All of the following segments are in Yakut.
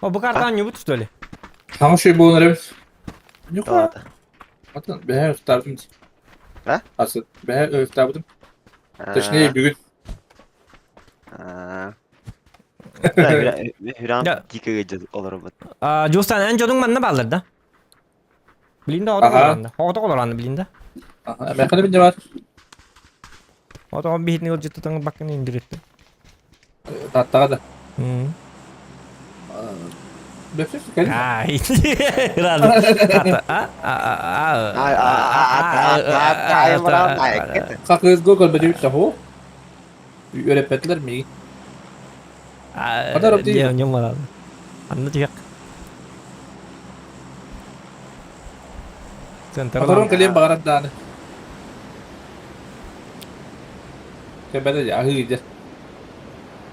О, бу карта анньыбыт, что ли? Саҥа шүй буолан эрэбит. Ньуха. Тоҕо? Атын бэһэ ыстаабытым. А? Асы бэһэ ыстаабытым. Точнее бүгүн. Хүран дико олоробут. Дьуустан эн дьонуҥ манна бааллар да? Билинде оҕото олоранна. Оҕото олоранна билинде. Аха, мэхэнэ бинде бар. Оҕото биһитини ылдьыттытын баккын индириттин. Таттаҕа да. Хакыызго көрбөтүбүт таһу. Үөрэппэтилэр миигин. Анна түһэх. Моторун кэлиэн баҕарар дааны. Кэбэрэ аһыы дьэ.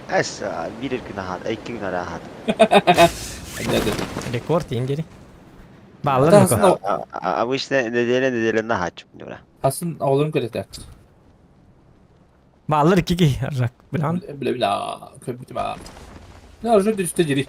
Эс, биир күн аһаат, икки күн араһаат. Рекорд индери. Бааллар Нико. Обычно неделя неделя наһааччы. Асын оҕолорун көрөтө. Бааллар икки киһи Аржак. Билан. Биле биле көрбүтүм аа. Не уже түстэ жири.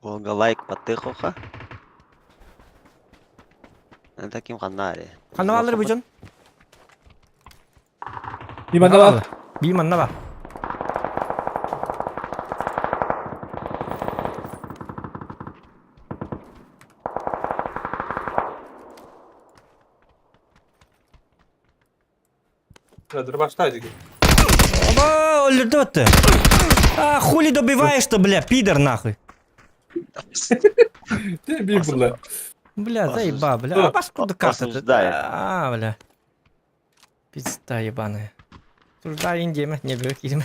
Уолга лайк баттыах Это ким ханна аре? Ханна бааллар бу дьон? Би манна бар. Би манна бар. Оба, өлөрдө ты. А, хули добиваешь-то, бля, пидор нахуй. Ты би була. Бля, заеба, бля. А башку до карты. Осуждаю. А, бля. Пизда ебаная. Осуждаю индиемэ, не бер киирим.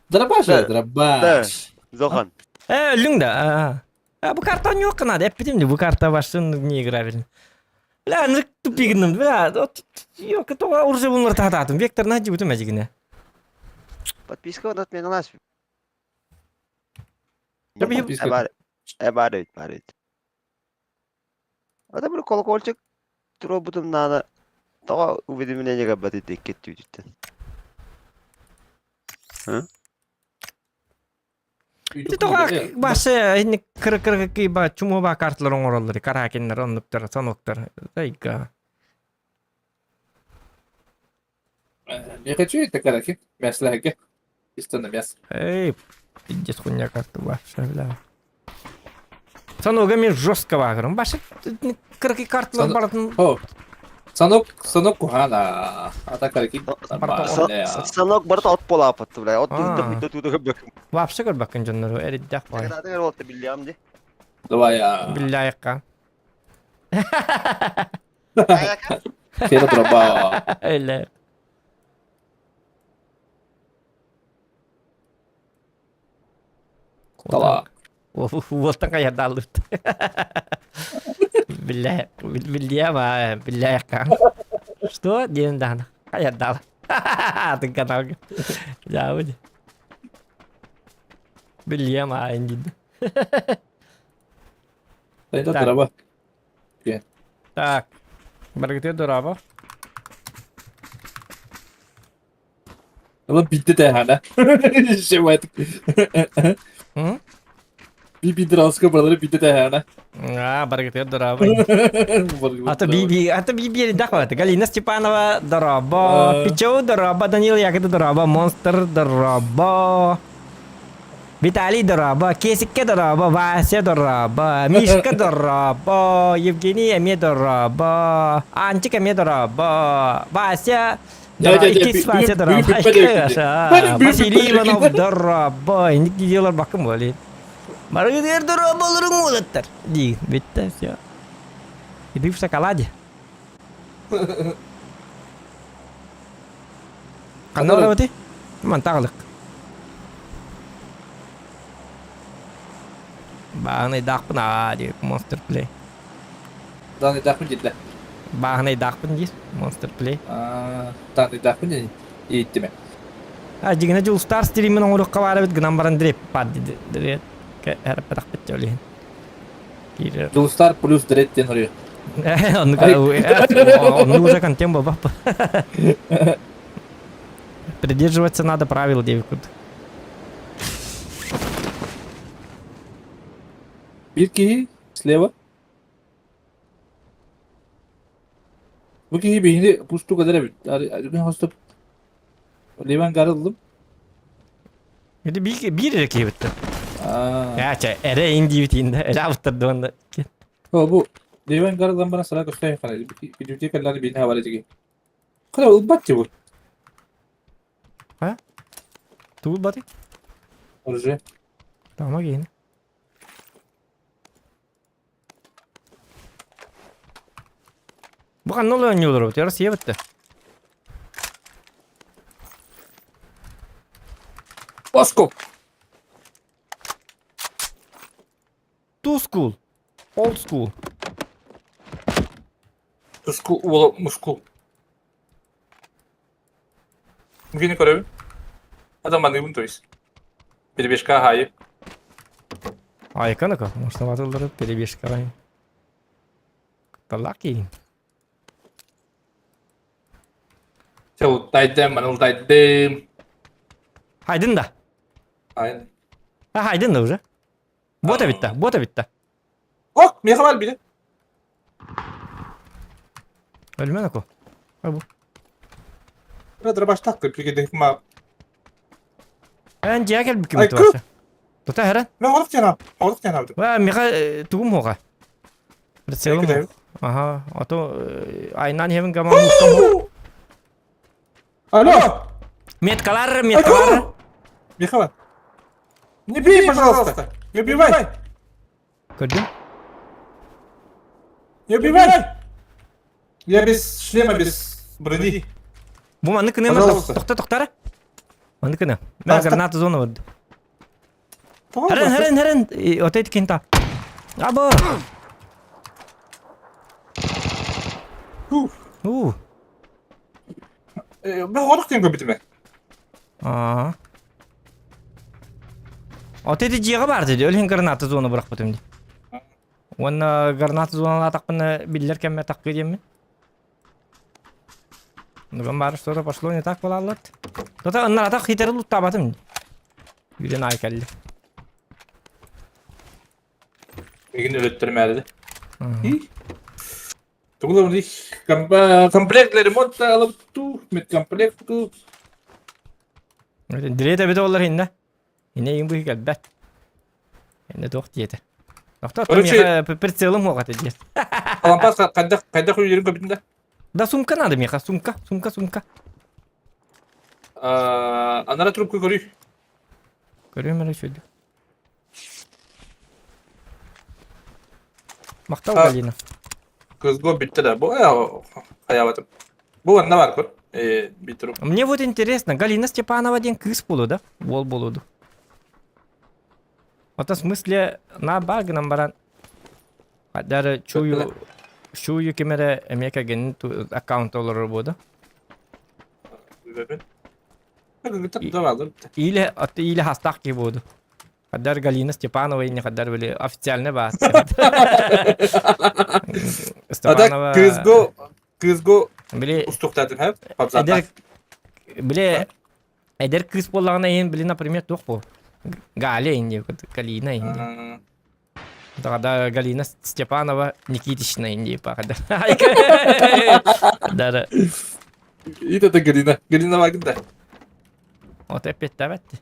Дробаш, дробаш. Зохан. Э, өлүҥ да. А бу карта ньуох надо, эппитим бу карта башын не играбельно. Бля, нырк тупигным, бля, ёка, тоға урже булнар тататым, вектор на дибутым әжігіне. Подписка вот отменилась. Подписка. Бар, бар. Это был колокольчик. Туробутум надо. Того уведомление габаты текет түйдүттен. Ити тоға басы инни кыр-кыр ба чуму ба карталар оҥороллор, каракиннар, оннуктар, сонуктар. Тайга. Не хочу это караки. Мясо Чисто на мясо. Эй, пиздец хуйня карта вообще, бля. Сонуга мен жестко багырым. Башы кырки карталар баратын. О, Санок, санок кухана. Ата караки. Санок барыта от болаапатты, бля. От туда бөк. Вообще көрбөккүн дьоннору эриддэх бай. Давай я. Билляйыкка. Хера дроба. Эле. Тала. Уолтан кайардаллыт. Билля, билля билляйыкка. Что? Диэн даана. Кайардал. Атын каналга. Жабыд. Билля ма индид. Это дроба. Так. Баргыты дораба. Ama bitti de hala. Şey var. Bir bir draska buraları bitti de hala. А, баргыты дораба. Ата би ата би би дахват. Галина Степанова дораба, Пичоу дораба, Данил Ягода дораба, Монстр дораба. Виталий дораба, Кесикке дораба, Вася дораба, Мишка дораба, Евгений Эме дораба, Анчик Эме дораба, Вася Иккис Вася дораба, Василий Иванов дораба, инник диделар бакым боли. Баргыдыр дорабаларың олаттар. Дии, битте, все. Иди в шоколаде. Ханна барабыты? Ман тағылық. Бааһынай даахпын аа диир Monster Play. Дааны даахпын диэтилэр. Бааһынай даахпын диир Monster Play. Дааны даахпын диэн ииттимэ. А дьиҥинэ Дьулустаар стримин оҥоруохха баар эбит гынан баран дреп баар дреп эрпэтахпыт дьэ ол иһин. Киирэр. Дьулустаар плюс дред диэн хоруйа. Оннук оннук уже контент буолбаппын. Придерживаться надо правил диэбит курдук. Биир киһи слева. Бу киһи биһини пустук эдэр эбит. Хоступ Ливан гарыллым. Ити биир биир эрэ киһи бүттэ. Аа. Чэ, эрэ ин диибитин да, эрэ абыттардыбан да. О, бу Ливан гарыллан баран сара көстөн хана. Бидүтэ кэллэр биин хабар этиги. Хана ылбат ти бу. А? Тугу ылбатый? Оружие. Тама киһини. Бу ханна оонньуулар эбит? Россия битте. Оскол. Too school. Old school. Тускул уола мускул. Мгини көрөбүн. Адаманыыбын то есть. Перебежка аайы. Айканыка, может, ватылдырып перебежка. Талаки. Чэ, ултайдым, маны ултайдым. Хайдын да. Айын. А, хайдын да уже. Бота битта, бота битта. Ок, миэхэ бар били. Өлмөн око. Бу. Дробаштак ма. Эн дьиэ кэлбиккин бутуаса. Тута хэрэн. Мен олох тянам. Олох тянам. Ва, миха тугум хоға. Прицелым. Ага, а то айнан хевин гама мустам. Алло! Меткалар, меткалар. Михаил, не бей, пожалуйста! Не убивай! Көрдүм. Не убивай! Я без шлема, без брони. Бу маннык кына Пожалуйста. тохто тохтара. Маннык кына. Мен граната зона барды. Харан харан харан отойт кента. Або. Уф. У. Мен олох диэн көрбүтүм ээ. Аа. От эти дьиэҕэ баар дии, өлүн граната зона бырахпытым дии. Уонна граната зоналаатахпына биллэр кэммэ таккы диэммин. Нуган баар что-то пошло не так буолаллар. Тота ыннаратах хитерил уттаабатым. Үйден ай кэлли. Мигин өлөттөрмээрди. Тугулар комплект для ремонта алып медкомплект ту. Дирет эбит олар инне. Инне ең бу кэлбэт. Инне туох диэтэ. Охто Короче, прицелым хоҕат диэт. Алампас хайдах хайдах үйерин көбүтүн да? Да сумка надо миэхэ, сумка, сумка, сумка. Анара трубка көрүй. Көрүм эрэ үчүгэй. Махтал А. Галина. Кызго бүттэ да. Бу хайабатым. Бу онно бар көр. Битру. Мне вот интересно, Галина Степанова диэн кыыс буолуо да? Уол буолуо дуу? В смысле, на бар гынан баран даже чую чую ким эрэ эмиэ кэргэнин аккаунта олорор буо да? Или или хастаах киһи буолуо дуу? Хадар Галина Степанова не хадар были официально баар. Степанова. Кызго кызго Били устуктатын хэп. Эдэр били эдэр кыыс буоллаҕына иһин били например туох бу Галя инди Галина инди. Тогда Галина Степанова Никитична инди пахада. Да. И это Галина. Галина Вагнер. Вот опять давайте.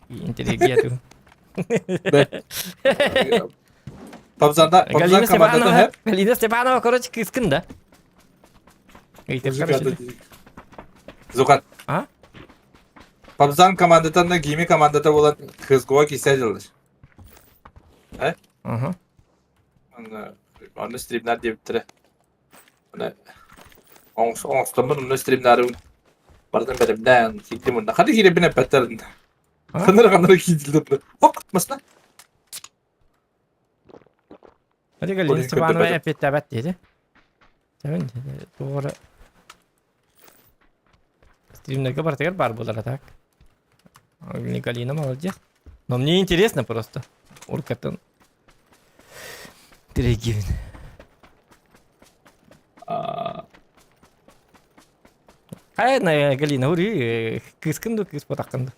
Интеллигенту. Пабзанда, Галина Степанова, Галина Степанова, короче, кыскын да. Зукат. А? Пабзан командатан да гими командата болан кызгуа кисе жылдыр. Э? Ага. Онно стримнар диэбиттэрэ. Оҥостоммун онно стримнары барытын бэлэмнээн киирдим уонна ханна киирэбин эппэттэр ханна ханна киирдилэр ок масна Hadi Галина Степанова эппиэттээбэт диэти. Туора стримнергэ барытыгар баар буолара так. Галина молодец. Но мне интересно просто. Уркатын. Трегивин. Хайа, Галина, ури, кыскын ду, кыс потаққын ду.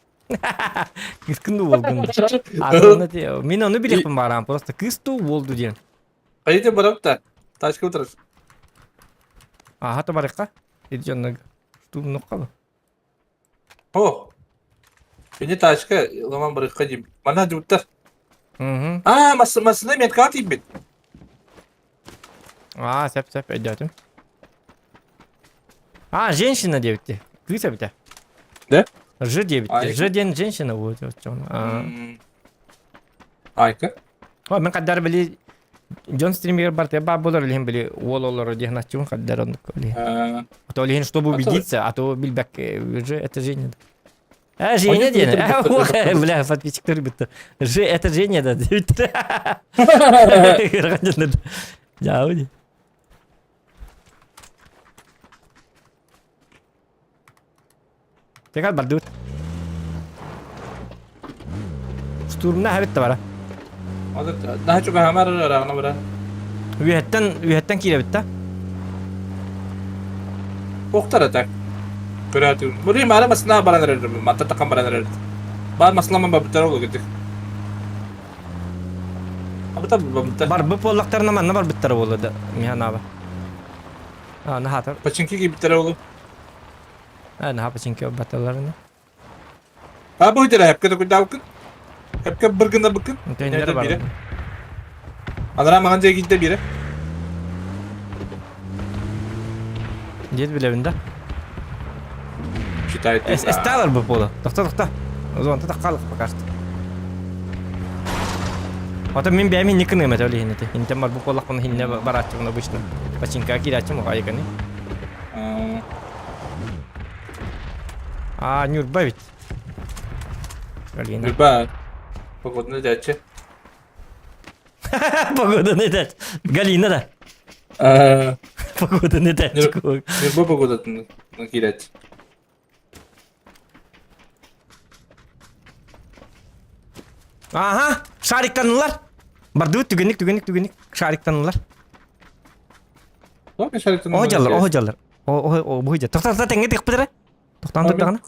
Кыскын ду болгун ду. Мин ону билиэхпин баарам, просто кыс ту болду диэн. Хайден барап та. Тачка утарар. Аха, табарыкка. Идённаг. Штурмнукка ба. О! Кини тачка ылыман барыахха диим. Манна дьыбыттар. Угу. Аа, массыына меткаҕа тиийбит. Аа, сөп сөп өйдөөтүм. А, женщина диэбитти. Кыыс эбитэ. Да? Ж диэбитти. Айка. Ж диэн женщина будет. Айка. О, мен хаддар били Дьон стримигэр барытыгар баар буолар илиһин били уол олоро диэн аччыбын хаддар оннук илиһин. А то илиһин чтобы убедиться, а то билбэк уже это Женя. А, Женя диэн. Бля, подписчиктер бүтті. Ж, это Женя да диэбиттэр. Дьаабы Текат бардыбыт. Штурмна хабит бара. Наһаа чугаһамар ыраҕына бара. Үөһэттэн үөһэттэн киирэбит да. Охтар так. Көрөөтүм. Бурый маара масына баран эрэрим. Матта такан баран эрэр. Бар маслама бабыттар ол гытык. Абыта бабыта. Барбы буоллахтарына манна барбыттара буолла да. Миһанаба. А, наһаатар. Пачинки киибиттэрэ ол. Ээ, наһаа пачинки баталларына. А бу дьэ хепке токуйдаабыккын. Хепке бір гыннарбыккын. Төннөрө бар. Анараа маҕан дьиэ киирдэ биирэ. Дед билэбин да. Читает. Эсталар бу буола. Тохто тохто. Озон та қалық пока что. Ото мин бэйэм инник гыныам этэ ол иһин ити. Интэн бар бу буоллахпына хиннэ барааччыбын обычно. Пачинкаҕа киирээччим уҕайыканы. А, Нюрба ведь. Галина. Нюрба. Погодный дядчы. Погоданы дядь. Галина да. Погоданы дядь. Нюрба погодатын киирээччи. Ага, шариктанылар. Бардыбыт түгенник, түгенник, түгенник. Шариктанылар. Оһо дьаллар, оһо дьаллар. О, бу Тоқтан тоқтан тэҥҥэ тихпитэрэ. Тоқтан турдаҕына.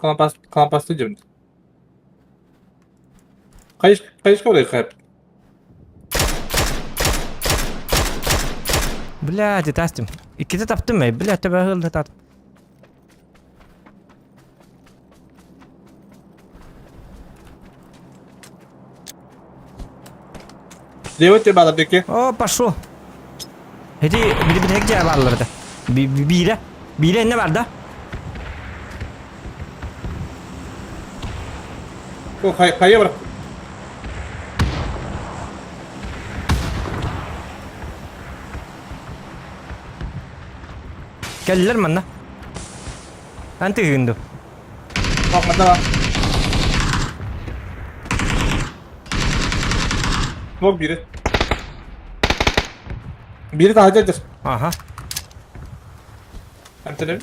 Калампасты дьым. Хайыс хайыска барай хайп. Бля, тастым. Иккитэ таптым эй, бля, төбө ыһылды тат. Девать баалар диэки. О, пошел. Эти били били бааллар это. Биирэ. Биирэ инне бар да? О, хайа бар. Кэллилэр манна. Эн тыгын ду. Ох, манна бар. Мог бири. Бири таһырдьа дьэр. Аха. Эмтэнэбин.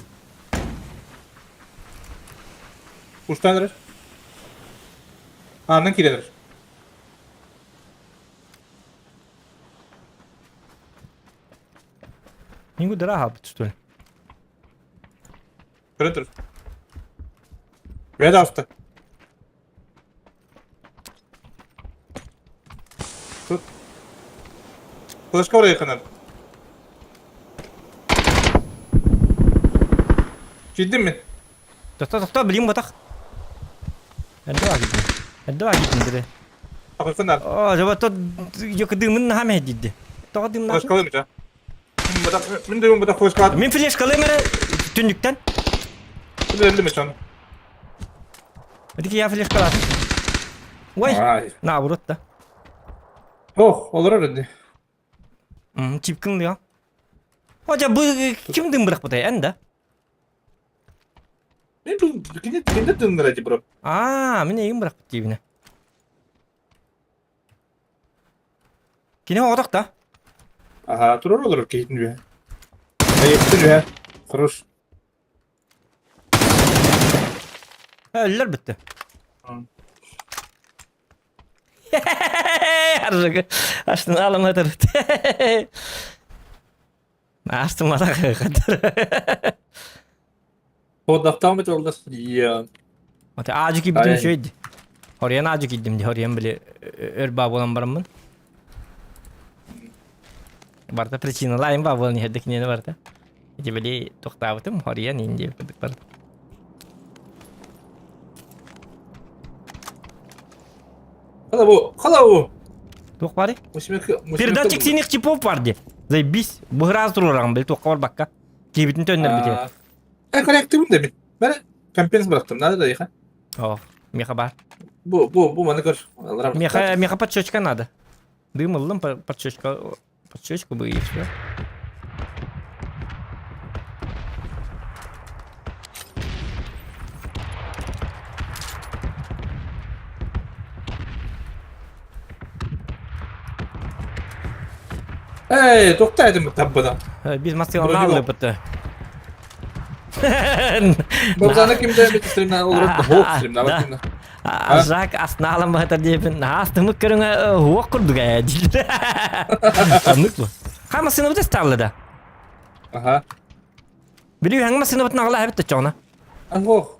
Устан эрэр. Аанынан киирэн эрэр. Никуда хаалбыт что ли? Көрөн тур. Бэйэ таҕыста. Тут. Флешка барыаххынан. Киирдим мин. Тохто, тохто, билим ботах. Эрдэ киирдим. Эрдэ киирдим дире. Ахыххын О, жаба тот йокдымын наһаа мэһэйдиирди. Тоҕо дымнаах? Флешкалыым этэ. Мин дымым бата флешка. Мин флешкалыым эрэ түннүктэн. Өлдүм этэ. Ити я флешкалаатым. Ой, наоборот да. Ох, олорор инди. Чипкин диа. Хотя бу ким дым бырахпытай эн да? Мен бу кини кини дымнара ди бро. Аа, мин эйим бырахпыт диибинэ. Кини оҕотох да? Аха, турар олорор киһитин үһэ. Айыптын үһэ. Хорош. Өллөр бүттү. Аржыгы аштын аламатыр. Астымата кытыр. Ходахтаамыт олдас я. Ата аажы кийбитим үчүгэй. Хорьян аажы кийдим ди хорьян били өр баа буолан бараммын. Барта причиналаайын баа буолан иһэрдэ киниэнэ барта. Ити били тохтаабытым хорьян иин диэбит курдук барда. Халабу, халабу. Туох баарый? Передатчик синих чипов бар ди. Заебись. Быһыраас туруораҕын били туохха барбакка. Киһибитин төннөрбүтэ. Э, коррективын да мин. Бәрі компенс бырақтым, надо да иха. О, меха бар. Бу, бу, бу маны көр. Меха, меха подщечка надо. Дым ыллым, подщечка, подщечку бы и все. Эй, тоқта этим таббана. Биз массыыланы аллыпыт. Бабзаны кимде бит стримнан олорор хоп стримнан кимде. Жак асналан баһытар диэпин астымык көрүҥэ уох курдук ээ дииллэр. Оннук бу. Ха массыынабыт ыстаалла да. Аха. Били үһэҥ массыынабытын аҕала эбит чоҕуна. Ох.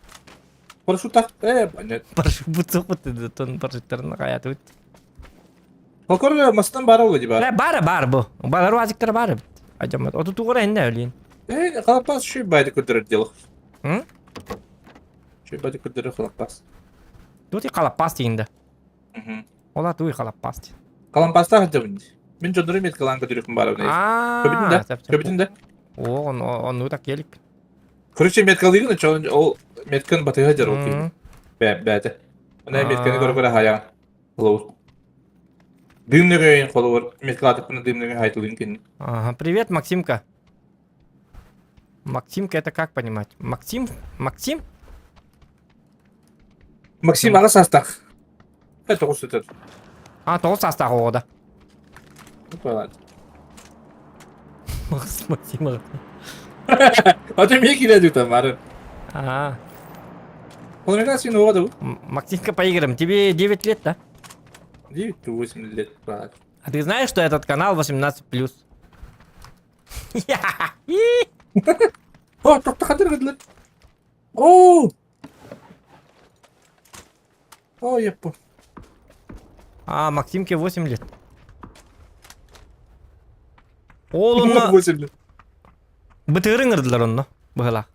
Парашют понятно. Парашют суохпут тон парашюттарын хаятыбыт. Холкор мастан баар ол дии Э, баара баар бу. Балар уазиктара баар эбит. Ажамат. Оту тугура инне өлейін. Э, халапас шүй байды көдөрөр дело. М? Шүй байды көдөрөр халапас. Тут и халапас дегенде. Ола туй халапас дии. Халампастаах дьабын. Мин дьоннору меткалаан көдөрүкүн баар Аа, Көбүтүн да? Көбүтүн да? О, онну так келик. Короче, меткалыгын чон ол меткан батыга жар ол Бә бәте. Ана метканы көрө-көрө хаян. Холобур. Дымныгын холобур меткалатыппына дымныгын хайтылын кин. Ага, привет, Максимка. Максимка это как понимать? Максим? Максим? Максим аҕа саастаах. Э, тоҕус сытар. А, тоҕус саастаах оҕо да. Максим аҕа. А ты мне кидать там, Мары. А. Полмека син оҕо да Максимка по играм. Тебе 9 лет, да? 9-8 лет, брат. А ты знаешь, что этот канал 18+. О, тохто хатыр гыдлар. О! О, я по. А, Максимке 8 лет. Ол онно 8 лет. бытыырын ырдылар онно быһылаах.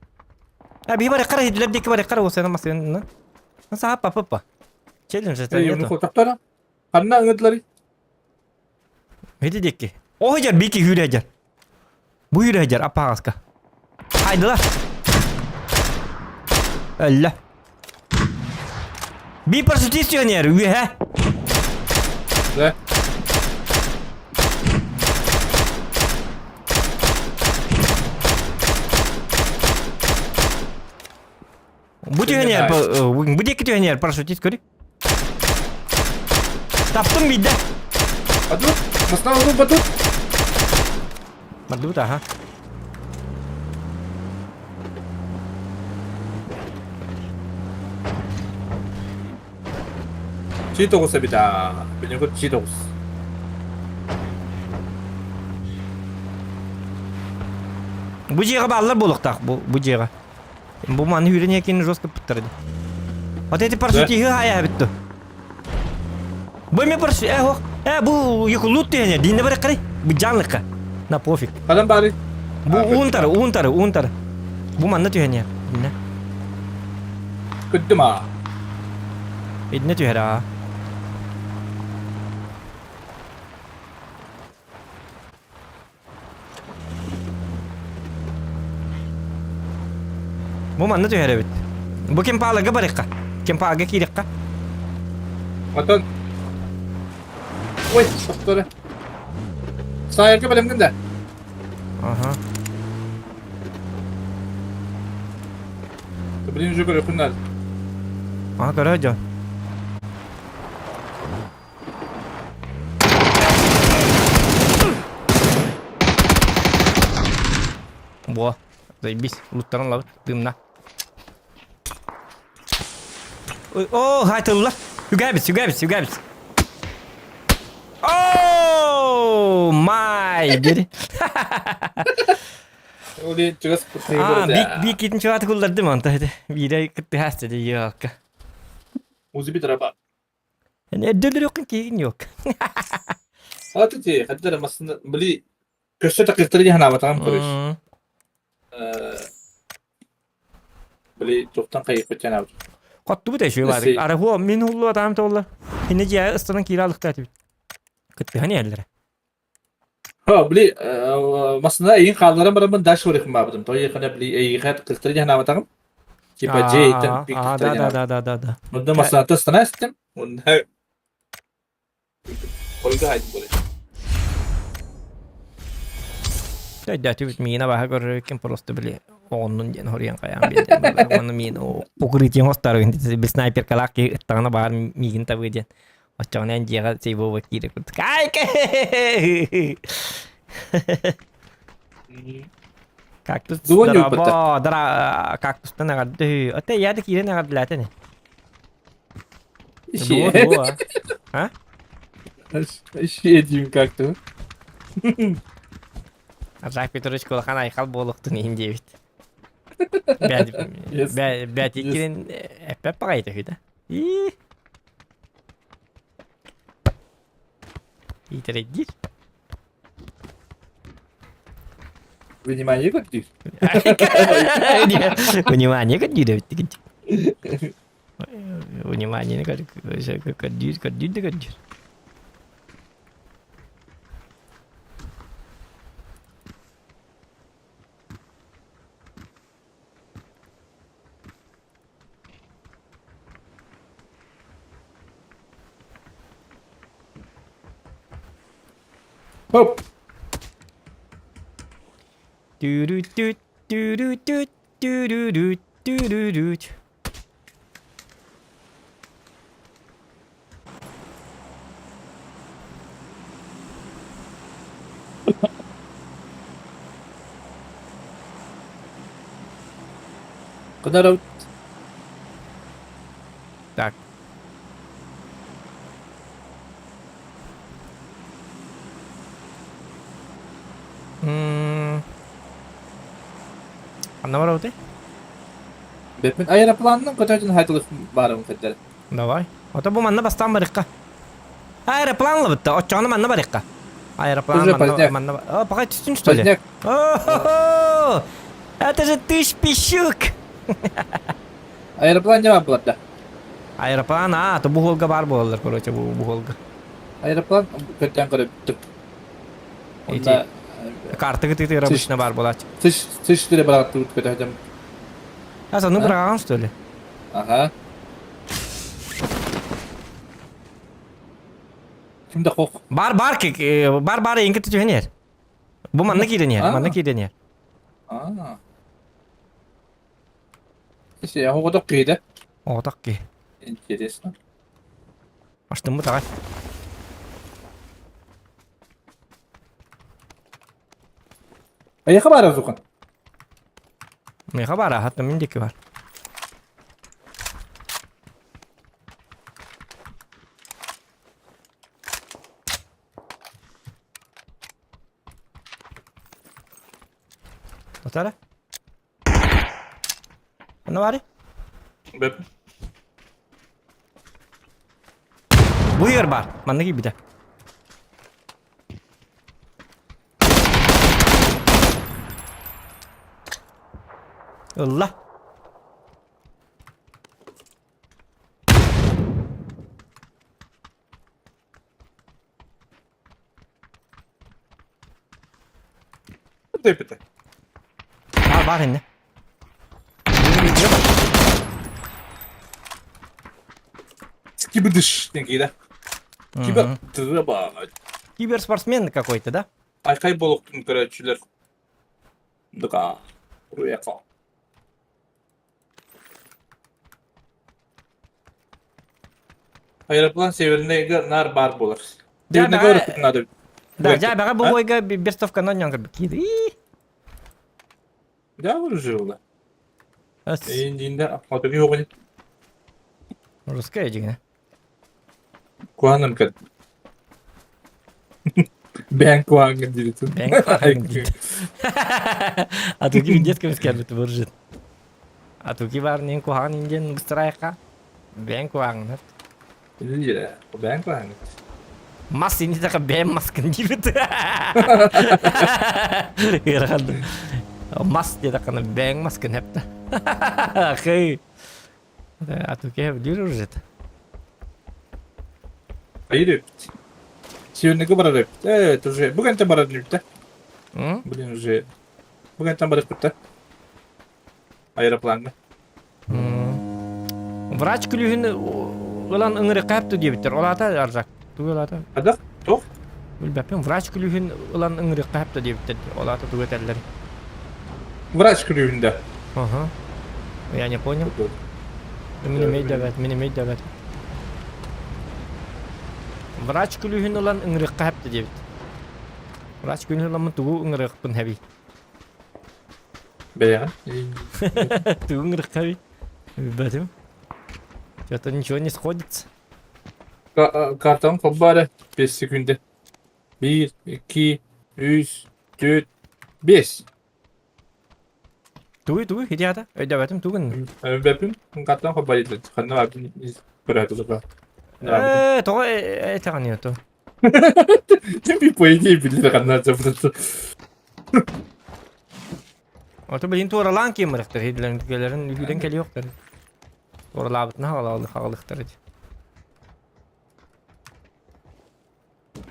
А биһи барыххар иһдилэр диэки барыххар уосана масыына. Саха папа. Челлендж это нету. Тохтора. Ханна ыҥырдыларый? Ити диэки. О, дьэр, бики hүүрэ дьэр. Бу hүүрэ дьэр, аппаҕаска. Хайдылар. Өллө. Би парашютист үөһэ. Да. Бу түһэнээр, бу диэки түһэнээр парашютист көрүй. Таптым биирдэ. Батут, Маснал ылбыт батут. Бардыбыт аха. Чи тоҕус эбит аа. Билиҥҥи чи тоҕус. Бу дьиэҕэ бааллар буолуохтаах бу бу дьиэҕэ. Бу маны үүрэн якин жестко пыттарды. Вот эти парашютиһы хайа эбит Бу эме парашют, э, ох, э, бу лут дегене, динне бар карай, бу жанлыкка. На пофиг. Хадан бары? Бу уунтары, уунтары, уунтары. Бу манна түһэне. Инне. Күттүм аа. Идне түһэр аа. Бу манна түһэр эбит. Бу кемпааларга барыахха. Кемпаалга киириэххэ. Отон. Ой, тохторо. Саайарга бэлэмгин да? Ага. Блин, уже көрөхүн надо. Ага, көрө дьон. Во, заебись, луттаран лабыт, дымна. Ой, о, хайтылла. Үгэбит, үгэбит, үгэбит. Oh my! Дири. Ол чугас Аа, би китин чугаты куллардым онто ити. Биирэ кыттыһааччы дии йоокка. Узи битраба. Эрдөлөрүөххүн киһигин yok. Аты ти, хаддара масына били көстө такыртары диэн ханаабатаҕым көрүс. Били туохтан хайыппыт диэн аабыт. Хоттубут эшүү баар. Ара хуо мин хуллу атаам толла. Хинне дьиэ ыстанан киирэ алыхта этибит. Кыттыһан иһэллэрэ. Ха, били масына эйин хаалларан бараммын дальше барыхым баабытым. Той ехана били эйиха кыттары диэн ханаабатаҕым. Типа дьиэйтэн А, да, да, да, да, да, да. Онно масыната ыстана истим. Онно Ольга айдым боле. Өйдөөтүбүт миина баһа көрөрүккин просто били оҕоннун диэн хоруйан хайаан биэрдим. Уонна миин укрытиеҥ остарыгын би снайперкалаах киһи ыттаҕына баар миигин табыы диэн. Оччоҕуна эн дьиэҕэ сейвова киирэ курдук. Ай Кактус дорабо, дара кактустан аҕарды. Оте я да киирэн аҕардылаатыны. Дуо, дуо, а? Щедим как-то. Жак Петрович кулахан айхал буолуохтун иһин диэбит. Бэт иккирин эппэт баҕайыта үһү да. Иитэрэйдиир. Внимание көрдүүр. Внимание көрдүүр эбит Внимание көрдүүр, көрдүүр да көрдүүр. Хоп! Түрүтүт, түрүтүт, түрүрүт, түрүрүт. Кыдарабыт. Так. Ханна барабыт Бэппин аэропланынан көтөтүн хайтылых баарым кэддэр. Давай. Ото бу манна бастаан барыхха. Аэроплан лабытта. Оччоҕуна манна барыхха. Аэроплан Уже манна поздняк. манна. О, пока түстүн что ли? Поздняк. О, это же ты ж пищук. Аэроплан не бар да. Аэроплан, а, то бу бар буолалар, короче, бу буһуолга. Аэроплан көттөн көрөптүк. Эти картыгы тытыыр обычно бар буолааччы. Тыш тыш дире бараттыбыт көтөтөм. А, сону быраҕаҕын что ли? Ага. Ким да хох. Бар бар бар бар эҥки түһэн иһэр. Бу манна киирэн иһэр, манна киирэн иһэр. Аа. Если оҕотох киһи Оҕотох киһи. Интересно. Аштыммыт аҕай. Эйиэхэ баар азухан? Миэхэ баар аһат мин диэки бар. Отара? Онно баары? Бэп. Бу егер бар. Манна киирбитэ. Ылла. Дөйпүтэ. Бар бар инне. Скибидыш диэн киирэ. Кибер тыаба. Киберспортсмен какой-то, да? Айхай болуктун көрөөччүлэр. Дыка. Руяка. Аэроплан северныйга наар баар буолар. Северныйга өрөппүт надо. Да, дьээбэҕэ бу бойга берстовканан ньон көрбүт киири. Да, уже было. Эйиндиинде хотуги оҕуни. Русская дьиҥэ. Куһаным кэт. Бэйэҥ куһаҕаҥҥын дииритин. Бэйэҥ куһаҕаҥҥын дииритин. Атуки билдиэт көмүскээбит буржит. Атуки баар нин куһаҕан индиэн быстарайха. Бэйэҥ куһаҕаҥҥын. Диирэ. Бэйэҥ куһаҕаҥҥын. Мас инитака бэйэм маскын диибит. Ыарахан. Мас диэтэххинэ бэйэҥ маскын хэптэ. Хый. Атуки диир уже. Айыр эбит. Северныйга барар эбит. Э, это уже... Бу кэнтэн барар эбит да? Блин, уже... Бу кэнтэн барыппыт да? Аэроплаҥҥа. Врач күлүүһүн ылан ыҥырыкка хэпту диэбиттэр. Ол аата Аржак. Тугу ол аата? Адах? Туох? Билбэппин. Врач күлүүһүн ылан ыҥырыкка хэпту диэбиттэр. Ол аата тугу этэллэр? Врач күлүүһүн да. Ага. Я не понял. Мин эмэй дэбэт, мин эмэй дэбэт. Врач күлүүһүн ылан ыҥырыкка хэптэ диэбит. Врач күлүүһүн ыламмын тугу ыҥырыахпын хэбий? Бэйэҕин? Тугу ыҥырыкка хэбий? Билбэтим. Что-то ничего не сходится. Картам холбаары 5 секунда. 1, 2, 3, 4, 5. Тугуй тугуй ити аата? Өйдөөбөтүм тугун? Бэппин картам холбаары ханна баарын көрөөтүлэр. Э, тоҕо этэҕин ото? Ты по идее билэр ханна жабыт. Ото билин туоралаан киэмэрехтэр хидилэн түгэлэрин үһүдэн кэлиохтэр. Туоралаабытына хаҕалыхтар ити.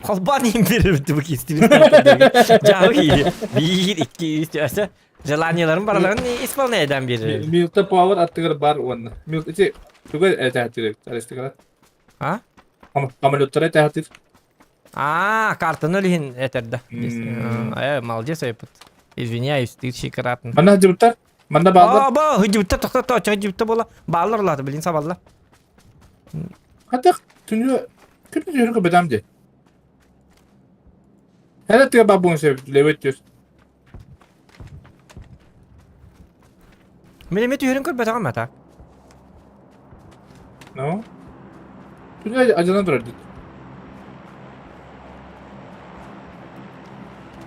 Холбоон иһин биэрэрбит бу кистибит. Дьаабы киһи. Биир, икки, үс, өссө желаниеларын бараларын исполняйдан биэрэр. Милта Power аттыгар бар уонна. Милта ити туга этээхтир аристикрат. А? Самолеттара этээхтир. А, картаны илин этэрдэ. Э, молодец айыппыт. Извиняюсь, ты кратно. Манна хадьыбыттар? Манна бааллар? А, ба, хадьыбыттар, тохто, то, хадьыбыттар буола. Бааллар улаата, билин сабалла. Хатах түнү күнү түһүргө бедам де. Hele тыа бабуун сөп лебет түс. Мен эме түһэрин көрбөтөҕүм ата. No. Түнү ажанан турар дит.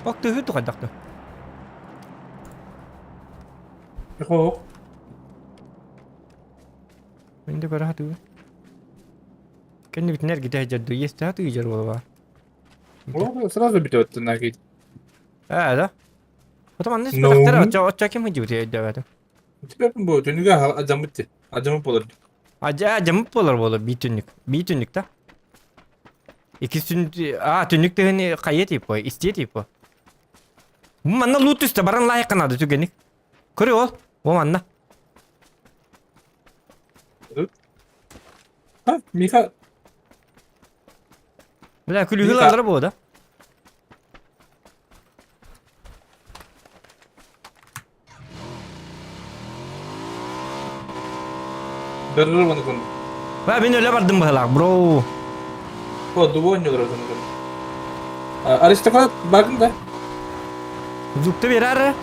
Ок түһүр тухайдахты. Хо. Мин да көрө сатыыбын. Кэннибитин эргитэ сылдьар дуу, иэстээх тыыдьар буолуо. О, сразу бүтөттүн накид. Ээ да. Потом манна Ну. испэтэхтэрэ оччо оччо ким сылдьыбыт өйдөөбөтүм. Типа бу түнүгө ажаммыт. Ажаммыт болор. Ажа ажаммыт буолар буолар биир түннүк. Биир түннүк да. Иккис түн а түннүк тыһын хайа типа, истиэ типа. Манна лут түстэ баран лайык канады түгенник. Көрү ол. О манна. А, Миха. Бля, күлүгү ылалара буо да. Дырыр оны кун. Ба, мин өлө бардым быһылаах, бро. О, дубу ойнолор оны кун. Аристократ багын да. Зукты берер.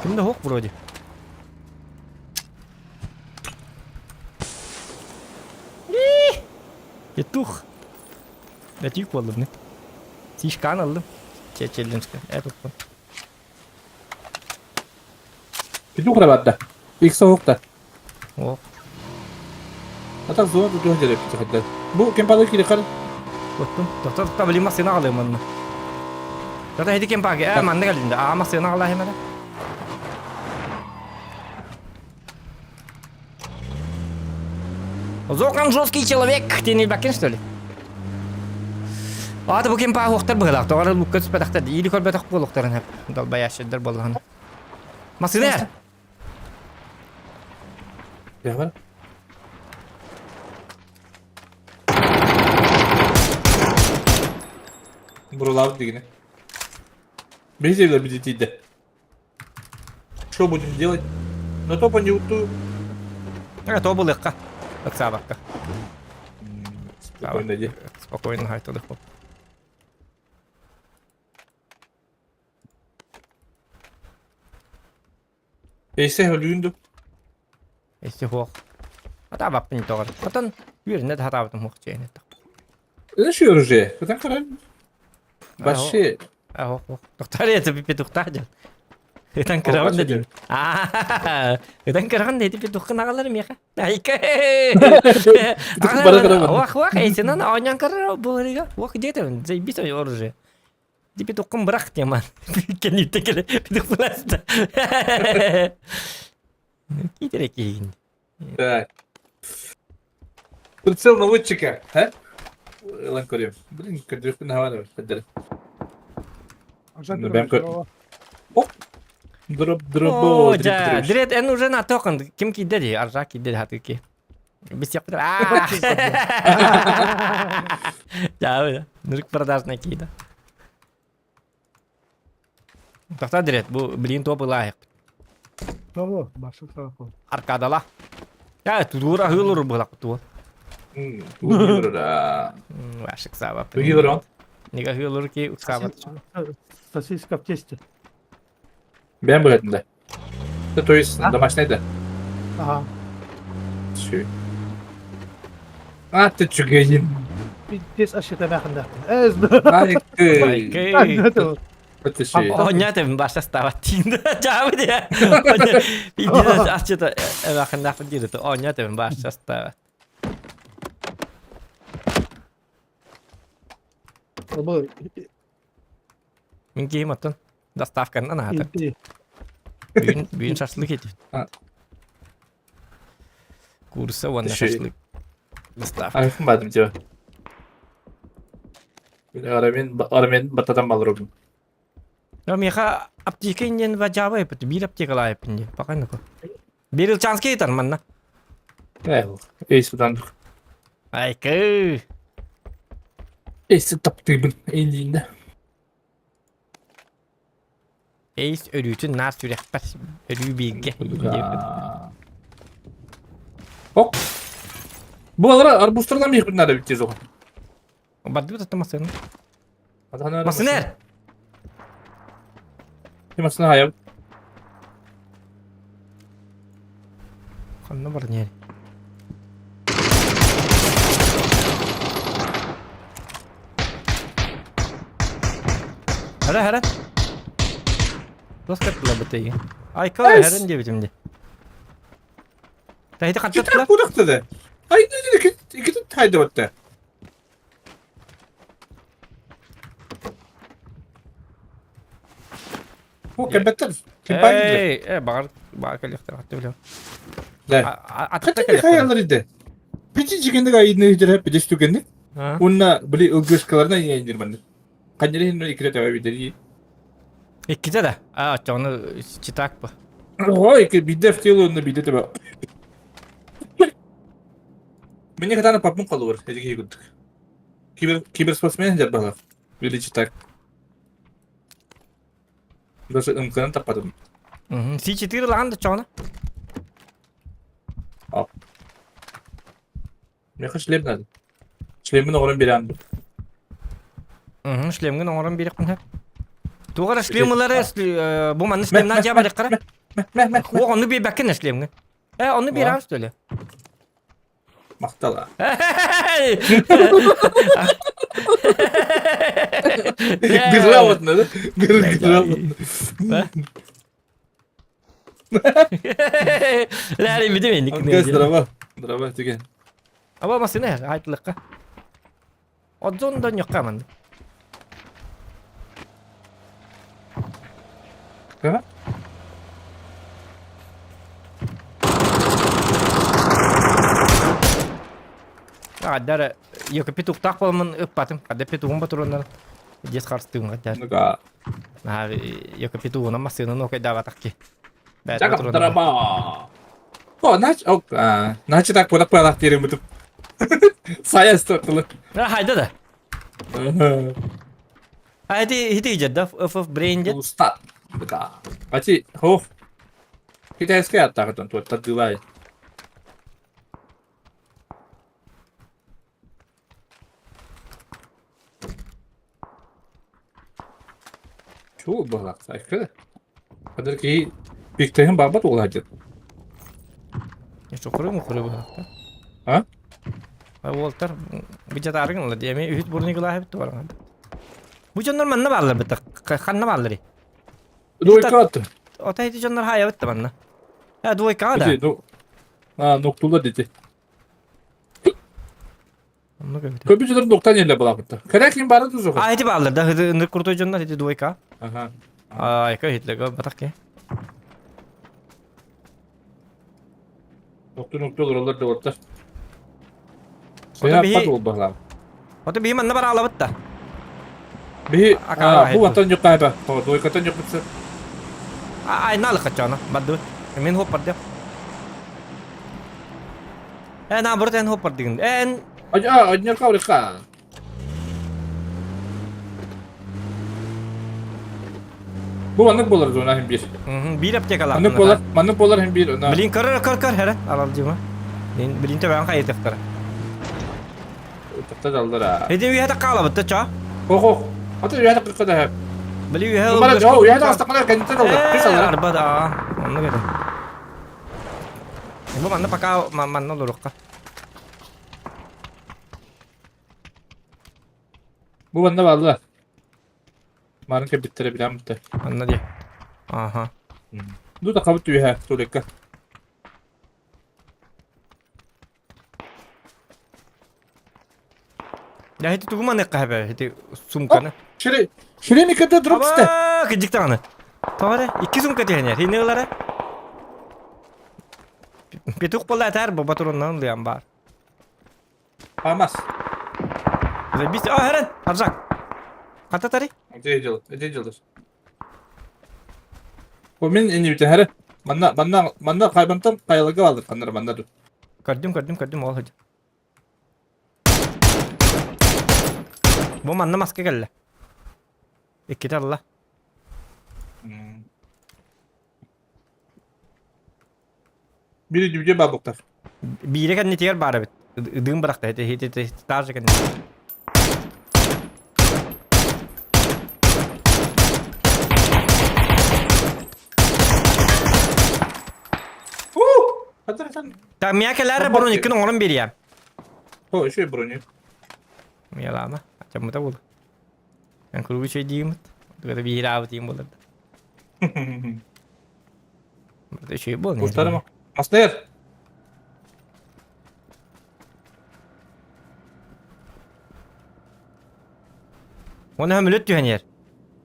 Ким да хоқ вроде. Петух. Бэтик буоллум не. Сишкан аллым. Чечеллинска. Этуппун. Петух барда. Икса оqta. О. Атак зона тутух делеп хадда. Бу кем палы кири кар. Оттум. Токтор та билим масына алым манна. Тата хеди кем паге. Э манна калинда. А масына ала хемеде. Зокан жесткий человек. Ты не бакин, что ли? Аата бу ким паахуохтар быһылаах, тоҕо лукка түспэтэхтэр, или көрбөтөх буолуохтарын сөп, долбоящердэр буоллаҕына. Масына! Яҕар. Бурулаабыт дигини. Биһиги бидитийдэ. Что будем делать? На то не уту. То булыахха. Ыксаабакка. Спокойно иди. Спокойно хайтылых. Эйсе өлүүн ду. Эссе хуох. Хатаабаппын тоҕор. Хотон үөрэнэ да хатаабытым хуох чэйин этэх. Это что оружие? Кытан каран. Баши. Тохтар это петухтаах дьон. Ытан кыраҕын да диин. Ытан кыраҕын да ити петухкын аҕалар миэхэ. Айка. Вах вах, эйсенан оонньоон көрөр буоларыга. Вах где-то заебись оружие. Ди петухкын бырах диэман. Кэнниттэн кэлэ петух буласта. Китере киһигин. Так. Прицел наводчика, а? Ылан көрүөм. Блин, көрдүөхпүн хаҕан көрдөрө. Оп! Дроп, дроп, О, дьэ, Дред, эн уже на тоқын. Ким кийдэ дии? Аржа кийдэ хаты ки. Бисиэхпит. Дьаа, нырык продажная кийдэ. Тохтоо Дред, бу билигин туоп ылаайык. Того, башы саапыл. Аркадала. Я, тудуур аһыылыр быһалак туо. Тугура. Вашик саба. Тугура. Нига аһыылыр ки уксабат. Сосиска в тесте. Бэм быһатында. То есть домашний да? Ага. Все. А ты чугайын. Пиздец ашытамахындахтын. Эз. Айкы. Оонньоотум баша стават тиин. Жаабы дия. Пиздец ашыта эмахындахтын диир оонньоотум баша стават. Бу Мин киһим оттон доставканан аһатар. Бүгүн бүгүн шашлык етіп. Курса уонна шашлык. Доставка. Айфон бардым тиба. Арамен арамен бататан балырым. Я меха аптека инен важаба епит. Бир аптека лайыппын ди. Пока нуку. Бирилчанский итар манна. Э, эйс будан. Айкы. Эйси таптыыбын эйниинде. Эйс өрүүтүн наар сүрэхпэр өрүү бииргэ. Оп. Бу алара арбузтардан миэхпин наада бит тиз оҕо. Бардыбыт ата массыына. Массынер! Массына хайа. Ханна бар нери? Хара хара. Тос каттыла бытыйы. Айка хәрен диэбитим ди. Тахиты хаттаттылар. Кудахтады. Ай, икки тайды батта. О, кембеттер. Эй, э, бағар, бағар кэлиэхтэр, хатты билем. Да. Атта кэлиэхтэр. Хайалар иде. Пити жигендик айдын өйдер хеп бидес түгенник. Уонна били ылгышкаларына иэйдир маннык. Ханнери хинно иккитэ төбө бидери. Иккитэ да? А, оччоҕуна читак бу. Ой, биирдэ фтил уонна биирдэ төбө. Мне катана папым қалуыр, эдиги курдук. Кибер киберспортсмен дер балар. Били читак. Даже ымканын таппадым. Си-4 ылаҕан да чоҕуна. Миэхэ шлем надо. Шлемин оҥорон биэрэн Шлемҥин оҥорон биэриэхпин сөп. Туох эрэ шлем ылары бу манна шлемнан дьаа барыаххара. Уох ону биэрбэккин шлемҥин. Э ону биэрэҕин что ли? Махтала. Грамотно, да? Грамотно. Ләри битим инник. Здорово. Здорово, түген. Аба масына айтылыкка. Отзон да ньокка манды. Кара? Адар йока петухтаах буоламмын ыппатым. Хадда петугум батуроннар дес харыстыым гадар. Ну-ка. Наһаа йока петугунан массыынан окайдаабатах ки. Жакап О, нач, о, начи так кудак палах диэрим бутуп. Сайа стартылы. Хайда да. А ити ити ижер FF Brain дед. Устат. Быка. Ати, хо. Китайская аттаҕытын туоттардыылай. Чуу быһалаахтаах. Хадыр киһи биктеһин барбат уолаадьыт. Чукуру мукуру быһалаахта. А? Уолтар бычатаарыгын ыла диэми үһүс бурни кылааһы битти баран. Бу дьоннор манна бааллар битта ханна бааллар? Двойка атты. Ота ити дьоннор хаайа битта манна. Э двойка да. А, ноктулар дети. Оннук эбит. Көбү дьоннор ноктан еле балабытта. Кэрэ ким бары тузуга. А ити бааллар да ыныр крутой дьоннор ити двойка. Ага. Айка хитлеге батак ке. Нокту нокту олороллор да оттар. Ото Сыһа биһи пат буолбаһлаам. Ото биһи манна бараалабыт да. Биһи Акаара бу хайтыл. аттан ньуккаайба. Двойкаттан ньукпутса. Айнаалы хачана бардыбыт. Мен хоппар деп. Э наоборот эн хоппар дигин. Эн Однерка урика. Бу маннык буолар зона хим биир. Биир аптекалаах. Маннык буолар, маннык буолар хим биир. Блин, көр көр көр хара аралдьыма. Блин, блин төбөөн хайытыктара. Тахта даллара. Эди үйәтэ хаалабыт да чо. Хо-хо. Ата үйәтэ кырка да. Били үйә Бара жо үйәтэ астакана кэннитэ даллар. Күс аллара. Арба да. Онну кете. Бу манна пока манна олорукка. Бу манна баалла. Марын кэбиттэрэ билэн бутта. Манна дии. Аха. Ду да хабыт үһэ тулекка. Я ити тугу манык хаба ити сумканы. Шире Шире никата дроп сте. Аба, кыдьык даҕаны. Тоҕо эрэ икки сумка түһэнэр. Ини ылара. Петух буолла этэр бу батуруннан ылыан баар. Памас. Забить. О, Херен, Аржак. Хата тари? Где делать? Где делать? Бу мин инибите хәрі. Манна, манна, манна хайбантан кайылыгы алыр каннар манна ду. Көрдүм, көрдүм, көрдүм, ол хыдь. Бу манна маска келле. Икките алла. Бири дүбүдэ бабыктар. Биире кэннитигэр баар эбит. Ыдыын бырахта ити ити таажы кэнни. Так, мия кэлээр бронь иккин оҥорон биэриэм. О, еще и броню. Миялаама. Ачаммыта буолу. Эн куруук үчүгэй диигиммит. Тугата биһирэабыт диэн буолар да. Үчүгэй буолан Куртарыма. Мастер! Оны сөмөлөт түһэн иһэр.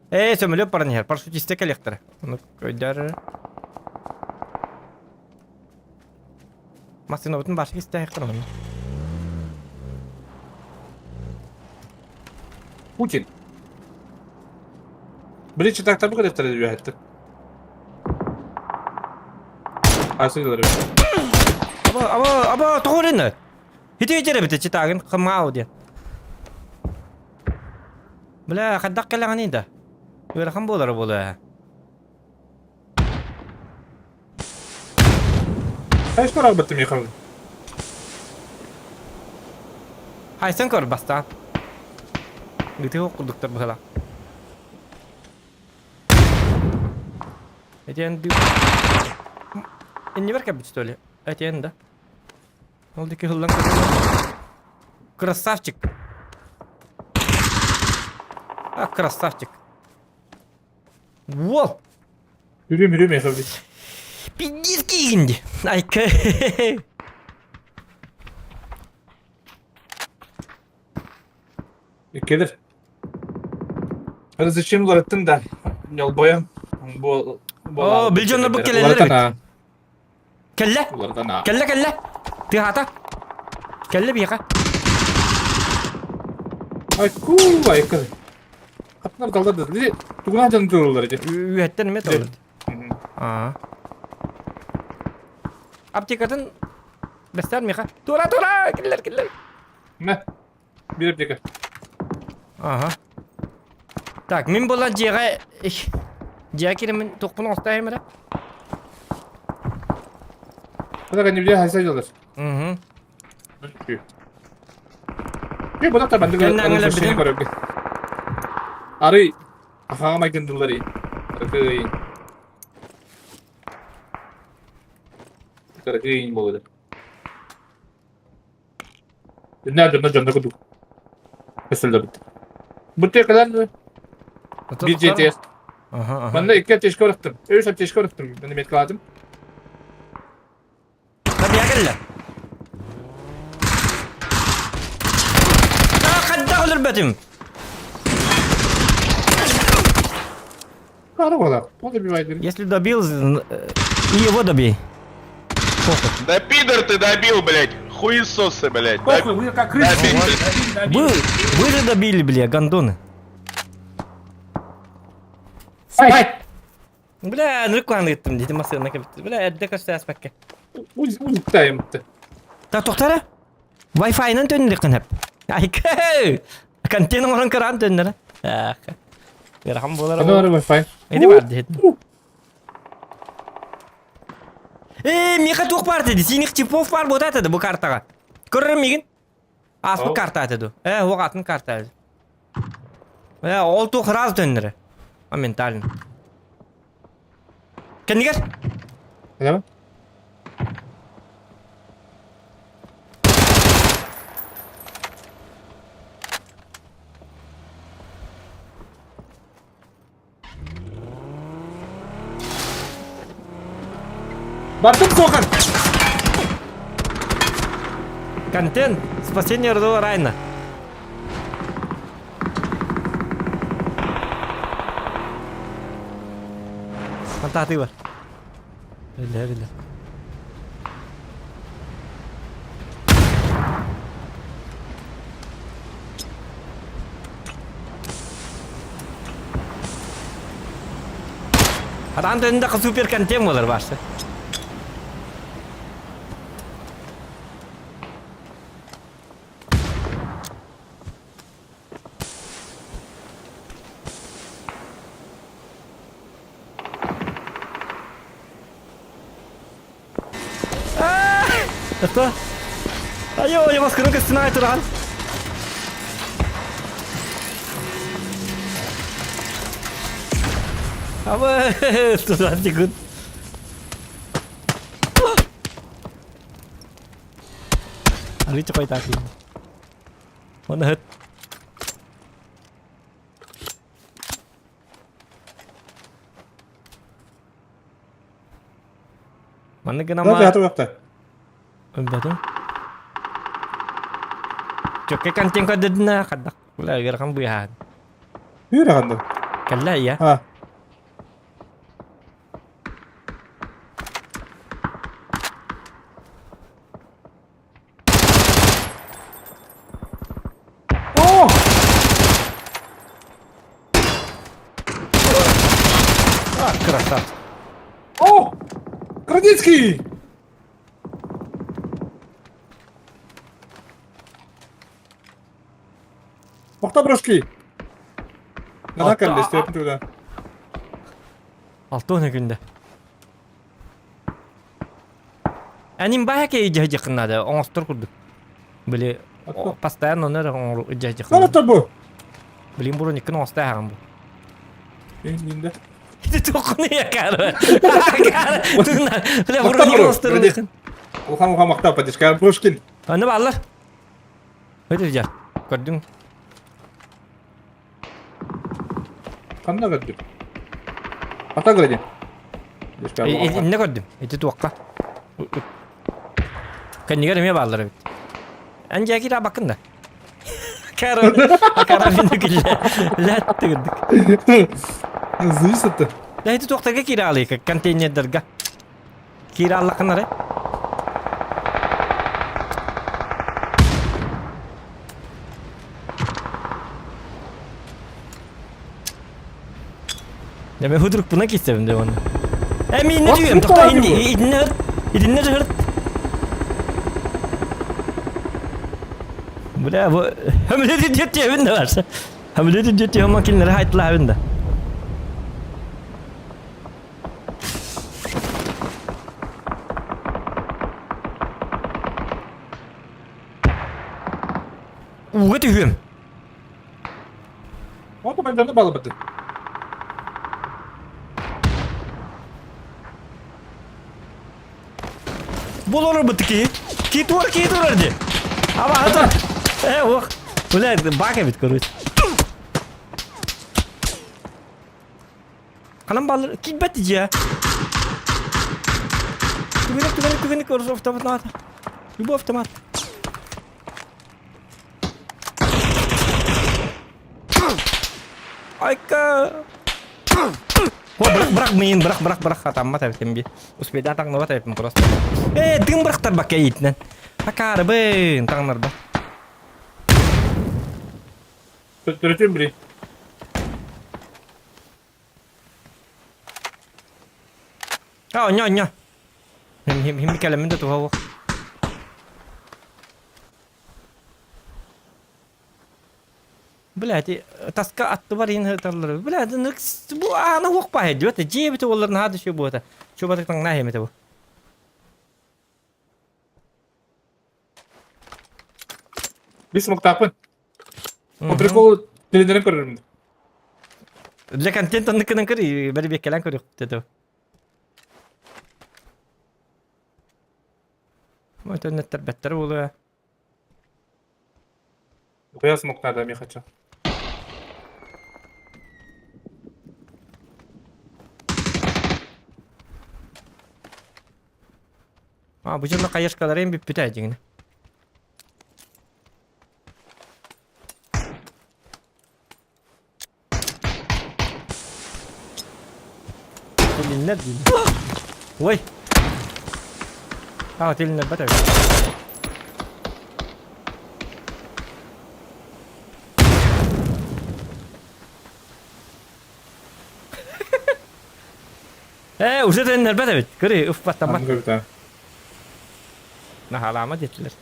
Ээ, сөмөлөт баран иһэр. Парашютиста кэлиэхтэрэ. Ону көйдөр. Массыынабытын башка истээхтэр онно. Путин. Били чытаактарбы кэлэттэрэ үөһэттэр. Асыылар. Аба, аба, аба, тоҕо эрэнэ? Ити этэр эбит читаагын хымаау диэн. Бля, хайдах кэлэҕиний да? Ыарахан буолара буолуо. Хайс көрөр Михаил? Хайсан көр бастаан. Ытыы курдуктар быһыла. Этиэн Иннибэр кэлбит что ли? Этиэн да. Ол диэки ыһыллан көрдүм. Красавчик. А, красавчик. Уол! Үрүм үрүм Михаил. Пиздец киигин ди. Айка. Келер. Зачем уларыттым да? Ньолбойон. Бу О, бил дьоннор бу кэлэллэр эбит. Кэллэ. Уларытан Кэллэ, кэллэ. Тыаһаата. Кэллэ биһиэхэ. Айку, айка. Хатнар далдар да. Тугунан дьон турулар ити. Үөһэттэн эмиэ толлар. Аа. Аптекатын бэстээр миэхэ. Тура, тура! Киллэр, киллэр. Мэ. Биир аптека. Ага. Так, мин буолан дьиэҕэ дьиэҕэ киирэммин туохпун оҥостойум эрэ. Куда кэннибитэ хайса дьалар. Угу. Е, бұда та бандык Кэннээҥилэр көрөргө. Арый ахаҕа майгындыллар Арыкый. Арыкый болду. Иннэ дьонно дьонно курдук. Көстөллөр. Бу текалар Bir GTS. Манна икки аптечка ырыттым. Үс аптечка ырыттым. Маны меткаладым. Табиягылла. Хадда өлөрбөтүм. Если добил, и его добей. Похуй. Да пидор ты добил, блядь! Хуесосы, блядь! Похуй, вы как крысы. Вы, вы же добили, бля, гондоны. Ай! Бля, нырыккан ыттым дии массыына кэбит. Бля, эрдэ көстө аспакка. Уйуктайым. Та тохтара? Wi-Fi-нан төннүрүккүн хэп. Айка! Контент оҥорон кыраан төннөрө. Ыарахан буолар. Аны бар Wi-Fi. Ити бар диэт. Ээ, миэхэ туох баар дии? Синих типов баар буолта этэ бу картаҕа. Көрөр миигин? Ааспыт карта этэ ду. Ээ, уох атын карта этэ. Ээ, ол туох ыраас төннөрө. Моментально. Кэннигэр? Эдэ? Бардым сохан! Контент! Спасение Рудого Райна. Хантаатыы бар. Биллэр, биллэр. Атаан төнүндэ супер контент болар барсы. Это? Айо, я вас кырын стена туран. Абы, туда секунд. Арыйча қайтатын. Оны Маннык Да, гынама... бэйэтэ уохта. Өлбөтүм. Чөккө контент көрдөдүнэ хаддах. Бля, ыарахан быыһаан. Ыарахан да. Кэллэ ийэ. А. О! А, красавчик. О! Крадицкий! Мохто брошки! Надо кэллэ, степин туда. Алтон күндэ. Аним баһа кэ дьаһдьахыннада оҥостор курдук. Били постоянно онор оҥору дьаһдьахыннада. Кана бу? Блин, бурун иккин оҥостаахын бу. Инде. Ити туоххуну якары. Тугна. Бля, бурун иккин оҥосторун иккин. Улахан улахан махтал поддержка Пушкин. Аны бааллар. Өтөр дьар. Көрдүҥ. Ханна көрдүм? Ата көрдүм. Инне көрдүм. Ити туохха. Кэннигэр эмиэ бааллар эбит. Эн дьээки бакын да. Карабин күллэ. Ләт тыгырдык. Зависит. Да ити туохтарга киирэ алыйка контейнердарга. Киирэ аллаххынары. Я мен худрук кистебин деп оны. Э мен инне жүйем, тоқта инне инне хырт. Инне хырт. Бля, бу хөмлөтү жетебин да бар. Хөмлөтү жетебин макинлери хайтлабын да. Ууга түһүөм. Ото мен балабыты. Болору бытыки. Ки туар ди. Аба ата. Э, ох. Бля, бак эбит, короче. Ханан баалар киирбэт дьиэ. Түгэнэ түгэнэ түгэнэ көрсө автомат наада. Любой автомат. Айка! О, бырах, бырах, миин, бырах, бырах, бырах, атаммат эбитим би. Успейдаан таҥныбат эбиппин просто. Ээ, дым бырахтарбакка иитинэн. Акаарыбын, таҥнарба. Төттөрүтүн били. А, онньо, онньо. Хим кэлэммин да туһа Бля, ити таска аттыбар иһин сыталлар. Бля, бу аана уох баһа диэт, дьиэбит уолларын наһаа да үчүгэй буота. Чубатык таҥнаа иһимэтэ бу. Бис муктааппын. По приколу телевизорын көрөрүм. Для контента ныкынан көр, бэрбиэккэлээн көрүөх деді. Өтөннөттөр бэттэр буолуо. Куйаас муктаада ми хочу. А, бу дьонно хаешкаларын бүппүтэ дьиҥин. Тилиннэр диин. Ой! А, тилиннэр бат эбит. Э, уже тилиннэрбэт эбит. Көрү, ыфпаттаммат. Аны Наһаалаама диэтилэр.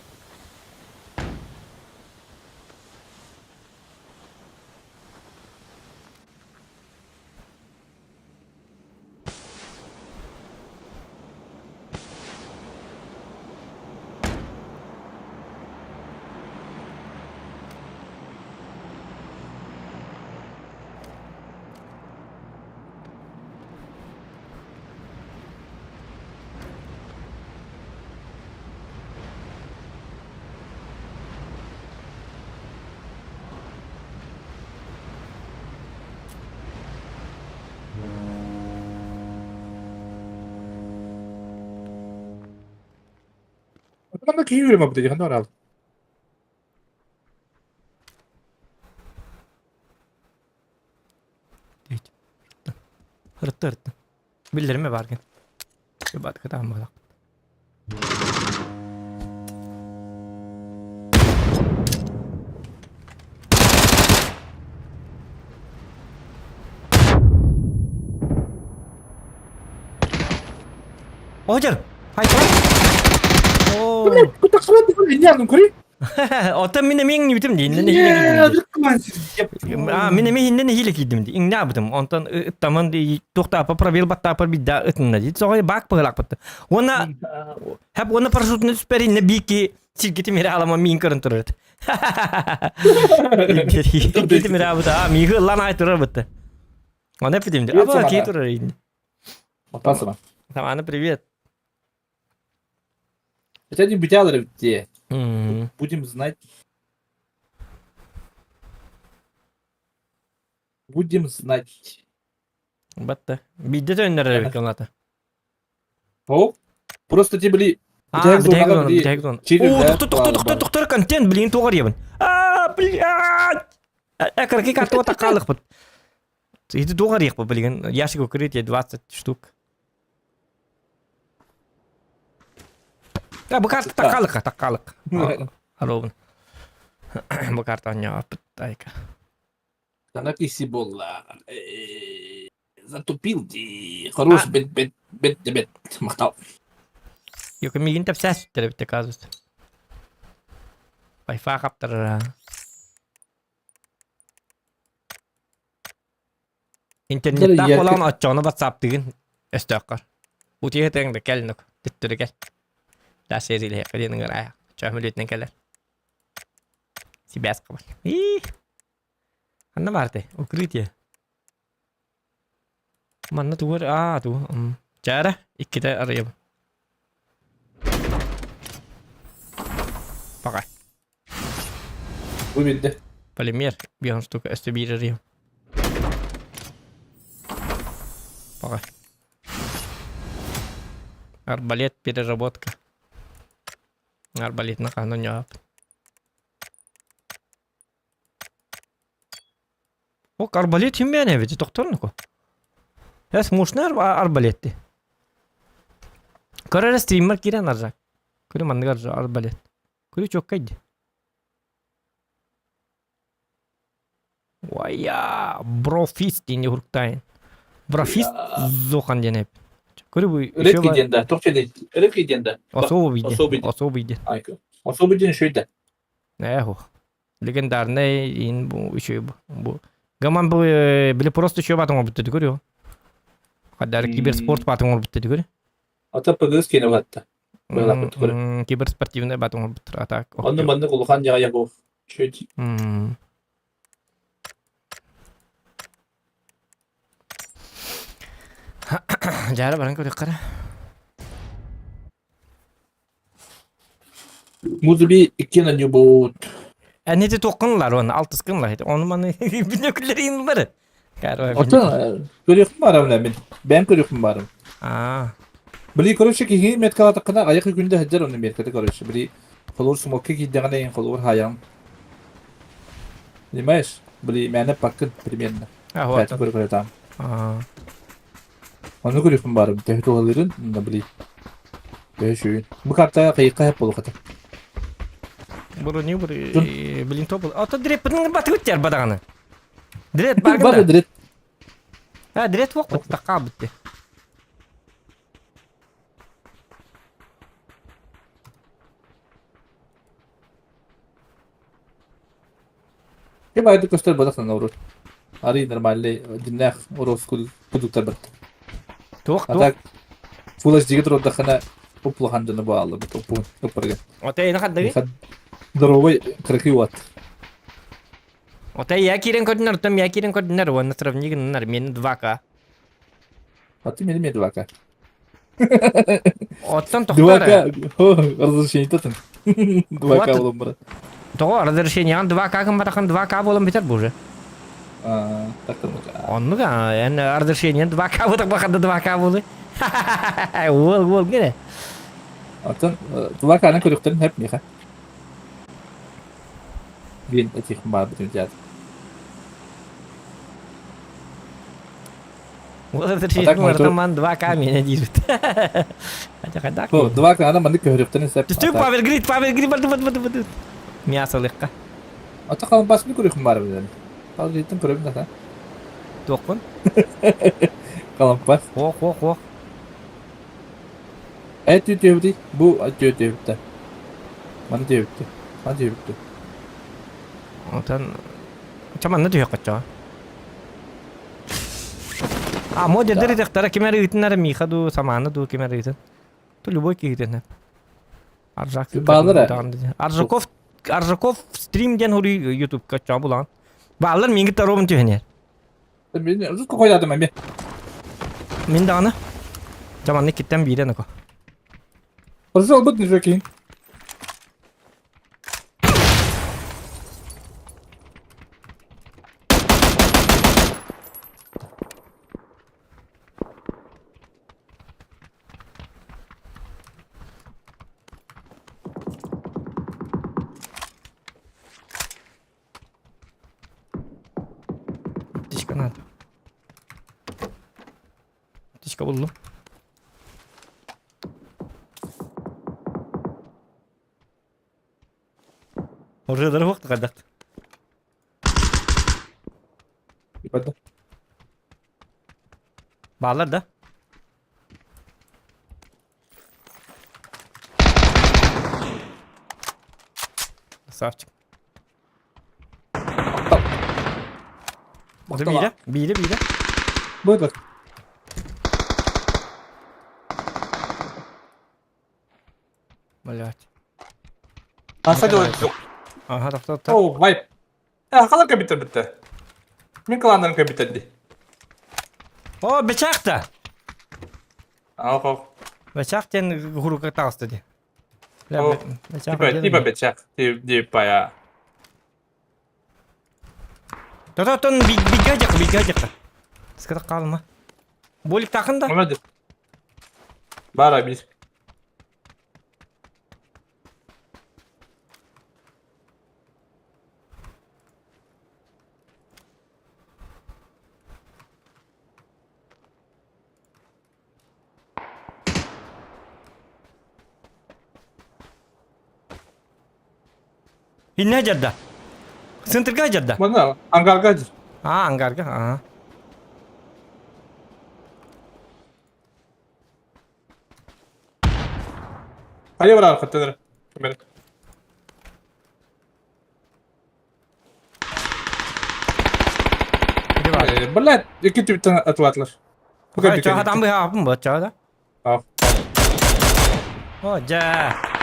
Манна киһи үрүмэ бу дии ханна Ырытты ырытты. Биллэрим бааргын. Баатка тааммалах. Оһдьор! Хайта! Оо! Оттон мин эмиэ иҥнибитим дии, иннинэ иһиилэ киирдим дии. Аа, мин эмиэ иһиннэн иһиилэ киирдим дии. Иҥнээбитим. Онтон ыттамын дии, туохтааппа пробел баттааппар биирдэ ытынна дии. Соҕой баак быһылаахпыт. Уонна хэп уонна парашютун түспэр иннэ биики сиргитим иһэ алама миин көрөн турар. Сиргитим иһэ абыта. Аа, миихи ыллаан аай турар бытты. Оны эппитим дии. Аба кии турар инни. Опасова. Тамана, привет. Хотя не бутялы где. Будем знать. Будем знать. Батта. Бидде төннөр эбит кылната. О, просто те были... А, бүтэһик зона, бүтэһик зона. О, тохтор, тохтор, тохтор, тохтор, контент, блин, тугар ебен. А, блядь! Э, кырки картуа такалык бут. Ити тугар ехпа, блин, ящик укрытие 20 штук. А, бу карта такалык, такалык. Ровно. Бу карта оонньооппут, айка. Сана киси буолла. Затупил дии. Хорош бет бет бет бет махтал. Юка миигин тэпсээс эбит оказывается. Вайфай хаптарара. Интернеттаах буолан оччоҕуна ватсаптыгын өстөөххөр. Утуйа сытыаҥ да кэл нук, төттөрү кэл. Да сериилэһиэххэ диэн ыҥыраайах. Чоһум үлэтинэн кэлэр. Сибээс хабар. Ии. Ханна баартай? Укрытие. Манна тугу аа тугу Чаара иккитэ арыйабын. Пока. Бу билде. Полимер бион штука өстө биир арыйым. Пока. Арбалет переработка. Арбалетна хаһан оонньообут. О, арбалет симмээн эбит, тохторнуку. Эс мощный арбалет ди. Көрөр стриммер киирэн аржак. Көрү манныгар арбалет. Көрү чоккай ди. Уайа, брофист диэн уруктайын. Брофист зохан диэн эп. Көрү бу Редкий диэн да, тоқ жерде редкий диэн да. Особый диэн. Особый диэн. Особый диэн. Особый диэн үшөй да. Эхо. Легендарный ин бу үчүгэй бу. Бу Гаман бу били просто үчүгэй баатын оҥорбут дии көрүө. Хаддар киберспорт баатын оҥорбут дии көрүө. Ата ПГС киэнэ батта. Быалаппыт көрө. Киберспортивный баатын оҥорбуттар. А так. Онно маннык улахан дьаҕайа бу. Үчүгэй. Дьаара баран көрүөххэ эрэ. Музыби иккиэн анньыбыт. Эн ити туоххун ылар уонна алтыскын ылар. Ону маны бинөкүллэриин ылар. Оттон көрүөхпүн баарым мин. Бэйэм көрүөхпүн баарым. Аа. Били, короче, киһи меткалаатаххына айах күндэ сылдьар онно метката, короче. Били, холуур смокка киирдэҕинэ иһин холуур хаайаҕын. Понимаешь? Били, мээнэ паккын примерно. А, вот. Бэйэтин көрө-көрө таам. Аа. Ону көрүөхпүн баарым. Төһө туһалыырын, онно били. Төһө үчүгүйүн. Бу карта хайыкка хэп буолуохата. Брони Дьон блин тобул. Ото дреппин батыгыт бадаҕаны. Дрет Бар баргын да. дрет. А, дрет уох бутта бутты. Ким айды көстөр бодах урут. Арый нормальный диннээх урус кудуктар бат. Туох А туох. так Full HD-ге турдахына уплахан дьоно бааллар уппун уппарга. Отой ина хаддыгы. Здоровый крыхи вот. Отой я киирэн көрдүнэр, оттон я киирэн көрдүнэр, уонна сравни гыннар, мен 2К. А ты меня 2К. Оттон тохтор. 2К, разрешение тотын. 2К болом брат. Тоҕо разрешение 2К гымматахан 2К буолан бүтэр бу уже. Так там. Оннук эн разрешение 2К бутак баханда 2К буолы. Уол уол гене. Оттон 2К-ны көрүктөрүн хэп миха. Биэн этих баар бүтүн театр. Вот разрешение ман 2К меня держит. Хотя хадак. 2К-ны маннык көрүктөрүн сэп. Түстүү Павел Грид, Павел Грид барды барды барды барды. Мясо лыкка. Ата қалын басын көрүхүм бар билен. Павел Гридтин көрөбүн да. Туохпун? Қалын бас. Ох, ох, ох. Эт түтүбүти. Бу түтүбүттэ. Маны түбүттэ. Маны түбүттэ. Отон чаманна түһэ кочо. А мо дедери дехтара кимер ыытынара Миха ду саманы ду кимер ыытын. То любой киһитин. Аржак. Баалар Аржаков Аржаков стрим ден хури YouTube кача булан. Баалар минги таробын түһэнер. Мен ұзын қойдадым мен. Мин даҕаны. Жаманны киттен биирен око. Хорошо, албыт не жөкейін. Птичка надо. Птичка буллум. Оржыдары вакыт кадак. Баалар да? Красавчик. Бире, бире, бире. Быдыр. Блять. Аса делать. Ага, так, так, так. О, вайп. Э, қалар компьютер бітті. Мен кландарым компьютер ди. О, бечахта! Ал, ал. Бечах тен гурука таусты ди. Типа, типа бечах. Типа я. Тототон бигэ дьах, бигэ дьах. Ската калма. Болик тахын да? Молодец. Бара бир. Иннэ дьарда. Центрга дьарда. Манна ангарга дьар. А, ангарга, ага. Хайа барар хаттанар. Кэмэр. Блядь, икки түптэн атылаатылар. Чаҕа быһааппын бу чаҕа да. О, дьэ.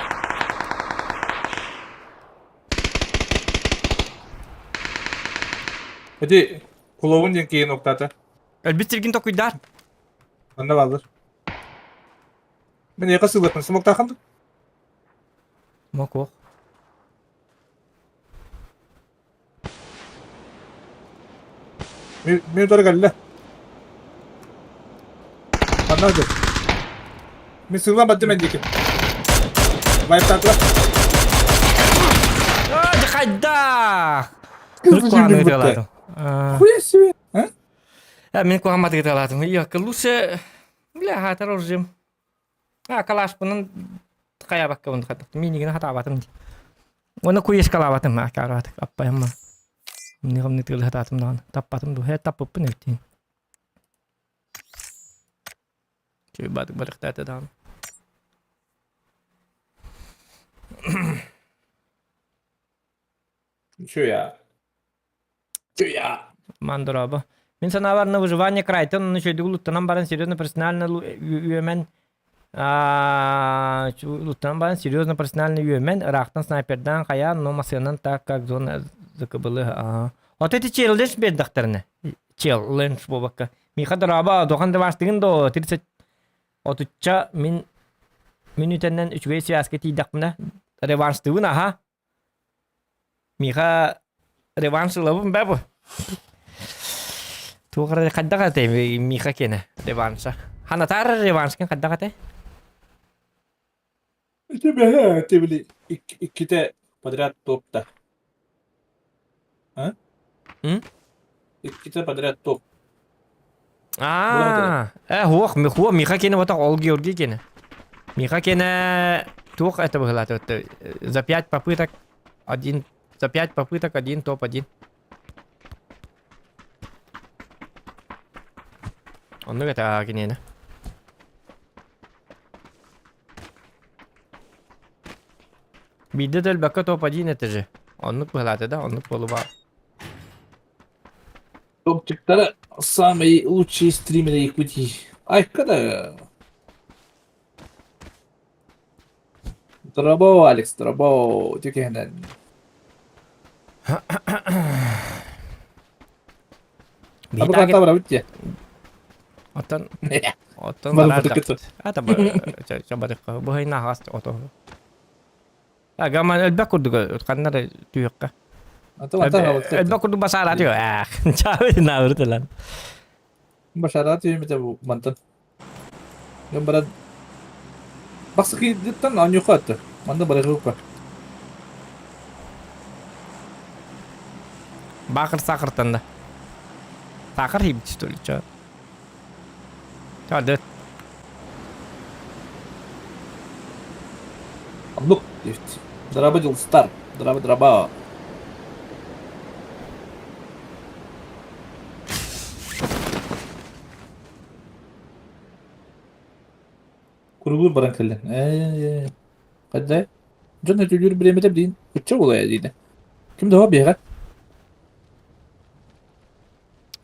Эти куловун диэн киин октаата. Өлбүт сиргин токуйдаар. Манна бааллар. Мен эка сыллаппын смоктаахын. Мокуох. Мен утары кэллэ. Ханна сылдьар? Мин сыыллан бардым эн диэки. Вайптаатылар. А, дьэ хайдах? Куһаҕаны ытыалаатым. Хуя себе, а? А, мин куһаҕан ытыалаатым. Иокка лучше, бля, хаатар оружием. А, калашпынан хайабакка хатах. Минигини хатаабатым дии. Уонна куешкалаабатым акараатык аппайамма. Нигамны тыылы хатаатым даҕаны. Таппатым ду. Һэ таппыппын эбитин. Чуйбатык барыхтаата даҕаны. Чуя. Чуя. Мандороба. Мин санаабар на выживание крайтан оны чөйдүгү луттанан баран серьезно профессионально үөмэн луттанан баран серьезно профессионально үөмэн ыраахтан снайпердаан хайаан но масыанан так как зона ЗКБлы Вот эти челлендж бердахтарына челлендж буолбакка Миха дороба дохан дыбаастыгын до 30 отучча мин мүнүүтэннэн үчүгэй связка тиийдэхпинэ реванштыыбын аха Миха реванш ылабын бэ бу. Туох эрэ хайдах этэй Миха киэнэ реванша. Ханатаар реваншкын хайдах этэй? Тебе, ты били иккитэ подряд топта. А? М? Иккитэ подряд топ. Аа, э, хуох, хуох, Миха киэнэ вот ол Георгий киэнэ. Миха киэнэ туох это быһылаата за пять попыток один за пять попыток один топ-один. Оннук это киниэнэ. Биирдэ да өлбөккө топ-один это же. Оннук быһылаата да, оннук буолуба. Топчиктара самые лучшие стримеры Якутии. Ай, когда... Дорабо, Алекс, дорабо, тикенен. Абы карта бар битте. Оттон оттон барар Ата чабарыкка бу хайна хас ото. Агаман элбэх курдук ханнар түһүөххэ. Элбэх курдук басаара түһ. Чаабы наабыртылан. Башара түһүмүтэ бу мантан. Дьон баран Бастакыттан оонньуохха атты. Манна барыахпа. Баахыр саахыртан да. Саахар хибит что ли, чё? Чё, Оннук диэбит. Драба дьулустар. Драба драба. Куругуур баран кэллэ. Ээ, хайда? Дьон өтүүлүүр бириэмэтэ билигин ычча буолуо диинэ. Ким да биэҕэ.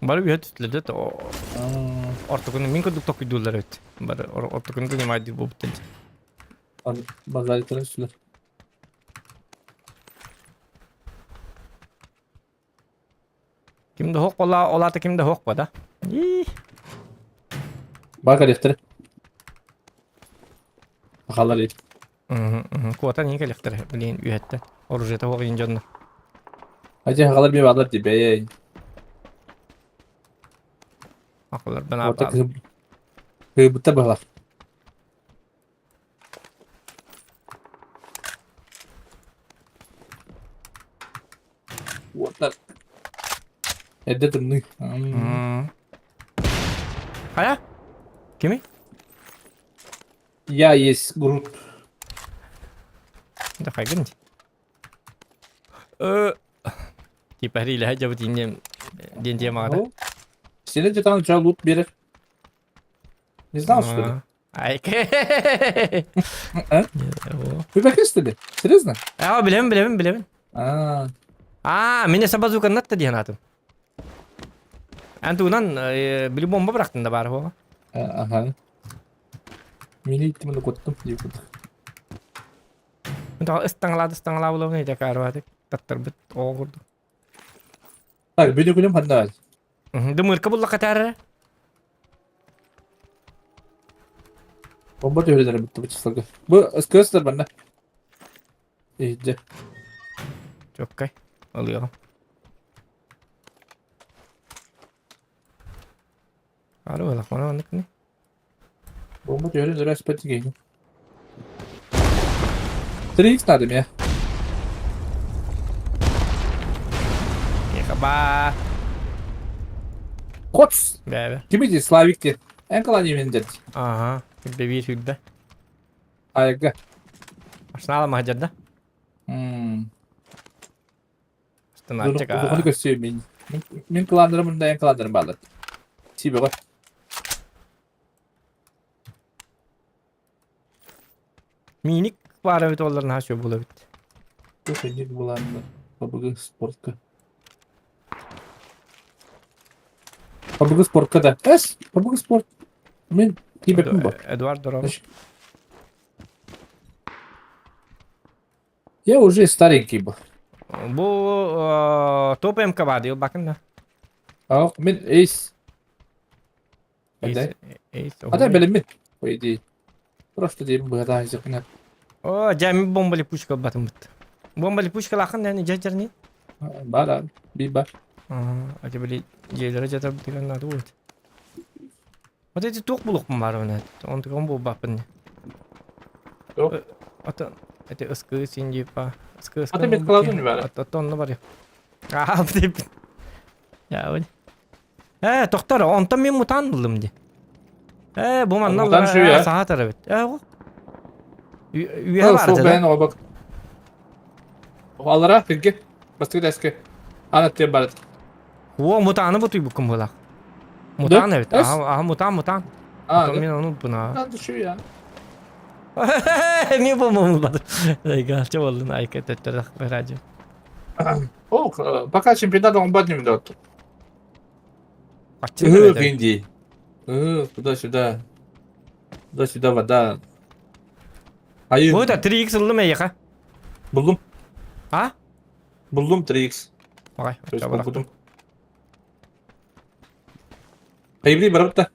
Бары үһэ түстүлэр ортокуну мин курдук токуйдууллар эбит. Бары ортокуну занимайдыр буолбуттан. Базаритарын үстүлэр. Ким да хоқ бола, олата ким да хоқ ба да. Бар кэлиэхтэрэ. Сахалар ит. Куотан иин кэлиэхтэрэ, билигин үһэттэн. Оружиета хоқ иин дьонно. Ати сахалар би баалар дии бэйэ. Акыларбын Орта аапаал. кыһы кыһыбыттар быһалар. Уоттар. Эрдэ тымныы. М. Хайа? Кими? Я есть Грут. Да хайгын ди. Э, Типа рилэһэ дьабыт иннем диэн темаҕа Сене жетан ча лут берер. Не знал, что ли? Айке. А? Вы как что ли? Серьезно? Аа, билэбин, билэбин, билэбин. А, Аа, мине сабазукан натта диэн атым. Эн тугунан били бомба бырахтын да баар буола. Ага. Мини иттим куттум диэбит. Ыстаҥалаат ыстаҥалаа булабын ити акаарбаатык таттарбыт оҕо курдук. Так, бүдү күнүм ханна Дымырка буллахха таарара. Бомба түһэрэлэрэ бүтті бу числарга. Бу СКС-тар манна. Иһирдьэ. Чоккай. Ылыаҕым. Ары буолах, мана маннык не. Бомба түһэрин өрө аспат киһини. 3x надо мне. Ба. Коц! Бэбэ. Ким ити Славик ти? Эн кылаан имен дед. Ага. Бэби сүрдэ. Айга. Арсенала маһдьарда. Мм. Станатчик. Улаханы көрсүө мин. Мин кылааннарым мында эн кылааннарым баалар. Сибэҕэ. Миник баар эбит оллар наһаа сөп буола эбит. Туох инник булаанна Бабыгы спортка. Бабыгы спортка да. Эс, Бабыгы спорт. Мин кибеппин бо. Эдуард Дорова. Я уже старенький был. Бу топ МК баар дии бакын да. А, мин эйс. Ата бэлэммин. По идее. Просто диэм быһата айзыкына. О, дьэ мин бомба липучка батыммыт. Бомба липучка лахан нәни дьэ Бар, би бар. А били дьиэлэрэ дьатарбытыгар наада буолбут. Вот эти туох булукпун баар уна. Онтуган буолбаппын. Туох? Ата эти ыскы синдипа. Ыскы ыскы. Ата бет кылатын баар. Ата онно бар. Аа, деп. Я вот. Ээ, тохтор, онтон мин мутаан буллум ди. Ээ, бу манна Мутаан шүе. саха эбит. Ээ, ол. Үөһэ бар Сол этэ. бэйэн оҕобок. Аллара тирге. Бастыгы дэске. Ана тиэн барат. О, мутааны бутуйбуккун буолах. Мутаан эбит. Эс? Аха, аха, мутаан, мутаан. А, Потом мин ону буна. Надо шүе. Мен болмамын Айга, чэ боллун айка төттөрөх радио. О, пока чемпионат он баднем дат. Ых, Инди. Ых, туда-сюда. Туда-сюда вода. Айы. Бу да 3x ыллым эйиэхэ. Буллум. А? Буллум 3x. Ой, То есть булбутум. Хайбри барабыта.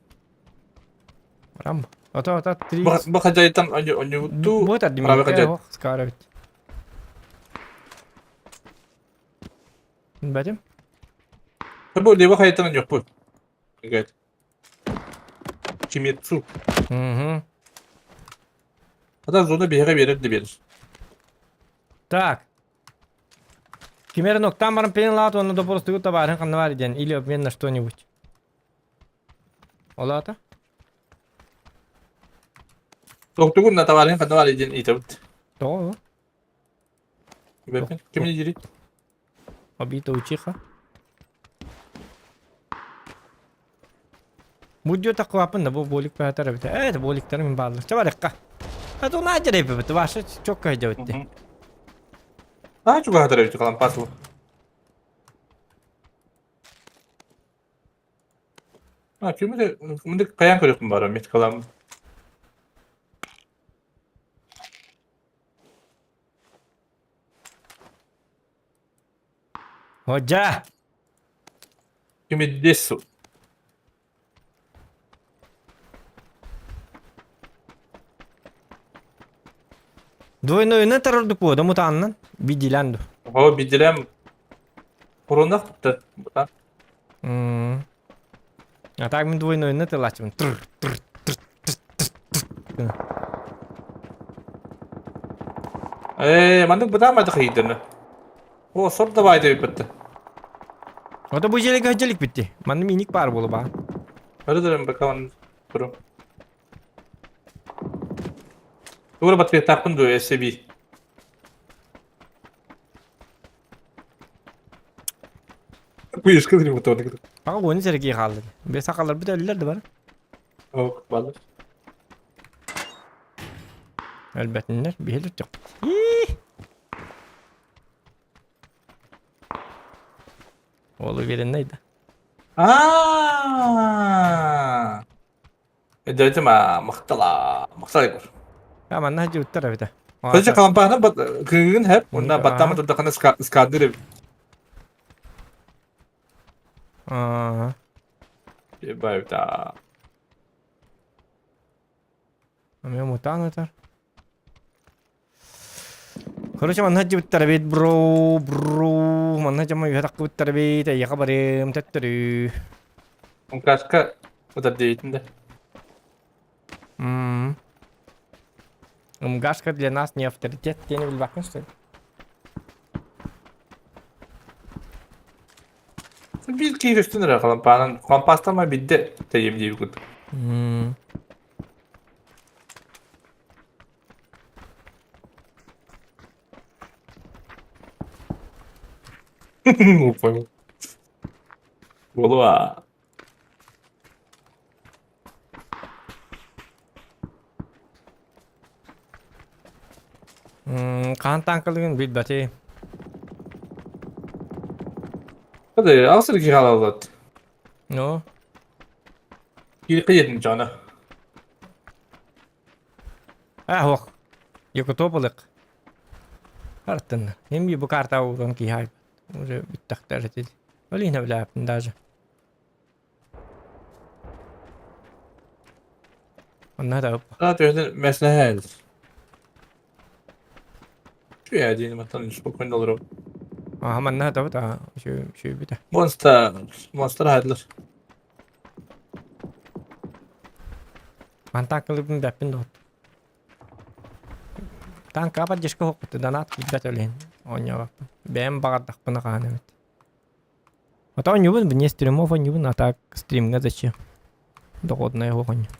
Барам. Ото ото 3x. Бу хажайтан оньюту. Бу да Барабы Скоро ведь. Бәтем? Бу лево хайтан оньюппут. Говорит. Кимецу. Угу. Ата зона биһиэхэ биэрэр да биэрэр. Так. Кимер там баран пенелаат уонна допоростугу табаарын ханна баар диэн или обмен на что-нибудь. Ол аата? Тохтугун на табаарын ханна баар диэн ыйытабыт. Тоҕо? Кимэппин? Кимини дири? Обита учиха. Будьё такуапын да бу болик баатар эбит. Э, боликтар мин бааллар. Чэ барыахха. А то наадьар эбит. Ваша чокка дьэбит. Аа чугаһатар эбит халампаас А, кимди мындык каян көрөкпүн бара меткалам. Ходья! Кимиддесу. Двойной террордук буо, мутааннан. Бидилянду. О, бидилем. Коронах тутта. М. А так мин двойной тылааччыбын. Тыр тыр тыр тыр тыр тыр. Ээ, маннык бытаамай да хайданы. О, сор давай деп битти. Ото бу дьиэлигэ дьэлик битти. Манна миник баар буолу баа. Өрөдөрөм бакаман туру. Тугура батыктаахпын дуо SCB. Куйушка дырым мотор. Аҕа уону сэргии хаалла. Бе сахаларбыт өллөр да бар. Ок, балыр. Өлбөтүннэр биһил өттөх. Ол уверенный да. Аа. Эдэтим махтала, махтала көр. А манна жуттар эбитэ. Короче, калампааны кыгын хэп, уонна баттаама турдахына скадыр эбит. Аа. Ебать, Эмиэ мутаан ытар. Короче, манна дьыбыттар эбит, бро, бро, манна дьама үһэ таххыбыттар эбит, эйиэхэ барыым, төттөрү. Умкашка ытар диэбитин да. М. Умгашка для нас не авторитет, диэни билбэккин что ли? Биир киһи көстөн эрэ халампаанан халампаастама бидде тэйиэм диэбит курдук. М. Понял. Буолуа. Хаан тааҥкалыгын билбэти. Hadi алсыр киһи хаалаллат. Ну? Киирхи диэтин дьоно. А, ох. Якутополык. Артын. Эми бу карта ууран киһи айбыт. Уже бүттэхтэр этил. Ол иһинэ билээппин даже. Онно да А, төһөнөн мэснэһэ Şu диэн мантан спокойно олорор. Аха манна табыт аа үчүгэй Монстр, монстр хадлар. Мантаакылыбын бэппин доҕот. Танка поддержка хоқпут донат киирбэт өлүһүн оонньообоппун. Бэйэм баҕардахпына хаһан эмит. А то оонньуубун вне стримов оонньуубун, а так стримҥа зачем? Доходная суох оонньуу.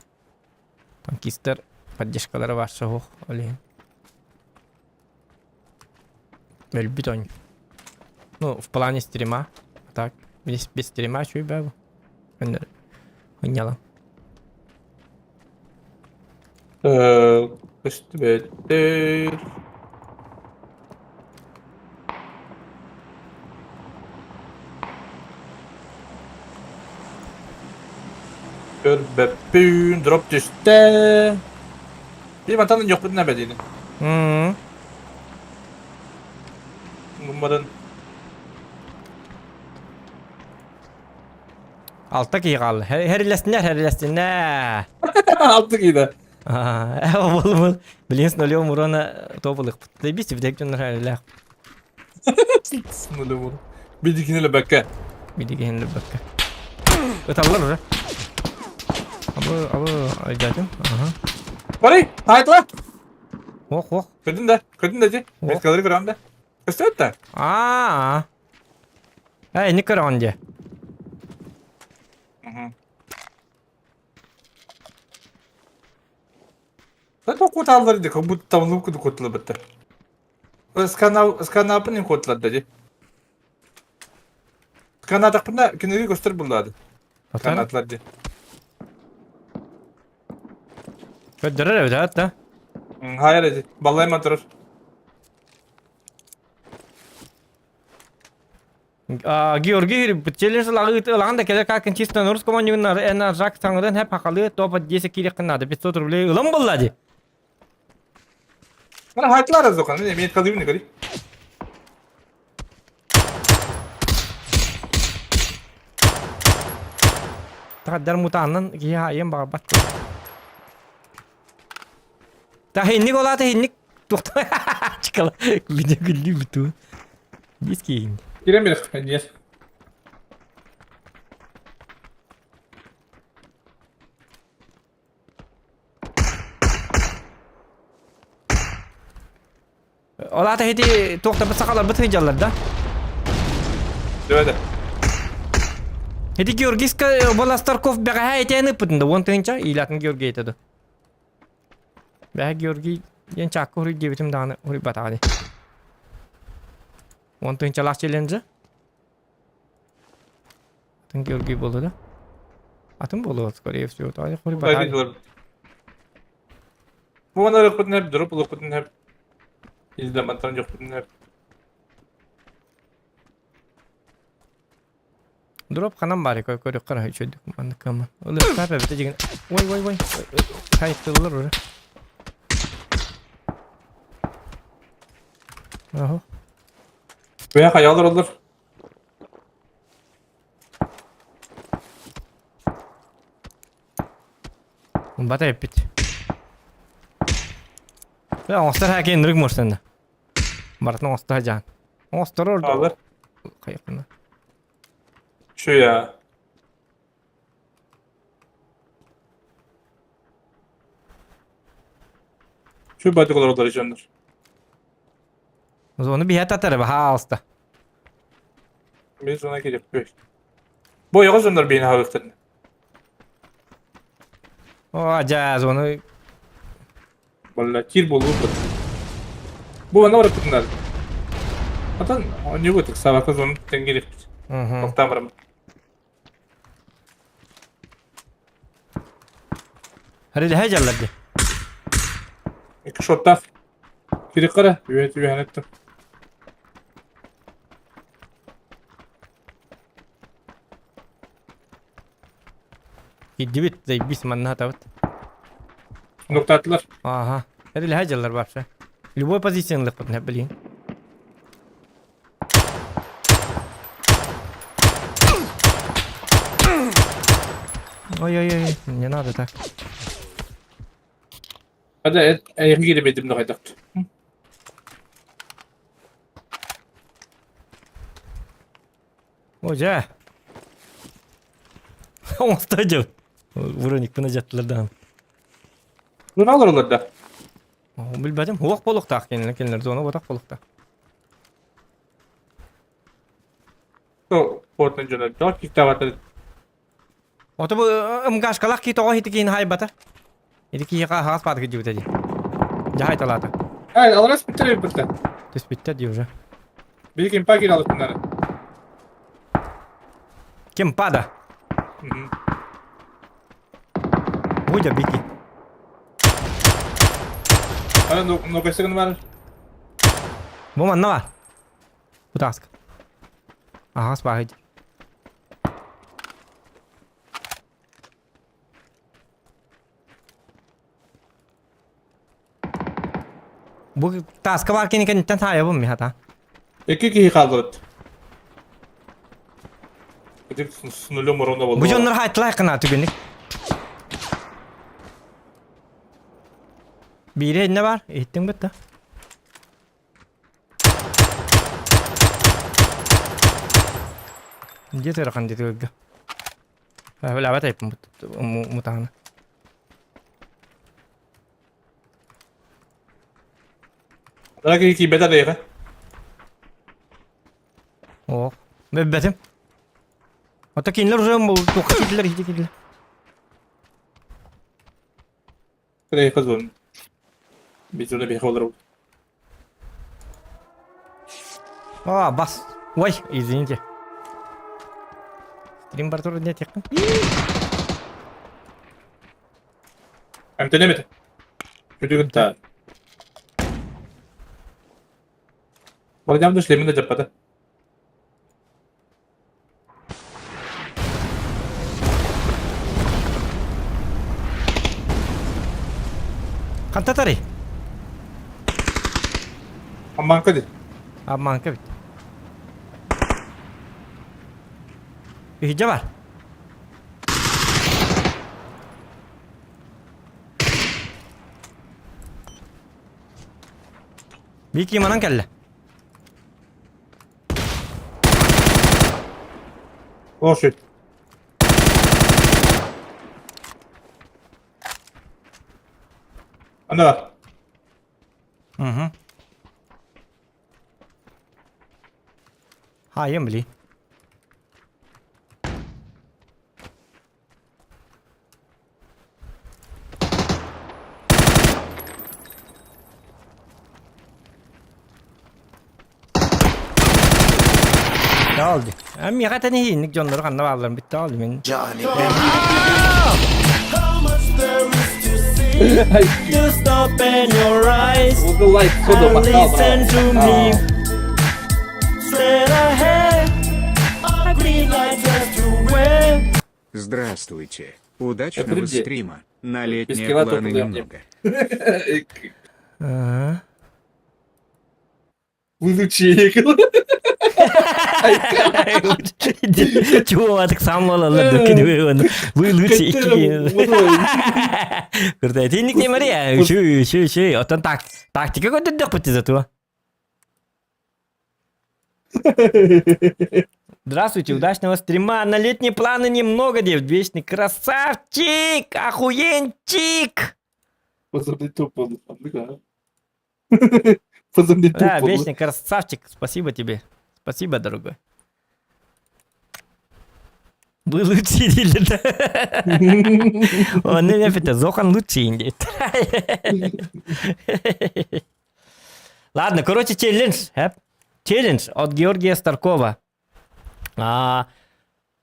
Танкистар поддержкалара баарса суох ол иһин. Өлбүт оонньуу. Ну, в плане стрима. А так, без, без стрима үчүгэй баа бу. Оонньолон. Э, көстүбэттэр. Көрбөппүн, дроп түстэ. Биир мантан дьохпутун эбэтиини. М. Гуммарын. Алта киһи хаалла. Хэрилэстиннэр, хэрилэстиннэр. Алта киһи Аа, ол был. Билин с нулем урона тобылык. Бис бидек дьоннор хэрилээх. С нулем урона. Бидикини лебекке. Бидикини лебекке. Ыталлар уже. Абы, абы, айдатым. Ага. Барый, айтла. Ох, ох. Көрдүн да, көрдүн да дии. Меткалары көрөм да. Көстүбүт да. Аа. Эй, не көрөҕүн дии. Да куталлар ди, как будто там луку кутылыбыттар. Сканав, сканапын кутылар да ди. Сканатақпына киниги көстөр буллады. Сканатлар ди. Көрдөрөр эбит да? Хайыр ди. Баллайма турар. Георгий Телес ылаҕын да кэлэр как чисто на русском онньугун эн Жак саҥаран хэп хахалы то под 10 киириэххин наада 500 рублей ылан буолла дии. Мана хайтылар азоқан, мен калыбын көрей. Тахаддар мутааннан киһи айан баҕарбат. Та хинник олаата хинник туохта чыкала видео күллүү буту. Бис киин. Кирем бир, нет. Ол аата ити туохтарбыт сахаларбыт сылдьаллар да? Дөөдө. Ити Георгийска Волосторков бэҕэһээ итиэн ыппытын да 10 тыһыынча иилатын Георгий этэ да. Бэҕэ Георгий диэн чаакка уруй диэбитим даҕаны уруйбатаҕа дии. 10 тыһыынчалаах челленджи. Атын Георгий буолла да? Атын буолуо, скорее всего. Тоҕо хуруйбатаҕа. Бу аны ырыппытын эп, дроп ылыппытын эп. Издаматтан дьохпутун эп. Дроп ханан баар көрүөххэ эрэ үчүгүйдүк маннык кыаммын. Ылыахтаах эбитэ дьигин. Ой ой ой. Хайыттыллар уже. Аһо. Бэйэ хайалар олор. Бата эппит. Э, оҥостор хакин нырык морсенна. Барытын оҥосто жаан. Оҥосторор Алар. Хайыкына. Şu ya. Şu бадык олор дьоннор. Зону биһэ татары баһаалыста. Мен зона келеп Бу ойоҕос дьоннор биһини хаалыахтарын. О, дьэ, зону Балла кир буолуут. Бу манна барыппытынар. Атан оонньуугут сабака зону тэнгелиппит. Тоқтаан барам. Харилэһэ дьаллар дии. Икки шоттаах. Кири кара, үөт үөһэн эттим. Киирдибит, заебись, манна хатабыт. Нуктаатылар. Ага. Харилэһэ дьаллар вообще. Любой позицияны ылыахпытын блин. Ой-ой-ой, не надо так. Hadi эйиги киирбитим да хайдах. О, дьэ. Оҥосто дьыл. Вроникпын дьаттылар даҕаны. Зона олороллор да. Билбэтим. Уох буолуохтаах кинилэр кинилэр зона уотах буолуохтаах. То портан дьоно тоҕо киктаабата Ото бу МГшкалаах кии тоҕо ити киһини хайбата? Ити киһиэхэ аһаҕас баатыгы дьибитэ дии. Дьаһай талаата. Ай, аларас биттер эбиппит. Түспүттэр дии уже. Биһи кимпа киир алыттыннары. Кимпада. Будя бики. Ана нокасыгын бар. Бу манна бар. Бутааска. Аһаҕас бааһы дии. Бу тааска баар кини кэнниттэн таайабын ми хата. Икки киһи хааллыбыт. Ити с нулем урона Бу болду. дьоннор хаайтылай кына түгэнник. Биире инне бар, иһиттиҥ бытта. Дьиэ ыарахан диэти көргө. Үлэбэт айпын мутааны. Ана киһи киирбэтэ да Оо, билбэтим. Ото кинилэр уже туохха киирдилэр, иһити киирдилэр. Кыдай зон. Biz bir olur. А, бас. Ой, извините. Стрим бар нет якын. Эмтенемedi. Kötü Барадям да шлемин да жаппата. Хантатари. Амманка ди. Амманка бит. Иһдьэ бар. Бики манан кэллэ. Oh shit. Ана. Угу. Хаайым били. Таалды. Миэхэ тэниһиинник дьоннору ханна баалларын бүттэ мин. Just open your eyes and listen to me. Straight ahead, a green light just to wear. Здравствуйте. Удачного Подожди. стрима. На летние кило планы только немного. Ага. Вылучи. Чего, так сам Вы лучше Курда, тинник не Мария, үчү, үчү, үчү. Оттон так, тактика көтөдөх бит зато. Здравствуйте, удачного стрима. На летние планы немного, дев. Вечный красавчик, охуенчик. Да, вечный красавчик. Спасибо тебе. Спасибо, дорогой. Вы лучшие, да? Он не это Зохан лучший. Ладно, короче, челлендж. Челлендж от Георгия Старкова.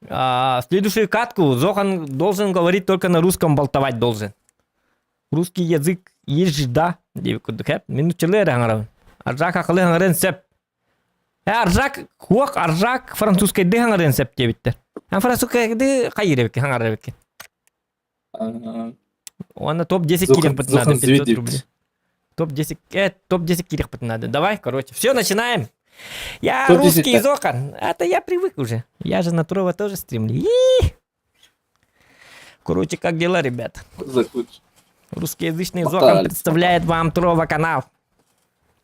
Следующую катку Зохан должен говорить только на русском, болтовать должен. Русский язык есть да. Мин нууччалыы эрэ саҥарабын. Аржак сахалыы саҥарыан сөп. Э, Аржак, хуох Аржак французскайдыы саҥарыан сөп диэбиттэр. А французскайдыы хайыыр эбиккин, саҥарар эбиккин. Уонна топ-10 киириэхпитин надо, 500 рублей. Топ-10, топ-10 киириэхпитин надо. Давай, короче, все, начинаем. Я русский Зохан. Это я привык уже. Я же на Турова тоже стримлю. Короче, как дела, ребят? Русскоязычный Зохан представляет вам Турова канал.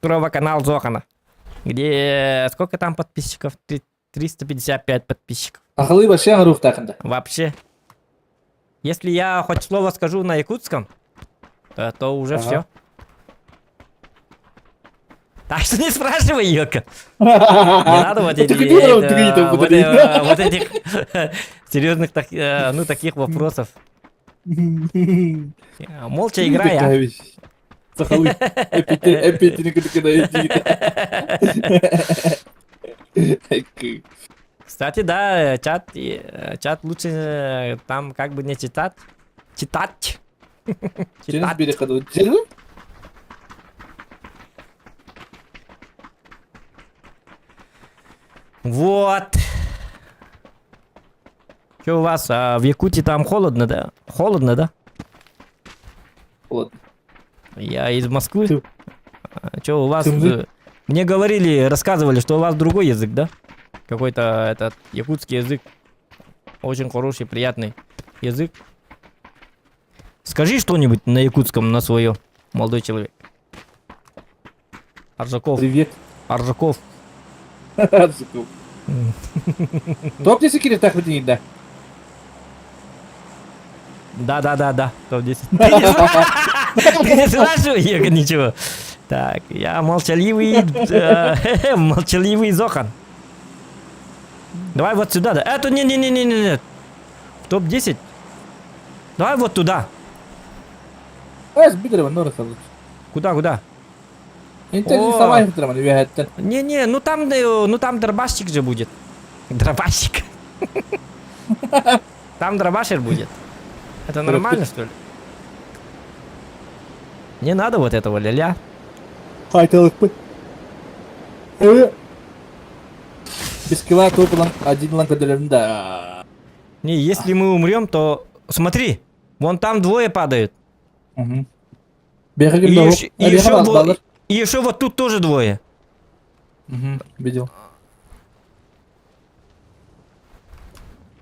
Турова канал Зохана. Где сколько там подписчиков? 355 подписчиков. Сахалыы вообще оҥоруохтаахын да. Вообще. Если я хоть слово скажу на якутском, то уже все. Так что не спрашивай, Йока. Не надо вот эти, вот, вот этих серьезных, ну, таких вопросов. Молча играй, а. Сахалыы. Эппиэтини кытта Кстати, да, чат, чат лучше там как бы не читать. Читать. Читать. Вот. Что у вас а, в Якутии там холодно, да? Холодно, да? Холодно. Я из Москвы. А, что у вас? Мне говорили, рассказывали, что у вас другой язык, да? Какой-то этот якутский язык. Очень хороший, приятный язык. Скажи что-нибудь на якутском на свое, молодой человек. Аржаков. Привет. Аржаков. Аржаков. Топ-10 кириэхтээхпит да? Да-да-да-да, топ-10. Ты не спрашивай ничего. Так, я молчаливый, молчаливый Зохан. Давай вот сюда, да. Это не-не-не-не-не. В топ-10. Давай вот туда. Куда, куда? Не-не, ну там дробашчик же будет. Дробащик. Там дробашер будет. Это нормально, что ли? Не надо вот этого ля-ля. Без килла один да. Не, если мы умрем, то... Смотри, вон там двое падают. Угу. И еще вот тут тоже двое. Угу, видел.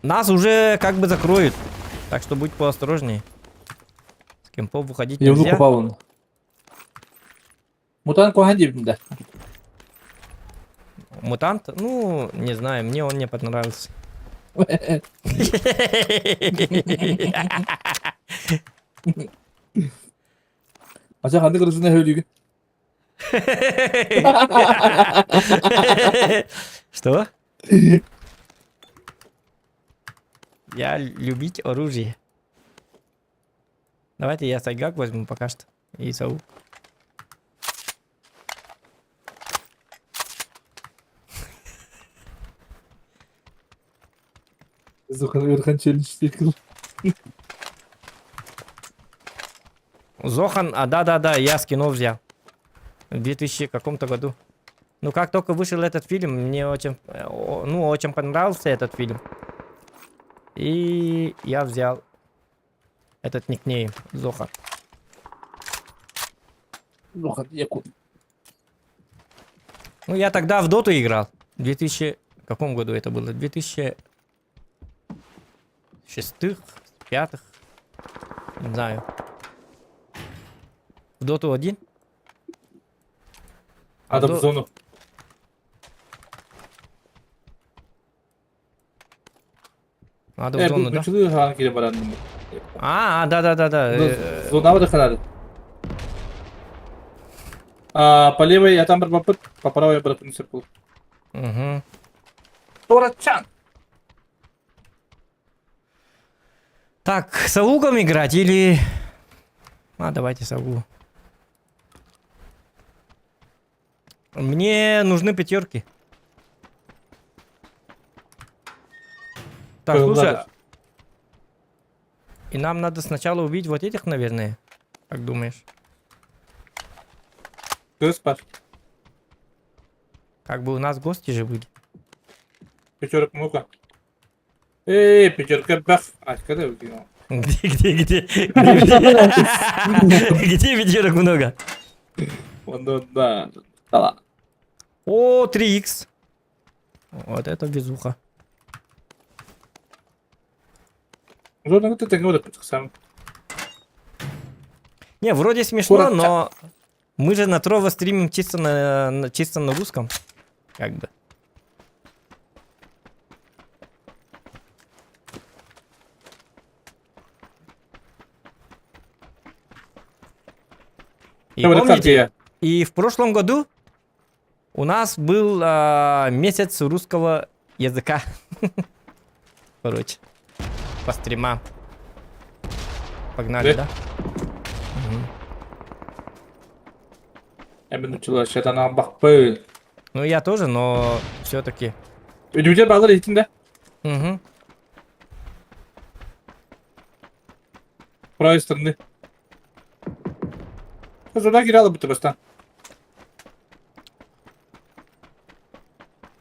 Нас уже как бы закроют. Так что будь поосторожнее. С кемпов выходить нельзя. Мутант да. Мутант? Ну, не знаю, мне он не понравился. А сен ханнык ырысына хөлүгүн? Что? Я любить оружие. Давайте я сайгак возьму пока что. И сау. Зохан челлендж цикл. Зохан, а да-да-да, я скинов взял. В 2000 каком-то году. Ну, как только вышел этот фильм, мне очень, ну, очень понравился этот фильм. И я взял этот никнейм Зохан. Зохан, Якут. Ну, я тогда в доту играл. В 2000... каком году это было? 2006 пятых Не знаю. В доту 1? А там в зону. Надо в зону, да? А, да-да-да-да. Зона выдохнали. А, по левой я там барбапыт, по правой я барбапыт. Угу. Торачан! Так, с Аугом играть или... А, давайте с Аугу. Мне нужны пятерки. Так, слушай. И нам надо сначала убить вот этих, наверное. Как думаешь? Спать. Как бы у нас гости же были. Пятерок много. Эй, пятерка бах. А, когда я выкинул? Где, где, где? Где пятерок много? Вон, да, да. О, 3х. Вот это везуха. Не, вроде смешно, но мы же на Trovo стримим чисто на, чисто на русском. Как бы. И помните, и в прошлом году у нас был месяц русского языка. Короче, по стримам. Погнали, да? Я бы начала шатана бахпы. Ну я тоже, но все-таки. Үдүдер балар итин да? Угу. Правой стороны. Зона кирала будто баста.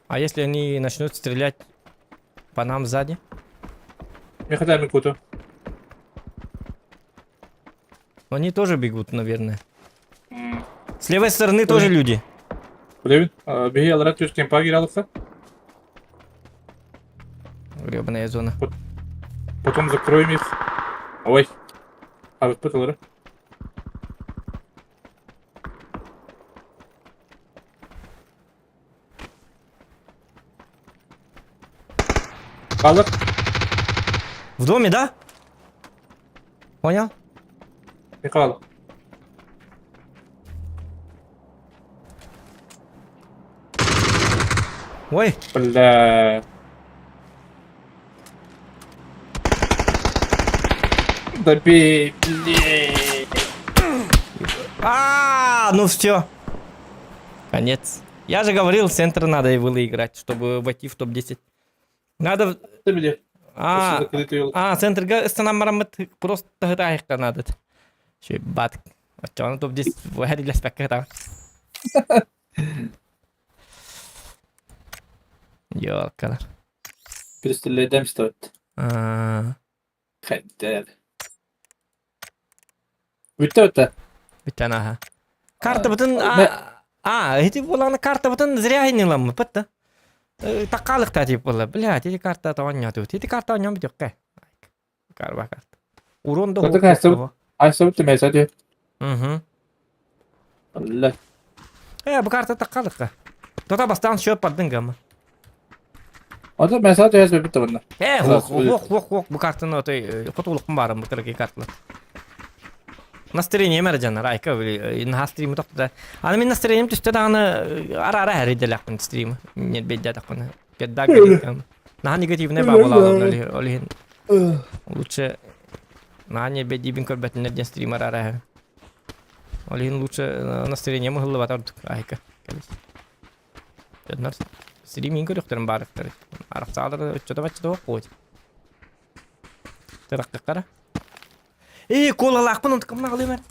А если они начнут стрелять по нам сзади? Мехатами куту. Они тоже бегут, наверное. С левой стороны тоже люди. Блин, беги, аларат түс кемпа киралыкса. Гребаная зона. Потом закроем их. Ой. А вы пыталары? Балык. В доме, да? Понял? Михаил. Ой. Бля. Добей, блин. А, ну все. Конец. Я же говорил, центр надо и было играть, чтобы войти в топ-10. Надо... А, а центр станамарамыт просто таһытаайыкка надо. Шөй бат. Оччоҕуна топ-10 вэһэрилэспэккэ ытаҕын. Ёлкалар. Перестрелять стоит. А, Хайдер. Бүттэ бүттэ. Бүтэн аха. Карта бытын а, эти буолаҕына карта бытын зря иниламмыт да. Таккаалыкта тип буолла. Блядь, эти карта оонньоотубут. Ити карта оонньоон бүтүөххэ. Карба карта. Урон да Карта хайсыбыт. Хайсыбыт түмэсэ дии. Угу. Алла. Э, бу карта таккаалыкка. Тота бастаан счет бардын гамма. Ото мэсэ түһэс бүттэ бунна. Э, ох, ох, ох, ох, бу картаны отой хотулукпун баарым бу кыракый карталар. Настроение мэр дьоннор, айка наһаа стримы тохтота. Аны мин настроением түстэ даҕаны ара-ара эрийдэлээхпин стримы. Ньэрбэйдээтэхпинэ. Кеддак Наһаа негативнай баа буолаалар ол иһин лучше наһаа ньиэрбэйдиибин көрбөтүннэр диэн стример арааһы. Ол иһин лучше настроением ыһыллыбат ордук айка. Дьоннор стриминг көрүөхтэрин баарыктар. Арахсаалар оччото баччата суох Тырахтахтара. Ээ, куолалаахпын онтукамна аҕалыым эр.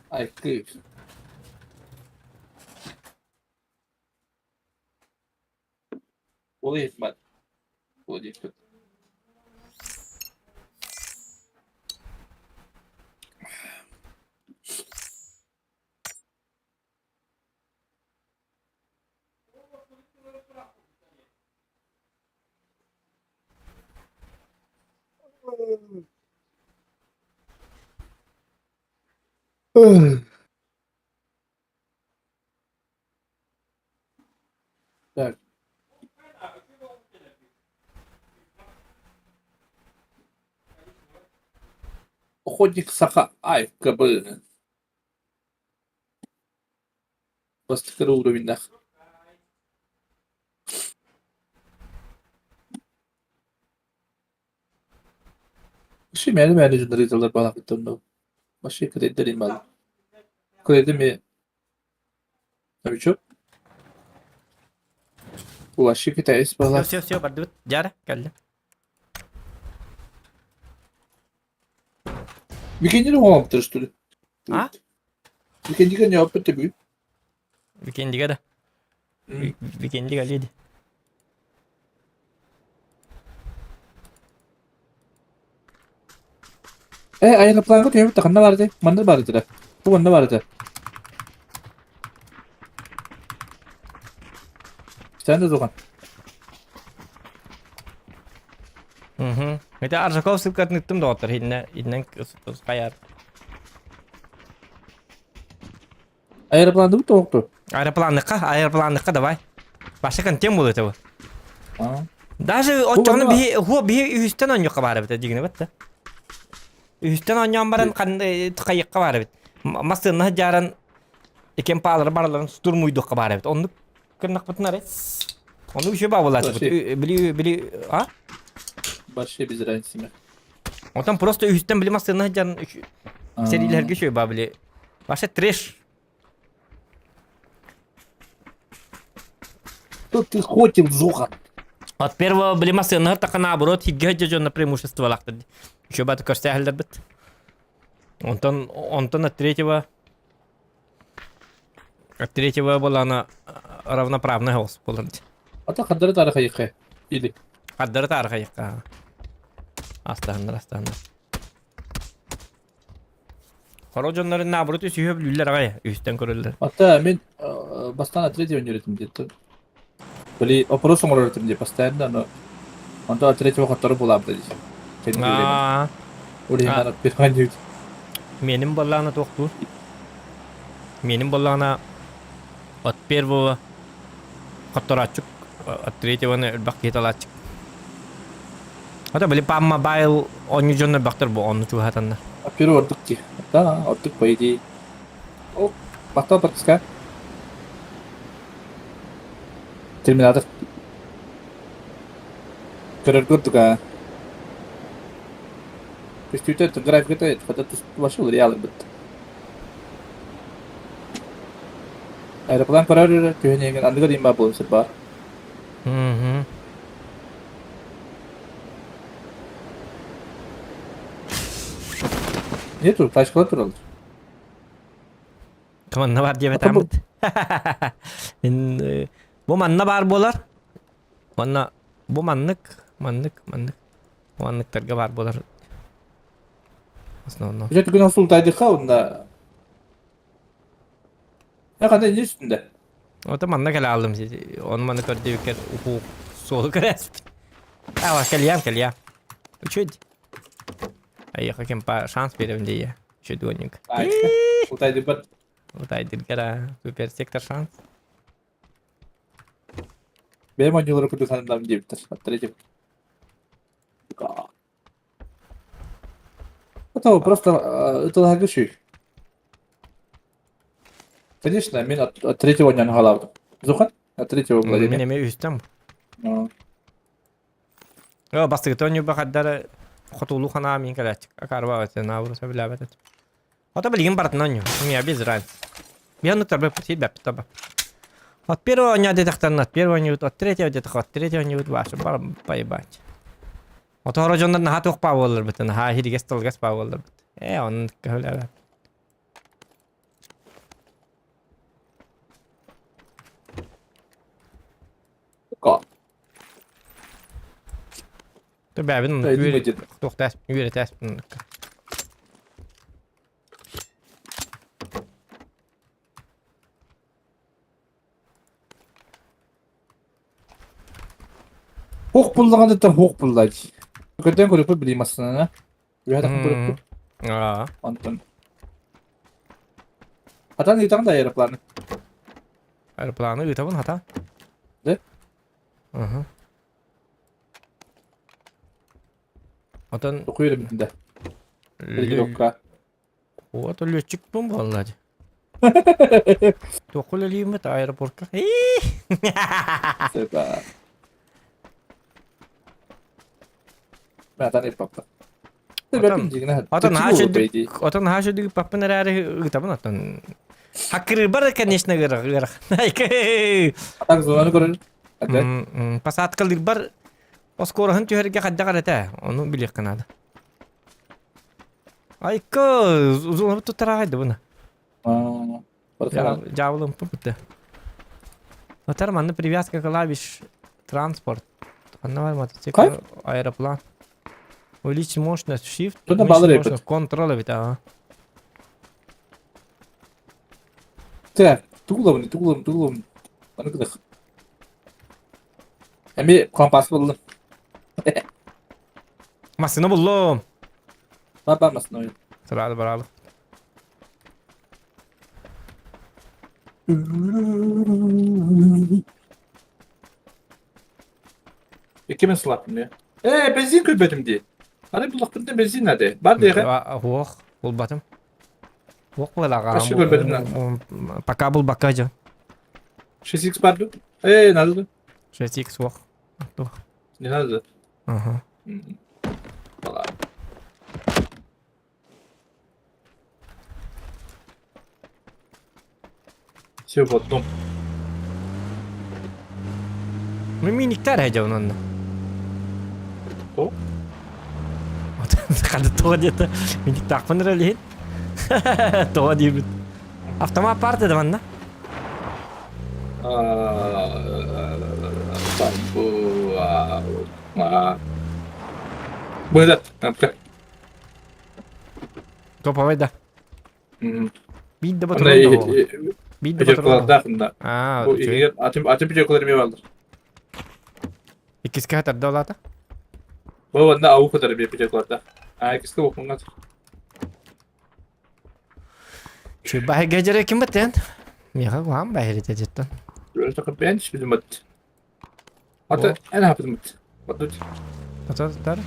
Айкы. Ол иһит Ол диэппит. Так. Охотник Саха Ай КБ. Бастакы уровеннах. Вообще мээнэ мээнэ дьоннор ыыталлар баалаахыттан Вообще кредит мал. Кредит ми Новичок. Вообще китаец Все, баалаах. все, все, бардыбыт. Дьара, кэллим. Викендини оҥоһуктар что ли? А? Викендигэ ньооппут тэбүү. Викендигэ да. Викендигэ леди. Э, аэропланга түһэбит да ханна баар этэй? Манна баар этэ да. Бу манна баар этэ. Сен да тухан. Угу. Это Аржаков ссылкатын ыттым доҕоттор иннэ иннэн хайар. Аэропланды тоқту. Аэропланныкка, аэропланныкка давай. Баша контент буолуо этэ бу. А. Даже оччоҕуна биһи хуо биһи үһүстэн оонньуохха баар эбит дьигинэ бат да. Үһүстэн оонньоон баран хайыахха баар эбит. Массыыннаһы дьааран иккен паалары бараларын штурмуйдуохха баар эбит. Оннук кырнахпытын арай. Ону еще баабылааччыбыт. Били били а? Вообще без разницы. Отон просто үһүстэн били массыыннаһы дьааран сэриилэргэ үчүгэй баа били. Вообще трэш. Что ты хотел, Зохан? От первого били массыыннаһы така наоборот хиггэ дьонно преимуществолаахтар. Еще баты көрсөөһөллөрбүт. Онтон онтон от третьего от третьего была она равноправная голос буолар. Ата хардары тары хайыкка. Или. Хардары тары хайыкка. Астаһыннар, астаһыннар. Хоро дьоннорун наоборот үсүһү бүлүүлэр аҕай үстэн көрөллөр. Ата мен бастаан от третьего нөрөтүм диэтэ. Били опрос оҥорор этим дии постоянно, но онто от третьего хоттору булаабыта дии. Аа. Ол иһин от первого диэбит. Меним боллаана туохтуур. Меним боллаана от первого хотторааччык, от третьего элбэх киһи талааччык. Ата били памма байыл оонньуу дьоннор бөхтөр бу онну чугаһатаннар. А первый ордук дии. Да, ордук по идее. О, потом подпускай. Терминатор. Көрөр курдук аа. Көстүүтэ графиката хата вошел реал бит. Аэроплан көрөр түһэн аныгы диэн баар буолуон сөп баар. Мгм. Нету, тачкалар тураллар. Манна бар диэбэтэммит. Бу манна баар буолар. Манна бу маннык, маннык, маннык. Манныктарга баар буолар. Основном. Дьэ түгэн осултайдыха онна. Ханна не үстүндэ? Ото манна кэлэ алдым. Оны маны көрдүбүккэр уху суолу көрөспүт. Ава кэлиэм кэлиэм. Үчүд. Айыха кемпа шанс берем дии. Үчүд Утайдырбат. Утайдыргара супер сектор шанс. Бэйэм оонньуулары курдук санаам диэбиттэр. Аттара Это просто это үчүгэй. Конечно, мен от, от третьего не галавдым. Зухан? От третьего Мин Владимир. эмиэ үстем. Оо, бастакыта оонньуурба хардары хотуулуу ханаҕа миин кэлээччи. Акаарба наабыры сөбүлээбэт этим. Ото билигин барытын оонньуу. У без разницы. Я ну торбы бэппит таба. От первого дня диэтэхтэринэ от первого оонньуубут, от третьего диэтэх от третьего оонньуубут вообще бар поебать. Оторо дьоннор наһаа туох баа буолларбыт, наһаа иһиргэс тылгас баа буолларбыт. Ээ, оннук көһүлээбэт. Бэбин туохтаас үөрэтээс Хуох буллаҕына хуох буллач. Көрдөөн көрүппүт билии массыынаны. Үөһэ тахсан көрүппүт. Аа. Онтон. Хатан ыытаҕын да аэропланы. Аэропланы ыытабын хата. Да? Аха. Отон Токуйр да. Регировка. Вот летчикпин буолла дии. Туохха үлэлииммит аэропортка. Сыта. Братан папа. Отон отон наһаа үчүгэй паппын эрээри ыытабын оттон. Хаккырыырбар конечно ыарах ыарах. Так зонаны көрөр. Посадкалыырбар оскуораһын түһэргэ хайдах эрэ этэ. Ону билиэххэ наада. Айка, узун туттараҕай да буна. Дьаабылым пуппута. Отар манна привязка клавиш транспорт. Ханна бар мотоцикл, аэроплан. Увеличить мощность, shift, Туда балыр эбит. Контрол эбит, ага. Так, тугулабын, тугулабын, тугулабын. Аны кыдых. Эми компас булдум. Массыына буллум. Бар бар массыына ойын. Сразу баралы. Икки мен сылаттым я. Э, бензин көрбөтүм дии. Аны буллахпытына бензин наде. Бар диэхэ. Уох, булбатым. Уох буолаҕа. Вообще көрбөтүм на. Пока булбакка дьон. 6x бар ду? Э, надо ду. 6x уох. Не надо. Ага. Все в одном. Миниктэр эдьон онно. О? Хады тоҕо диэтэ. Миниктаахпын эрэ илиһин. Тоҕо диибит. Автомат паар да манна. Быдат. Топовай да. Биир да ботурун да буолла. Биир да ботурун. да. Аа, Бу иһигэр атын атын пятеркалар эмиэ бааллар. Иккискэ хатарда олаата. Бу уонна ау кытары эмиэ пятеркалардаах. Аа, иккискэ букмуҥҥа. Şu баһыга дьэрэ ким баттен? Миэхэ куһаан баһырыта дьиттэн. Бэйэн түспүтүм Ата эн хапытымыт. Отут. Ата тар.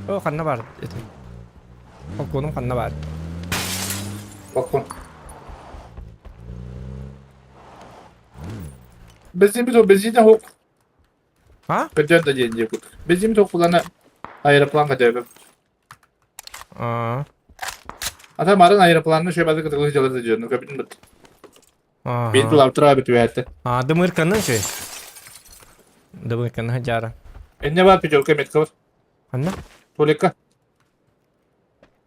О, ханна бар это. Балконум ханна бар. Балкон. Бензин бит бензин хук. А? Көтөр да диэн диэбит. Бензин бит хукулана аэроплан көтөбү. А. Ата марын аэропланны шөбәді кытылы жалады жөрнү көбүтүн бит. Ага. Бин тулап бит үәтте. А, дымырканын шөй. Дымырканын жара. Энне бар пятерка метка бар. Ханна? Толика.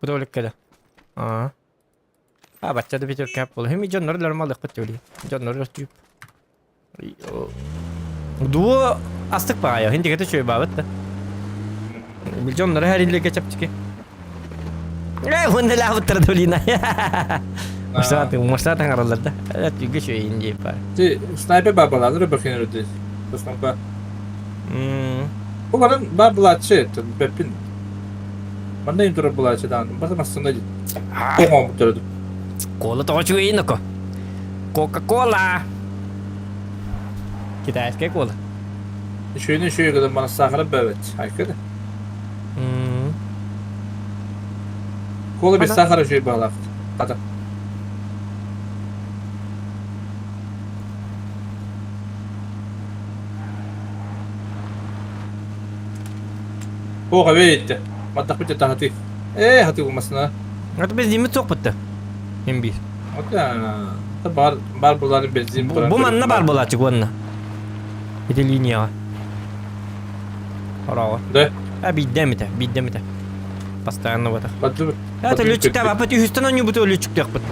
Бу да. А. А, бачча да пятерка бол. Хеми дьоннор нормалдык бит Дьоннор өстүп. Дуо астык баҕайы, хинтигэтэ үчүгэй баабыт да. Дьоннору хэриллэргэ чэпчэки. Ээ, муннулаабыттара да блин. Машина таҥараллар да. Түгү үчүгэйин диэп баар. Ти снайпер бабалалары бэхинэрди. Тоснопа. Бу баран бар булааччы, бэппин. Манна им турар булааччы даҕаны. Бата массыына дии. Оҥооммут төрөдүм. Кола тоҕо үчүгэйин око. Кока-кола. Китайская кола. Үчүгэйин үчүгэй гынан мана саахара бэбэт. Айка да. Кола без сахара үчүгэй баҕалаах. Хата. Туох эбит? Маттахпыт таһаты. Ээ, хаты булмасына. Это бензиммит суох бытта. Хим биир. Это бар бар буларын бензин Бу манна бар булачык уонна. Ити линияҕа. Орооҕо. Да. А биирдэ эмитэ, биирдэ эмитэ. Постоянно вот. Бадды. Это лүчүктэ баппыт үһүстэн оонньуубут өлүчүктүөхпүт.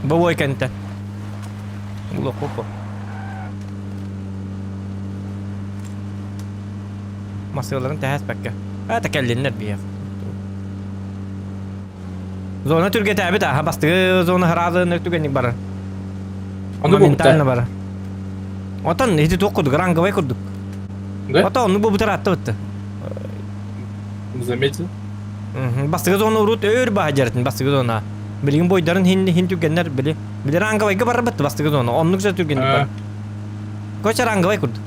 Бобой кэнтэ. Улуохпуппу. Массыыларын тэһээспэккэ. Это кэллиннэр биһиэх. Зона түргэтээбит аха бастыгы зона хараазын түгэнник барар. Ону Моментально барар. Отон ити туох курдук, ранговай курдук. Да? Ото онну бу бутар атты бытты. Заметил? Бастыгы зона урут өр баһа жарытын бастыгы зона. Билигин бойдарын хин хин түгэннэр били. Били ранговайга барар бытты бастыгы зона. Оннук же түргенник бар. Коча ранговай курдук.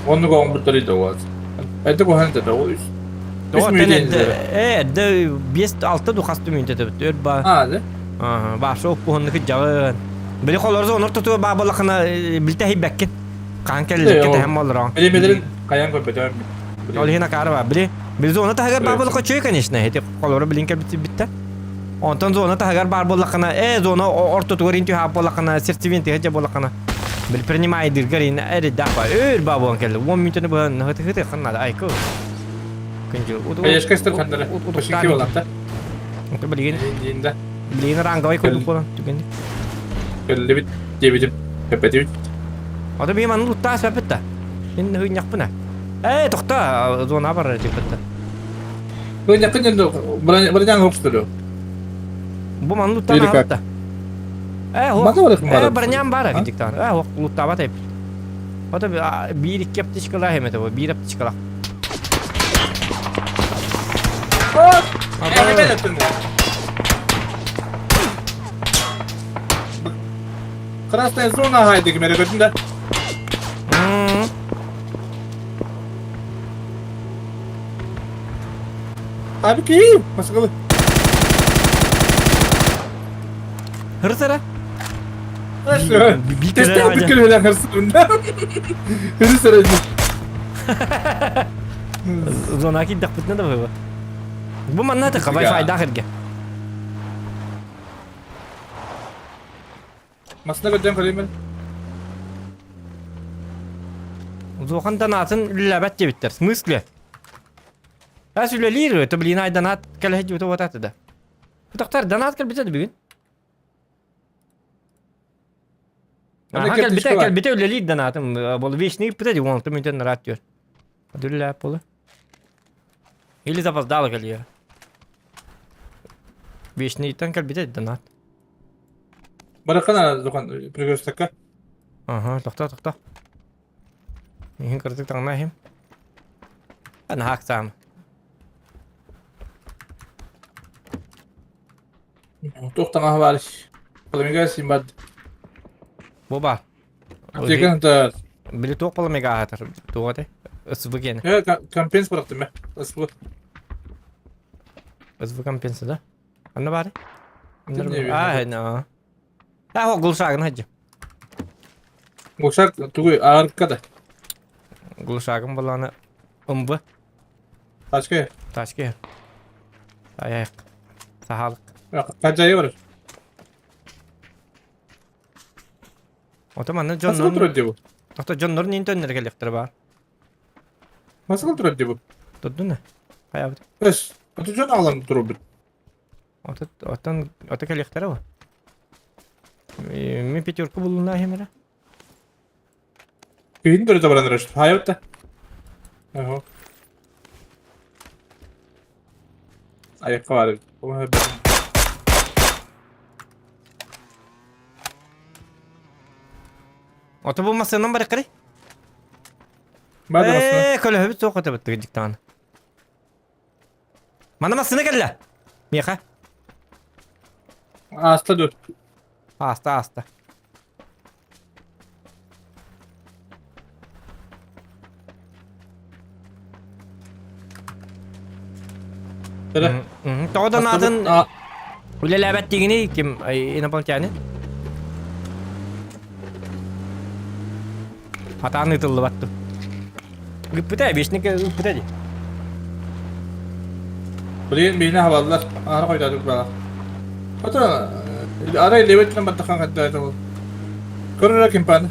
Оннук оҥорбуттар да Это куһаҕан да үс. Үс мүнүүтэ Э, эрдэ биэс алта ду хас мүнүүтэ тэбит. Өр ба. Аа, да? Аха, башы оппуһуннук дьаҕын. Били холорзо онор тутуа баабалахына билте хейбэккин. Хаан кэллекке тэһэн боллорон. Билимелерин хайан көрбөтөм. Ол иһин акаары бар. Били били зона таһыгар баар буоллахха үчүгэй, конечно. Эти холоро билин кэлбит битте. Онтон зона таһыгар баар буоллаххына, э, зона ортотугар ин түһаап буоллаххына, сердцевин тыһа буоллаххына, били принимайдыргар ин эридах ба, өр ба буолан кэлли. 10 мүнүүтүнү быһан хыты хыты ханнада айкы. Күнжү. Конечно, стар ханнара. Башинки болатта. Ото билигин Динда. билигин ранговай курдук буолан түгэнник. Кэллибит диэбитим. Кэппэтибит. Ото биһи манны луттаа сөппүт да. Мин хыынньахпына. Ээ, тохто, зона барар диэбит да. Хыынньаххын енді бранян хопстыру. Бу манны луттаан Или как? аһабыт да. Ээ, Маны хоқ. барых Ээ, бары. бронян баар А? кырдьыктаан. Ээ, хоқ, луттаабат эбит. Ото биир икки аптечкалаах эмэтэ бу, биир аптечкалаах. Э, мен өттүм. Красная зона хайдык мере көтүн да. Abi ki, masakalı. Hırсыра. Тесте бүткүл эле хырсында. Хырсыра. Зона киддахпытына да бу. Бу манна та Wi-Fi дахырга. Масына көтөн көрөймүн. Зохан донатын үлэлээбэт диэбиттэр. В смысле? Ас үлэлиир, это блин, ай донат кэлэһэ вот это да. Тохтар донат кэлбитэ да бүгүн. Аха кэлбитэ, кэлбитэ үлэлиир донатым. Бол вечный ыппыта ди, он мүнтен рад түөр. Үлэлээп болу. Или запоздало кэлиэ. Вечныйтан кэлбитэ донат. Баракана Зохан пригостакка. Ага, тохто, тохто. Иһин кырдык таҥна иһим. Наһаа саам. Туох таҥаһа баар. Паламига симбад. Бу баар. Аптека да. Били туох паламига аһатар? Туох этэй? СВ гиэнэ. Э, компенс бырахтым э. СВ. СВ компенса да? Анна баар? Аа, на. Аа, глушагын хаджы. Глушак тугуй аарыкка да. Глушагын баланы ымбы. Тачка. Тачка. Аяк. Сахалык. Качайы бар. Ото манна Масыл дьоннор... турар дии бу. Ото дьоннор нин төннөр келлэхтэр баар. Масыл турар дии бу. Турдун Хайабыт. Эс. Ото дьон аҕалан турбут. Ото оттон ото кэлиэхтэрэ бу. Мин пятерку буллуна хемера. Күһүн төрүтэ баран эрэр. Хайабыт да. Ого. Айакка бар эбит. Ото бу массыынан барыккарый? Баар да массыына. Ээ, көлөһөбүт суох этэ быттыгы Мана массыына кэллэ. Миэхэ. Ааста dur. Ааста, ааста. Эрэ. Тоҕо донатын үлэлээбэт дигини ким инопланетянин? Хатаан ыытыллыбат дуу. Ыыппыта, вечник ыыппыта дии. Блин, миинэ хабаллар. Аара хойдоодук бала. Ото арай лебетинен баттахан хаддаата ол. Көрөрө кимпаны.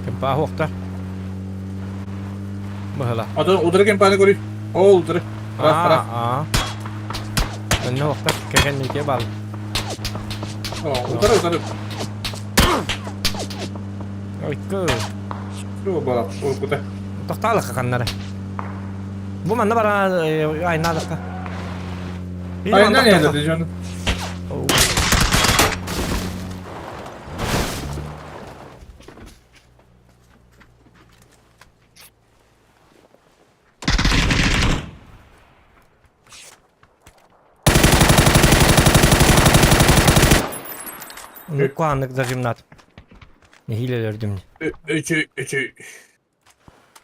Кимпаа хуохта. Быһыла. Ото удары кимпаны көрүй. Ол удары. Раз, раз. Аа. Онно хуохта кэгэннике бал. Утары, утары. Ойку. Şu балак, уркута. Тохтаалыкка ханнары. Бу манна бара айнаалыкка. Айна не dedi canım. Нуккуаннык зажимнат. Нэһиилэ өлөрдүм. Үчү, үчү.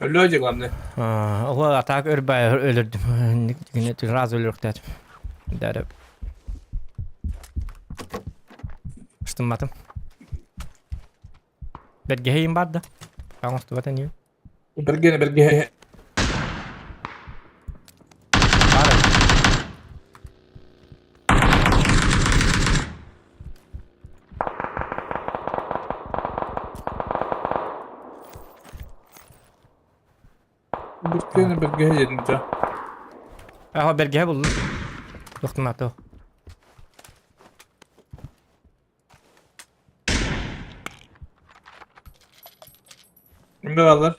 Өллөө главное. Ол атаак өрбай өлөрдүм. Раз өлөрөхтөөтүм. Дәрі. Ыстымматым. Бэргэһэйим бар да. Оҥостубат ини. Бэргэнэ бэргэһэ. Баар. Бэргэнэ бэргэһэ диэтим дьэ. Аха бэргэһэ буллум. Туохтунаатоо. Кимде бааллар?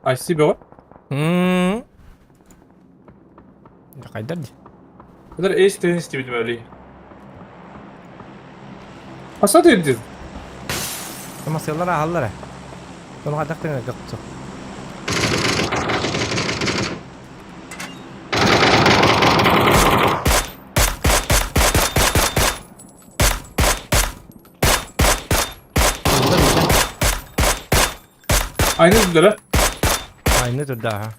Айси бөҕө. М. Хайдар дии. Kadar ace tenis gibi öyle. Хаса диэн Масыалар ааһаллар ээ. Ону хайдах тыҥыргаппыт Aynı dediler Айны турда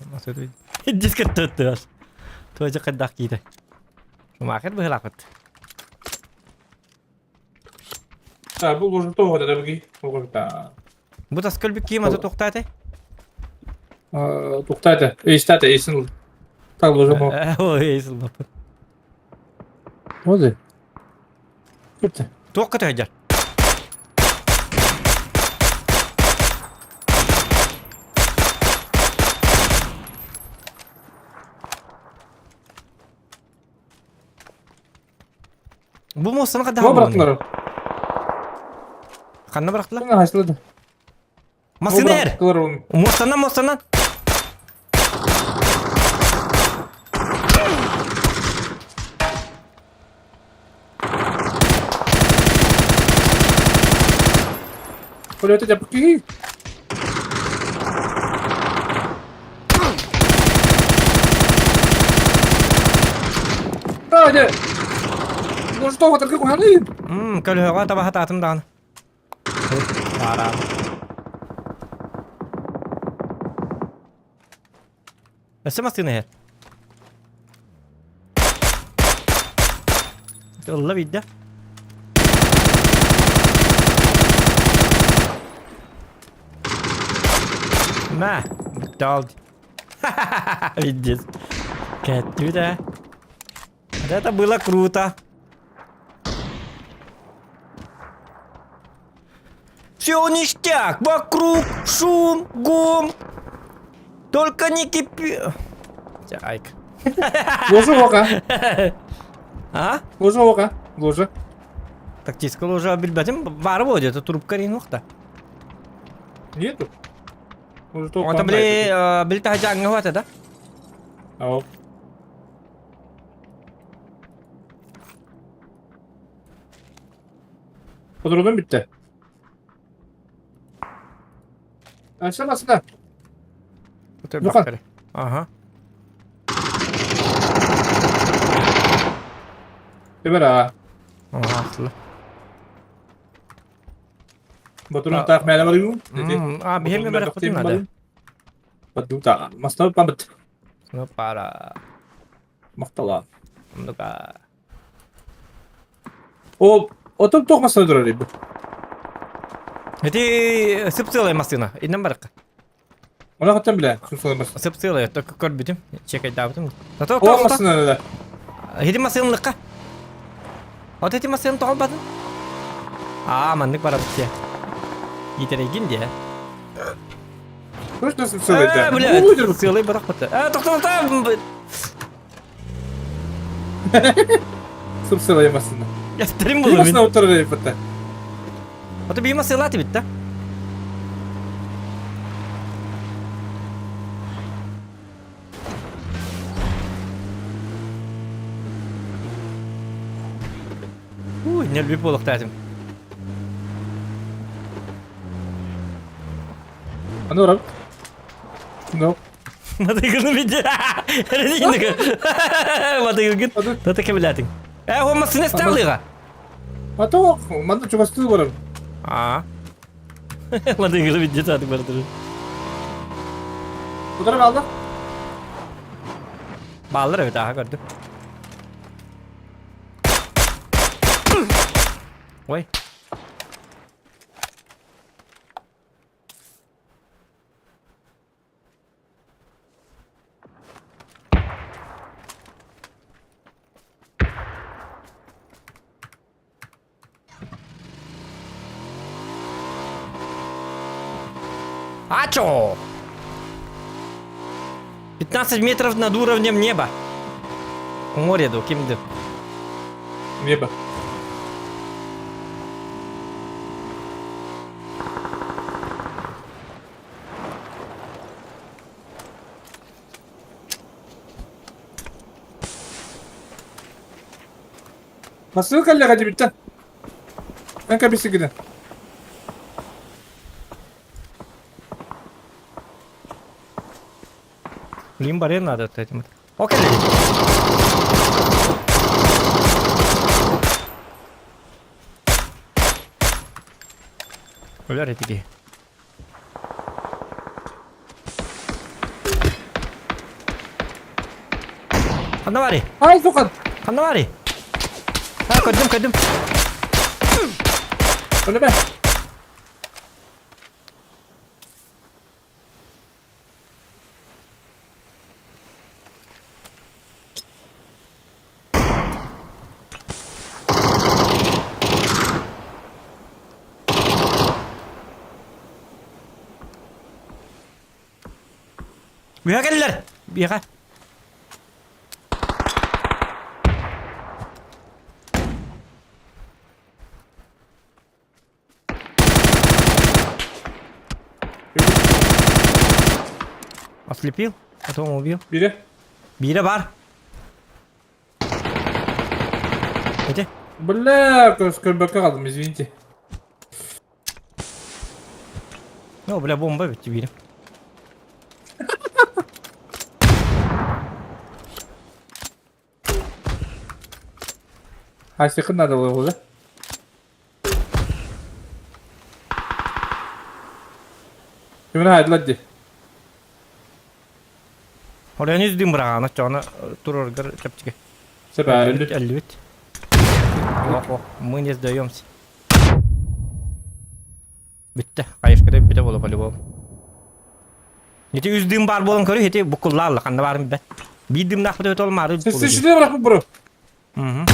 Диск туттуас. Туожа хайдах киитэ. Шумахер быһылаахпыт. ha. Bu лужа тоҕо да бги. Оҕо Бу тас көлбүк киим аты туохтаатay? Туохтаата. Эйстаата эйсин Так лужа мо. Ой, эйсин лаппыт. Ози. Күттэ. Туохха төһөдьөр? Бу муостаны хайдах Туга буллуҥ? бырахтылар? Ханна бырахтылар? Ханна хайсылады? Массыына эр! Бырахтылар оны. Муостанан, муостанан! Полете жапык киһи. А, дьэ. Ну что, вот такой куханы? Көлөһөҕө табаһатаатым даҕаны. Аараа. Өссө массыына иһэр. Ылла биирдэ. Мә, бүтті Пиздец. Кэттибит ээ. Вот это было круто. Все ништяк, вокруг шум, гум. Только не кипи... Айк. Ложа ока. А? Ложа ока. Ложа. Тактическая ложа билбэтим бары буо где-то трубка ринухта. Нету. Может, Ота били били таһдьааҥҥа хуата да? Ау. Подробно bitti. Aşamasına. Lukan. Ага. Эбэр Ага. Батурун таах мээнэ барыгын. А, биһиэм барахпытын наада. Поддута. Мастабы памыт. Ну пара. Махтала. Ну-ка. О, отом туох массыына турар бу? Ити сып-сылай массыына. Иннен барыкка. Она хаттан билэ, сып-сылай массыына. Сып-сылай, только көрбүтүм. Чекайдаабытым. О, массыына да. Ити массыынлыкка. Вот эти массыын тоҕолбатын. Аа, маннык барабыт дии. Иитэрейгин дии. Точно сып-сылай да. Бля, сылай барахпыт. А, тоқтолта. Сып-сылай массыына. Ястерим булу. Массыына утарар эбит. Ото бии массыылаат эбит да. Уй, нелби буолуохтаатым. Аны барабыт. No. Матыгыны види. Матыгын. Тата кебилэтиң. Э, ол массыына сталыга. А то манна чугастыы барар. Аа. Матыгыны види саатык бардыр. Утары алды. Баалар эбит ааха көрдүм. Ой. Ачо! 15 метров над уровнем неба. Море ду, ким ду. Небо. Посылка кэллэҕэ дибиттэн. Эн кэбисигинэ. Блин, барьер надо вот этим. Окей. Өлөр этиги. Ханна барый? Ай, сука! Ханна барый? А, көрдүм, көрдүм. Өлөмө. Бүйэ кэллэр! Биэхэ. Ослепил, потом убил. Бире. Биирэ бар. Эти. Бля, көрбөккө қалдым, извините. Ну, бля, бомба ведь биирэ. Хайсыкын надо было, да? Кимин хайдылар ди. Оройон үздүн быраҕаана чоҕуна тураргар чэпчэки. Сөп өллүт. Өллүбүт. О, мы не сдаемся. Бүттэ. Хайышкада бүттэ буола по-любому. Ити үс дым баар буолан көрү, ити буккуллаалла ханна баарын билбэт. Биир дымнаахпыт эбит ол маары Сесте бырахпыт бро. Мгм.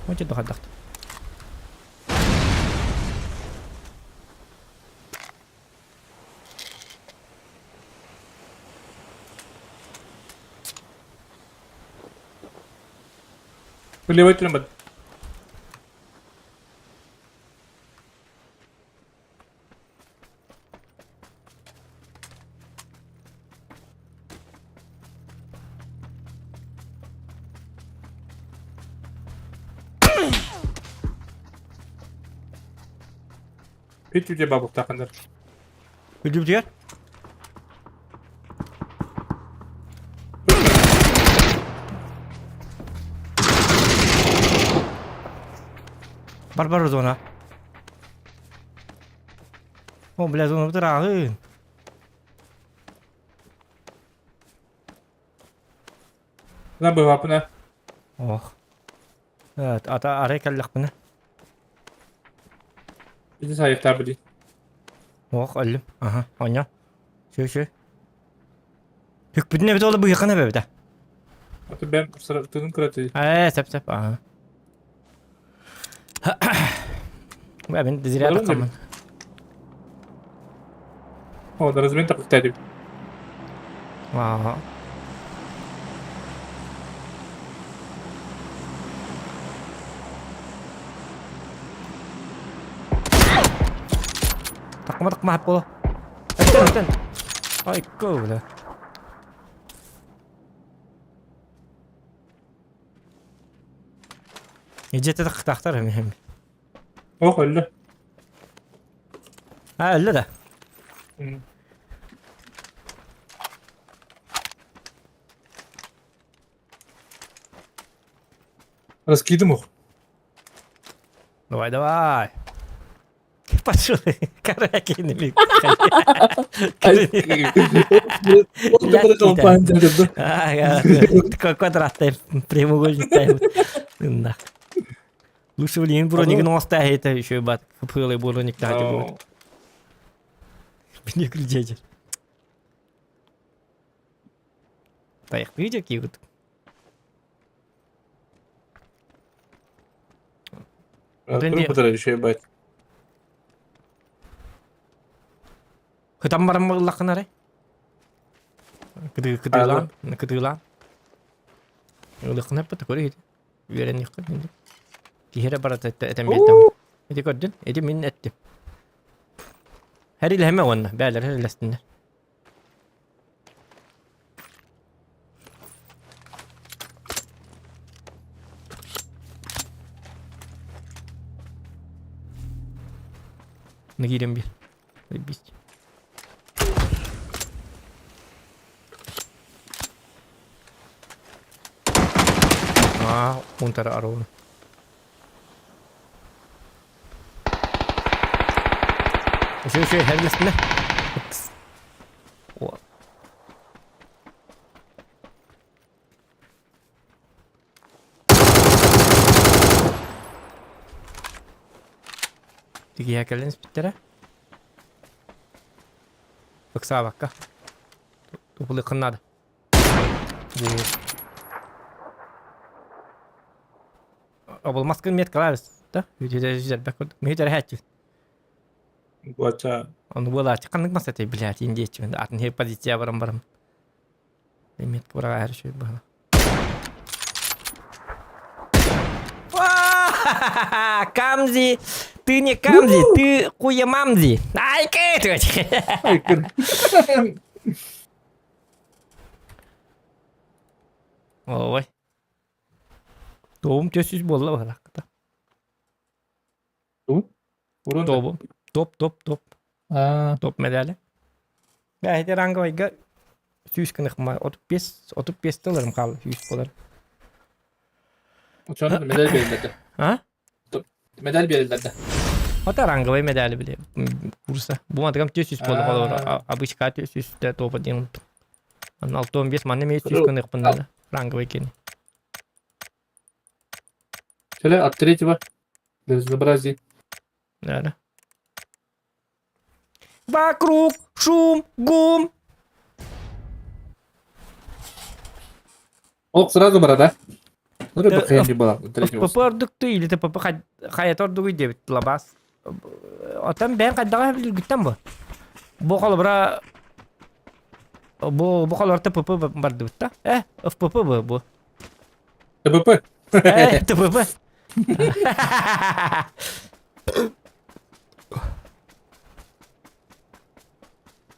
Мочи дохадахт. Левой түрін бат. Пит үдे бабуктахандар. Үрдүбүтүгэр? Бар-бар зона. О, бля, зона бытырааҕын. На быһапына. Ох. Ата арай кэллэхпинэ. Ити сайыктаабы дии. Ох, өллүм. Аха, оня. Шү-шү. Хүкпүтүн эбит ола быһыхын эбэбитэ. Аты бэм тыгын кыраты. Ээ, сеп-сеп, аха. Бэ, зря тахаммын. О, размен тахтадым. Ага. Такма такма хап боло. Өттен өттен. Ай, бля. Ижете тахтар хем. Ох, өллө. А, өллө да. Раскидым их. Давай, давай. Пошел, караки Квадратный прямоугольник. Лучше блин, броник носта это еще бат. Пылый броник надо будет. Не глядите. Поехали, видите, какие вот. Еще ебать. Хытан баран лахнары. Кытыылаан, кытыылаан. Ылыхна пата көрө Үөрэн Киһи барата этэн биэрдем. Ити көрдүн, ити мин эттим. Хэрилэһэмэ уонна, бээлэр хэрилэстиннэр. Нагирем бир. Заебись. А, унтара арон. Еще, еще, херлестіне. О. Тигиһэ кэлэн испиттэрэ. Ыксаабакка. Тупулыххын наада. Оболмаскын меткаларыс, да? Үтүтэ курдук. Мүһүтэрэ хәччү. Буача. Ону буолааччы ханнык мас этэй, блядь, индиэччи. Атын хе позиция баран барам. Метка быраҕа эр үчүгэй быһыла. Камзи! Ты не Камзи, ты хуемамзи! Ай, кэт! Ой. Тоом төсүс буолла быһалаахта. Тобу. Топ, топ, топ. Топ медали. Бэйте ранговайга сүүс гыныхма 35 35 долларым хаалла сүүс болар. Очону медаль берилдерде. А? Медаль берилдерде. Ото ранговый медали били курса. Бу мадагам 400 болду холор. Обычка 400 топ один. 6-15 манна мен 100 гыныхпын ранговый кени. Şöyle от третьего. Для разнообразия. Да, да. Вокруг шум, гум. Ох, сразу бара, да? Ну, это хрень была. ФПП ордукту или ТПП хайат ордугу дебит лабас. Отан бэйэн хайдаҕа билгиттэн бу. Бу холобура бу бу холобура ТПП бардыбыт да? Э, ФПП бу бу. ТПП. Э, ТПП.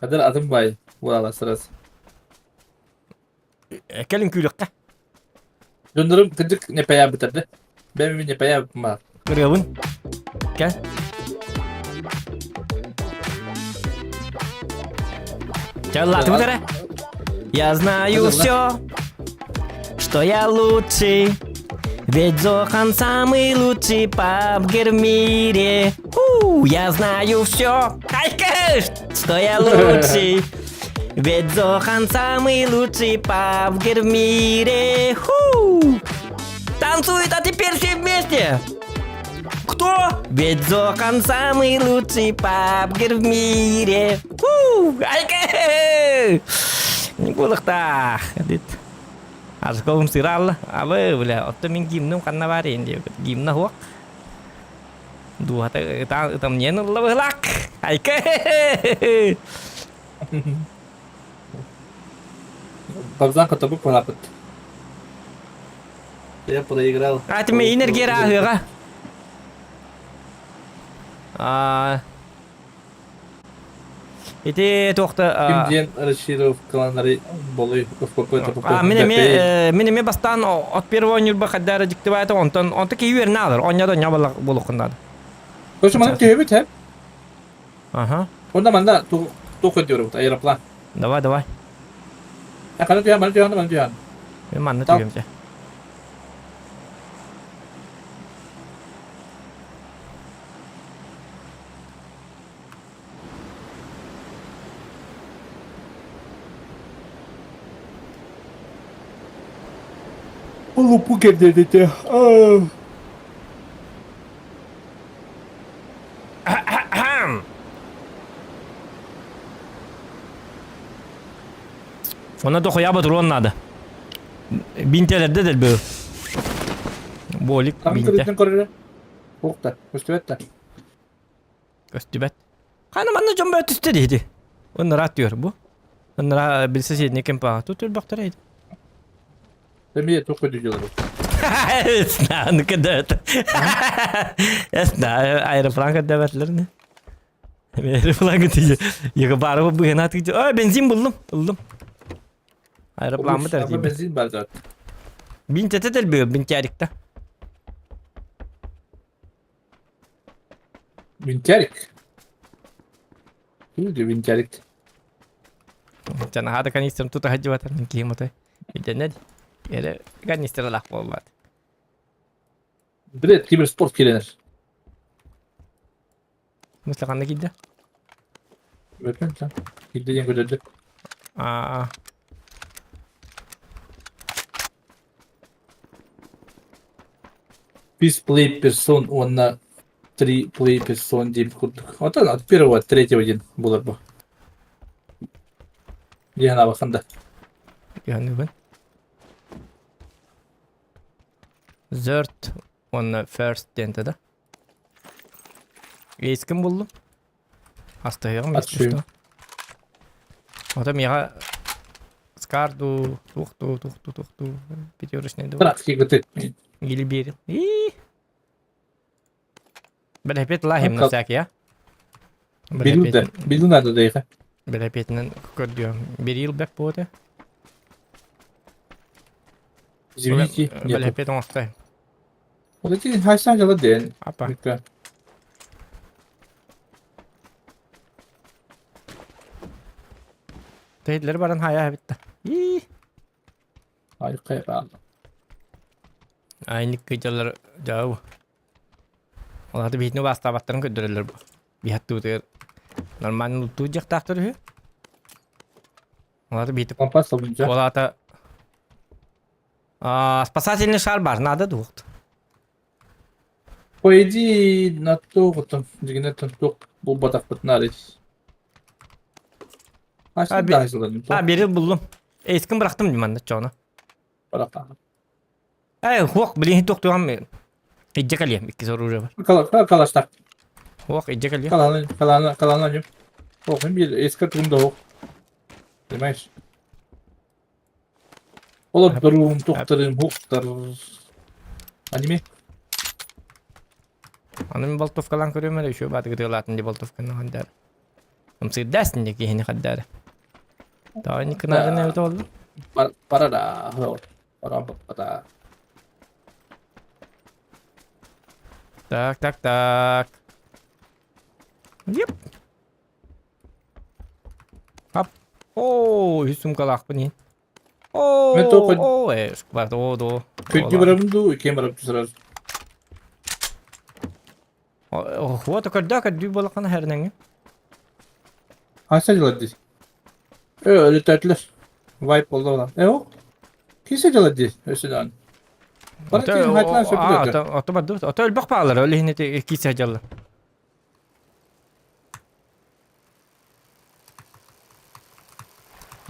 Кадыр атын бай. Була сразу. Кэлин күүлүккэ. Дьоннорум кырдьык не паяабыттар да. Бэйэм не паяабыппын баар. Ырыабын. Кэл. Чаллаатыбыт эрэ. Я знаю все, что я лучший. Ведь Зохан самый лучший пабгер в мире. У, я знаю все, что я лучший. Ведь Зохан самый лучший пабгер в мире. Ху! Танцует, а теперь все вместе. Кто? Ведь Зохан самый лучший пабгер в мире. Ху! Айка! Кулахтах. Арсколум сыралла. Абы, бля, отто мин гимнум ханна бар енді. Гимна хуак. Дууһата ытаан ытамньыйан ылла быһылаах. Айка! Богдан Хотобук палапыт. Я проиграл. А ты мейин эргиэр ааһыаҕа. А Ити туохта Ким диэн расшифровкаланары болуй А мин эмиэ мин эмиэ бастаан от первого Ньурба хайдара дьиктибаата онтон онто киһи үөрэнэ алар онньо да болуоххун наада. Короче, манна түһэбит һэ? Аха. Онно манна туох көрдүөрүбүт аэроплан. Давай, давай. Хана түһэн, манна түһэн, манна түһэн. Мен манна түһүөм чэ. Олупу кэрдэтите. Онно дохуя ботуруон наада. Бинтелерде дэлбэ. Болик бинте. Уохта, көстүбэт да. Көстүбэт. Хана манна дьон бөтүстэ түстэ диэти. Ыннара түөр бу. Ыннара билсе сиэтини кем паа. Тут өлбөхтөр эйди. Эмиэ туох көдүдүлэр. Знаю, когда это. Я знаю, аэроплан когда батлар. Аэроплан тиже. Яга бары быгына тиже. Ой, бензин булдум. Булдум. Аэроплан бытар Бензин бензин бар зат. Бинтете делбе, бинтярикта. Винтярик. Люди винтярик. Чана хата канистрым тута хаджыбатар мин киһим отой. Виденнед. Эре канистралах буолбат. Билет киберспорт кииренер. Мысла ханна киирдэ? Бөтөн Киирдэ диэн көрдөрдө. Аа. Peace Play Person уонна Три Play Person диэн курдук. Оттон от первого, от третьего диэн буолар бу. Диэн абахан да. Диэн Third уонна first диэнтэ да. Эйскин буллум. Астыһыаҕым Ат Ото миэхэ скарду, туохту, туохту, туохту, пятерочный ду. Или берил. И Бэлэпиэт лахим на всякий, а? Билу да, билу надо да Бэлэпиэтинэн көрдүөм. Берил бэк буота. Извините. Бэлэпиэт оҥостой. Вот эти хайсан дела ден. Апа. Тэйдлер баран хая битта. И. Ай кайран. Айник кыдьалар жау. Оларды биһитини бастаабаттарын көрдөрөллөр бу. Биһаттуутугар нормально луттуу дьахтаахтар үһү. Оларды биһити Компас олунча. Олата А, спасательный шар бар, надо дуохт. По идее, на то, там, дигинэ там туох булбатахпыт нарис. А, а, берил буллум. Эйскин бырахтым диманна чоно. Эй, хуох, блин, туох тугам Идде калием, икки оружие бар. Калаштак. Хуох, идде калием. Каланы, каланы, каланы. Ох, бир эска тугум да ох. Понимаешь? Олордорум, тухтарым, хуктар. Аниме. Аны мин болтовкалаан көрүөм эрэ үчүгэй баатыгытыалаатын дии болтовканы хандар. Ымсыырдаас инде киһини хандар. Тоҕо никынарын эбит буолла? Парара, пара Так, так, так. Yep. Хап. Оо, үс сумкалаахпын иһин. Оо, оо, э, шкварт, оо, доо. Күндү барабын дуу, иккиэн барабын сразу. Вот көрдөө көрдүү буолаххана хэрнэҥҥэ. Хаса дьылар дии. Э, өлүтөөтүлэр. Вайп болду ола. Э, о. Кисе дьылар дии, өссө даҕаны. Бары киһи хайтылаан сөпүлөтө. Ото бардыбыт. Ото өлбөх баалар, ол иһин ити кисе дьалла.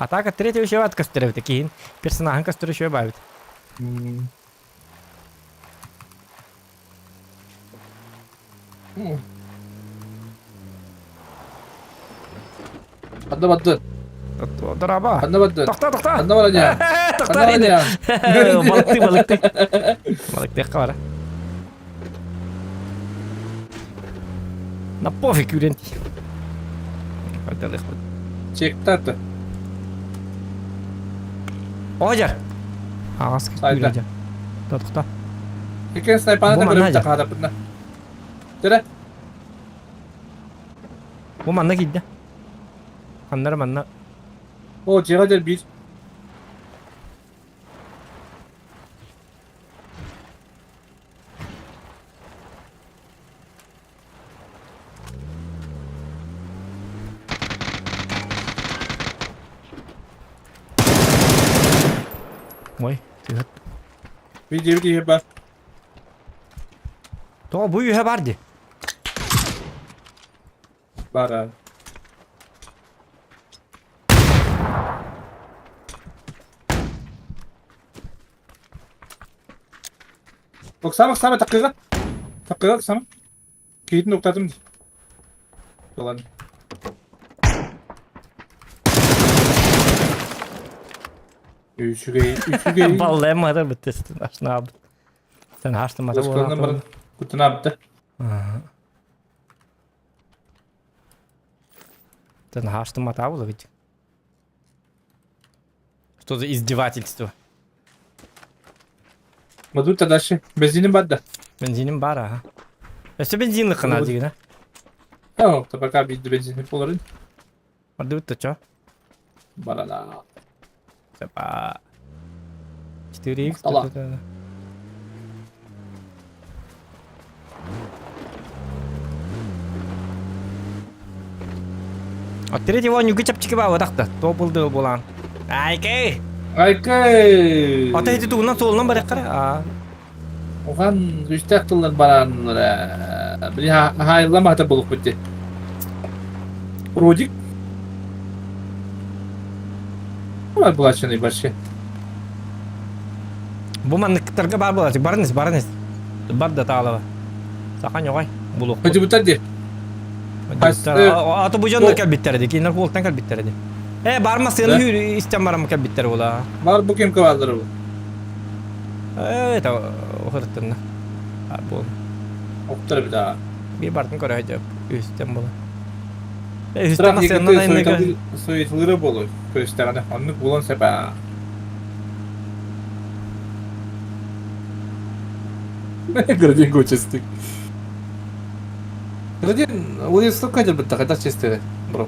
Атака третьего еще ат көстөр киһин персонажын көстөр еще баабыт. Ханна бардын? Дораба. Ханна бардын? Тохта, тохта. Ханна баран я? Тохта. Балыкты, балыкты. Балыкты бара. На пофиг үрен. Чектаты. Ожар. Ағас Сайда. Тохта. Иккен снайпаны Бу да манна көрөбүт дьэ. хаатаппытына. Дьэрэ. Бу манна киирдэ. Ханнара манна. О, дьиэҕэ дьэр биир. Ой, тыһыт. Видео видео бар. Тоҕо бу үһэ бар ди. Бар аа. Оксана, Оксана, такыга. Такыга, Оксана. Киһитин уктатым дии. Ылан. Үчүгэй, үчүгэй. Баллайым мата бүттестин ашнаабыт. Сен хаштым мата Осколынан баран кутунаабыта. Сен хаштым мата була ведь. Что за издевательство? Мадута дальше. Бензиним бар да. Бензиним бар аха. Өссө бензинлик кына дигин, а? О, табака биирди бензин боларын. Мадута чо? Барана. Типа 4х. Мактала. От третьего нюгы чапчики ба ватахта. Топылды булан. Айкей! Айкей! Ата эти тугунан суолунан барык А. Оған үстәк тыллар бараннар. Били хайламата болуп битти. Родик. Бар булачыны башы. Бу манныктарга бар болачы. Барыныз, барыныз. Бар да таалаба. Сахан йогай. Булук. Хотибуттар ди. Аты бу жоннор кэлбиттэр ди. Кинилэр хуолтан кэлбиттэр ди. Э, барма сыны хүр истен барам кэлбиттэр була. Бар бу кем кабалдыр бу. Э, это хырттынна. Бу. Октор bir daha. Bir бартын көрө жап. Үстен була. Э, үстен масыны айныга. Суетылыры болу. Көстәгәне аннык булан сәпә. Градин чистик. Градин, ол столько кадр бітті, қайда чистеді, бро.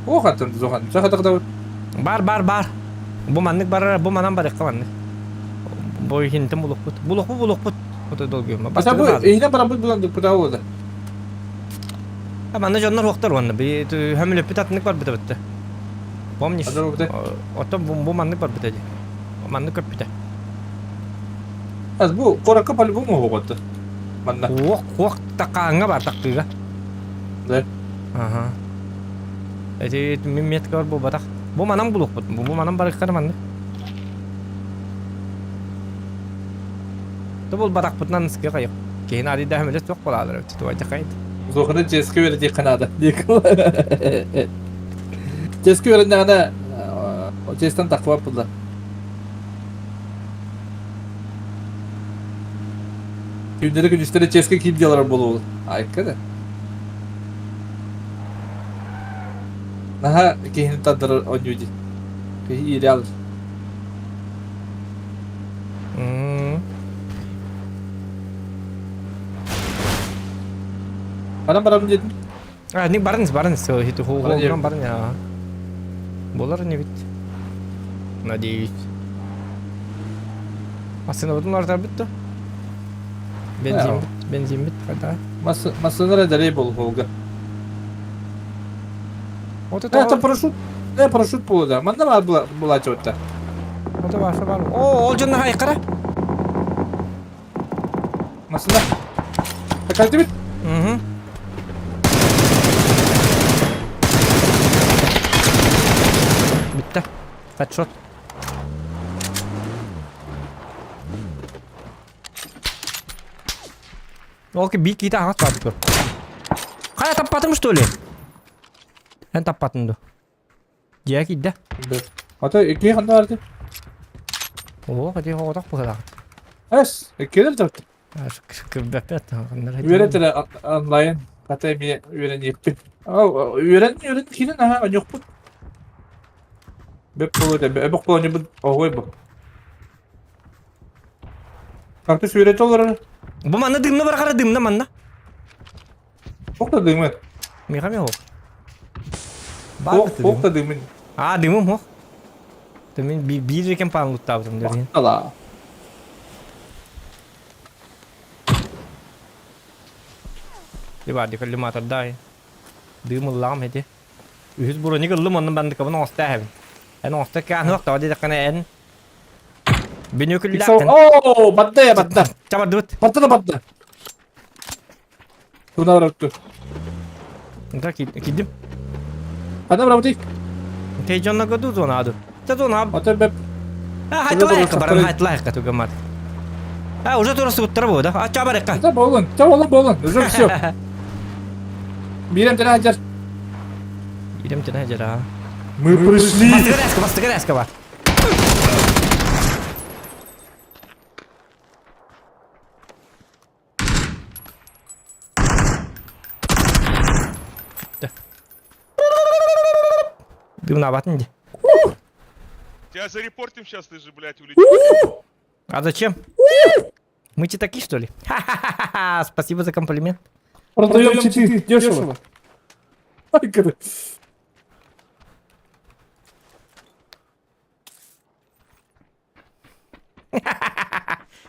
О, хаттан зохан. Саха тақта Бар, бар, бар. Бу маннык бар, бу манан бар маннык. Бу хинтен булукпут. Булукпу, булукпут. Ото долгуйма. Ата бу эйне баран бу булан бу oldu. А манна жоннор хоктор онна. Би хөмүлөппүт атынык бар бите битте. Помнишь? Ото бу бу маннык бар бите. Маннык көп бите. Az bu koraka по-любому хоғотты. Манна. Хуок, хуок такааңа бар таккыга. Да. Ага. Эти мен метка бар бу батак. Бу манан булукпут. Бу манан бар иккар маннык. Тобол батакпытынан ыске кайык. Кейин ади да хөмүлөс жок болалар. Тутуа жакайт. Зоханы ческе бере канада. Ческе бере ана честен таква булды. Күндері күнүстері ческе киім делар болу. Айка да. Наха кейин тадыр онюди. Кейин иреал. Барам барам дедим. А, не барнис, барнис, хиту ху ху барнис. Буолар инибит. Надеюсь. Массыынабытын уларытарбыт да? Бензиммит, бензиммит хайда? Массыынара дэлэй буолуһуга. Вот это Это парашют. Парашют буолу да. Манна баар булааччыбытта. Вот баар, баар. О, ол дьонно хайкара. Массыына. Такайтыбыт. Угу. Бүттэ. Хедшот. Ол ки биир киитэ аһаҕас баабыт көр. Хайа таппатым что ли? Эн таппатын ду. Дьиэ киирдэ. Ата икки ханна барды? Оо, хати оҕотох быһалаах. Эс, иккилер да. Кырбаппат. Үөрэтэрэ онлайн хата эмиэ үөрэниэхпит. Үөрэн үөрэн киирэн аха оньохпут. Бэп болот эбэх болоньбут оҕой бу. Карты сүөрэтэ олорор. Бу манна дымна барахара дымна манна. Ох да дымы. Миха ми ох. Ох да дымын. А, дымым ох. Мен биир экен паан луттаабытым дөрүн. Ала. Дибарди коллиматордай. Дым ыллаҕым эти. Үһүс броник ыллым оннун бандыкабын оҥосто эһэбин. Эн оҥосто каануох тоҕо диэтэххинэ эн Бүнүкүллээхтэн. Оо, батта я батта. Чабардыбыт. Батта да батта. Туна барабыт. Да кидим. Хана барабытый? Те дьонно году зонаду. Те зона. Ата бэп. А хайтлайка баран хайтлайка тугамат. А уже тура суттара бу да. А чабарыкка. Да болун. Ча болун болун. Уже все. Бирем тена хажар. Бирем тена хажар а. Мы пришли. Бастыгы бастыгы бар. Дымнабатын ди. Тебя зарепортим сейчас, ты же, блядь, улетел. А зачем? Мы те такие, что ли? Ха-ха-ха-ха! Спасибо за комплимент. Продаем читы дешево. Ай,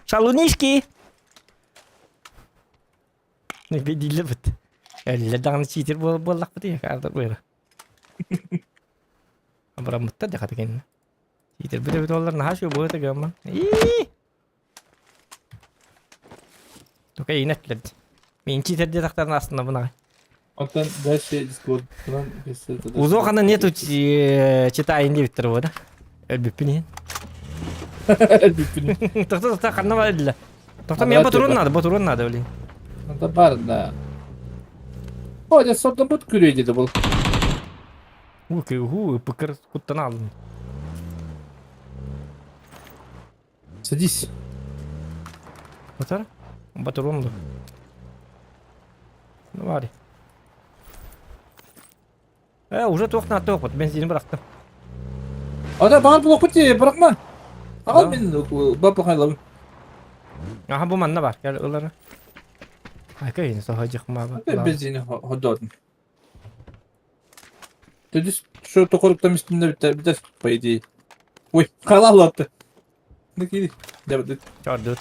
Шалунишки! Бедилибит. Элле даҕаны чиитир буоллахпыт карта быра. Абыраммыттар да хата кэннэ. Чиитир бит эбит оллар наһаа үчүгэй буолуо этэ гыамма. Ии! Тука иин эттилэр. Мин чиитер диэтэхтэрин астынабын аҕай. Онтон дальше Discord-тан Узуохана нету читайын диэбиттэр буо да. Өлбүппүн иһин. Өлбүппүн иһин. Тохто тохто ханна бар дилэ. Тохто мен ботурун надо, ботурун надо, блин. Надо бар, да. О, дьэ сордоммут күрүө диэти был. Уу, уу, пыкыр куттан алдым. Садись. Батар? Батурун ду. Ну, бары. Э, уже туох наатта опыт, бензини бырахтым. Ата баар булуохпут дии, бырахма. Аҕал мин баппахайлабын. Аха бу манна бар, кэл ылара. Айка ини соһойдьахмаба. Бензини ходоотун. Төдүс шо токоруктан үстүнэ бүтэр, по идее. Ой, халаллатты. Ну кири. Дебдит. Чордут.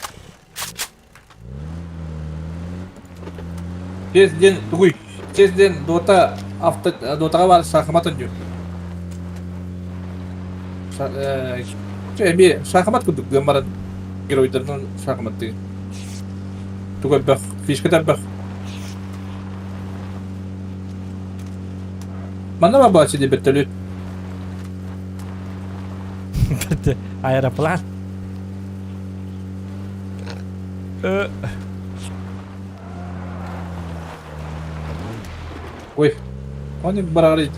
Чес ден тугуй. Чес ден дота авто дотаға бар шахмат ойнуур. Эми шахмат курдук гын баран геройдарынан шахмат деген. Тугу элбэх, фишка элбэх. Манна бабаачы диэн бөртөлүөт. Аэроплан. Ой, он барарит.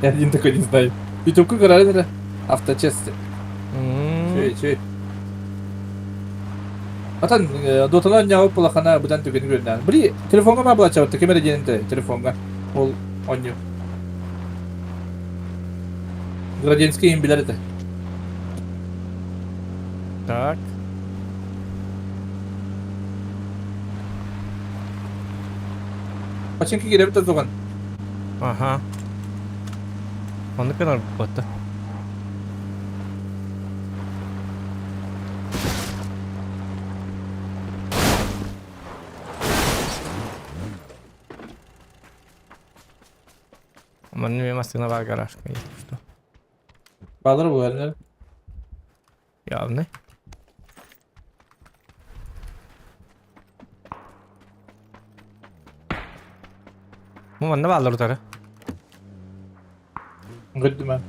Я один такой не знаю. Ютубка көрөр авточест. Чүй, чүй. Атан дотанан ньаҕы пулахана быдан түгэн көрүнэн. Били телефонга ма булачабыт кем эрэ диэн телефонга. Ол онньу. Градинский им билэр этэ. Так. Починки киирэбит да суган. Аха. Оннук гынар буолбатта. Манна эмиэ массыына баар гаражка, если что. Баалар буолар. Явный. Бу манна бааллар утары. Көрдүм аа.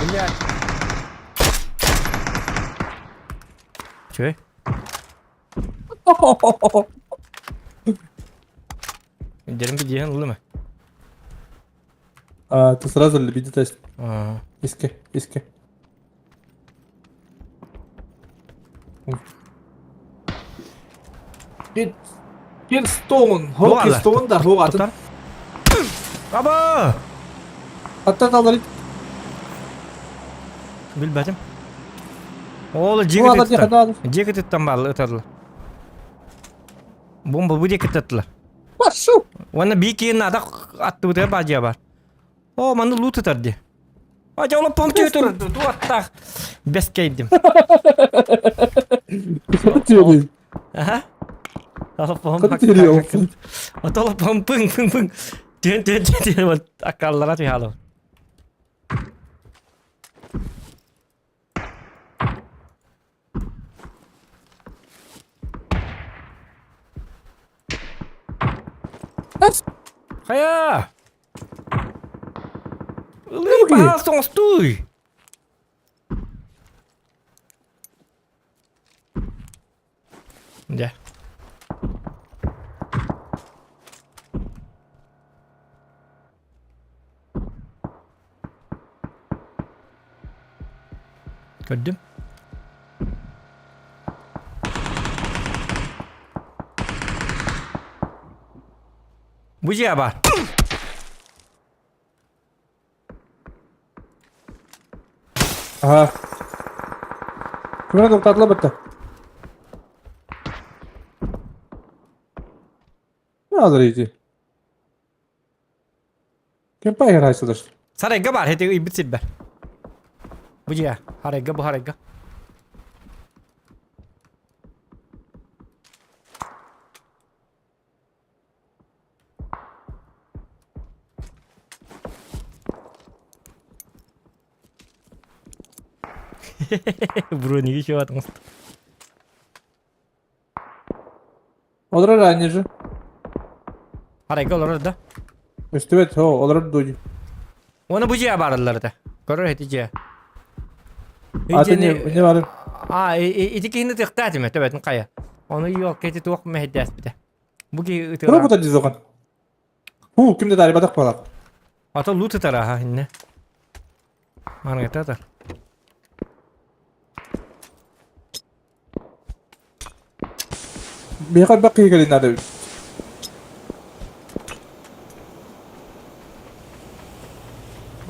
Блядь. Чү? Дерим bir диэн ыллым. А, ты сразу лебеди тест. Аа. Иске, иске. Кир Кирстоун, хо Кирстоун да хо атын. Аба! Аттан алар. Билбэтим. Ол дьиэ Дьиэ кытыттан баал ытадылар. Бомба бу диэки таттылар. Пошел! Уонна бии киин ата аттыбытыгар баадьыйа бар. Оо, манны луу тутар дии. Адьа оло помчу тур туаттаах бэс кэйдим. Аха. Отоло помпың пың пың. Түн түн түн түн аккаллара түһалым. Хайа! Ылыы, пожалуйста, оҥостууй! Дьэ. Көрдүм. Бу дьиэ баар. Аха. Кимэ тоқтатыла бытта. Надо идти. Кем поиграть сюда? Сарайга баар, ити ыйбыт сирбэр. Бу дьиэ, харайга бу харайга. Брониги еще атыңыз. Олорор ранее же. Харайга олорор да. Өстүбэт, о, олорор дуй. Оны бу дьиэ бараллар да. Көрөр эти дьиэ. А ты не, не бар. А, ити киһини тыхтаа тиме, төбөтүн хайа. Оны yok, эти туох мэһэдээспитэ. Бу киһи ытыра. Робота дизоған. Ху, кимде дарибадах балақ. Ата лут ытара, ха, инне. Маргата Миэхэ элбэх киһи кэлин наада эбит.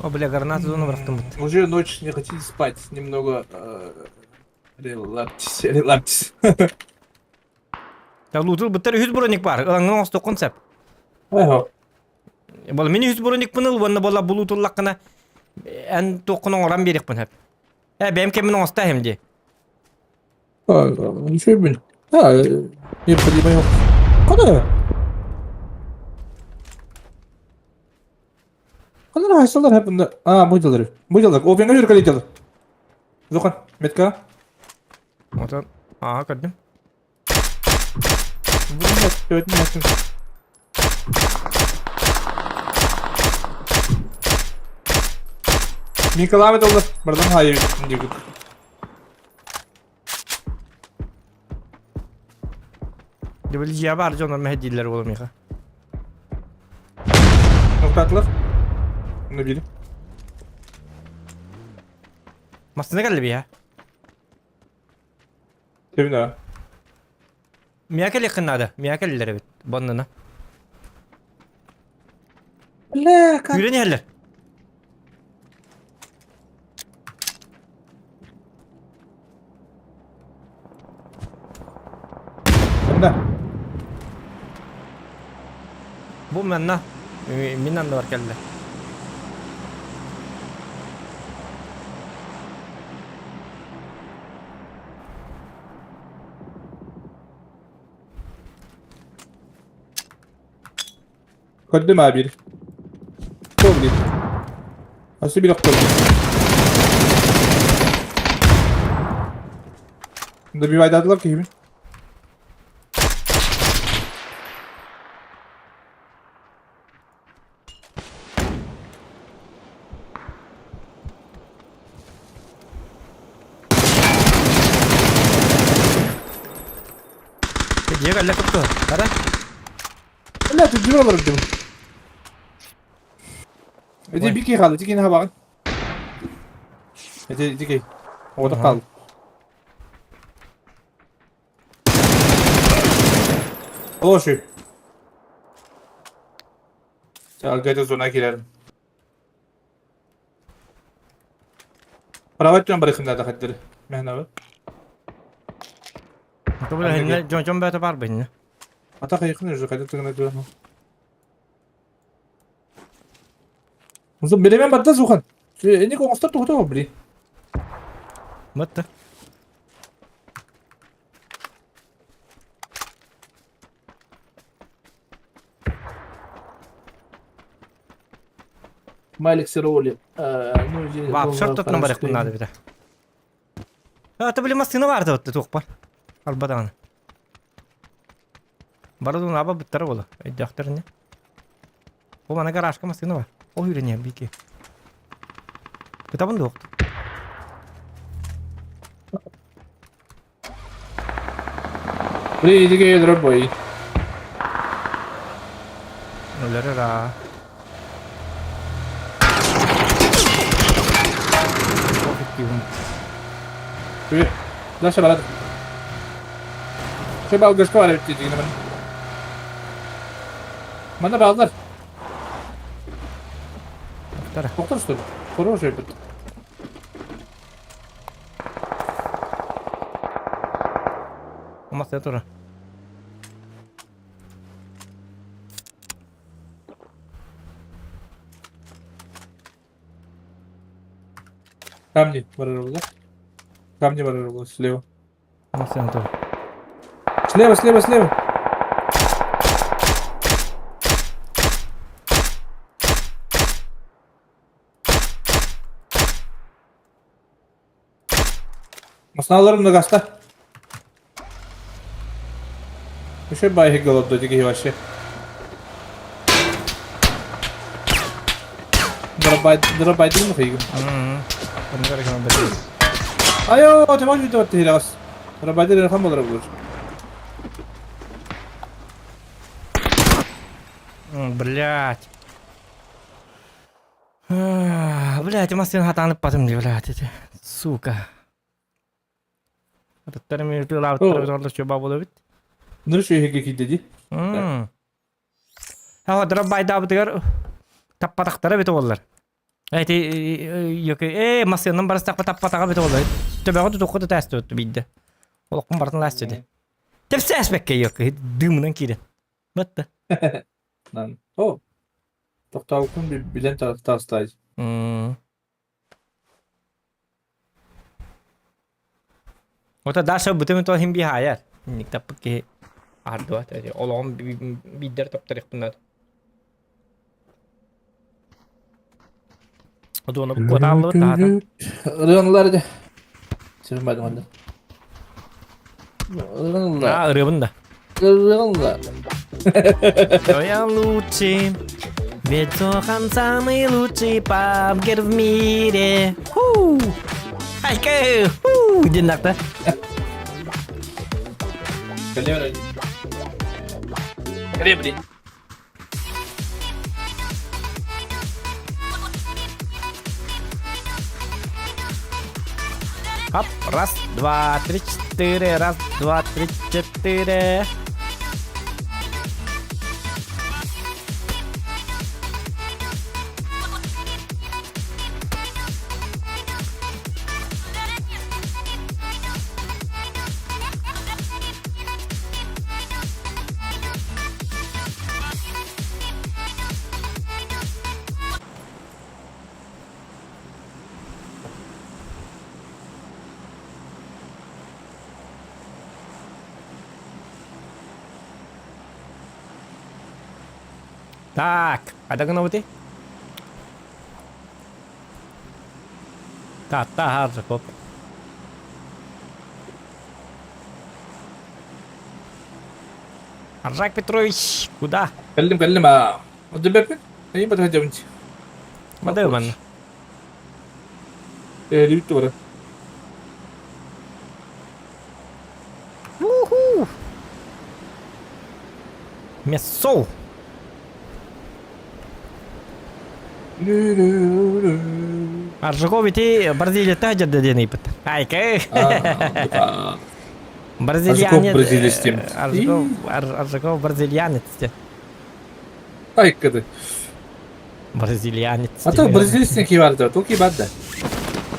О, бля, гранату зону бырахтым бут. Уже ночь не хотите спать, немного релакс, релакс. Так лутул буттар үһүс броник бар. Ылаңҥын оҥостуоххун сөп. Эһо. Бол мин үһүс броникпын ыл уонна буолла булутуллаххына эн туоххун оҥорон биэриэхпин сөп. Э, бэйэм кэммин оҥосто иһим дии. Үчүгэй Да, необходимо. Куда? Ханна хайсалар хапында. А, бу дьалар. Бу дьалар. Опенга жүркали дьалар. Зохан, метка. Отон, аа, көрдүм. Николай доллар. Бардан хайы дигит. Дьэ баар дьоннор мэһэйдииллэр буолуо миэхэ. Тоқтатылар. Ну били. Массыына кэллэ биһэ. Тэбинэ. Миэхэ кэлиэххин наада. Миэхэ кэллилэр эбит. Боннуна. Бля, как... Күүрэн иһэллэр. Ханна? Бу манна мин анныбар кэллэ. Көрдүм аа биир. Туох диир? Өссө биир охтордум. Добивайдаатылар киһибин. Дьиэ кэллэ кытты. Бара. لا تجيب والله ردوا. Эти бики хаалы, тикини хабаҕын. Эти тики. Оҕото хаал. Лоши. Алгайда зона кирерим. Прават дьон барыхында да хаттыр. Мэхнабы. Тобула дьон дьон бөтө бар бинне. Ата хайыкын уже кайда тыгына тура. Узун беремен батта сухан. Эни коңостор тухта бри. Мытты. Малик Сироли. Ну, Бап, сорт тотунан барык надо бит. А, ты били массыына барды вот туох бар. Албадаҕына. Барадун аба буттара буола. Өйдөөхтөр не. Бу мана гаражка массыына бар. Ол үйренер бики. Кытабын дуохту. Бри диге өлөрөр бой. Өлөрөр аа. Даша барат. Шөбә алгышка бар бит дигән мен. Мана балдар. Тара. Доктор что ли? Хороший бит. Масса тура. Камни барар Камни барар слева. Масса тура. Слева, слева, слева. Масналарым да гаста. Еще байхи голодно диги вообще. Дробай, дробай дым хигим. Айо, ты можешь видеть ты раз. Дробай хам болар булыр. Блять. Блять, массыына хатанып батым ди, блять, эти. Сука. Аттар ми тылаабыттар ордо чоба боло бит. Ныр şu хиги кидди ди. Ха дробайдаабытыгар таппатахтара бит оллар. Эти ёки массыынан барыстакпа таппатага бит оллар. Төбөгө тутукку тәсті өттү бидде. Олоккун бартын ласты. Тепсәс бәккә ёки дымынан кире. Бытты. Нан. О. Токтаукун билен тастай. Ота даша бутым то хим би хаяр. Ник таппы ардуа Олоҕум биддер топтарыхпынат. Одуона куотааллыбыт таата. Ырыанлар да. Сырмадым анда. Ырыанлар. Аа, ырыабын да. Ырыанлар. Я лучший, ведь Сохан самый лучший пабгер в мире. Ху! Айка! Ху! Диэн накта. Калебри. Калебри. Хоп, раз, два, три, четыре, раз, два, три, четыре. Так, қайда гынабыт Таатта Аржаков. Аржак Петрович, куда? Кэллим, кэллим аа. Одебеппин. Эйин бата дьабынч. Мадыман. Э, лүт тура. Уху! Мясо! Аржаков ити Бразилията дьадда диэн ыйпыт. Айка. Бразильянец. бразилец диэн. Аржаков, Аржаков бразильянец диэн. Айкады. Бразильянец. А то бразилец ки бар да, то ки бар да.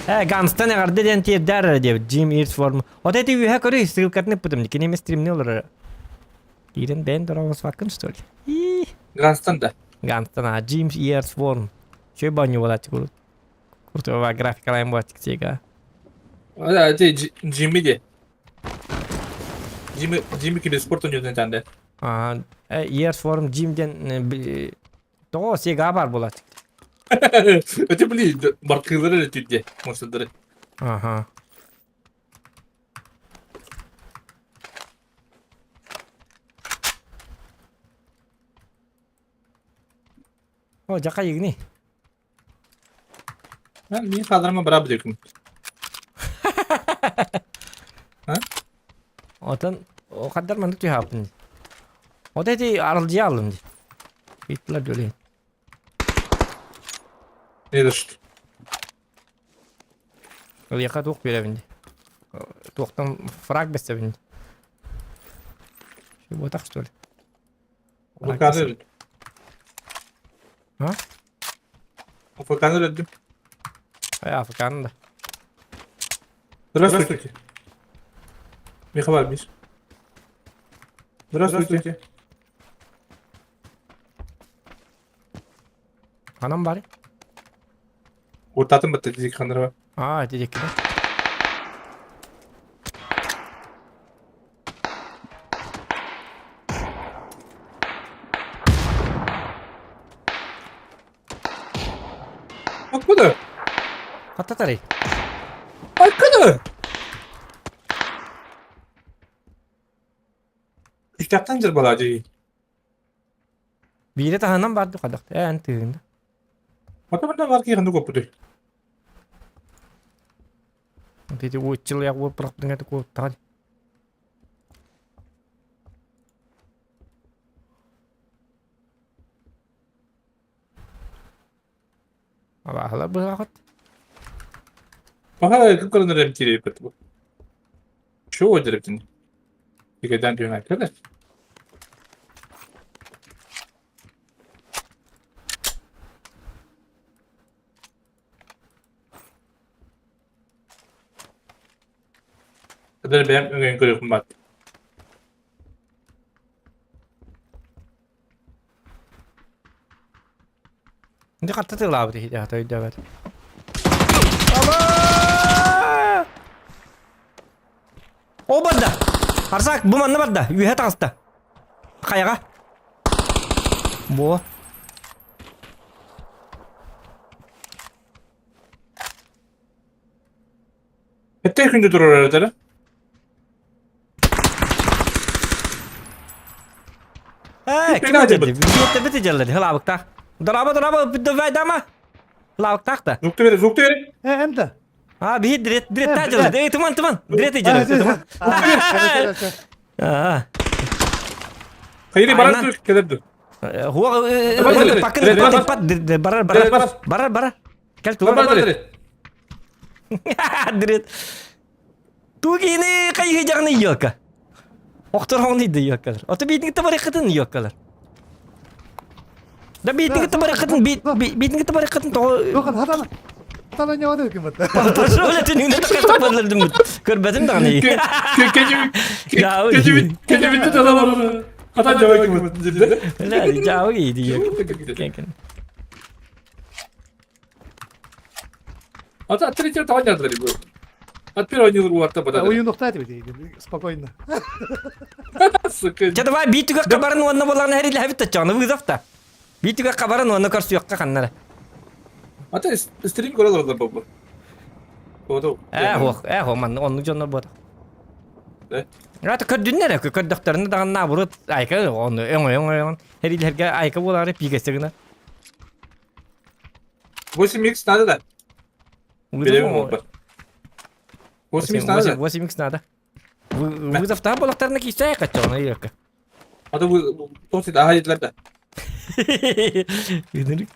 Э, Ганстан эҕэрдэ диэн тиэрдээр диэбит. Jim Ears форм. Вот эти үһэ көрүй, ссылкатын ыппытым. Кинеме стримни олорор. Киирэн бэйэн дорообосваккын что ли? И Ганстан да. Ганстан, а Jim Ears форм. Чөй баню болачы курут. Куртова графикалайын болачы ксега. А, те Джимми де. Джимми Джимми киде спорт ойнотун танда. А, Ears форм Jim ден тоҕо сега бар болачы. Өте били баркылары түдде, монстрдары. Ага. О, жака егни. Мин хадарма бара биликим. Отон хаддар маннык түһааппын. Вот эти арылдьыйа аллым дии. Ыйыттылар дьолейн. Не за что. Ылыйха туох биэрэбин дии. Туохтан фраг бэстэбин дии. Буотах что ли? АФК-ны А? АФК-ны өлөрдүм. Ай, АФК-ны да. Здравствуйте. Михаил Миш. Здравствуйте. Ханан бары? Ортатын бітті дизик хандырба. А, дедекки да. Откуда? Хаттатарый. Откуда? Үстәктан жыр бала дии. Биире таһынан барды хадах. Э, эн тыгында. Ата бар киһи ханнык оппутуй. Дети уотчыл я уот бырахтың это куоттаҕын. Абааһылар быһаҕыт. Баха ким көрөнөр эмтиир бу. Чего деревтин? Икеден түһэн кэлэр. Кадar бэйэм өҥөйөн көрүөхпүн баат. Дьэ хатта тылаабыт иһит аата өйдөөбөт. Аба! О барда! Арсак бу манна барда. Үөһэ таҕыста. Хайаҕа. Бу. Эттэй күндү турар эрэ Ээ, ким Бит бит бит дьаллар, хылаабыктаах. Дораба, дораба, давай дама. Хылаабыктаах да. Зук бери, зук бери. Э, энда. А, биһи дрет, дрет дьаллар. Эй, туман, туман. Дрет дьаллар, туман. А. Хайри барар тур келер ду. Хуа, пакын, пат, барар, барар, барар, барар. Кел тур. Дрет. Тугини кайы жагны йока. Охтор хоңни йокалар. Ото битин табарыкытын йокалар. Да битин табарыкытын битин табарыкытын то. Yokan hatana. Hatana ne var ki mutta. Пошел түнүңдө такар Көрбөтүм дагы. Кечи кечи битти талалар. Хата жабай ким деп. Ла, жау иди. Ата третий таванядыр бу. От первого не урватта бада. Oyun noktaydı bir спокойно. Сука. Ча давай битүгө кабарын онна болан хәриле хәбит чаны вызов та. Биир түгэххэ баран уонна көрсүөххэ ханна эрэ. Ата стрим көрө олордор бу. Ото. Ээ хуох, ээ хуох манна оннук дьоннор буотах. Ата көрдүннэр эрэ, көрдөхтөрүнэ даҕаны наоборот айка ону өҥөйөҥ өҥөйөҥ Хэриилэргэ айка буолаары пигэсэ гына. 8 икс надо да? Билебин буолбат. 8 икс надо? 8 икс надо. Вызовтаах болохтарына киирсэ каччаҕына иэккэ. А то вы тоқсит аха диэтилэр да. Ынырык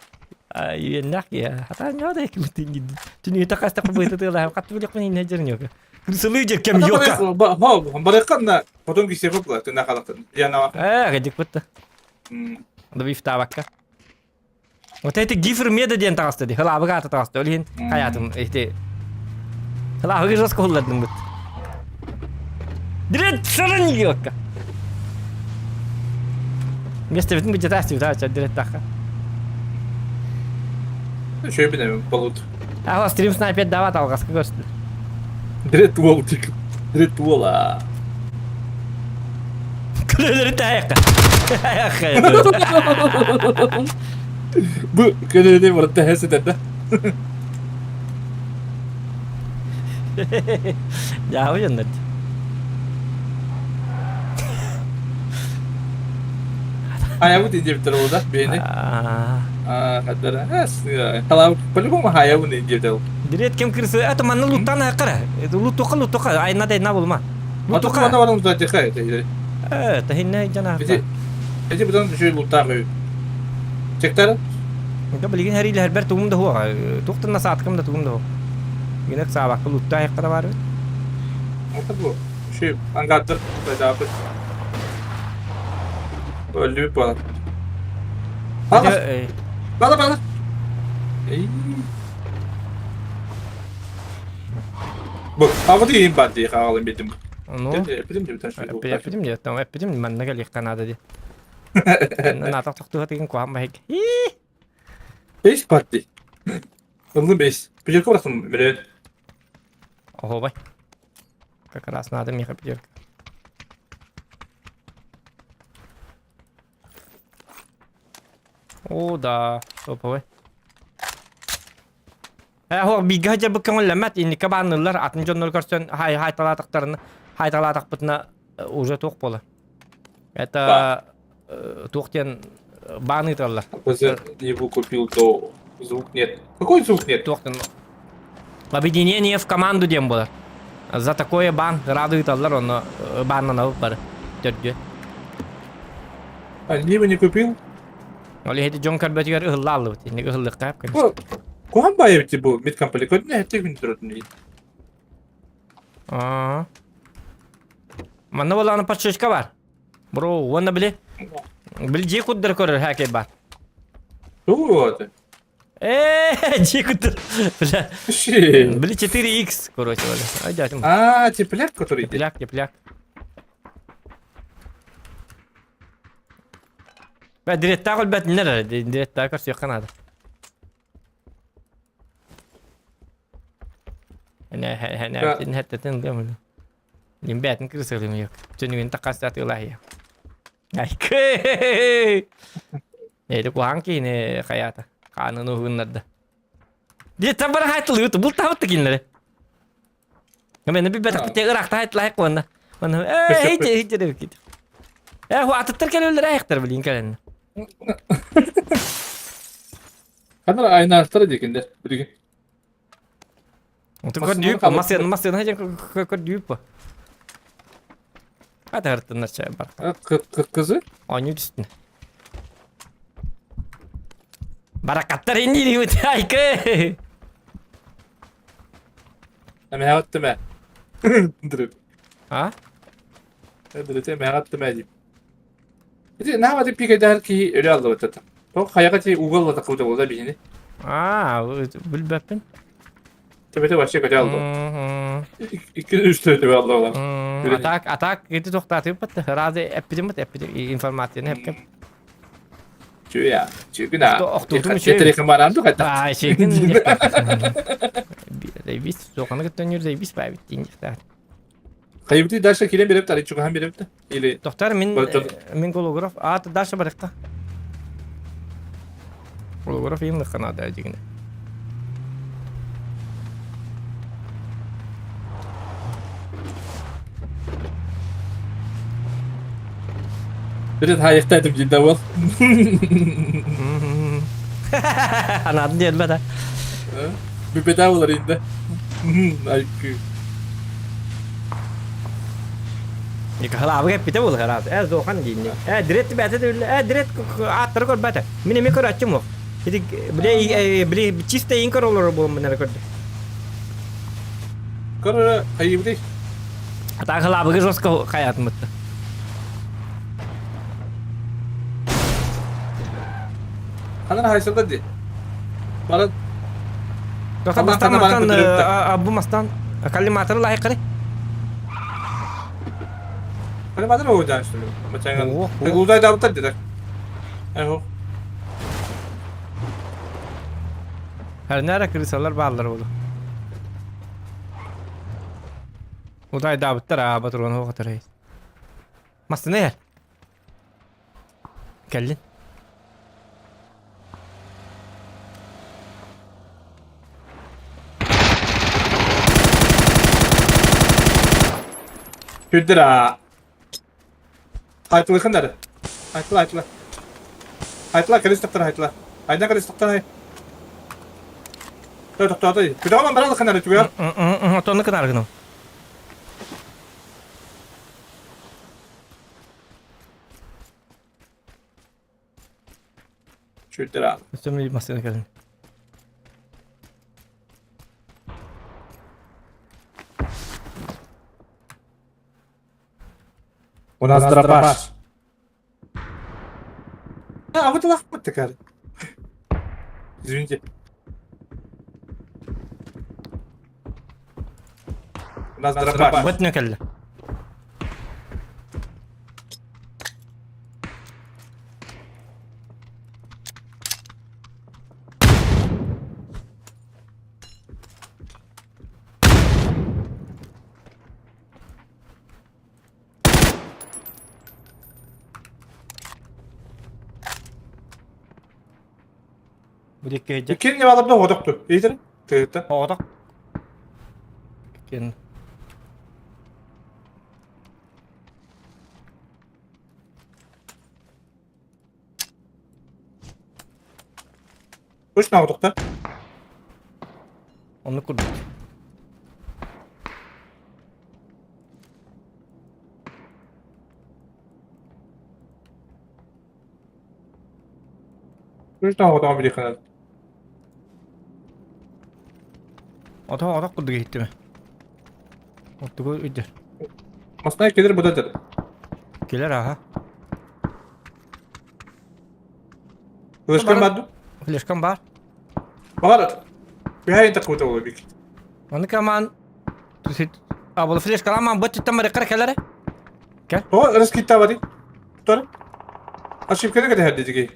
үөннээх киһи. Хата ньоо да кимтин түнү такаста быты тыла хатты билек мен инне жернёк. Кырсылыы жер кем ёка. Барыккан потом кисе была ты нахалактын. Я Э, гадик бытты. Добив табакка. Вот эти гифр меда диэн таҕыста дии. Хылаабыга аата таҕыста. Ол иһин хайаатын ити Хылаабыга жестко hulladым быт. Дирет сырын ёка. Местебитин бюджета астыбыта дирет тахха. Шөй билемем болут. Ага, стрим снайпер дават алгаска көрсүн. Дред уол тик. Дред уола. Көлөлөрү таайыкка. Бу көлөлөрү барыта тэһэ да. Дьаабы дьоннор. Хайабыт индиэбиттэр ол да бэйэни. Хаддара. Халаа по-любому хайабын индиэбитэр. Билет кем кырсы, это манна луттан акара. Лутука лутука, айна да на булма. Лутука. Манна баран лутта тиха. Э, тахинна жана. Эти эти бутан düşüyor лутта кой. Чектар. Да билигин хэрилер бер тугум да хуа. Туктан на сааткам да тугум да хуа. Гинек саабакка лутта айкара бар бит. Это бу. Şu ангаттыр bedava. Öldü bu adam. Bala. Bala bala. Бу, абы дейін бар дей қағалым бетім. Ну, Эпидем деп эпидем деп, там эпидем манна кэлиэххэ наада дии. Наатах тохтуха тигин куһаан баһык. Беш парти. Ыллым беш. Пятерка барасың билет. Оһуобай. Как раз надо миэхэ пятерка. О, да, топовый. Э, хо, бигэ дьэ көҥүллэммэт инникке баанныыллар атын дьоннору көрсөн хай хайталаатахтарына хайталаатахпытына уже туох буолар. Это туох диэн баан ыыталлар. Его купил, то звук нет. Какой звук нет? Туох диэн Объединение в команду диэн буолар. За такое баан радует аллар онно бааннанабыт бары. Төрдүө. А либо не купил? Ол иһити дьон көрбөтүгэр ыһылла аллыбыт. Инник ыһыллыахха конечно. Куһан баайыбыт бу медкомпали көрдүнэ эттик күн туратын дейді. Аа. Манна буолааны подшечка бар. Бро, уонна били били дьиэ курдары көрөр хакей бар. Тугу буолаты? Э, дьиэ курдары. Бля. Били 4X, короче, бля. Ай, дядим. А, тепляк, который Тепляк, тепляк. Бә, директаах өлбөтүннэр эрэ, директаах көрсүөххэ наада. Хэтэтин гэмүлү. Лимбэтин кырсылым yok. Түнүгүн такас атыылаһыйа. Айкы! Эди куһаан киһини хаята. Хаанын уһугуннарда. Диэттэн бара хайтылыы бул таһытты кинилэри. Мен билбэтэх битэ ыраахта хайтылаһык уонна. Уонна ээ хейте хейте деп кит. Э ху атыттар кэлэллэр айахтар билин кэлэннэ. Ханар айнаахтара диэкиндер билигин. Онтон көрдүүп, массыына массыына дьэн көрдүүп. Атаһыртыннар чай бар. Кызы? Оонньуу түстүн. Баракаттар иннири айкы. Эмэҕэттимэ. Дырып. А? Дырыты эмэҕэттимэ дип. Ити наама ти пикэдэр киһи өлө аллыбыт То хайаҕа ти угалла такыбыта буолла биһини. А, билбэппин. Төбөтө вообще көтө алды. Икки үс төбө алды олар. А так, а так, ити тохтатыппыт. Ради эппитим эппитим информацияны эпкем. Чүя, чүгүнà. Охтуутум үчүгэй. Жетерекин баран ду кайта. Аа, шегин. Заебись, соқаны көттөн заебись баабит дейін Хайбыты дальше килен береп тары чугахан береп Или Тоқтар, мен мен голограф. А, дальше барықта. Холограф иин наада дьигинэ. Бирин хайыктайтым дьинда бол. Анаатын диэлбэт Бүпэтэ болар инде. Айкы. Николаабыга эппитэ буолар аат. Ээ зохан диинни. Ээ дирет бээтэ да үллэ. Ээ дирет ааттары көрбөтө. Мин эмиэ көрөөччүм ол. Ити били били чисто иин көр олорор буолан эрэ көрдө. Көр хайыбыты. Атаахылаабыгы жестко хайаатымытта. Ханан хайсалда ди. Баран. Мастан мастан бу мастан коллиматор лайкары. Коллиматор о жан что ли? Мачаңан. Узай дабыттар дедер. Эхо. Her nere крысалар баалар болу. Удай дабыттар аа батырган оҕотор. Мастына эр. Кэллин. Күрдір аа. Айтылыхын дары. Айтыла, айтыла. Айтыла, кырыс тақтар айтыла. Айдан кырыс тақтар ай. Той тоқтады. Күдәман баралыхын дары түгел. Отонну кынаргыным. Күрдір аа. Өстөм мастына кэлин. У нас дробаш. А, вот лахмат такая. Извините. У нас дробаш. Бөтнө кэллэ. Бу диэки Ким не алып да одокту. Эйтер? Тыыта. Оҕотох. Кен. Точно одокта. Онну курдук. Точно одоҕо билиханат. Отох отох курдук иһиттиме. Оттугу үйдер. Масна келер бұда. Келер аха. Флешкан баду. Флешкам бар. Бар. Бихайын такута болу бик. Оны каман. А бұл флешкаламан бөт түттен бары қыр келері. О, раскита бади. Тор. Ошибка не хәдди диги.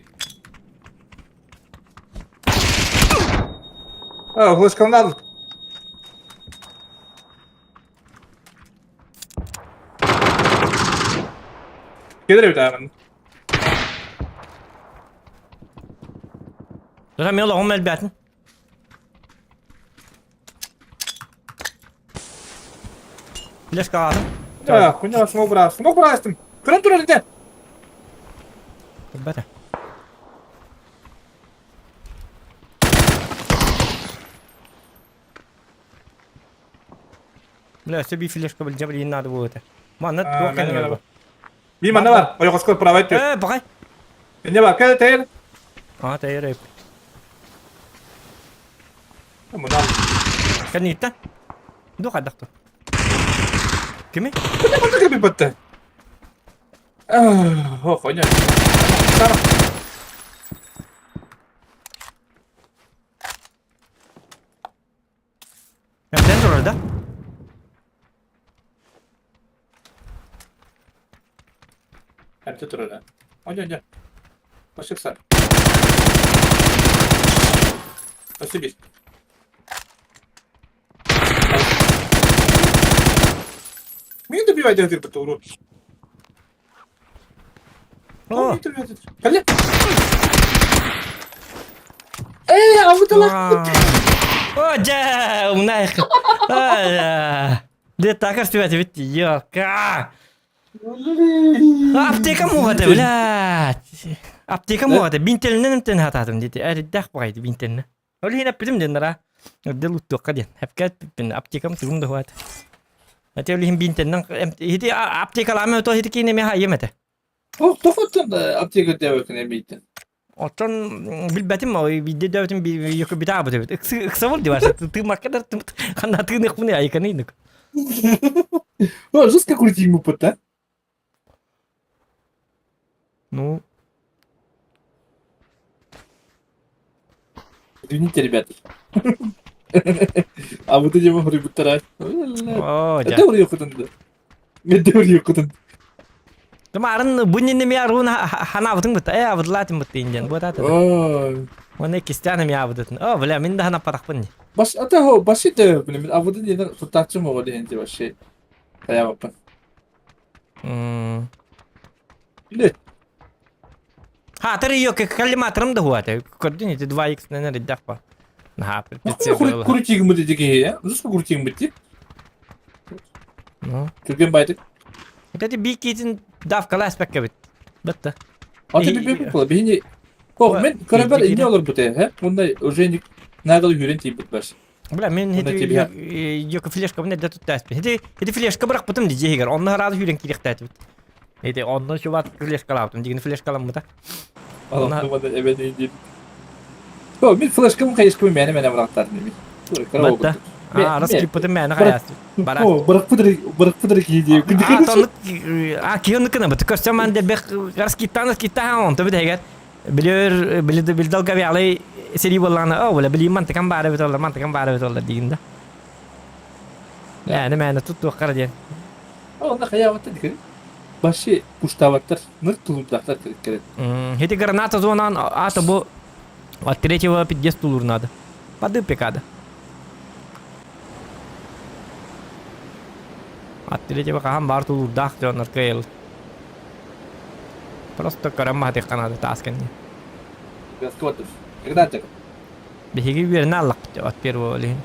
А, флешканы ал. Келер бит ағын. Дора мен оғым әлбәтін. Флешка алдым. А, хуйня, смог брать. Смог брать. Көрін тұр әлде. Бәті. Бля, все би флешка был жабыл надо было это. Манна А, туох мен кәне бар. Би манна бар. Ой, қосқы правайт түр. Э, бақай. Не бар, кәді тәйір. А, тәйір. Мұны ал. Кәне иттен. Ду қадақту. Кими? Куда мұнда кәбі бітті? О, хуйня. Сара. Сен турар да? Әмті тұр әлі. Оня, оня. Başlık sar. Başlık bir. Мен де бивай дәдір бітті, урод. О, Кәле. Ээ, абыталах. О, дьэ, умнаах. Дэ такар сүбэтибит ёка. Аптека муҕата, блядь. Аптека муҕата. Бинтелинен эмтен хатаатым диэти. Эрдэх баҕайды бинтелинен. Ол иһин эппитим диэн нара. Өрдөл уттуохха диэн. Эпкэ эппиппин аптекам тугум да хуат. Ати ол иһин бинтеннен хити аптекалаама то хити киинэ меха айым этэ. Ох, тофоттон аптека дэвекин эмийтен. Оттон билбэтим, биирдэ дөбүтүм битаабыт эбит. Ыксабыл дибар. Тыымакка да ханна тыыныхпын айканыйнык. О, жестко крутить мупыт, а? Ну. Извините, ребята. А вот эти могли быть тарать. О, Это уехал. Это уехал. Тымарын бу нинне аруун ханаабытын бытта э абыдлаатым бытта инден бу тата. Оны кистяным ябыдытын. О, бля, мин да ханаппатахпын. Бас ата хо баши да мин абыдын ден тутаачы моҕо диэн ти баши. Таябаппын. Билет. Ха, тары ее коллиматором да хуата. Көрдүн ити 2x нэнер иддах па. Наха, Крутигмыт ити киһи, э? Жестко крутигмыт ти. Ну. Түрген байтык. Это бикитин давкала аспекка бит. Бытта. Аты би би була бихини. Ох, мен көрөбөр инне олор бут э, Мунда уже нагыл хүрен тип баш. Бля, мен хити йока флешка мне да тут таспи. Хити хити флешка бырак бутым ди жегер. Онны харады хүрен кирехтәт бит. Хити онны шубат флешка лаптым. Дигин флешка ламмыта. О, мен флешкам кайышкым мени мене бырактар неми. Батта. А, раскиппытым мени каяс. Бара. О, быракпыдыр, быракпыдыр кийди. А, тонны а кийонныкына бит. Көрсөм мен де бек раскиттан раскиттан он төбү дегер. Билер билди билдал гавялы сери болланы. О, бля, билим мантыкан бары бит олар, мантыкан бары бит олар дигинде. Яны мени тутту кара диэн. Онда каябатта дикер. Башы пуштабаттар, ныр тулуптактар керек. Эти граната зонан ата бу от третьего пиздец тулур надо. Поды пекада. От третьего кахан бар тулурдах дьон аркайл. Просто карамма канада тасканни. Когда так? Биһиги үөрэнэ аллахпыт от первого лиһин.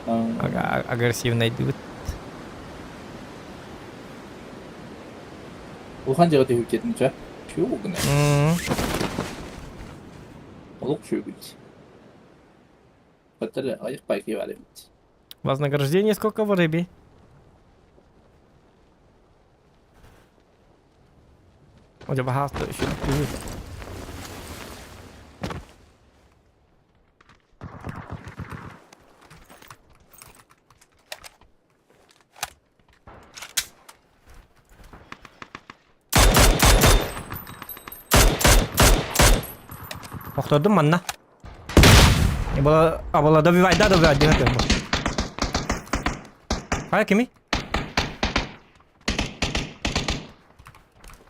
Агрессивный дыбыт. Улахан дьиэҕэ түһүктэтин чэ. Үчүгэй гына. Олох үчүгэй. Баттар айық байки бар эбит. Вознаграждение сколько в рыбе? У тебя богатство еще. Охтордум манна. Абала добивай, да, добивай, диһэтэ. Хайа кими?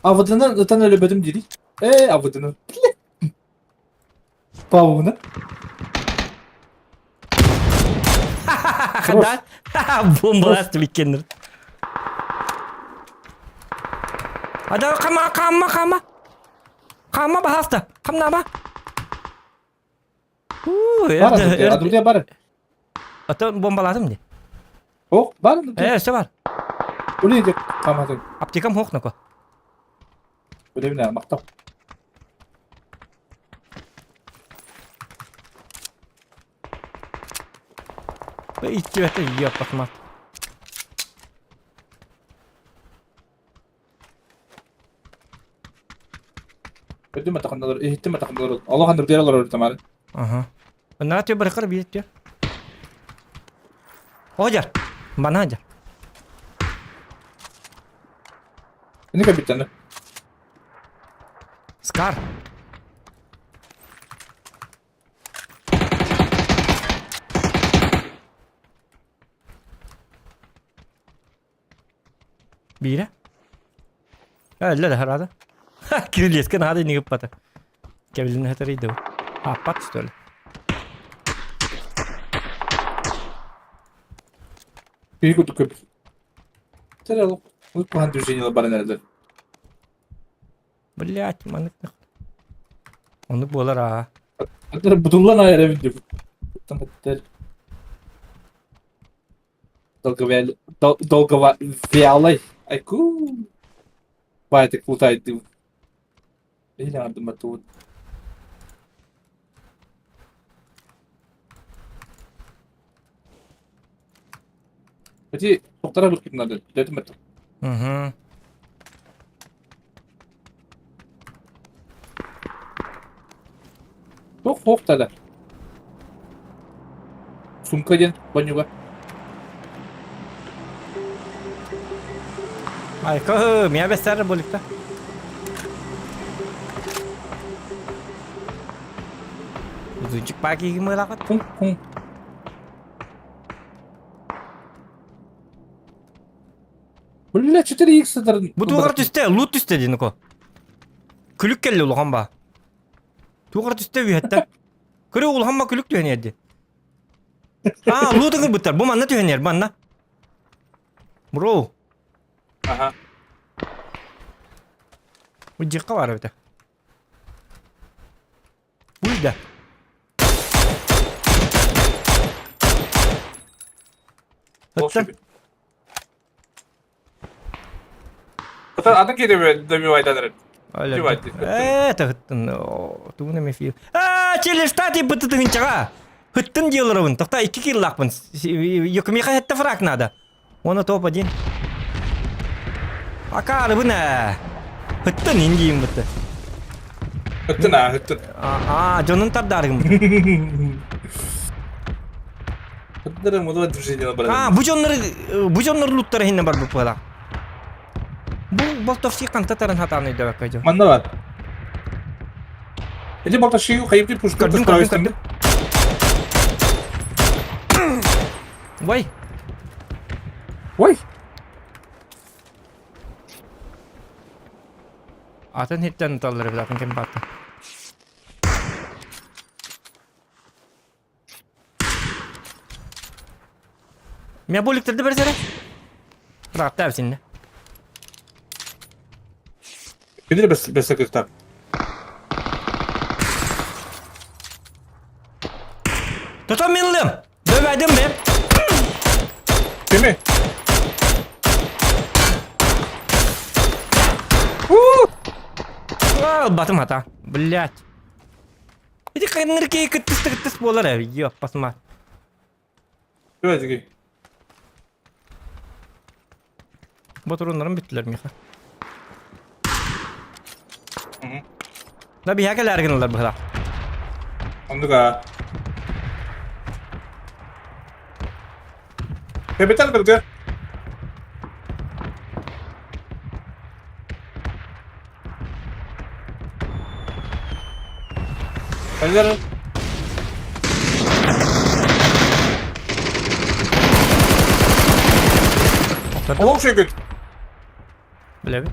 Авыдынан ытан өлөбөтүм дири. Э, авыдынан. Пауна. Хада. Бомбалас биккеннер. Ада кама кама кама. Кама баһаста. Камнаба. Бар, адурдя бар. Ата бомбалатым ди. Ох, бар. Э, все бар. Улей деп камадың. Аптекам хохнако. Үлемне мактап. Итти ёппахмат. Өдүм атакындалар, иһиттим атакындалар. Аллах андыр дер олар тамар. Ага. Нара тө барыкар бир тө. Ожар. Бана жар. Не капитан. Скар. Бире. Әллә дә харады. Кириллескен хады нигеп бата. Кебилин хатырыйды. Аппат что ли? Күйі көтіп көп. Терел, бұл план движения бар нәрде. Блять, манык. Оны болар а. Бутуллан айар эбит деп. Долговялай. Айку. Байтык лутайды. Билардым батуут. Эти тоқтара бір надо. Дедім бет. Угу. Тоқ хоқ тада. Сумка ден, банюга. Айка, мия бестер боликта. Үзүнчик паки кимылакат. Хун, хун. Бля, 4х сатарын. Бу тугар түсте, лут түсте дин ко. Күлүк келли улахан ба. Тугар түсте үйәттә. Көрө улахан ба күлүк түһэн ерди. А, лут ыңыр буттар. Бу манна түһэн ер, манна. Бро. Ага. Бу жакка бар эбит. Буйда. Ыттан. Атын кире добивайдан. Это хыттын. Тугуна мефил. А, челештати бытытын чага. Хыттын деларыбын. Тохта 2 киллакпын. Йокмиха хетте фраг надо. Оны топ-1. Акары бына. Хыттын индиим бытты. Хыттын а, хыттын. А, жонун тардаргым. Хыттын мудова движение бар. А, бу жоннор бу жоннор луттары хинне бар бу пала. Бу болтовский канта таран хатаны дәвәк кайжо. Манна бар. Эти болтовский хайып пушку Көрдүм, көрдүм, көрдүм. Вай. Ой. Атын хиттен таллар бит атын кем батты. Мя боликтерди бер зере. Ракта синне. Бир бес бес кыртап. Тотом минлым. Dövәдим бе. Кими? Батым хата. Блять. Иди кайнырки кыттыс кыттыс болар ә. Ёп, басма. Dövәдиги. Батуруннарым биттилер миха. Да бияка ләргин алар быһа. Ондуга. Капитан бирге. Hayır. Олох шегит. Билеби.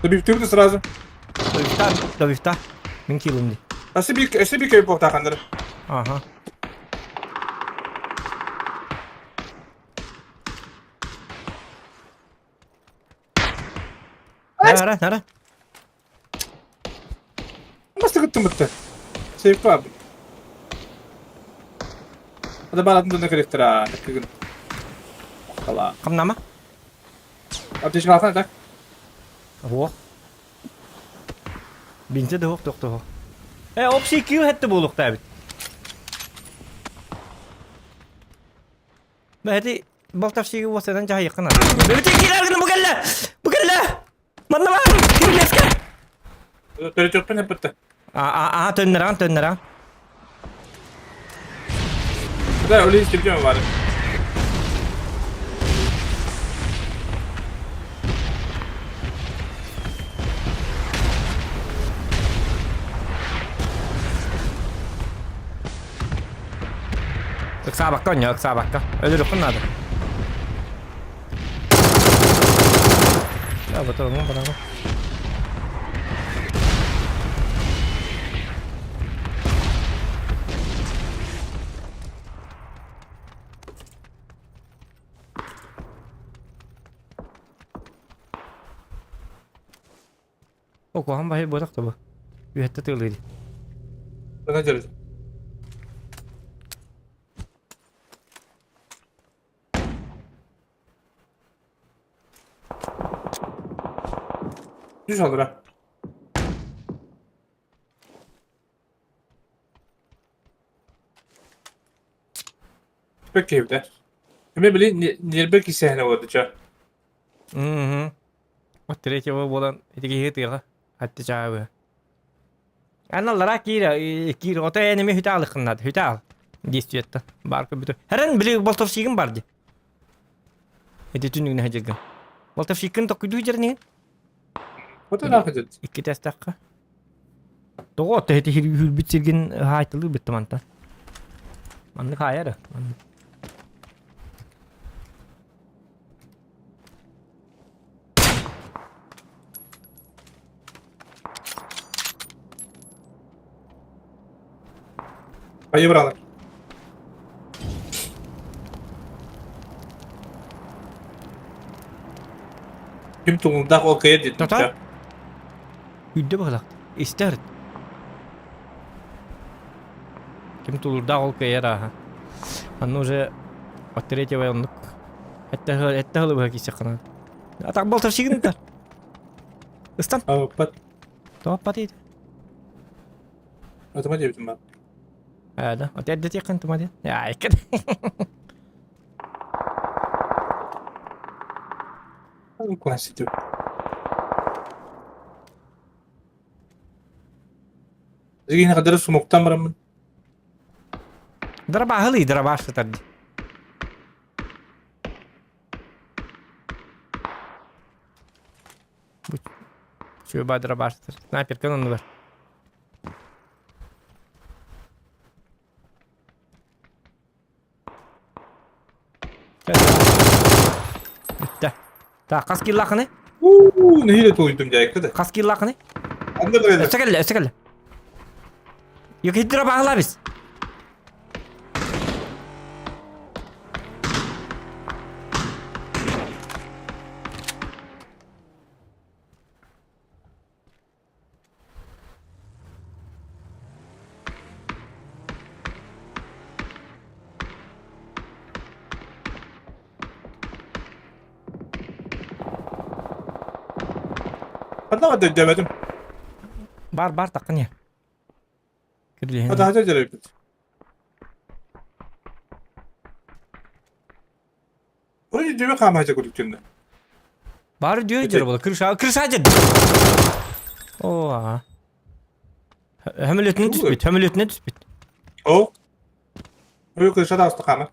Добив сразу. Добивта, добивта. Мин килым ди. Аси би кей похта. Ага. Нара, нара. Басты күттім бітті. Сейф бар. Ада баратын дүнді керектір а. Күгін. Қала. Қамнама? Аптечка алсana так. О. Бинте де хоқ, тоқ хоқ. Э, общий килл хетті болуқ та бит. Бәхети балтавшиги болсадан жаһа якын. Бөтен килер бу келле. Бу келле. Манна бар. Кирлеске. Төрөтөппен хеп бітті. А а а төннеран төннеран. Да, öyle isteyeceğim var. Ыксаабакка онньо, ыксаабакка. Өлүрүккүн надо. Я батырым, барамын. О, куһаҕан баһый буотах да бу. Үһэттэ тыалыыр. Сана дьарыт. Түс алра. Бэк киһибитэ. Эмэ били ньиэрбэ кисэһинэ буолла ча. Угу. Вот третьего буолан ити киһи тыаҕа хатты чаабы. Аналлара киир киир ото энеми хүтэ алыхыннад хүтэ ал действиетта бар көбүтү. Хэрэн били болтовщигын бар ди. Ити түнүгүнэ хадьыргын. Болтовщиккын токкуйдуу дьэрнигин? Ото наахыдыт. Икки тэстахха. Тоҕо отто ити хүрбүт сиргин хаайтылыы бүттэ мантан. Маннык хаайар. Маннык. Хайы быралар. Ким туҥундаах ол кыйа диэтим. Татар? Үрдэ быһылах. Истэ ырыт. Ким тулуурдаах ол кыайар ааһа. Анны уже от третьего оннук. Этте хылы быһа киисэххана. Атак болтовщигын Ыстан. Аппат. Тооппат ит. Атыма диэбитим баар. Аа да. От эрдэ тиэххин тума диэн. Яайка. Класситю. Зигин хадары сумуктан бараммын. Дырабаһылый дырабаш сытар ди. Чүө дырабаш сытар. Снайперкан оннугар. Бүттэ. Так, хас киллаахыный? Уу, нэһиилэ тулуйдум дьайыкка да. Хас киллаахыный? Анда да Өссө кэллэ, өссө кэллэ. Йокидра баҕалабис. Ханна дөйдөбөтүм. Бар бар таққын я. Кирлиһин. Атаһа дьарыйбыт. Ой, дьүбэ хаамаача курдук Бар дьүө дьөр була. Крыша, крыша дьэр. О, ага. Хөмөлөтүнэ түспүт, хөмөлөтүнэ түспүт. О. Ой, крыша да хаама.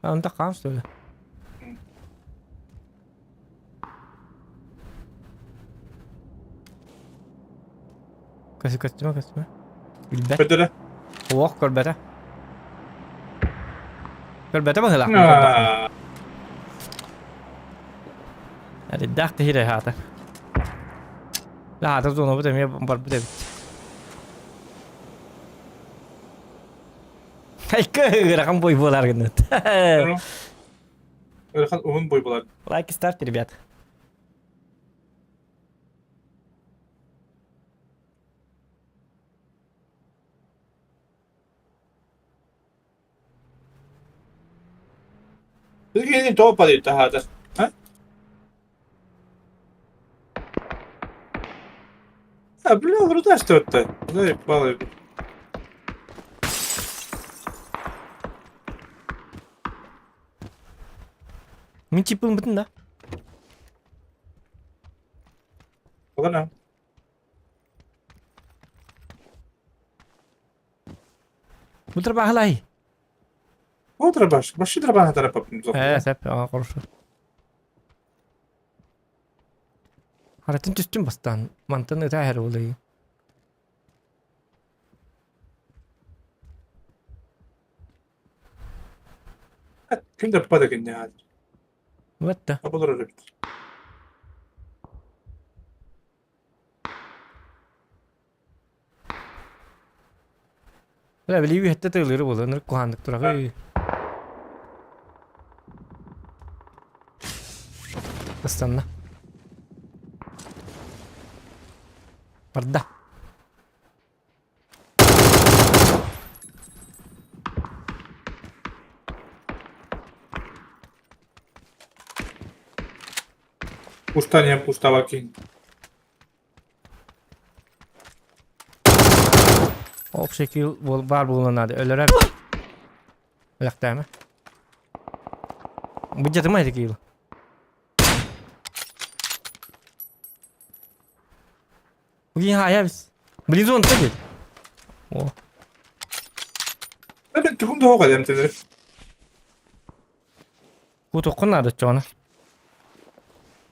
Анда хаам что ли? Көсү көстүмэ көстүмэ. Билбэт. Көтөрө. Уох көрбөтө. Көрбөтө быһыылаах. Эрдээх тиһирэ хаата. Хаата зонабыт эмиэ барбыт эбит. Айка ыарахан бой буолар гынныт. Ыарахан уһун бой буолар. Лайки ставьте, ребят. Билигин тоҕо падает таһаата? А? А, бля, вруда что-то. Заебало. Мин чипым бүтүн да. Ладно. Бу трабахалай. О, трабаш. Баши трабаха тарапап. Э, сәп, ага, хорошо. Харатын түстүм бастан. Мантан ыта хэр болай. Ким да пада кинне. Вот да. Абылар өрөбүт. Бля, били үһэтте тыылыры буолла, ынырык куһааннык турар. Ыстанна. Барда. Кустан кустава кин. Общий килл баар буолуон наада. Өлөрөр. Өлөхтөөмө. Быдьатыма ити килл. Блин, а я... Блин, он ты О. Ben тугум да хоҕа эмтэнэр. Кутуккун наада чоҕуна.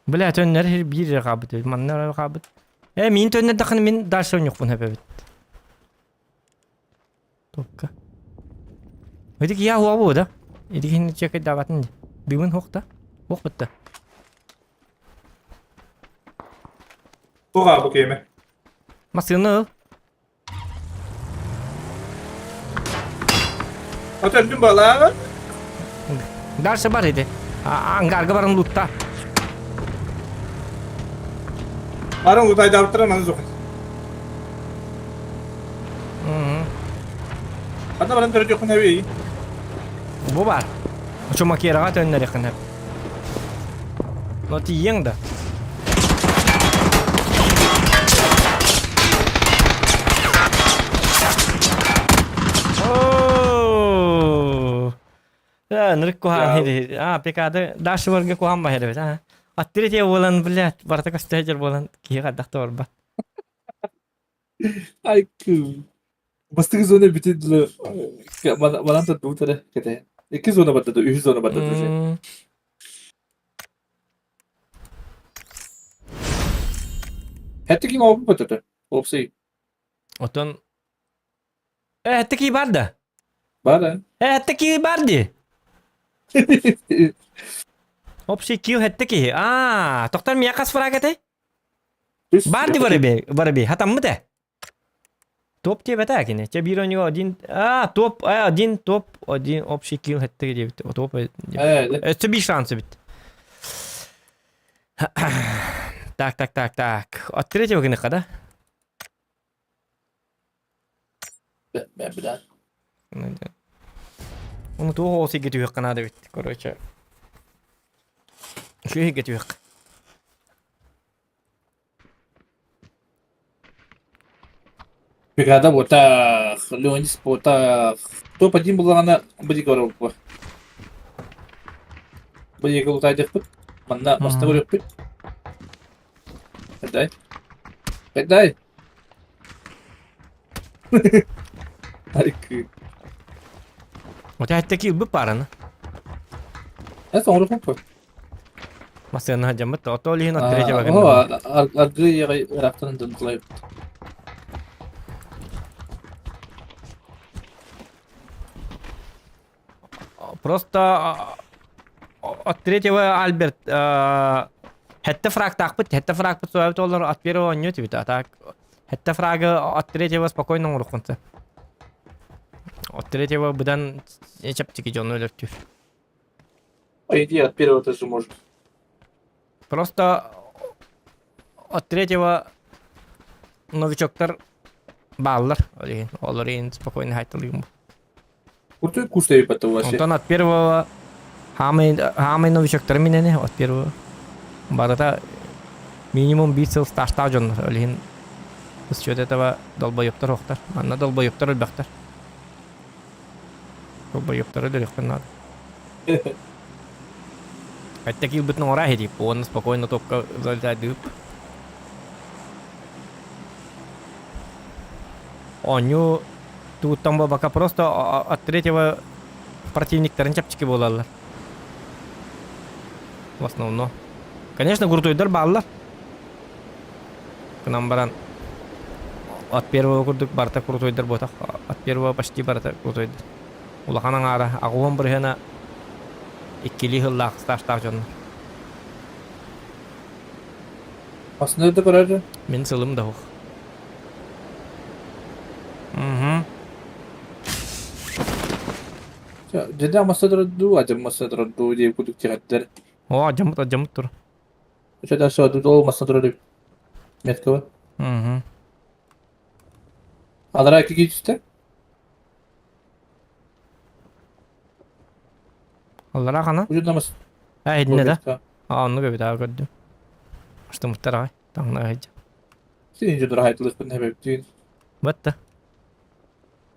Бля, төннөр биир эрэ хаалбыт эбит, манна эрэ хаалбыт. Э, мин төннөрдөххүнэ мин дальше ойнуохпун сөп эбит. Топка. Ити киһи аһуа да? Ити киһини чекайдаабатын дии. Бүгүн хуох да? Хуох бытта. Туға бу кеме. Массыына ыл. Отөрдүм балаҕа. Дальше бар ити. Ангарга баран лутта. Баран лутайдаабыттара маны суох. Ханна баран төрөтүөххүн эбий? Бу бар. Чумакераҕа төннөрүөххүн сөп. Но тиийиэҥ да. Нырык куһаан хири. А, пекады дальше барга куһаан баһыр а. Аттыре те буолан, блядь, барыта көстө буолан киһи хайдах да барбат. Ай, Бастакы зона бүтүн дылы манан турдубут эрэ кэтэһэн. Икки зона барда да, үһүс зона барда уже. Хэттэ ким оҕо бөтөтө? Опсай. Отон Э, такие бар да? Бар э. Э, такие бар ди. Общий килл хэтте киһи. Аа, тохтор миэхэ хас фраг этэй? Бар ди бараби, бараби. Хатаммыт э. Топ диэбэтэ кини. Чэ биир оонньууга один а топ один топ один общий килл хэттэ диэбит. Топ өссө биир шанс эбит. Так, так, так, так. От третьего гыныха, да? Бля. Оны туох оҕус игэ түһүөххэ наада эбит, короче. Үчүгэй игэ түһүөххэ. Бригада буотах, Леонид буотах. Топ-1 буллаҕына бу көрөр Бу диэки утайдыхпыт. Манна баста көрүөхпүт. Дай. Дай. Айкы. Вот я такие бы параны. Это он руку. Массыына дьаммыт, ото лиһин от третьего О, аргы ыраахтан донтулай. Просто от третьего Альберт хэтте фрагтаахпыт, хэтте фрагпыт суабыт олор от первого оонньуу тибит, а так хэтте фрагы от третьего спокойно оҥоруоххун сөп. От третьего быдан чэпчэки дьону өлөртүүр. По идее, от первого тоже может. Просто от третьего новичоктар бааллар. Ол иһин, олор иһин спокойно хайталыым. Куртуй куштай потом Онтон от первого хаамай хаамай новичоктары минэни от первого барыта минимум биир сыл стажтаах дьоннор. Ол иһин с счет этого долбоебтар охтар. Манна долбоебтар өлбөхтөр. Долбоебтары өлөрүөхпүн наада. Хотя киирбитин оҥоро иһитип, уонна спокойно топка залетайдыып. Оонньуу тугуттан буолбакка просто от третьего противниктарын чэпчэки буолаллар. В основном. Конечно, куртуйдар бааллар. Гынан баран от первого курдук барыта куртуйдар буотах. От первого почти барыта куртуйдар. Улахан аҥаара аҕуһун бырыһыана иккилии сыллаах стажтаах дьоннор. Басында да көрөр. Мин сылым да суох. Мгм. Дьэдэ масса дуу, адьам масса дуу диэн курдук тиһэттэр. О, адьаммыт, адьаммыт тур. Что все, тут ол масса турар метка Мгм. Алара кики түстэ? Аллара хана? Уже намас. А, иһитиннэ да? А, оннук эбит, аа, көрдүм. Устумуттар аҕай. Таҥна сылдьа. Син дьоннор хаайтылыахпын хэбэптиин. Батта.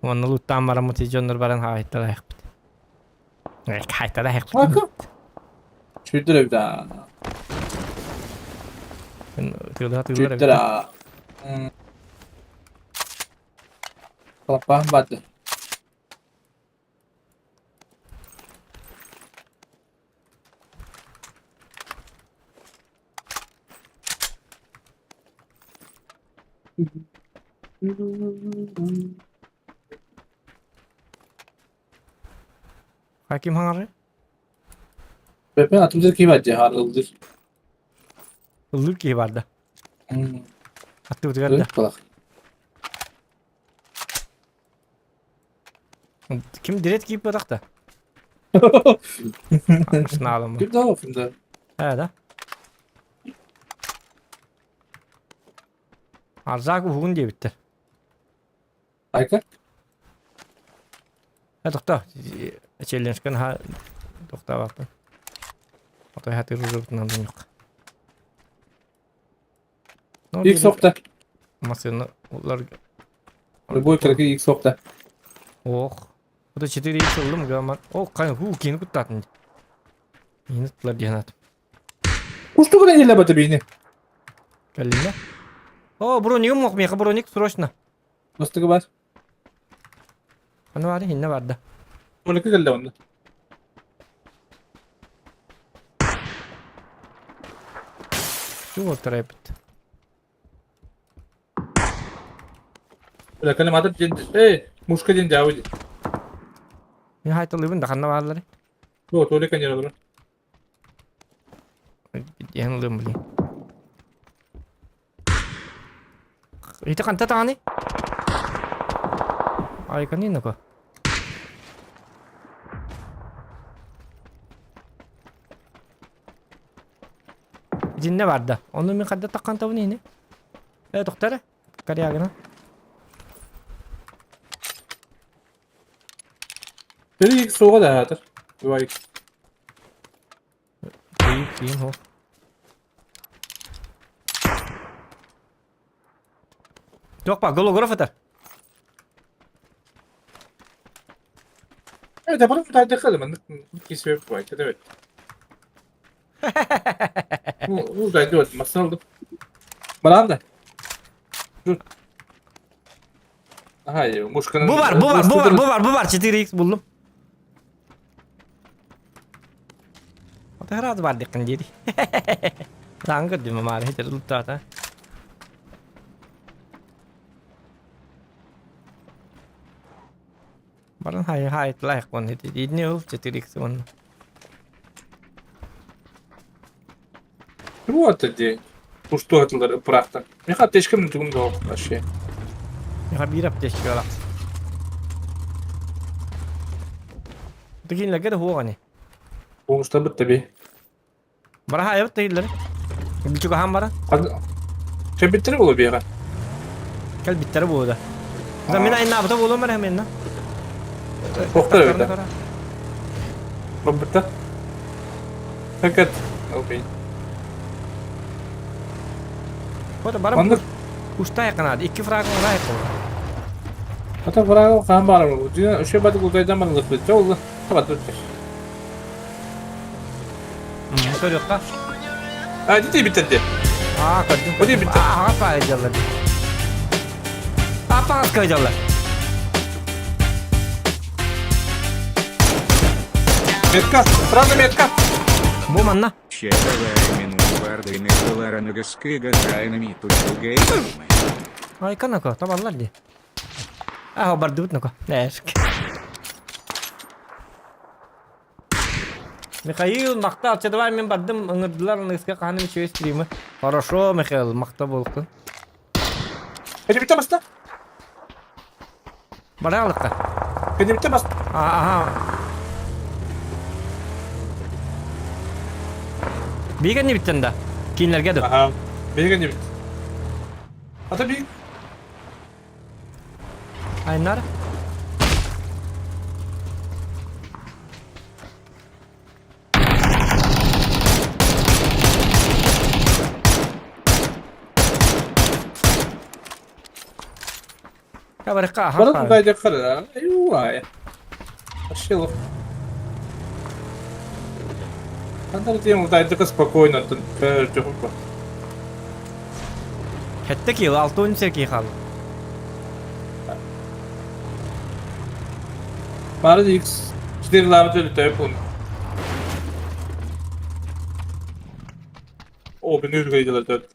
Уонна луттаан бараммыт дьоннор баран хаайталаахпыт. Хаайталаахпыт. Ака. Чүйдэр эбит аа. Тыылаа тыылар Чүйдэр эбит. аа. Лаппаан барды. Хаким хаҥары? Бэппин атымдыр киһи бар дьаһаар ылдыр. Ыллыыр киһи бар да. Аттыбытыгар да. Балах. Ким дирет киип батах да? Снаалым. Ким да ким да. Э да. Арзак уһугун диэбиттэр. Айка? Э тохто. Челленджкан ха тохтаабаппын. Отой хатыр урутунан дуньук. Икс охта. Массыына улар Любой кыракый икс охта. Ох. Это 4 икс ыллым гаман. О, кай ху кини куттатын. Мини туттулар диэн атым. Кустугу да еле бата бини. Кэллиҥ О, бронигым мох миэхэ броник срочно. Бастыгы бар. Аны баары инне барда. Мунуку келді онда. Чугу оттарайбыт. Бля, кэлем атып ден, эй, мушка ден дьаабы дии. Мин хайталыыбын да ханна бааллары. Бу, туалет каньер олорор. Диэн ылыам блин. Ити ханта таҕаны? Айканы нако. Итиннэ барда. Ону мин хадда таххан табын ини. Э, тохтара. Корягина. Бери ик суоҕа да аатыр. Два икс. Киин, киин хо. Туох ба, голограф этэр. Evet, yapalım müteahhit kalın. Кисвеп бай, evet. Bu da diyor, masal aldım. Bana da. Dur. Hayır, мушканы. Бу бар, бу бар, бу бар, бу бар, бу бар, 4x буллум. Ата бар диккин дири. Лаңгыр диме маар хитер луттаата. Баран хай хай лайк вон хити. Идни ул 4x вон. Вот эти. Что это прахта? Меха тешкем тугун до вообще. Меха бир аптечка алак. Тигин лэгер хуогани. Оңышта бітті бе. Бара хайбыт тегиллер. Билчүгө хаан бара. Чэ биттери болу бега. Кел биттери бууда. Да мен айнаабыта буолуом эрэ менна. Тоқтар өйдө. Бітті. Fakat окей. Хото бара Маннык Уштай канады. Икки фраг урай кол. Ата фраг хаан баар. Дьиҥэ үчүгэй баҕайытык утайдан барыллыбыт. Чэ ол таба турар. Көрүөххэ. А, дити биттэрди. Аа, көрдүм. О, дии биттэр. Аа, аҕа паайдьаллар. Аппаҕас кыдьаллар. Метка, сразу метка. Бу манна. Айка нако, табаллар дии. Аа, бардыбыт нако. Нээшк. Михаил, махтал, чэ давай мин бардым, ыҥырдылар аныгыска хаһан үчүгэй стримы. Хорошо, Михаил, махта буолуктун. Кэннибиттэн баста. Бараалыкка. Кэннибиттэн баста. Аха. Биир кэннибиттэн да? Кинилэргэ да? Аха. Биир кэннибит. Ата биир. Айнар? Барыкка Бары тутайдаххар аюай. Вообще Хандар тем утайдыка спокойно көрдөхүп. Хэтте кил, 6 кил хал. Бары X 4 лабы төлөтөп бун. О, бин үргөйдөлөр төт.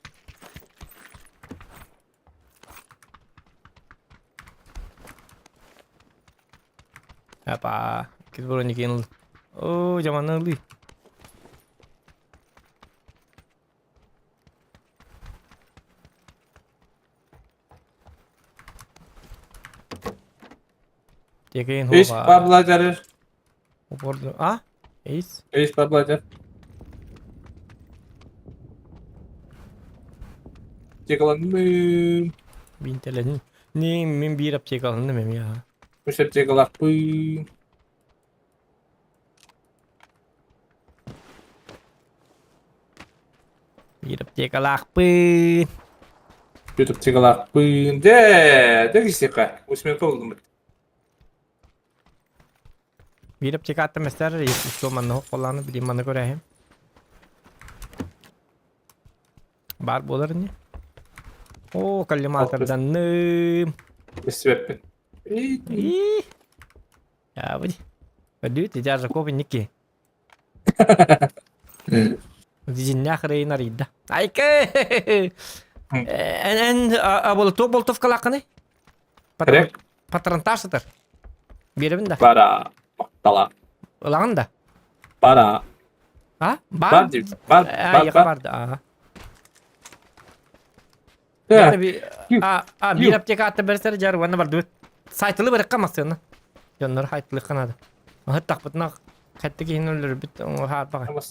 Апа, кис броникин. О, жаманылы. Текейин Эйс бабладар. Упорду. А? Эйс? Эйс бабладар. Текаланным. Бинтелен. Не, мен бир аптека алындым эми я. Үш аптекалаахпын. Биир аптекалаахпын. Биир аптекалаахпын. Дэ, дэ кисиэхэ. Усминка булдум. Биир аптека аттым эстэр, если что, манна холлааны билим манна көрөһүм. Бар буолар ини. О, коллиматорданным. Бэспэппин. И. Я буди. Өдүүт, ижа копи ники. Дизиннях рейн арыйда. Айка! Эн эн бол то болтовкалаакыный? Керек. Патронтаж сытар. Биэрэбин да. Бара. Мактала. Ылаҕын да. Бара. А? Бар Бар? дип. Бар. Бар. Бар, бар. Ага. А, а, биир аптека атта берсер жар уонна бардыбыт. Сайтылы барыкка массыына. Дьоннор хайтылыхха наада. Маһыт тахпытына хэтти киһини өлөрбүт хаарбаҕа.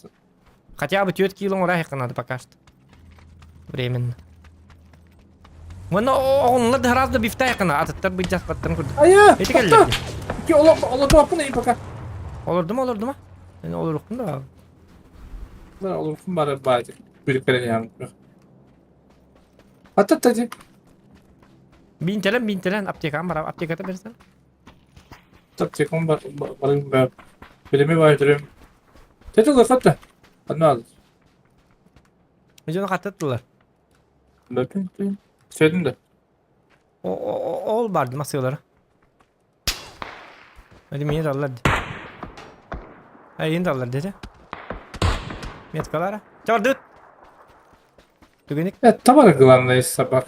Хотя бы 4 кило оҥоро надо пока что. Временно. Уонна оҕоннулар да раз да бифтай кына атыттар быдьаспаттарын курдук. Айа! Эти кэллэр. Ки олотуаппын эй пока. Олордум олордума. Мен олорукпун да. Бар олорукпун бары баайдык. Бүлүк берен Ата тади. Бинтелен бинтелен аптекам бар аптеката берсен. Аптекам бар бар бар. Билеме бар жүрөм. Тетелер хатта. Анна. Жона хаттаттылар. Сөйдүм да. Ол барды масылары. Hadi мени даллар. Ай, енді аллар деді. Меткалара. Чардыт. Түгенек. Тамара главное собак.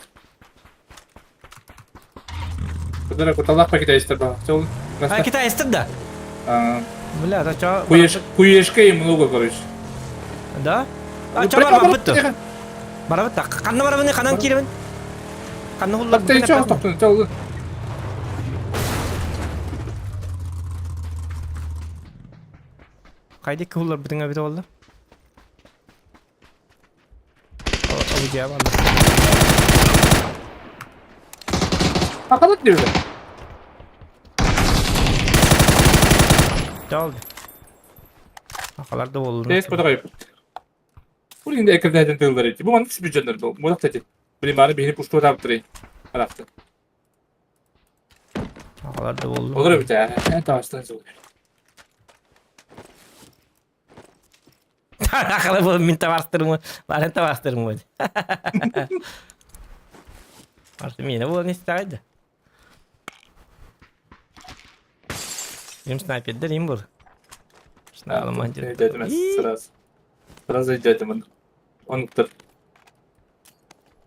Кудара куталах китайстар ба. А китайстар да. Бля, да чо. Куеш куешка и много, короче. Да? А чо бар бітті. Бара бітті. Қанны бара бітті, қанан киребін. Қанны хуллар. Бітті, чо тоқтын, чо. Қайда хуллар бітіңе біті болды? Алыжа бар. Акалат диyor. Жалды. Акалар да болду. Тез бода кайып. Бу инде экерден тылдар эти. Бу маны бюджеттер бу. Мудак тети. Билим бары бихини пушту таптыры. Аракты. Акалар да болду. Olur бит. Э, таштан жол. Акалар бу мин табастырмы. Барын табастырмы. Арты мени бу не истагайды. Им снайпердер им бур. Сразу. Сразу идет Он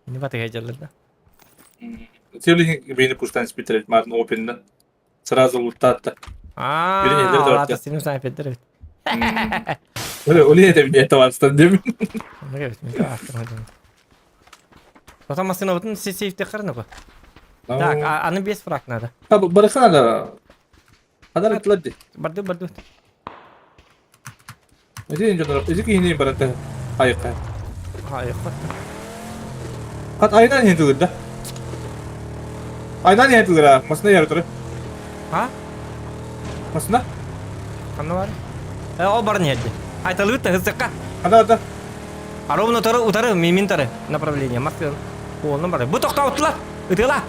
Не батыга жалар да. Тевлин бейни пуштан спитрет марын опенна. Сразу лутатта. Аа, ата сенин снайпердер бит. Оле, оле это мне это варстан дем. Потом машина вот сейфте хрена бы. Так, а аны без фраг надо. Барыха надо. Адар этлади. Барды, барды. Эти инженер, эти кихини барата. Айка. Айка. Хат айнан хентилер да. Айнан хентилер масына яры А? Масына? Ханна бар? Э, ол бар не хедди. Айталыт хысыкка. Ада ада. А ровно тары утары мимин тары направление. Масын. Оны бар. Бу токтауттылар. Ытыла.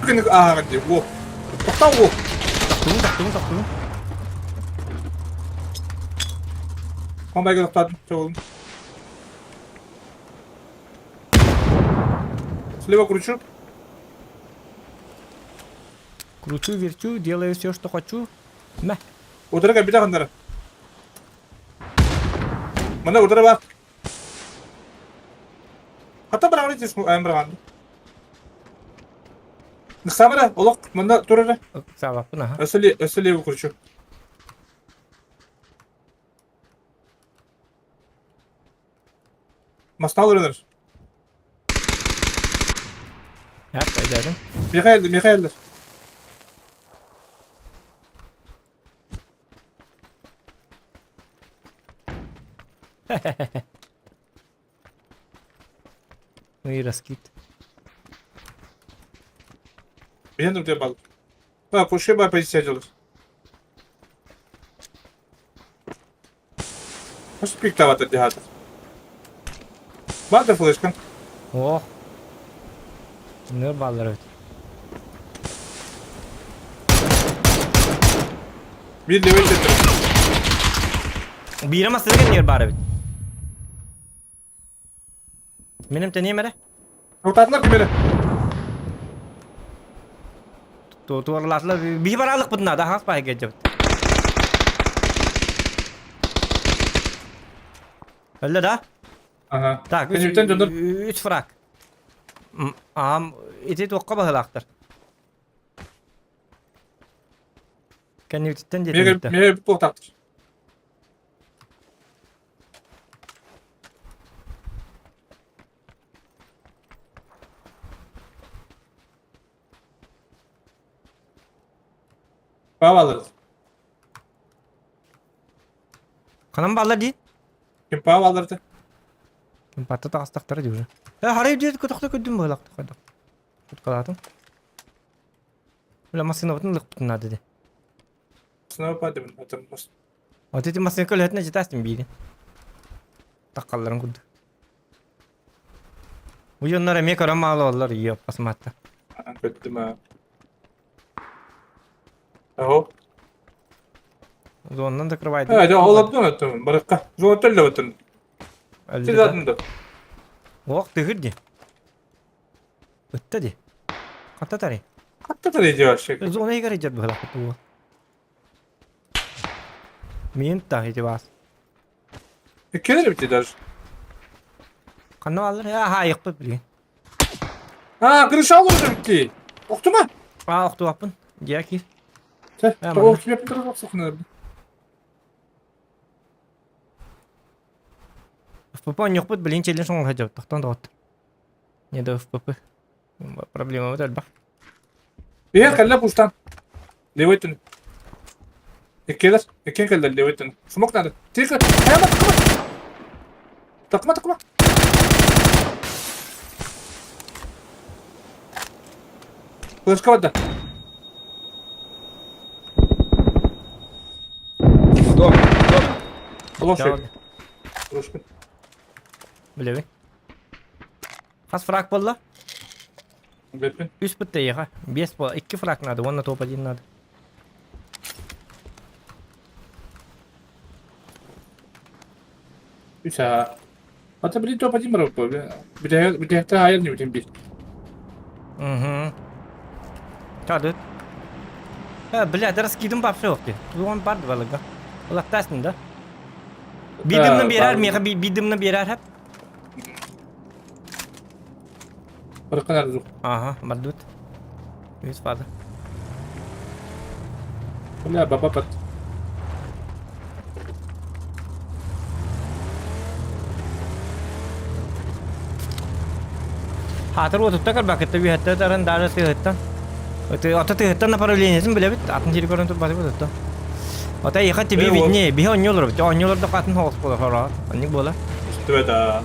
Күнүк ааҕын дии, уо. Тохтоо уо. Тохтуун, тохтуун, тохтуун. Комбайга тохтоотум, чоҕулун. Слева кручу. Кручу, верчу, делаю все, что хочу. Мэ. Утары кэлбитэ ханнара. Мана утары бар. Хата быраҕан итис айан быраҕан. Ыксаабара, олох манна тур эрэ. Ыксаабаппын аха. Өссө өссө левый кручу. Мастал ырынар. Яп, өйдөөтүм. Михаил, Михаил. Ну и раскид. Билэн да бал. А, кушай ба позиция делать. Может пиктовать от Банда флешка. Ох. Нөр баллар эбит. Биир левый центр. Биирэ массыына нөр баар эбит. Минем тэниэм эрэ. Ротатлар ким эрэ. Туоралаатылар биһи бараалыкпыт наада аһаҕас баайга дьабыт. Өллө да? Ага. Так, үс, Кэнниттэн дьоннор үс фраг. Аам, ити туохха баһылаахтар? Кэннибититтэн диэтиҥ миэхэ туохтаахтар. Паав алырды. Ханан бааллар дии? Ким паав алырды? Ким патта таҕыстахтара дии уже. Э, харай диэт көтөхтө көрдүм быһылаахтык хайдах. Куткалаатым. Бля, массыынабытын ылыахпытын наада дии. Снова падаем. Это может. Вот эти массыына көлөһөтүнэ дьитаастым биири. Таххалларын курдук. Бу дьоннор эмиэ көрөн маалаллар ийэ посмотри. Көттүм. Аho. Зоннан закрывает. Э, дьэ, олордун өттүм. Барыкка. Зона төллөбөтүн. Сидатын да. Ох, тыгыр ди. Ытта ди. Хатта тари. Хатта тари вообще. Зона игры идет было. Мин та эти вас. Келер бити даже. Ханна алыр? Аха, айықпыт билген. А, крыша алыр бити. Охтума. А, охтуаппын. Дия кир. Чэ, Э, тоҕо охтума охсухна. ФПП онньохпут билин челлендж оҥоһо дьэ тохтон доҕот. Не да ФПП. Проблема элбэх. Иһэ кэллэ пустан. Левой түн. Иккилэр, иккиэн кэллэр левой түн. Смок надо. Тихо. Хайама такма. Такма такма. Флешка барда. Дом, дом. Лошадь. Флешка. Билеби. Хас фраг буолла? Билбин. Үс бытта эйиэхэ. Биэс буола. Икки фраг надо, уонна топ-один надо. Үс аа. Ата били топ-один барар буо. Бүтэһэктэ айар ньүтүн бил. Угу. Чадыт. Э, бля, да раскидым вообще охти. Туган бар балыга. Улаттасың да? Бидимни берер, меха бидимни берер хеп. Барыккан арзу. Ага, бардут. Үс барды. Бля, баба пат. Хаатыр уотутта көрбөккүттэ үөһэттэ ытарын даже тыаһыттан. Ото тыаһыттан направлениетин билэбит, атын сири көрөн турбатыбыт ото. Ото эйиэхэ тебе виднее, биһи оонньуу олоробут. Оонньуу олордоххо атын соҕус буолар хороҕор. Оннук буолар. Истибэт аа.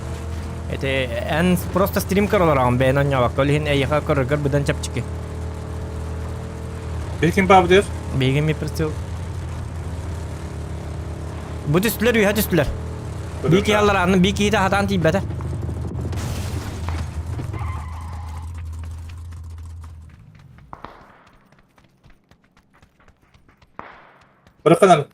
Это эн просто стрим көр олороҕун бэйэн оонньообокко, ол иһин эйиэхэ көрөргөр быдан чэпчэки. Биһи ким баабытыгар? Биһиги ми прицел. Бу түстүлэр, үөһэ түстүлэр. Биир киһи аллараанны, биир киһитэ хатаан тиийбэтэ. Бырахханан.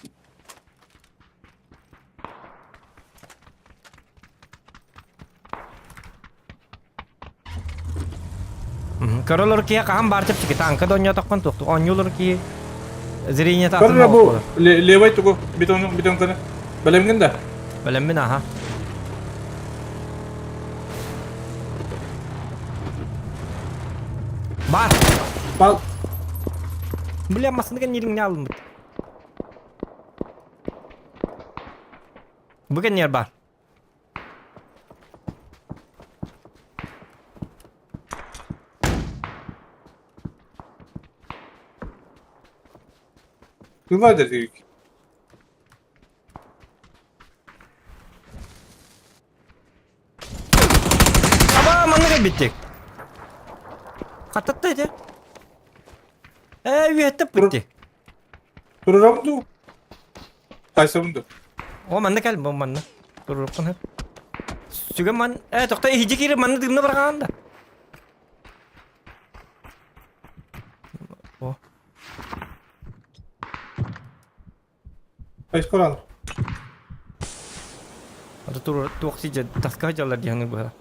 Көрөлөр киһи хаһан баар чэпчэки танка да оонньоотоххун туохтук оонньуулар киһи зрение Көрөр атын бу буолар. левый тугу бетон бетонканы. Бэлэмҥин да? Бэлэммин аха. Бар. Бал. Бля, масыныга нириҥне алынбыт. Бу кэннигэр бар. Кылай дедик. Аба, манна кэлбиттик. Хаттатта ити. Ээ, үөһэттэ битти. Турурабын дуу? Кайсабын дуу? О, манна кэл, бу манна. Туруруккун хөп. Сүгэ ман... Ээ, тохто, иһдьи киирip манна дымна бараҕаан да. О. Айскоран. Ата тур туох сидьэ таска дьаллар диһаны быһа.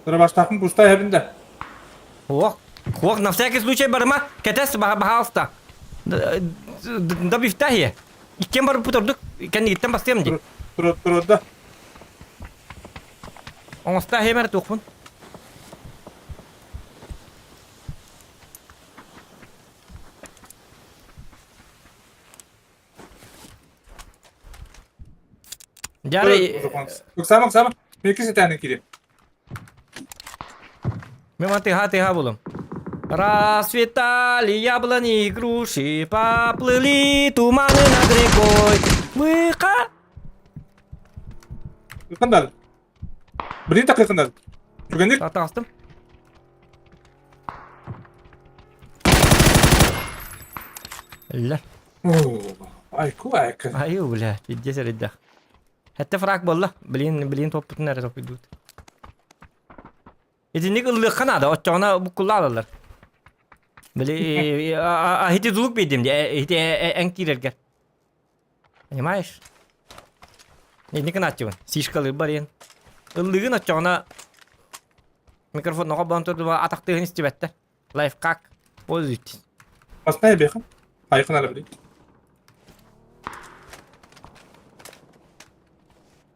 Турабаштаахпын пустай эһэбин да. Ох, ох, на всякий случай барыма, кэтэс баһаалыста. Да бифтахи. Иккиэн барыппыт ордук, кэннигиттэн бастыам дии. Турда. Оҥоста хэмэр туохпун. Дьары... Ыксаама, ыксаама. Мекки сэтээни кири. Мимо тыга тыга булым. Расцветали яблони и груши, поплыли туманы над рекой. Выха! Ыккандал. Блин так ыккандал. Түгенник. Атаҕастым. Иллэр. Айку айка. Айуу, бля, пиздец эрэйдээх. Хэтте фраг буолла. Блин, блин топпутун эрэ топпуйдуут. Итинник ыллыахха наада, оччоҕуна буккулла алаллар. Били, ити дулук биэрдим дии, ити эн киирэргэр. Понимаешь? Инник гынааччыбын. Сишкалыыр барыйын. Ыллыгын оччоҕуна микрофон оҕо буолан турдуба атахтыыһын истибэттэр. Лайфхак. Пользуйтесь. Бастай бэхин. Айкын ара билин.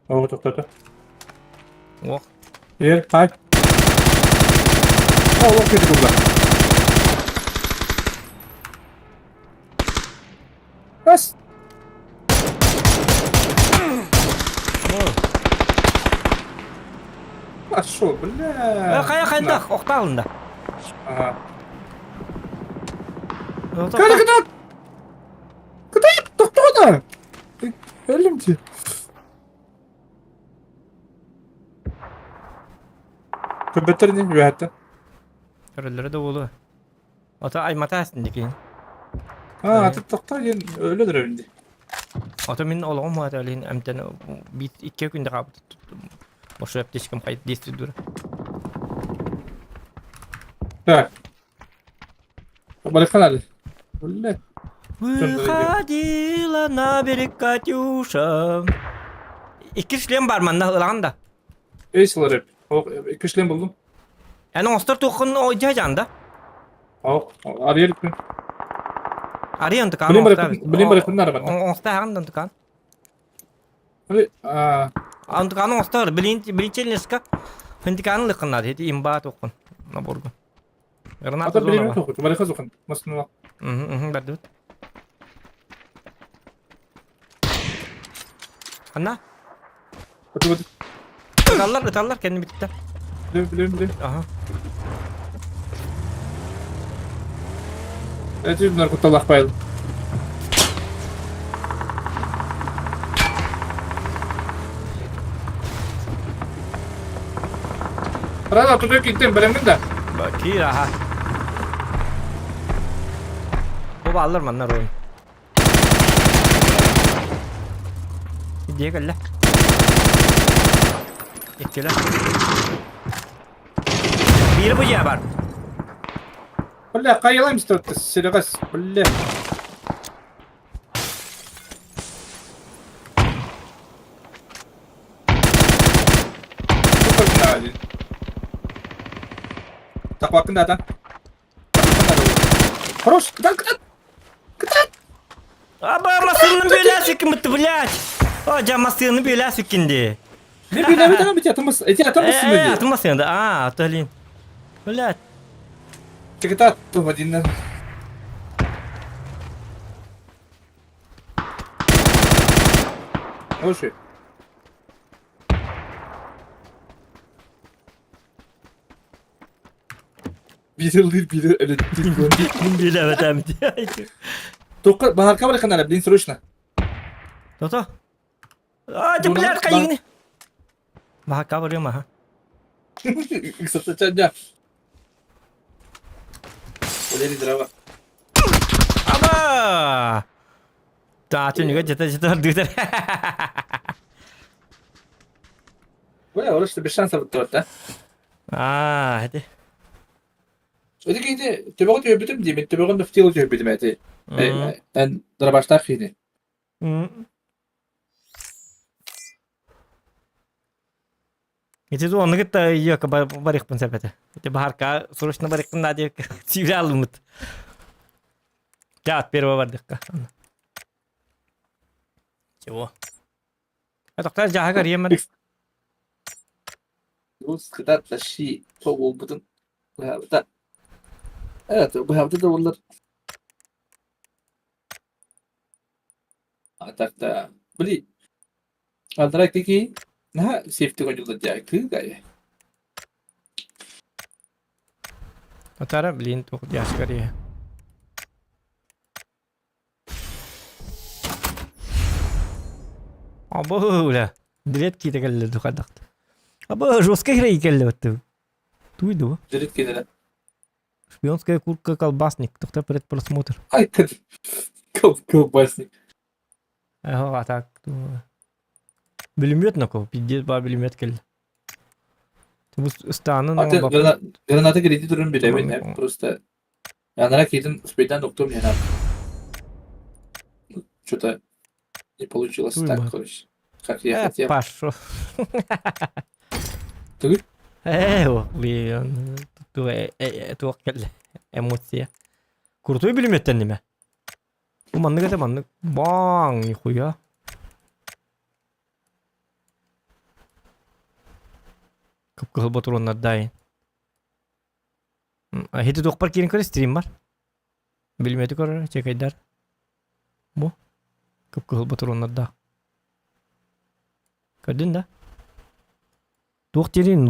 Оҕо тохтото. Ох. Ер, хай. Олох кети курда. Бас. А шо, бля. Хайа хайдах, охтаалында. Ага. Када када. Када тохтоҕуна. Өлүм дии. Көрбөттөр ини үөһэттэн. Көрөллөрө да буолуо. Ото аймата астын Аа, аты тохтоо диэн өлө дөрөбүн дии. Ото мин олоҕум хуата олин эмтэн биир икки күндэ хаалбыт. Бошу аптечкам хайт действует дура. Так. Барыхан али. Бля. Выходила на берег Катюша. Икки шлем бар манна ылаҕын да. Эй сылар Икки шлем булдум. Эн оҥостор туоххун ойдьа да? Ау, арыйар күн. Арыйан тукаан Билим барыкын, билим барыкын нары манна. Оҥостааҕын да тукаан. Аа. Антукаан оҥостоор, билин билинчелнеска. Хынтикаан лыкыннар, хити имба туоххун. Наборгун. Граната зона. Ата билим барыка зохан. Масынла. Мм, бардыбыт. Анна? Ыталлар, ыталлар, кэнни бүттэ. Билим, билим, билим. Аха. Эти наркоталах пайыл. Рада, туда киттем, бэлэмҥин да? Киир, аха. Бу бааллар манна роль. Дьиэ кэллэ. Иккилэ. Биир бу дьиэ бар. Бля, хайалайм что-то, Серегас, бля. Один. Тахпаккын да атан. Хорош! Кытат, кытат! Кытат! Аба массыынаны бүөлэс иккиммит, блядь! О, дьа массыынаны бүөлэс иккинди. Не бүөлэбит ама бити атымас, эти атымас Э, атын массыына, а, блин. Блядь. Кытат, один. Слушай. Биир ыллыыр, биир өлөттүүр. Мин бүөлэбэтээм. Тоққа баһарка барыхханара, блин, срочно. То-то. А, ты, блядь, хайыгны. Баһарка барыам, аха. Ыксатача. Валерий, здраво. Аба! Та, түнүгө жете-жете бардыытар. Бля, орыс без шансов да? Аа, ити. Öteki ити төбөҕө түһэрбитим дии, мин төбөҕүн да в тело түһэрбитим эти. Эн дробаштаах киһини. Ити онну кытта ийэкэ барыахпын сөп этэ. Ити баһарка срочно барыахпын да диэбиккэ сүүрэ алыммыт. Дьэ, от первого бардыкка. Чего? Тоқтар жаһа көрүөм Кытаат тащи буолбутун быһаабыта. Быһаабыта да буоллар. А так-то, били, Андра кики, наһаа сейфти коньюлар дьаа кыыгай. Атара, блин, туох дьаһа көрүө. Абы, Билет киитэ кэллэ духадахт. Абы, жесткая игра кэллэ батты. Туй дуо? Билет киитэ. Шпионская куртка колбасник. Тухта предпросмотр. Ай, колбасник. Ага, а так. Бүлүмүөт нако, пиздец ба бүлүмүөт кэллэ. Станын Граната кредит турун билебин, просто Анара киитин успейдан доктор мне надо. Что-то не получилось так, короче. Как я хотел. Пошел. Тугуй? Э, блин, туох кэллэ эмоция. Крутой бүлүмүөттэн неме? Бу маннык этэ маннык. Баң, нихуя. Кып-кыһыл ботуруоннардаайын. Хити туохпар киирин көр стрим бар. Билмети көрөр, чекайдар. Бу. Кып-кыһыл ботуруоннардаах. Көрдүн да? Туох диирин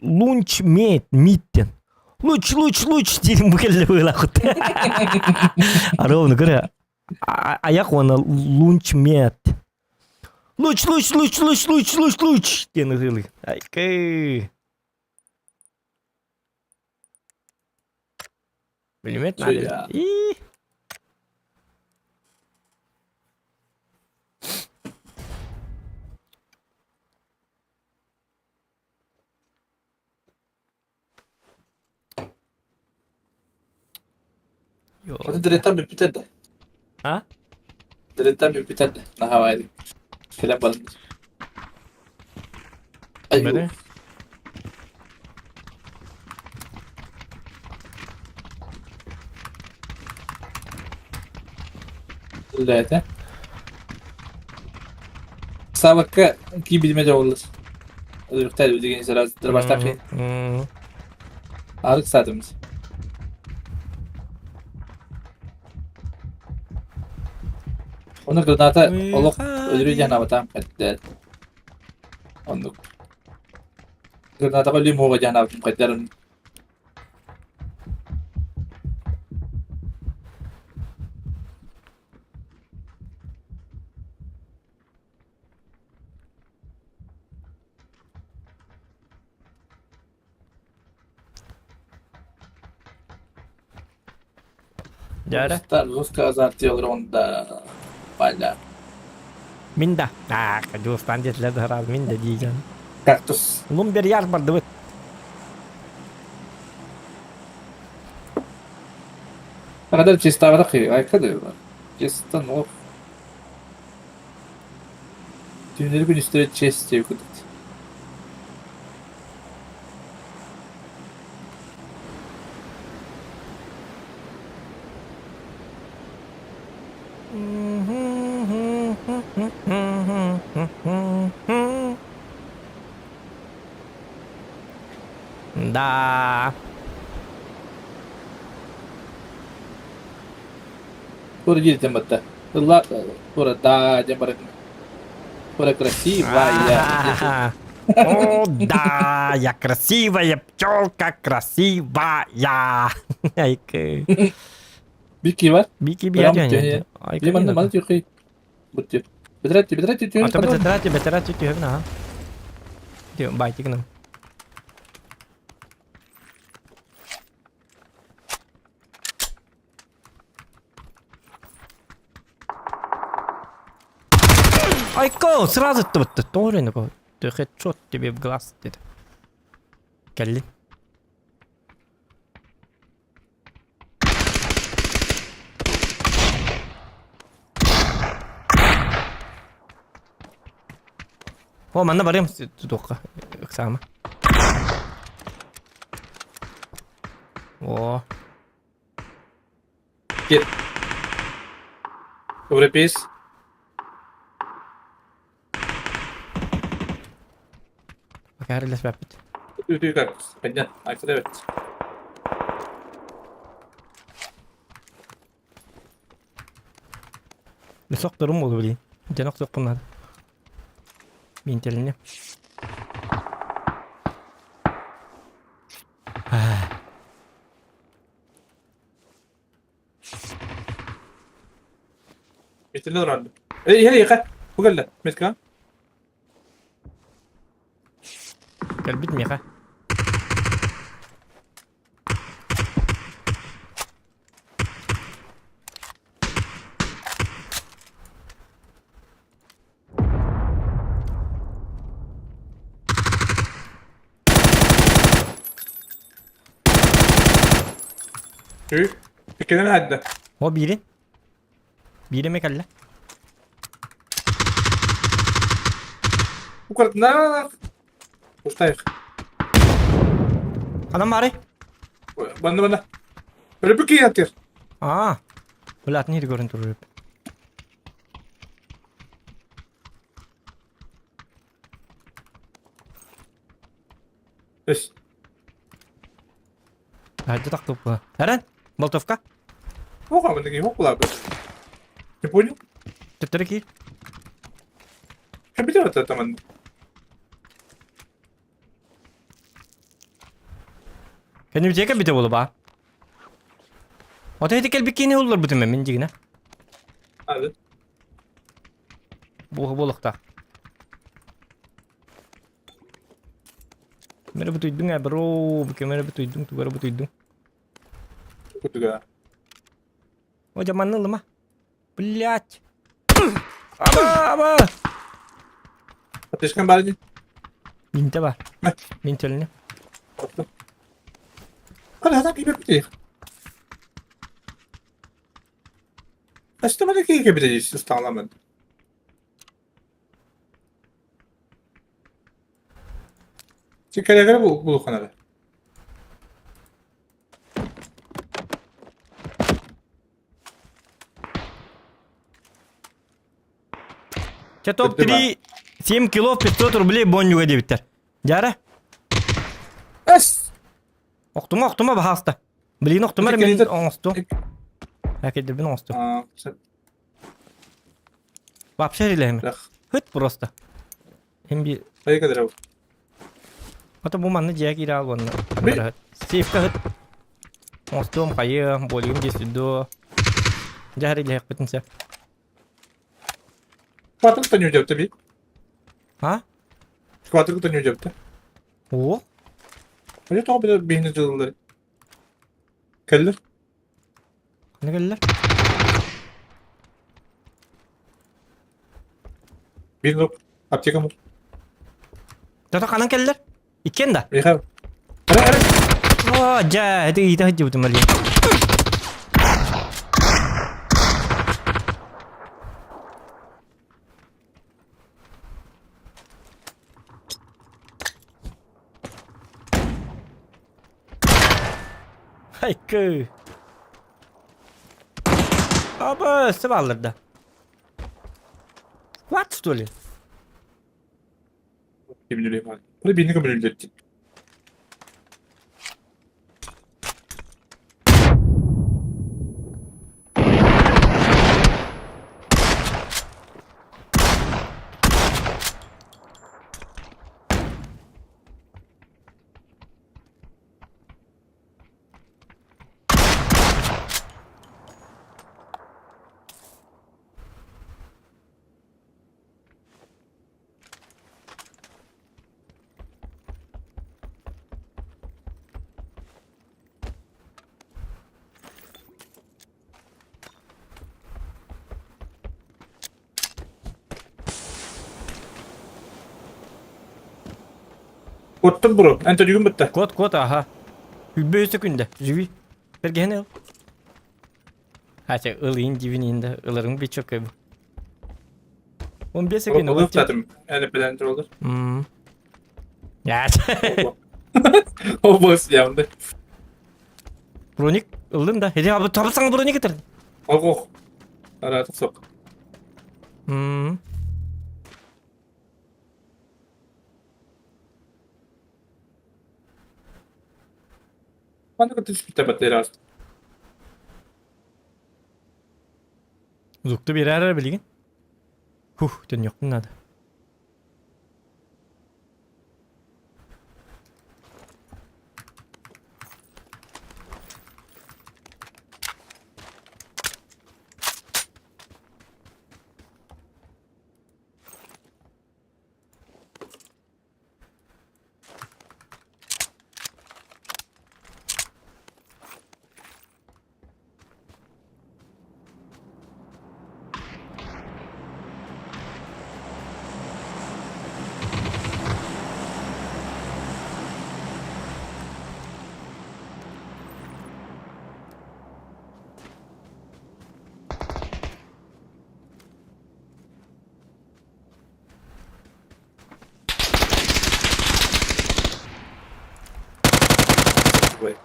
лунч мет миттен. Луч, луч, луч диирин бу кэллэ быылаахыт. Ровно көрө. Аяк уонна лунч мет. Луч, луч, луч, луч, луч, луч, луч диэн ыһыылыы. Айкы. Билимет надо. И Дыреттан бүппүтэр да. А? Дыреттан бүппүтэр да. Наһаа Кэлэн баран. Бere. Үлээтэ. Сабакка киибитимэ дьоҕуллар. Өлүөхтэй деген сразу дырбаштаах Арык саатымыз. Оны граната олох өлөрүү диэн абатаам кэттээр. Оннук. Гранатаҕа өлүүм уоҕа диэн абытым кэттээр. Дьэ Русская азартиялар онда Валя. Мин да. Аа, Дьулустаан диэтилэр да хараал мин да диигэн. Кактус. Лумберьяр бардыбыт. Kadar чистабатах айка да Честан ох. Түүннэри күнүстэри честь диэбит курдук. Да. Тура диэтим батта. Ылла тура да диэн баран. Тура красивая. О, да, я красивая пчелка, красивая. Айкы. Бики бар. Бики биятен. Лиманны мал тюхи. Бутти. Бетрәтти, бетрәтти тюхи. Ата бетрәтти, бетрәтти тюхи на. Тю, байтик нам. Айко, сразу вот Торин, ты хедшот тебе в глаз деді. Кэллин. О, манна барыам туохха ыксаама. О. Кет. Европеец. Пока релес баппит. Үтүү как? Подня. Айта бет. Сок дурум болду блин. Ден охсуохпун наада. Миинтэлинним. Митиле оралды. Эй, эй, ха. Бу кэллэ. Метка. Кэлбит миэхэ. Ү. Иккинэн хадда. О биирин. Биир эмэ кэллэ. Укартна. Устаев. Ханан баарый? Банна банна. Өлөпү киятыр. Аа. Бля, атын иһити көрөн турар эбит. Өс. Хайда тахтыппына. Эрэн, болтовка. Оха, мындыги хокулабы. Не понял? Төттөрү киир. Капитан это там. Кэннибитиэкэ бүтэ буолуба. Ото ити кэлбиккиини улларбытым мин дигинэ. Ады. Буоха буолуохтаах. Мэрэ бутуйдуҥ ээ бро, кэмэрэ бутуйдуҥ, тугара бутуйдуҥ. Кутуга. О, дьэ манны ылыма. Блять. Аба, аба! Ateşkan bari. Минтэ бар. Мин төлөнө. Хана хана кибе бите. Астамана кибе бите усталамын. Чекалягара бу булуханара. Чэ топ-3 7 кило 500 рублей бонньуга диэбиттэр. Дьара. Эс! Охтума, охтума баһааста. Блин, охтума эрэ мин оҥосту. Әкэдирбин оҥосту. Вообще илэһимэ. Хыт просто. Хим би... Ото бу манна дьиэ киирэ албанна. Сейфка хыт. Оҥостуом хайыам, буолугум дии сүддуо. Дьэ илэһэхпитин сөп. Квадрик то не уйдет, би. А? Квадрик то не уйдет. О? Хайа тоҕо билэр биһини дьыллары? Кэллэр. Ханна кэллэр? Биир нук. Аптека мук. Тото ханан кэллэр? Иккиэн да? Михаил. Эрэ эрэ. Оо, дьэ, это ыйыта сылдьыбытым блин. Хайкы. Аба, өссө бааллар да. Бат, что ли? Бу биини көмүлүллэр. Куоттум бро, эн төлүгүн бытта. Кот, кот, аха. Күлбө күндэ. Живи. Бергени ыл. Хача ылыйын дибин инде ыларың бит чөкөй бу. 15 секунд. Ылыктатым. Әлі білән туралар. Я. О, бос явды. Броник ылдым да. Эде абы табылсаң броник этер. Ого. Аратып соқ. Маны түспүтэ батыраас. Узукту бирер билигин. Хух, төн yoktun надо. Ой.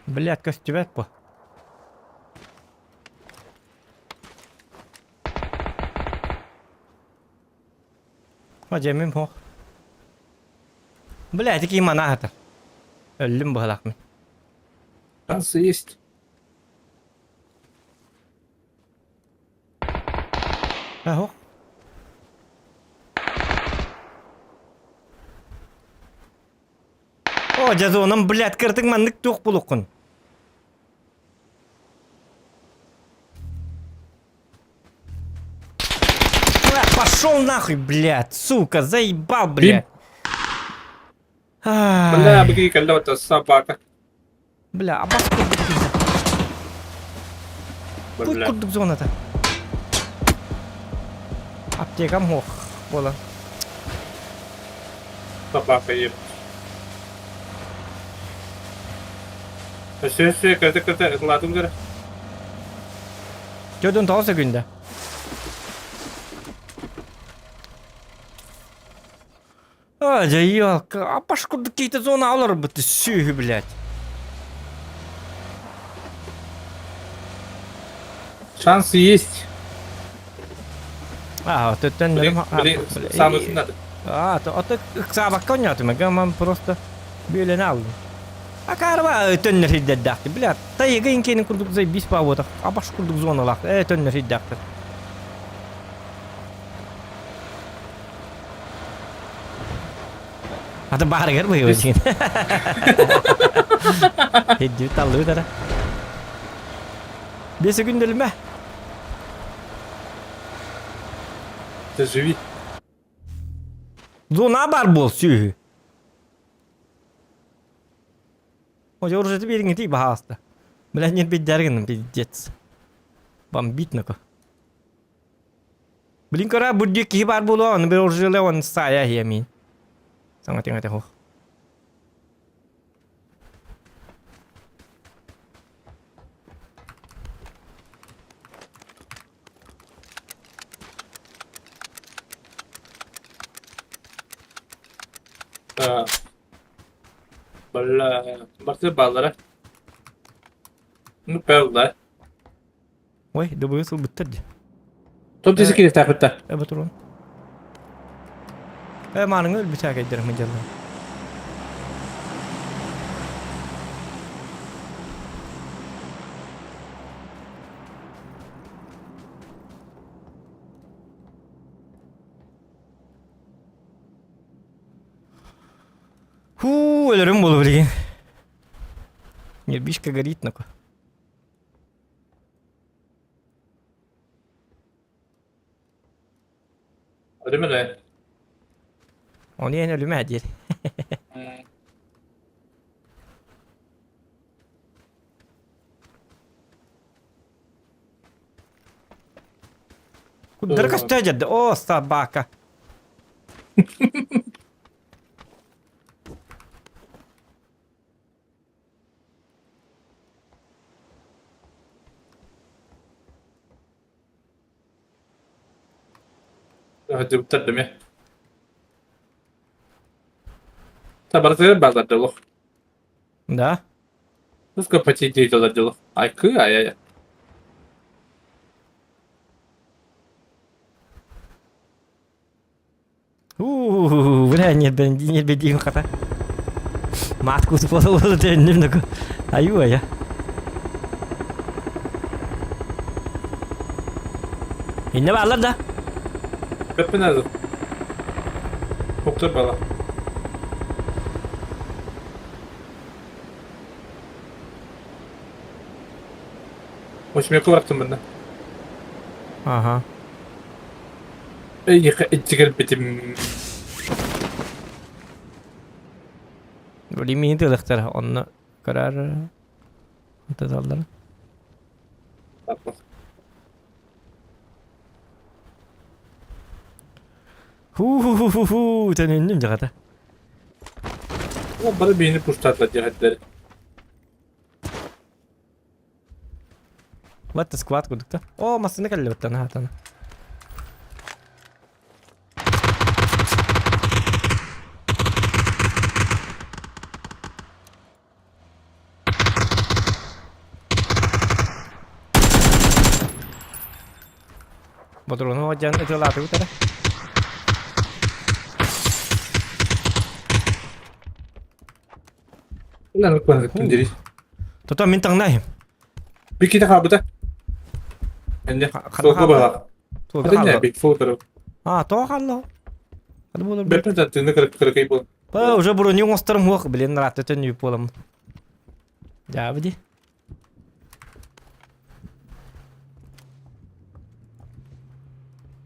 Блядь, көстүбэт бу. Хожемим хох. Блядь, такие монахи-то. Өллүм быһалаах мин. Шансы есть. Аһо. О, жазуынан, блядь, кыртык маннык туох булуккун. Пошел нахуй, блядь, сука, заебал, блядь. Бля, быги кэллэ собака. Бля, абас курдук Путь курдук зоната. Аптекам хох буолан. Собака еп. Все, все, кырты кырты, ыкладым көрө. Төрдөн тоҕус секунда. А, дьэ, елка, апаш курдук какие-то зона алар быты сүһү, блядь. Шансы есть. А, вот это Блин, блин, самый надо. А, то ото ыксаабакка онньоотум, гаман просто бүөлэн алдым. А карва төннөр хиддэрдэхти, блядь. Тайга инкенин курдук заебись паботах, абаш курдук зоналах, төннөр хиддэрхти. Ата баарыгар быйыл дигин. Хиддүү таллыы тара. Бес күндөлмө. Ты живи. Зона бар бол сүйі. Ой, уже теперь не ты бахаста. Бля, нет бедяргин, пиздец. Бомбит нако. Блин, кара будди кихи бар болу, он бір уже он сая хемин. Саңа теңе хох. Бalla, барсы баллара. Ну, пелла. Ой, дубуйу сылбыттар дии. Топ десе кириэхтээхпит да. Э, турун. Э, мааныҥа өлбүтээкэйдэр мыдьаллар. Хуу, өлөрүм буолу билигин. Нервишка горит, нахуй. Өлүмэ Оны эн өлүмэ диир. Куддара көстөө дьэрдэ. О, собака. Дьыбыттар дэмэ. Табарытыгар баалар дьолох. Да. Туска почти дьолор дьолох. Айкы ай-ай. Уу, бля, ньирбэдиим хата. Маат кус буола төннүм наку. Аю ая. Инне баалар да? Бэппин азы. Хоктор бала. Восьмерка бараттым мында. Ага. Эйиэхэ иччигэрбитим Билимиин тылыктар онно көрөр тыталлар. Ху-ху-ху-ху, төнүннүм дьаҕата. Бары биини пустаатылар дьэһэрдэр. What the squad курдук О, массыына кэллэ баттан аатана. Ботуруну одьан ытылаатыбыт эрэ. Тото мин таҥнаайым. Биките хаалбыта. Энне суолга баҕа. Суолга Бик фото. А, тоҕо хаалла? Хады буолар. Бэппин таттыны кыракый буол. Па, уже броню оҥосторум хуох, блин, ыраатта төннүү буолам. Дьаабы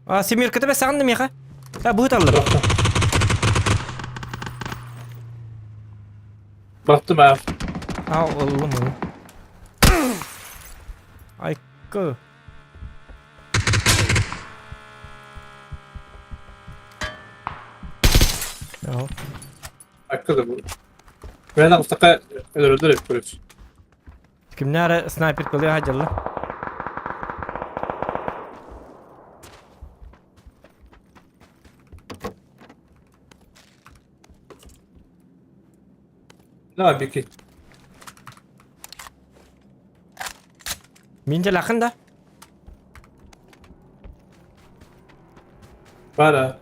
А, семерката бе саҕынна миэхэ. А, быһыт аллар. Баттым аа. А, ыллым ыллым. Айкы. Joo. Айкы да бу. Мен алтака өлөрөлдөр эп көрөт. Кимнәре снайпер кылыа хадьалла. На бики. Мин дьэ да? Бара.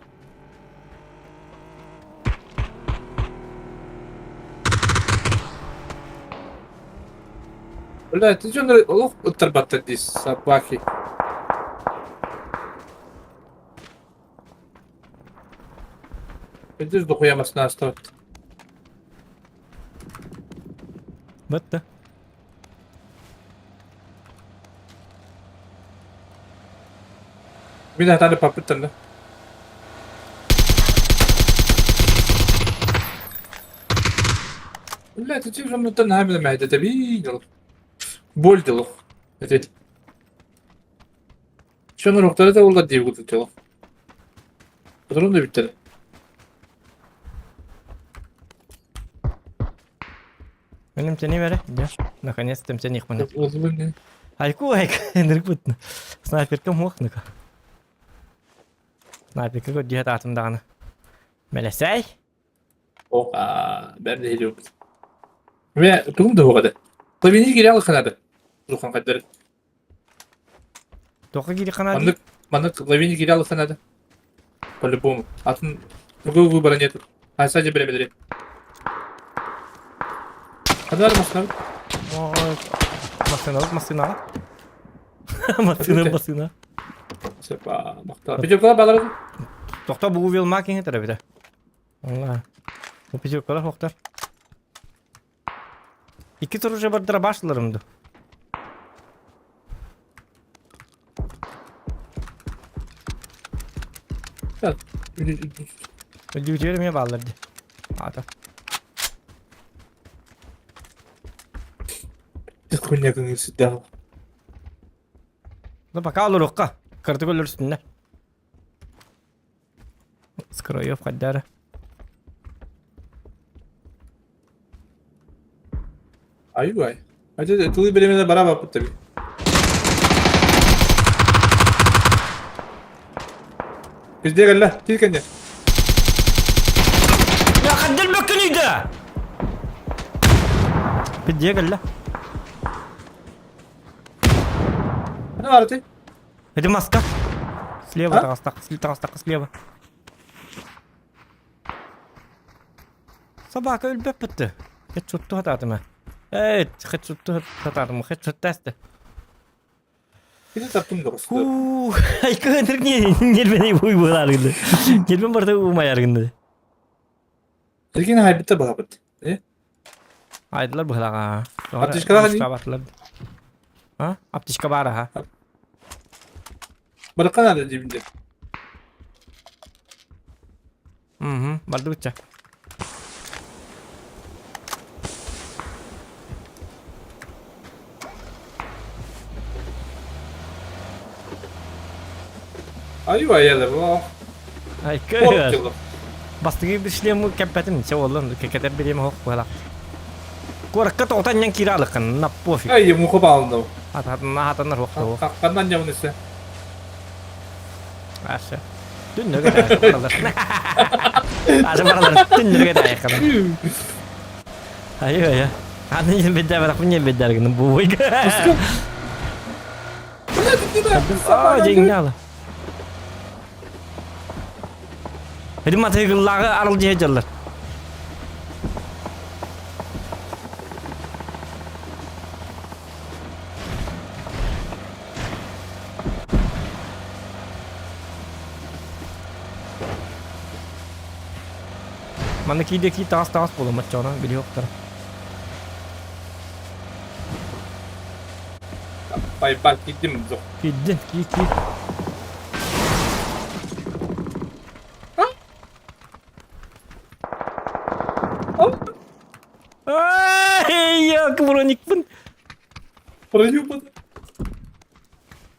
Бля, ты что, олох ыттарбаттар дии собаки. Видишь, дохуя масна оставить. Бытты. Мин хатааны папыттан да. Бля, ты чего же там нами на это видел? Боль дело. Это. Şunu noktada da oldu diye bu Durum da bitti. Мин эмтэни бэрэ. Дьэ, наконец-то эмтэниэхпин. Айку айк, энергбут. Снайперка муох ныка. Снайперка көрдүһэ таатым даҕаны. Мэлэсэй. О, бэм нэһилиэк. Мэ тугум да хугады. Клавини киирэ алханады. Духан каддар. Тоққа киири ханаа Маннык маннык клавини киирэ алханады. По-любому. Атын другого выбора нет. А сзади бери. Ханар машина. Машина, машина. Машина, машина. Сепа, махта. Пятерка балар. Тохто бу увел макинг это бит. Алла. Бу пятеркалар хохтар. Икки тур уже бардыра башларымды. Өдүүтүөр эмиэ бааллар дии. Аата. Хуйня көҥүл сүрдээх. Ну пока олоруохха. Кырдык өлөрсүннэр. Скроев хайдара. Аюгай. Ача тылы беремене бара баппыт таби. Бізде кэллэ, тиз кэннэ. Я хаддал бөккүнүйдэ! Бидде кэллэ. Ана барыты. Это маска. Слева А? таҕыстах, таҕыстахха слева. Собака өлбөппүттэ. Хетшотту хатаатыма. Эй, хетшотту хатаатыма, хетшоттаасты. Кини таптым да басты. Уу, айкы нервени буй буолааргынды. Нервен барда уумайаргынды. Лекин хайбитта баһабыт. Э? Айдылар быһылаҕа. Аптечкалаах ини? Аптечка А? Аптечка баар аха. Барыкка надо дибинде. Угу, бардыбытча. Аю айялар. О, Айкы. корк Бастыгы бишлем кәппәтим, чэ оллон кекетер берем хок була. Куоракка тоҕутан ньан киирэ алыккын, на пофиг. Ай, муха баалынау. Ататына хатанар хохтоо. Қаннан явын өсі. Аша. Түннөргө тайыккын баралар. Аша баралар түннөргө тайыккын. Айы айы. Аны не бедер барак не бедер гын бу бойга. А, жеңналы. Эдим атыгыллагы арыл жее жаллар. Манна кииде кии таҕас таҕас буолуммат чоҕуна билиһиохтара. Байбак кидим жоқ. Кииддин, кии кии. Ай, я броникпын. Проебан.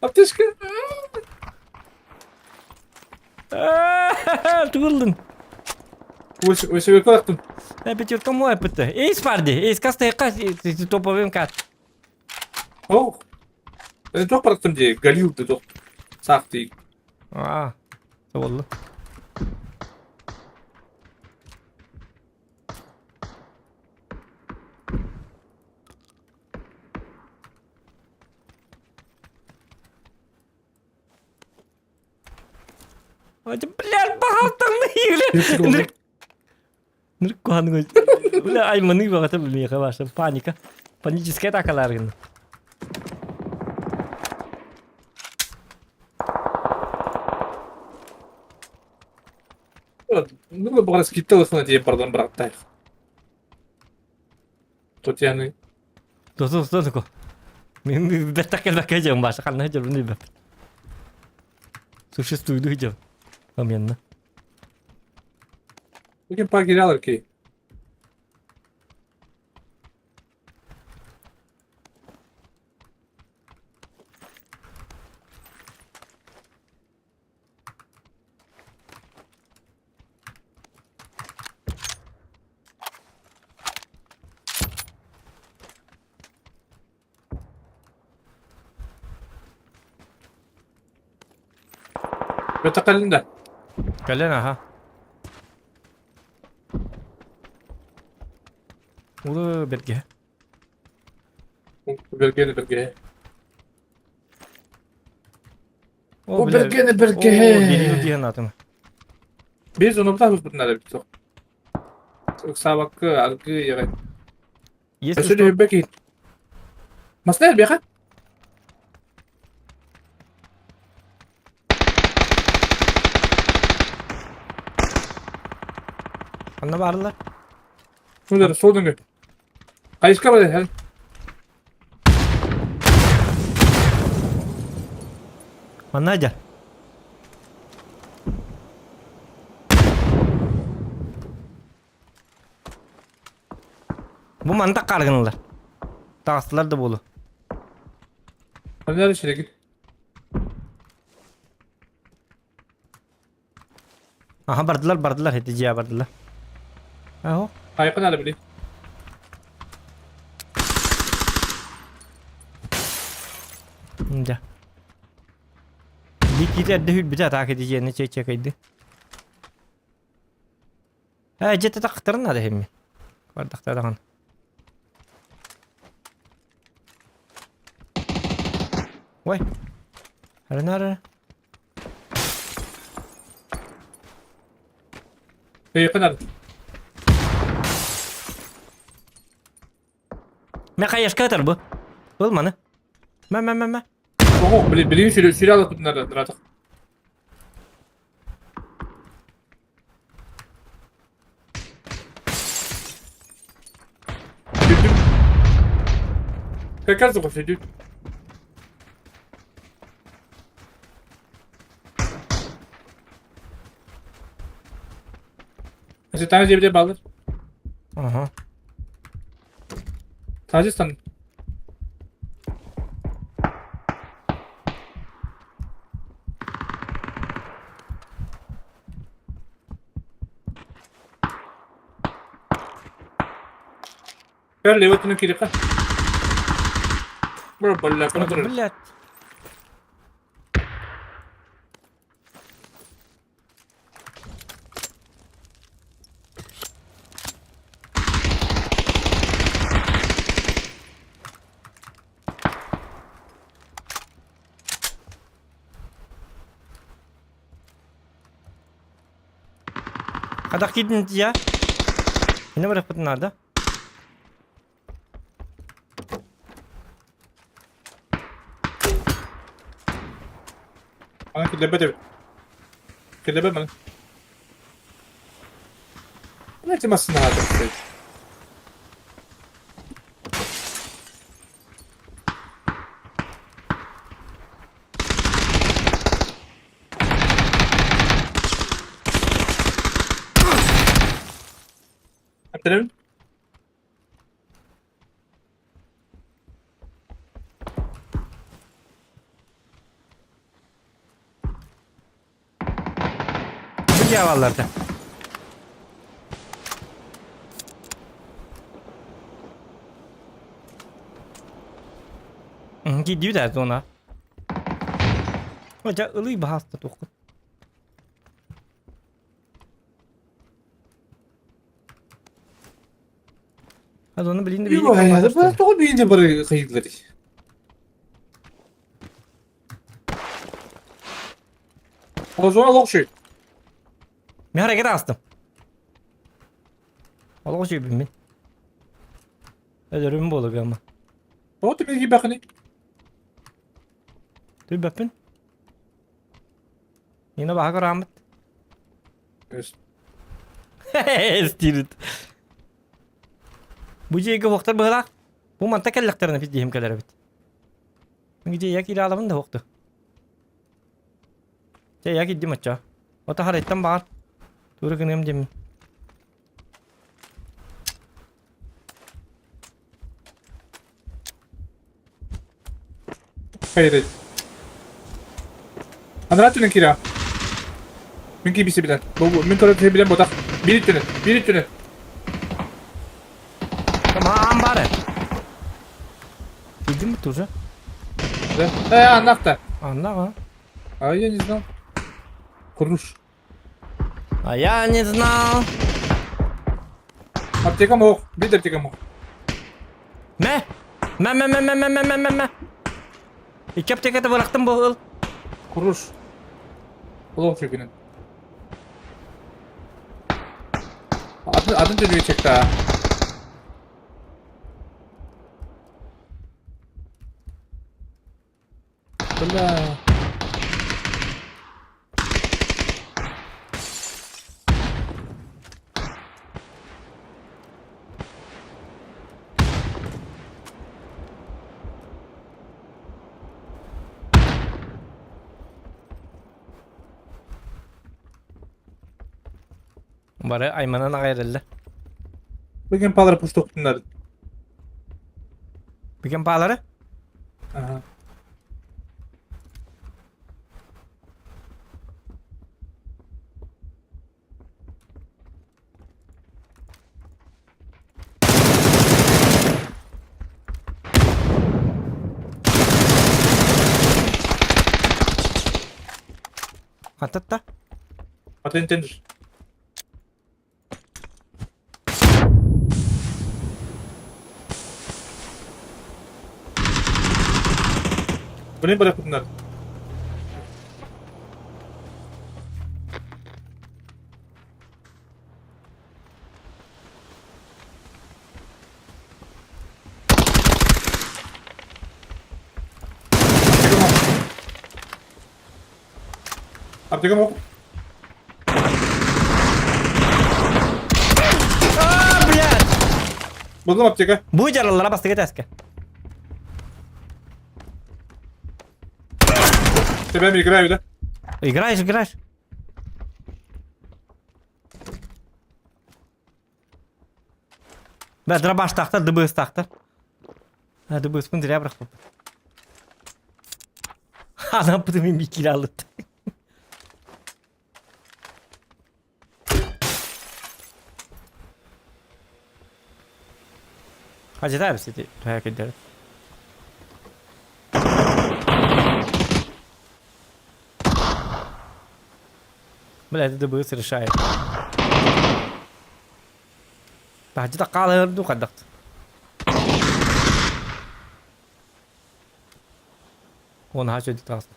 Аптечка. Тугулдун. Өсөбе көрақтым. Пятерка мой пыты. Эйс барди. Эйс каста кас топовым кат. О. Жоқ барақтым де, Галилді жоқ. Сақ дейік. А, болду. Бля, бахалтаңны Нырк куһаныгы. Бля, айманы багата билмейхэ баша. Паника. Паническая атакалар гын. Ну, бағарас кетті лысына дейін бардан бірақ тайық. Тут яны. Тосу тосу Мен беттак келбекке жем баша. Канна жем беп. Существует жем. Моментно. Бүгін па келе алар кей. Өтө калында. Кэлэн аха. Улы бэргэһэ. Бэргэни бэргэһэ. О, О, бэргэни бэргэһэ. О, берил диэн атын. Biz onu bir бутнары бит. Ыксаабакка аргы яҕай. Если Өссө что, дүһүбэ киһи. Масна элбэхэ. Ханна баарлар? Шулар сол дөңгө. Хайыска бар хэл. Манна дьэ. Бу манта каргынылар. Таҕыстылар да буолу. Ханна шерегит. Аха бардылар бардылар ити дьиэ бардылар. Аһо. Хайкын ала били. Дьэ. Биккити эрдэ хүрбүтэ атаак ити дьиэни чэй-чэкэйди. Ээ дьиэтэ тахтарын наада иһимми. Бардахта даҕаны. Ой. Арына Хайкын ала. Мэ хайашка ытар бу. Был маны. Мэ мэ мэ мэ. Оҕо били били сүрү сүрү ала тутунар дратах. Сүрдүм. Как раз сүрдүм. Таҥас дьиэбитэ бааллар. Ага. Таҥас ыстан. Көр левый өттүнэн киириэххэ. Бро, бля, көнө турар. Блядь. Хадах киирдин я. Инне барыахпытын наада. Аны киллэрбэт эбит. Киллэрбэт маны. Блядь, массыына аата. Эптерэбин? Бу дьяволларда. Киирдибит ээ зона. Дьэ ылый баһааста туоххут. Оны билин да Бу тоҕо биирдэ бары хайыылларый? Озона локши. Мен hareket астым. Олоҕу сүүбүн мин. Өлөрүм буолук ама. Тоҕо түмэл киирбэххиний? Түбэппин. Нина баһа көрааммыт. Эстирит. Бу дьиэгэ уохтар быһылаах. Бу манта кэллэхтэринэ пиздиһим кэлэр эбит. Мин дьиэ киирэ алабын да уохту. Дьэ я киирдим оччо. Ото харайттан баар. Тура гыныам диэммин. Хайыр. Анараа түнэн киирэ. Мин киирбиси билэн. Бу мин көрө түһэ билэн ботах. Биир түнэн, биир түнэн. Tamam бары. Киирдим бит уже. Да. Э, аннахта. Анна А я не знал. Куруш. А я не знал. Аптекам ох. Биир аптекам ох. Мэ! Мэ мэ мэ мэ мэ мэ мэ мэ мэ. Икки аптеката бырахтым бу ыл. Куруш. Олох чүгүнэн. Атын атын төлүө чекта. Бля. Бары айманан аҕай эрэллэр. Бүгүн палары пустуктуннар. Бүгүн паалары? Ага. Хантатта? Атын тендер. Блин, бырахпытыннар. Аптека мог. А, блядь! Булдум аптека. Бу жараллара бастыгы тэске. Тебя играю, да? Играешь, играешь. Бә, дробаш тахтар, ДБС тахтар. Ә, ДБС-пын зря бырахпыт. Адам пытымын бикил алыт. Хажыта бис ити туһа кидер. Бля, это ДБС решает. Таһдьы хаалыһыр дуу хайдах? Уон хаачы таҕыста.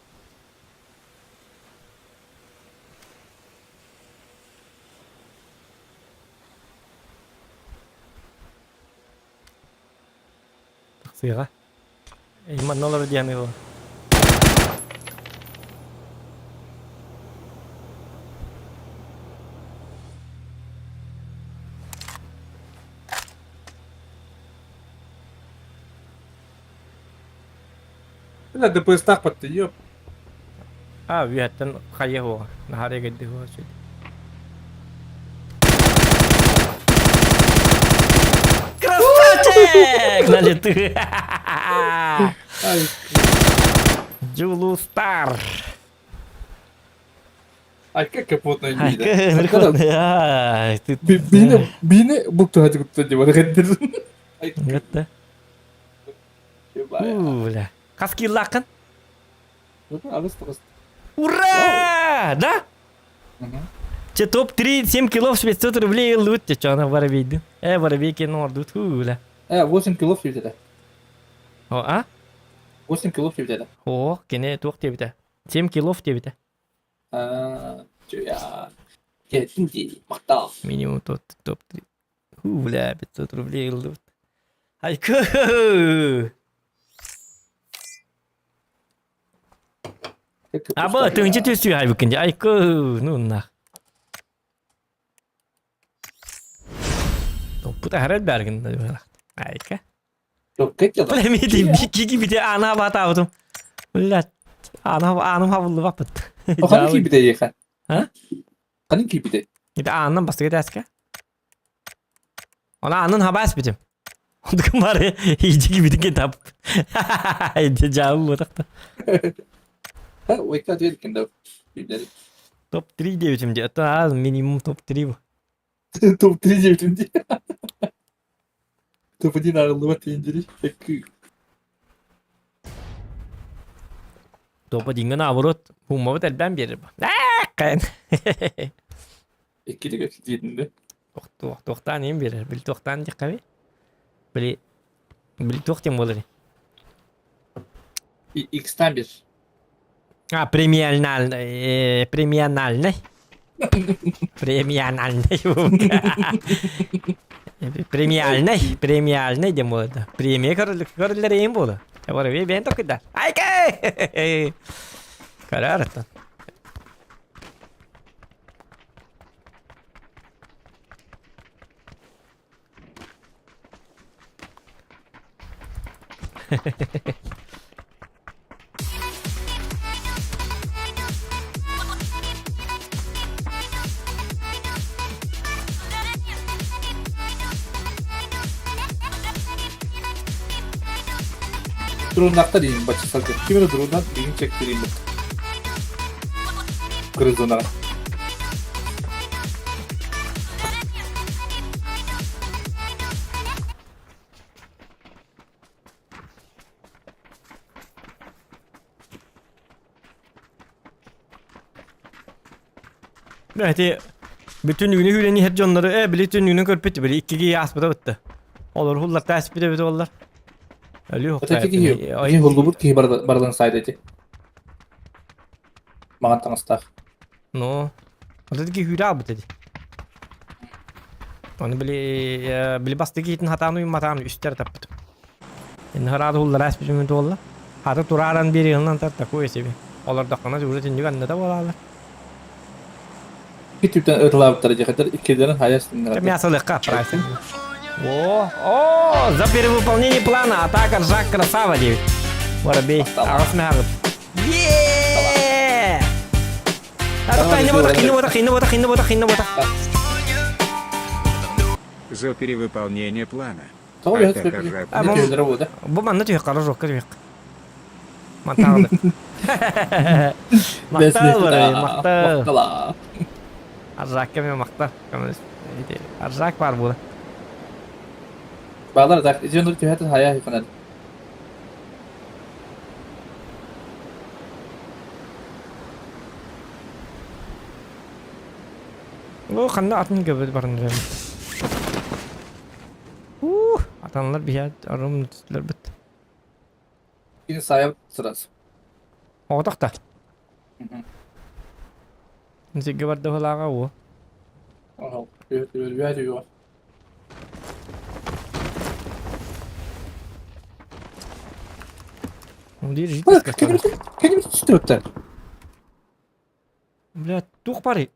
Тахсыаҕа. Манна олорор диэн ыла. Бля, ДПС-тах батты, ёп. А, үөһэттэн хайа уоҕа. Наһаа эрэгэрдик уоҕа үчүгэй. Красавчик! На лету. Ай, Джулу Стар. ай, как капотная Ай, мида. Ай, ты... Бине, бине, букту хати кутта диба дегендер. Ай, Это. У, бля. Хас киллааххын? Ура! Да? Че топ-3, 7 килов 500 рублей ыллыбыт че чона воробейдин. Э, воробейки ордут, бля. Э, 8 килов диэбитэ. О, а? 8 килов диэбитэ. О, кини туох диэбитэ? 7 килов диэбитэ. Аа, я. Кэтин дии, махтал. Минимум топ топ-3. Ху, бля, 500 рублей ыллыбыт. Айку! Аба, тыһыынча түстүү хайбыккын дии. Айку, ну нах. Топпут аһарар бааргын Айка. Бля, мити кики бите ана батаабытым. Бля, ана аным хабыллыбаппыт. Ханын киирбитэ эйиэхэ? А? Ханын киирбитэ? Ити аанынан бастакы этээскэ. Она аанын хабаас битим. Онтукум бары иди кибитин тап. Иди жаабы буотахта. Уйка ответкин да. Топ-3 диэбитим дии. Это минимум топ-3 бу. Топ-3 диэбитим дии. Топ-1 арыллыбат диэн Топ-1-ҥэ наоборот Пуммабыт элбээн биэрэр бу. Кайын. Иккитик диэтин да. Туохтаан иһин биэрэр. Били туохтаан диэххэ били. Били туох диэн буолар? X-тан bir. А, премиальный, премианальный. Премианальный. Премиальный, премиальный диэн буолар. Премия көрүллэр эйин буолар. Бар бэйэн токуйдар. Айка! Көрөр оттон. Дроннахтар иин бачча сылдьар. Ким эрэ дроннан билин чектириин бут. Кырызынаҕа. Ити бүтүн үүнү үүнэн иһэр дьоннору э били түннүгүнэн көрбүт били иккиги ааспыта бытта. Олор хулларта ааспыта эбит оллар. Өлүү Это киһи киһи hulлубут киһи барылын сайда ити. Маҥан таҥастаах. Ну, вот это киһи үүрэ албыт эди. Оны били били бастакы киһитин хатаан уйматаан үстэр таппыт. Инһараады хуллара ааспытым туолла. Хата турааран биэриһинэн тар такое себе. Олордоххуна уже түннүк анныта буолаалар. Икки түптэн ытылаабыттара дьэхэтэр иккилэрин хайа астыннарда. Мясо легко отправься. О, о, за перевыполнение плана атака Жак красава девять. Воробей, аҕыс меһагыт. Еее! Инне ботах, инне ботах, инне ботах, инне ботах, инне ботах. За перевыполнение плана. Тоҕо Атака Жак түһэллэрэ буолда. Бу манна түһэх хара жокка түһэх. Мантаалды. Махтал барай, махтал. Махтала. Аржакка мен махтал. Аржак бар була. Баалар так, ижен түһэтин хая ханар. О, ханна атын көбөт барын Атанлар биһиэт арым түстүлэр бит. Кини сайа сразу. Оҕотох да. Сиргэ барда уһулааҕа уу. Кини түстүбүттэр. Бля, туох барый?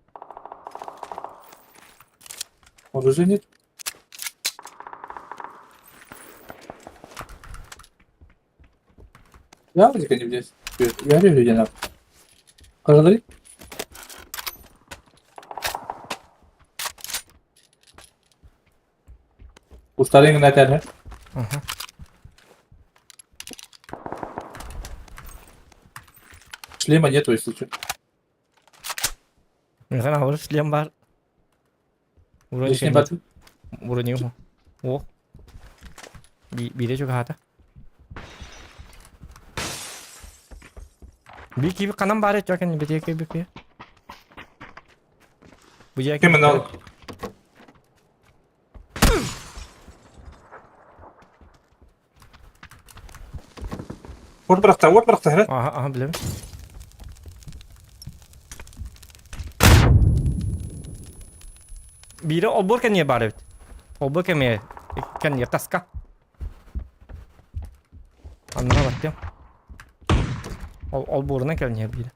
Оружия нет. Я вроде не здесь. Я ревю, я Устарыҥ этэр Шлема нету, если что. Михаил, шлем бар. Вроде не Вроде не О. Бире чугаата. Би киби канан бар эт жакен бите киби ки. Бу жакен. Ким мына Уот бырахта, уот бырахта, хэ? Аха, аха, билем. Бире олбор кэнниэ баар эбит. Олбор кэмиэ кэнниэ таска. Аннара баттыам. Ол олбуорунан кэлниэ биирэ.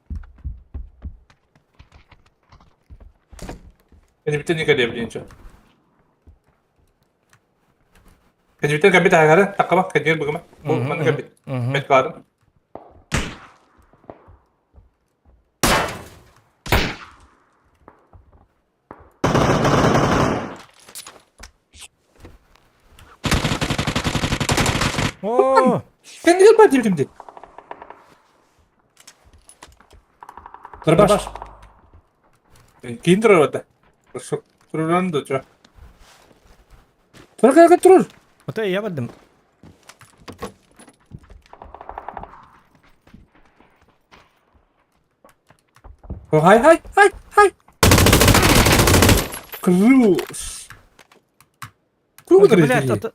Кэннибиттэн никэ диэн Кэннибиттэн кэлбит аһагары, таккаба, кэннигэр быгыма. Бу манна кэлбит. Мет каарын. Оо! Кэннигэр баар диэбитим дии. Дробаш. Киин турар бата. Туруран да чо. Тур кэлэ турур. Ото я бардым. Хай хай хай хай. Крус. Тугу Блядь, ото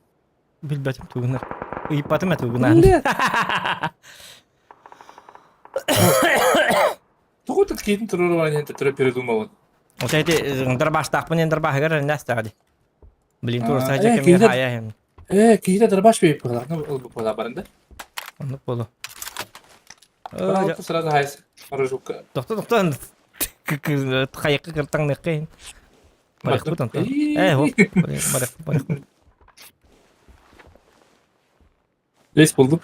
билбэтим тугунар. Ыйыппатым этугунан. Тоҕо тут киһитин туруору баран иһэн төттөрү передумал. Вот эти дробаштаахпын эн дробаһыгар эрэннэстэҕэ дии. Блин, туруорса Э, кэмигэр киһитэ хаайа иһэн. э, киһитэ дробаш бэйп быһалаах, ылбыт быһалаах баран да. Оннук буолу. Баран сразу хайс оружукка. Тохто тохто хайыкка кыртаҥныахха иһин. Барыхпыт онтон. Э, хоп, барыхпыт, барыхпыт. Лес булдум.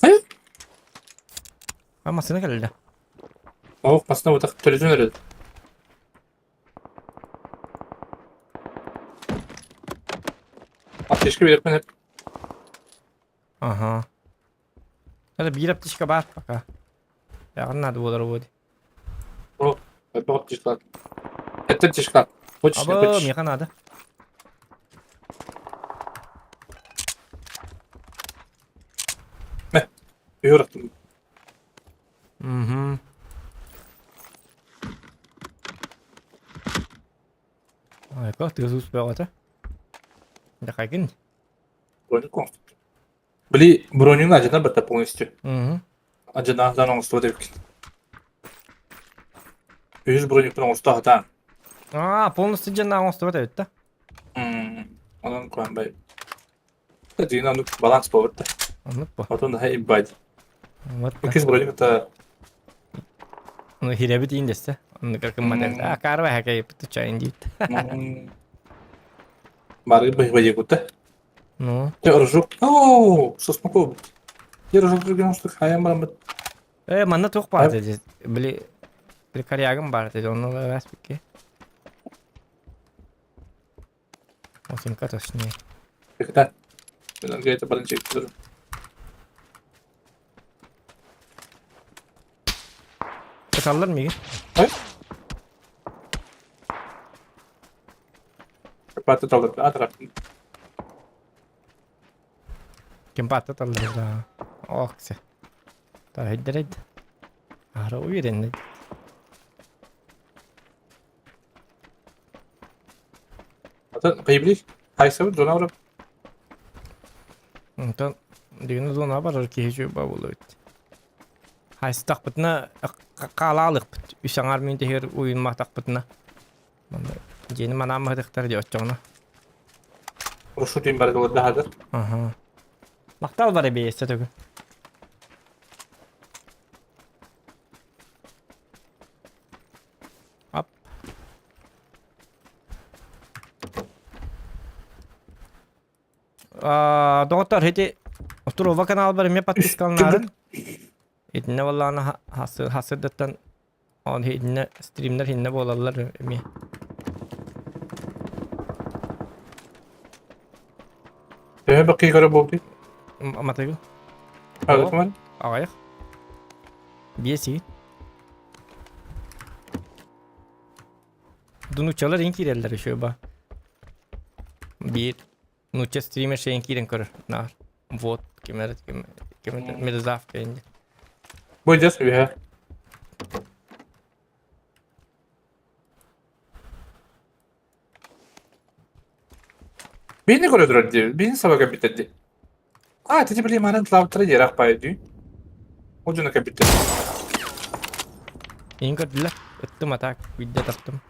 Э? А массыына кэллэ. Ох, массыына бутах төлөтөн өрөд. Аптечка береппин hep. Ага. Это биир аптечка бар пока. Яғын надо болар будет. О, это аптечка. Это аптечка. Хочешь, не Абы, хочешь? меха надо. Юраттым. Угу. Айка, ты успел это? Да хайгин. Броню Били, бронюны ажана бата полностью. Угу. Ажана дан оңостуба деп Үһүс бронюктан оҥосто хатаан. А, полностью жана оңостубат эбит да? Онон куһан бай. Дьиҥин оннук баланс буолбут да. Оннук бу. Отон наһаа иббайд. Вот. Иккис броник это Ну, хирэбит иин дэстэ. Оннук кыммат А, карва хакай пытыча индит. Бары быһбайы кутта. Ну. Те рожок. О, сосмаков. Я рожок жүрген оңтүстүк хайан бараммыт. Э, манна туох баар деді. Били, били корягым бар деді, оны ыласпикке. Осинка точнее. Когда? Это баранчик. Кыталлар миги. Ай? Патта талыр, атрап. Ким патта талыр да. Ох, се. Та хиддеред. Ара уверен. Атын кыйблиш. Хайсабыт зона барып. Онтон дигини зона барар киһи чуйба буолуо эбит. Хайстахпытына хаалаалыхпыт. Үс аҥаар мүнтүһүгэр уйунматахпытына. Манна дьиэни манаамматыхтар дии оччоҕуна. Рушутин бар дылырдаһадыр. Аха. Махтал бар эбиэссе төгүл. Ап. Доҕоттор, ити Турова каналбар эмиэ подпискаланаарын. Итиннэ буоллаҕына хасырдаттан он итиннэ стримнэр хиннэ буолаллар эмиэ. Төһө бакыы көрө буолтуй? Матыгы. Аҕыйах Аҕыйах. Биэс Дунучалар ин киирэллэр еще ба. Биир нуучча стример шейин киирэн көрөр. Наар. Вот, кимэр ким ким мерзавка инди. Бу дьас үһэ. Биини көрө турар дии. Биини саба кэлбиттэр дии. А, тити били манан тылаабыттара дьиэрэх баайы дүү. Ол дьоно кэлбиттэр. Иин көрдүлэр. Ыттым атаак, видде таптым.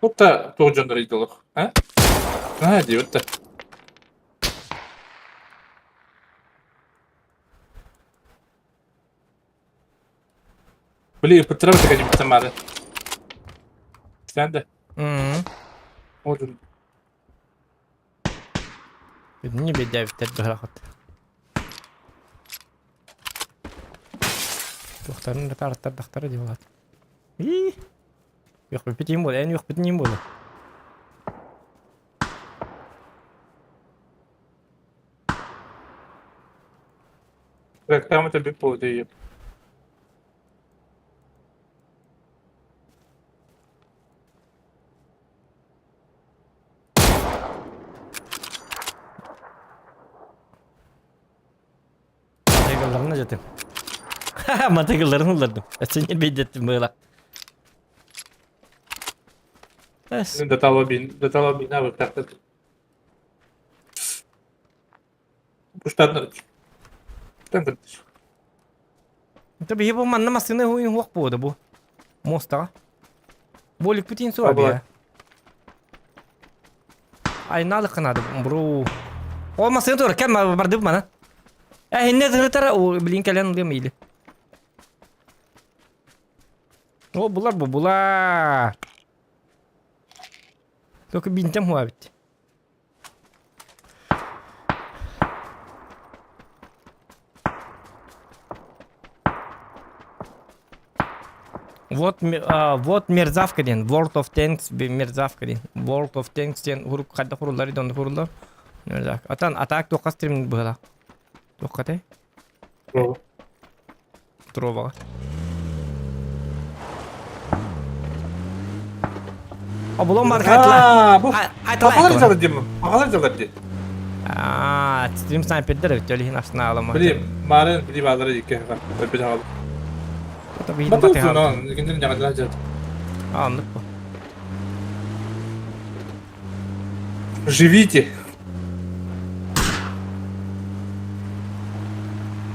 Тут-то туох дьоннор ыйдылых, а? А, дии да. Били ыппыттара бытыга дьибиттэн баары. Сен да. Мм. Ол дьон. Бүтүннүү биэрдээбиттэр быһалахат. Туохтарын да таарыттардахтара дии буолаат. Ии! Үөхпүппүт иин буола, эн үөхпүтүн иин буола. Реклама тебе поводу Матыгылларын ажатым. Матыгылларын ыллардым. Сен бейдеттим была. Эс. Датала бин, датала бина быктактык. Пуштарнар. Тан кырдыш. Это биһи бу манна массыына хуйун хуох буода бу. Мостаҕа. Болик бүтин суа бия. Айналык надо, бро. Ол массыына тур, кем барды мана. Э, хинне тырытара, о, блин, кэлэн ылыам или. О, булар бу, булар. Только бинтем хуа бит. Вот, вот мерзавка диэн World of Tanks мерзавка диэн World of Tanks диэн урук хайдах уруллар дон уруллар мерзавка атан атаак туохха стриминг быһыла туохха этэй Троваҕа Оболон бар Аа, бу Пахалар дьалар диэн Пахалар дьалар диэн. Аа, стрим снайпердер эбит, ол иһин арсеналым. Били, марын били баалара икки хака. Били хаал. Батыл суна, киндер нягадла жат. Аа, оннук бу. Живите.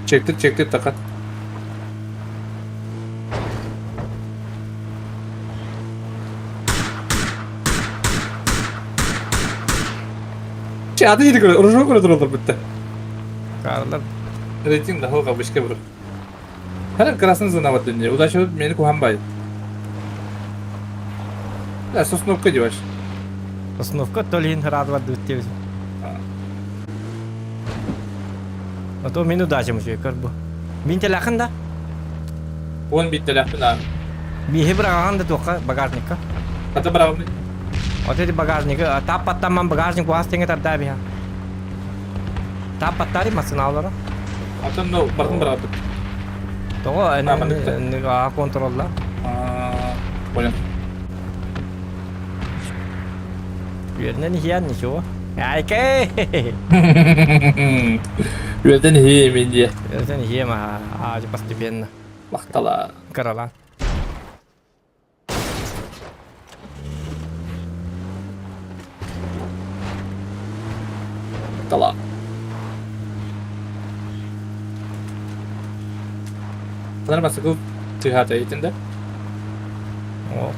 Чектир, чектир такат. Че, аты жери көрө, оружие көрө туралар бүтті. Карлар. Рейтинг да хоға бішке бір. Хәр красный зона бар дүние. Удача мені кухан бай. Да, сосновка деваш. Сосновка толин радовать дүттебіз. А то мин удачам еще как бы. Мин телахын да? Он бит телахын а. Биһи быраҕаҕын да туохха багажникка. Ата быраҕым. Вот эти багажнигы, таппаттаман багажник уас теңе тарда биһа. Таппаттари массынаалара. Атын ну бартын быраҕыппыт. Тоҕо а контролла. Понял. Үөрнэн иһиэн ничего. Айкэй! Үөрдэн иһиэ мин диэ. Үөрдэн иһиэм аа постепенно. Махтала. Кыралаан. Тала. Bunlar басыкыл тыһаата итинде. О.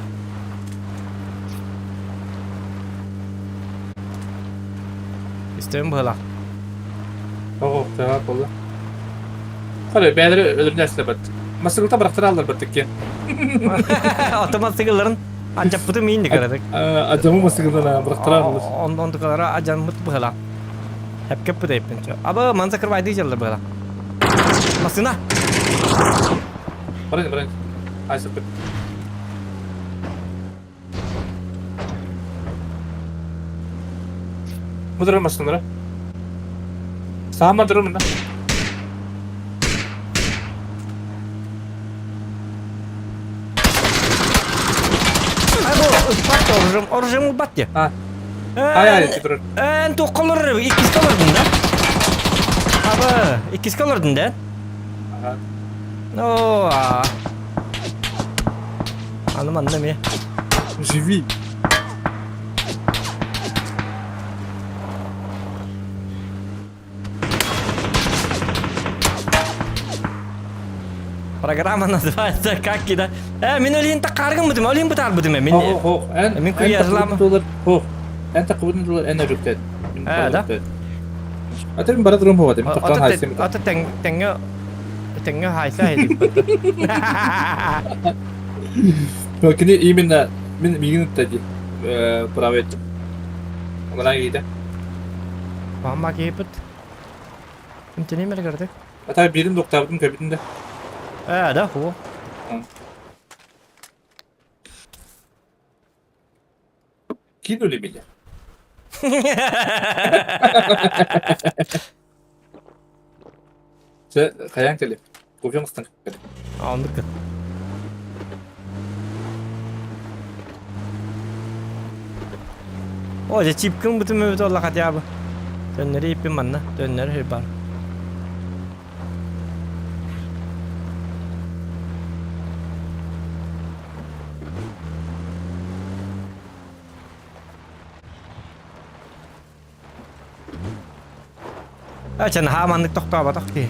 Истэм быһыла. О, тыһаат болла. Хары бәлери өлөрүнэ бат. Масыкылта бырахтара аллар баттыкке. Ото масыгыларын ачаппыты миин дикарадык. Ажамы масыгылдан бырахтара аллар. Онтукалара ажаммыт быһыла. Хепкеппит эйппинче. Аба манса кырбайды жаллар быһыла. Масына. Барайын, барайын. Айсып. Мудра масынара. Саама дурумна. Ай бу упатты оружием, оружием упатты. А. Ай ай турар. Эн тоққолор иккис олордун да? Аба, иккис олордун да? Ага. О, а. Аны манна ме. Живи. Программа называется «Как кида». Э, мен өлейін таққаргын бутым, өлейін бутар бутым, мен. Хох, хох. Эн Мен күйе доллар. Хох. Эн тақыбын доллар эн өрүктет. Э, да? Ата мен бара турум хова мен тоқтан хайсым. Ата тең теңге теңге хайса хедип. Но кини именно мен мигин тади. Э, правит. Мана гиде. Мама кейпит. Интене мер көрдүк. Ата бирин доктабын көбүтүн да. Э, да, хо. Кинули меня. Се каян келип. Кофе мыстан келип. Андык. О, же чипкин бүтүн мөбүт олла хотя бы. Төннөрү иппин манна, төннөрү хир бар. Ачан хааманнык тохтооботох киһи.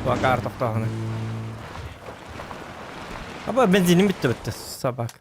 Туакаар тохтооһуна. Аба бензиним бүттэ бүттэ собак.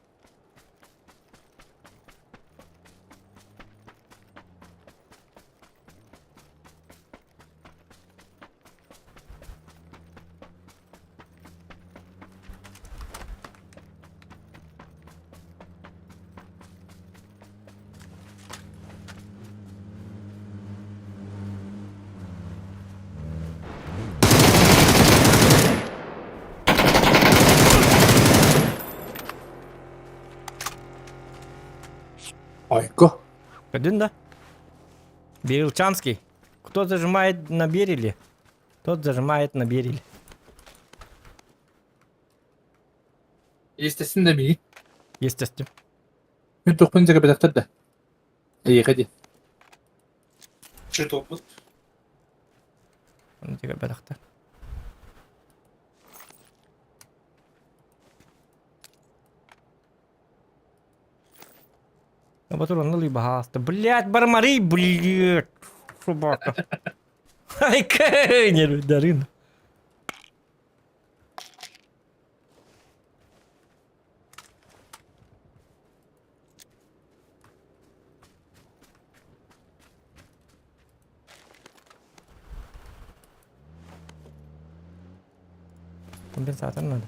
Айка. Көрдүн да? Берилчанский. Кто зажимает на бериле, тот зажимает на бериле. Естественно да миигин. Естественно. Мин туохпун дьэ да. Эйиэхэ дии. Чутоппут. Оны дьэ Батыр онно лыйбаһааста. Блять, бармарый, блять. Собака. Ай, не Дарин. Компенсатор надо.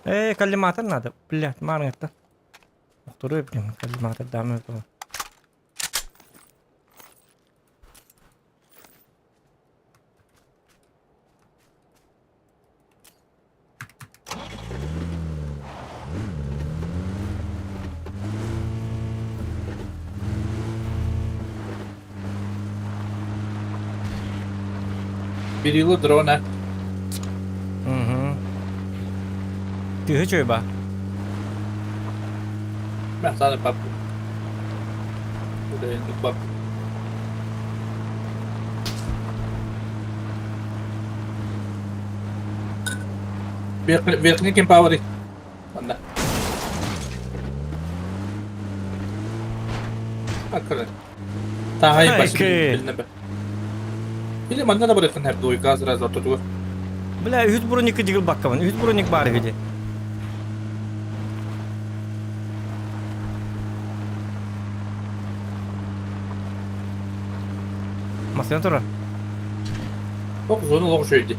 Э, коллиматор надо. Блядь, марҥыттан. Охтору блин, коллиматор дамы. Берило дрона. Угу. Тыһы чөй ба. Махтана пап. Пап. Верхний кем пауэри. Манна. Аккыры. Таһай баш билнебе. Или манна да барыхын хәп дуйка сразу ортотугар. Бля, үт броник дигил баккабын. Үт броник бар види. Масына тура. Ок, зона лох шөйди.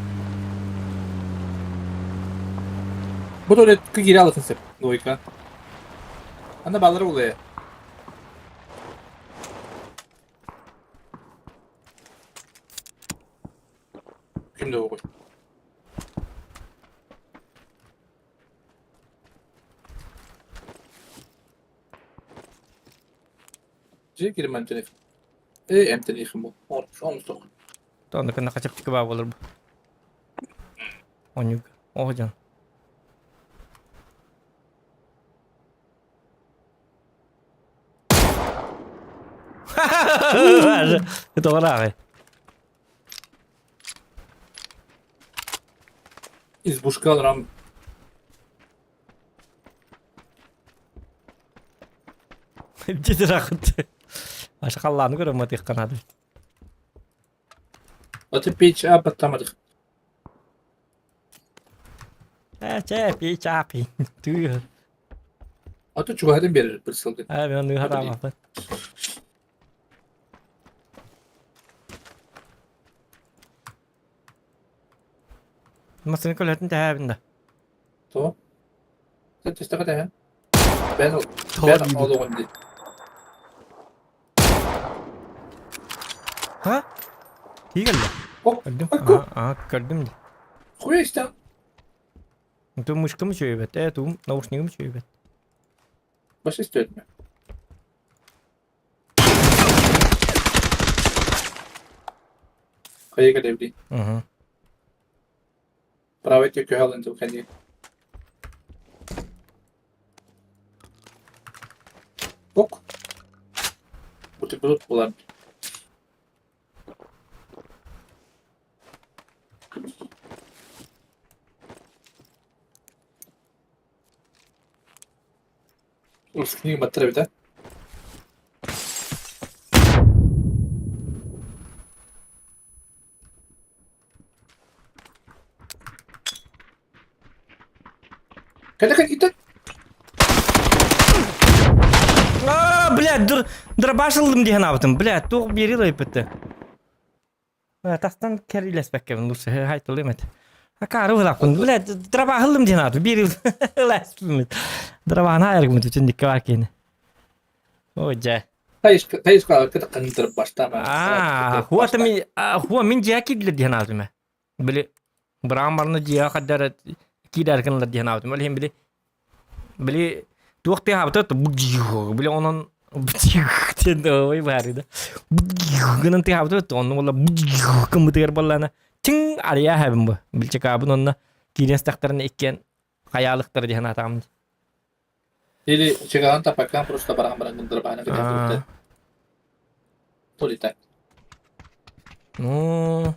Бу туалет кире алыхын сеп, дуйка. Анда балары улы. Кимде оҕуй? Дьэ кирим эмтэниэх. Ээ эмтэниэхим бу. Оҥостуох. Онно кынна хачаптика баа болор бу. Онюк. Оһдьон. Тоҕо Избушка алрам. Дьиэ рахыт. Аша халлааны көрө матыах канады. Аты печь апаттамадых. Э, чэ, печь апи. Тыы. Аты чугаһатын биэрэр бір сылгын. Э, мен аны хараамаппын. Массыына көлөһөтүн тэһээбин да. Тоҕо? Сен түстэҕэ тэһэ. Бэн бэн олоҕун дии. Ха? Тии кэллэ. Көрдүм. Аа, көрдүм дии. Хуя истэн. Ту мышкам үчүгэйбэт, ээ, туум наушнигым үчүгэйбэт. Баш истиэтме. Хайа кэлэбди. Угу. Правый төкө халын тыл кэнни. Ок. Бутерброд булар. Русские баттар эбит, а? Кэлэ кэлгитэ. А, блядь, дур, дробашылдым диэн аабытым. Блядь, туох биэри лайпытты. Тастан кэрилэспэккэбин лучше хайтылым эт. Акары вылаппын. Блядь, дробахылым диэн аабытым. Биэри лайппымыт. Дробаһын хайаргымыт үчүн дикке бар киини. О, дьэ. Тайышка кыта кындырып баштама. Аа, хуа мин дьиэ киирдилэр диэн аабытым. Били быраан дьиэҕэ хаддара киирэр гыннар диэн аабытым. Ол иһин били били туох тыаһаабыта били онон диэн ой баарыда гынан тыаһаабыта онно буолла гыммытыгар буоллаана чиҥ арыйаа хэбин бу билчекаабын онно киирэн истэхтэринэ иккиэн хайаалыктара диэн аатаҕым Или чыгаан тапаккан просто баран баран гындырбааны кытаатыбыта. То ли так. Ну,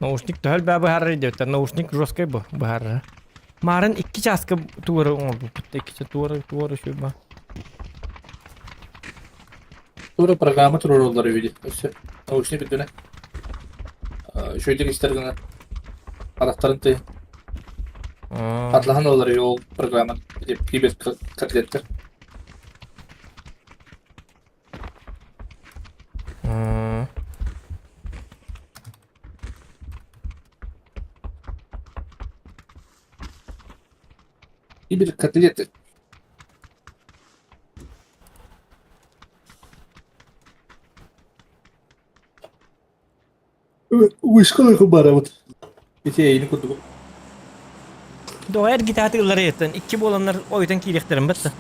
Наушник төһөл баа быһаарар диэбиттэр. Наушник жесткай бу быһаарара. Маарын икки чааска туора оҥорбуппут. Икки туора туора сүрба. Туора программа туруоруллар үһү Өссө наушник үрдүнэ. Үчүгэйдик истэр гына харахтарын тыйын. Атлаһан ылар ол программа кибер котлеттер. Кибер котлеты. Вышкалыхы барабыт. Ити эйини курдук. Доҕор гитаатыыллары ыттан икки буоланнар ойутан киириэхтэрин батта.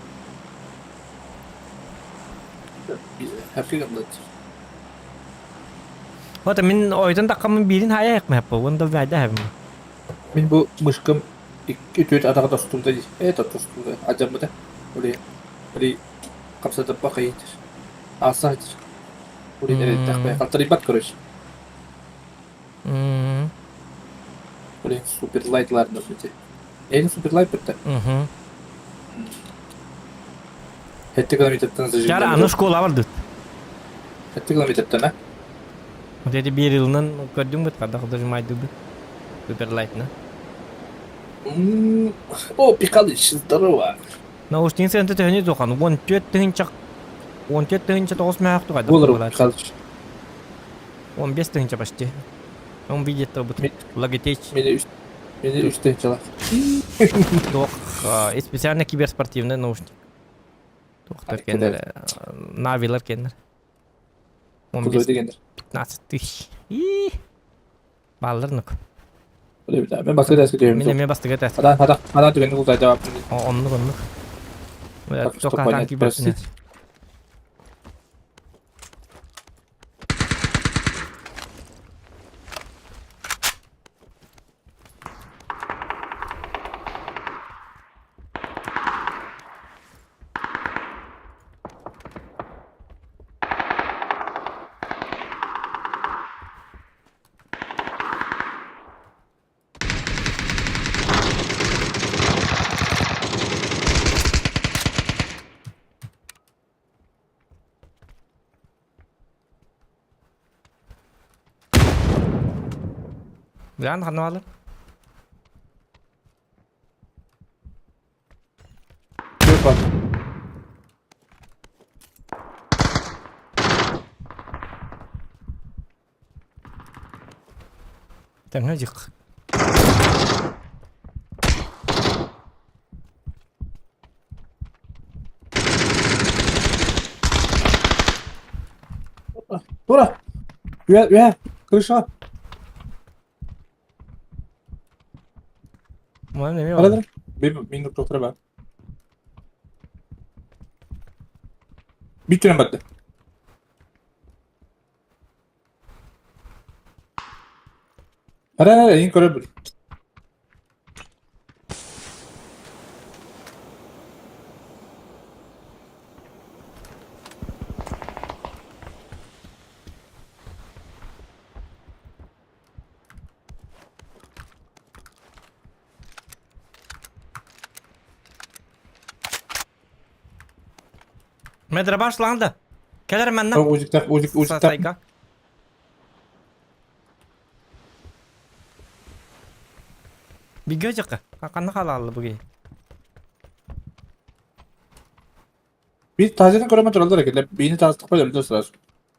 Вот мин ойутан таххаммын биирин хаайа айахмаппа уонда вайда хабым. Мин бу мышкам икки түөрт атаҕа тостубута дии. Это тостубута. Адьаммыта. Ули ули хапсатыппа хайытыр. Ааса хайтыр. Ули эреттэхпэ. Халтарыйбат короче. Блин, суперлайт ладно эти. Я не суперлайт бітті. Хетте километртен зажигание. Чара аны школа бар дут. Хетте километртен, а? Вот эти бир йылынан көрдүң бит, кадах дожимайды бит. Суперлайтны. О, Пикалыч, здорово. Наушник сенте төһөнү тухан 14 тыһынча 14 тыһынча 9 мөһөх тугайда. Болар, Пикалыч. 15 тыһынча почти. Он видит то бут Logitech. Мени үс мени үс тыһынчалар. Туох специально киберспортивный наушник. Туохтар кеннер Навилар кеннер. 15 дегендер. 15 тысяч. И Баллар нук. Мен бастыгы тәске түйөм. Мен эме бастыгы тәске. Адан адан адан түгенде култай жавап. Оннук оннук. Тока танки берсин. Билан ханна баалар? Yok var. Тэҥҥэ дьик. Тура. Үө, үө, крыша. Маны неме Арада. Бир мин доктора бар. Бит түнен батты. Ара, ара, эйин көрөр бил. Медрабаш ланда. Кэлэр манна. Узиктах, узик, узиктах. Сасайга. Бигэ жакка. Ханна халаалла буги. Bir tazeden көрөмө тураллар экен. Бийини таастыкпай өлдө сразу.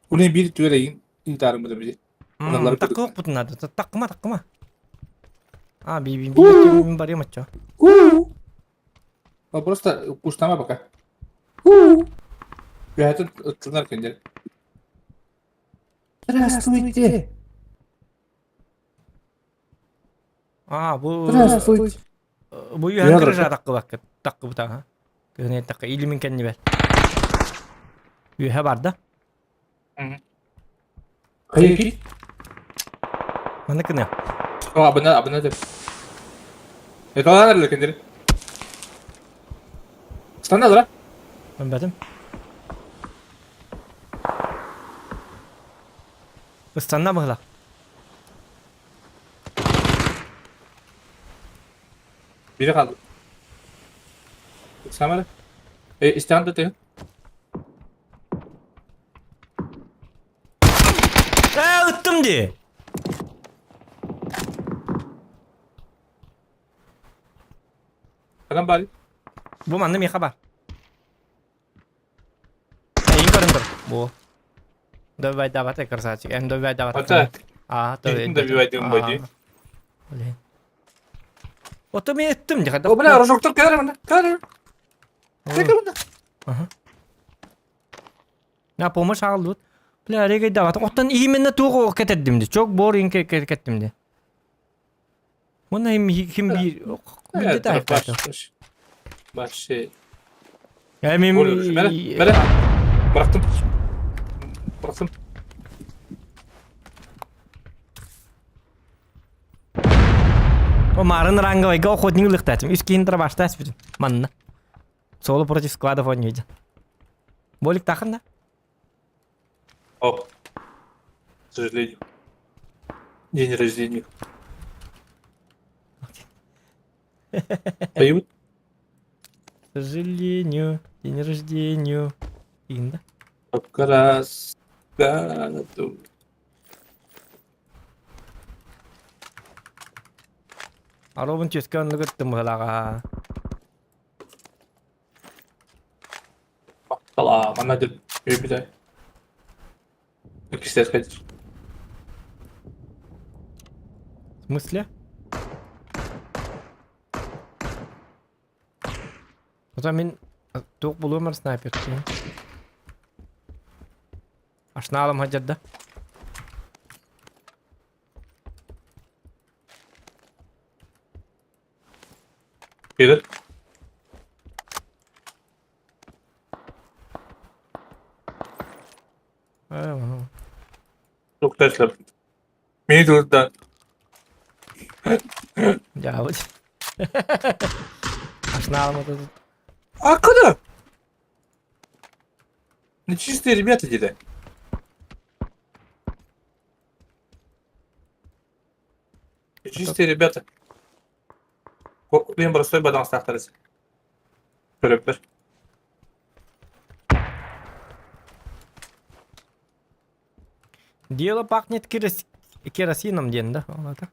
Уни бир түгөр эйин интарым бу бири. Аналары Таккы бутун надо. Таккыма, таккыма. А, би би би барым аччо. Ну просто куштама пока. Бэхэтин ыттынар кендер. Здравствуйте. А, бу Здравствуйте. Бу юһан кырыжа таккы баккы. Таккы бута. Кыһын таккы илимин кэнни бер. Үһэ барда. Хайы Маны кына. О, абына, абына деп. Это алар кендер. Станалар. Бэтим. Ыстанна быһыла. Biri kaldı. Самара. Э, истан да ты. Э, ыттым ди. Адам бari. Бу манны меха бар. Эйин көрүндүр. Бу. Добивай дават красавчик. Эм добивай дават. Ата. А, Добивай дым боди. Блин. Ото мен ыттым ди. О, бля, рожоктор кадр мында. Кадр. Кадр мында. Ага. На помощь алды. Бля, реге дават. Оттан именно тугу кетердим ди. Çok boring кеттим ди. Мына им ким бир билде да. Баш. Баш şey. Эми Mere, mere. Bıraktım. Bıraktım. О марын ранговый охотник лыхтатым. Үс кийин баштас бүтүн. Манна. Соло против складов он видел. Болик тахын да? О. К сожалению. День рождения. Поют? К сожалению, день рождения. Инда. Как раз году. Аробын төскөн нүгөттүм гылага. Бактала, мана деп өйбүдө. Икистер кайдыр. В смысле? Оза мен туох булуомар снайпер. Ашнаалым хаджарда. Келер. Çok taşlar. Мени турда. Жабыт. Ашнаалым тут. А куда? Нечистые ребята деди. Нечистые ребята. Мен простой бадан сақтарыз. Көріп бір. Дело пахнет керосином ден, да? Олата.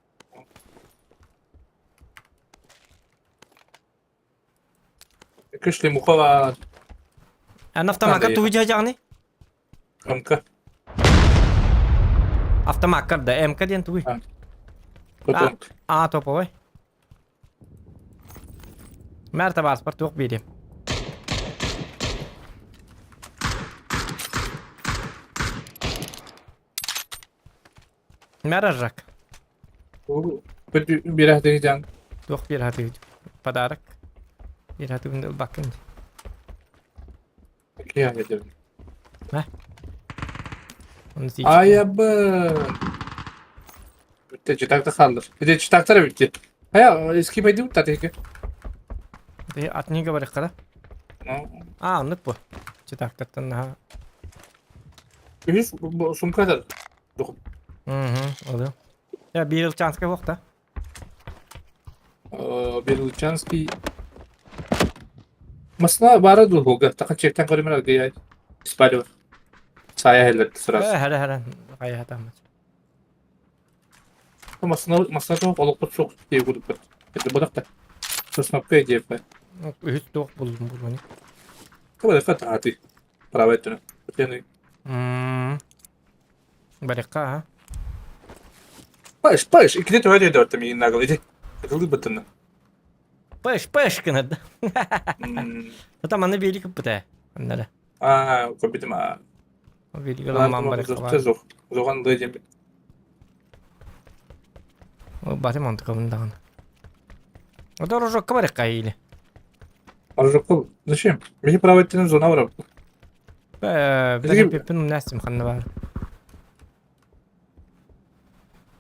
Күшли мухова Ан автомакка тугу жагны? МК. Автомакка да, МК ден тугу. А, топовой. Мәрті бар, туқ берем. Мәрі жак. Bir hadi Туқ бер хаты. Подарок. Бер хаты күнді бакын. Айабы. Читакта хааллар. Ити читактар эбит дии. Хайа, скипайдыбыт да тиһикки. Ти атнига барыхха да? А, оннук бу. Читактартан наһаа. Үһүс сумка да. Угу, олу. Я Бирилчанскай буохта. Бирилчанский Масна бара дуу, таха чектен көрүмөр аргыйай. Испалив. Сая хеллер сразу. Хара хара хайа хатаммыт. Масна масна тоқ олохпут суох дии курдукпут. Это бодах та. Сосновка идея. Үһүс туох булдум булуни. Кабада таати. Право өттүнэ. Өтені. Барыкка, а? Паш, паш, иккини төһө диэн дөртө миигин нагыл ити. Ытылыы быттынна. Пэш, пэш гынады. Ата маны били кыппыта. Аннара. Аа, көбүтүм аа. Били гынан барыкка. Зох, зохан дой диэн. Бары мантыкабын даҕаны. Ото рожокка барыкка или. Рожокка зачем? Мени право өттүнэн зона барап. Э, пеппин умнастым ханна бар.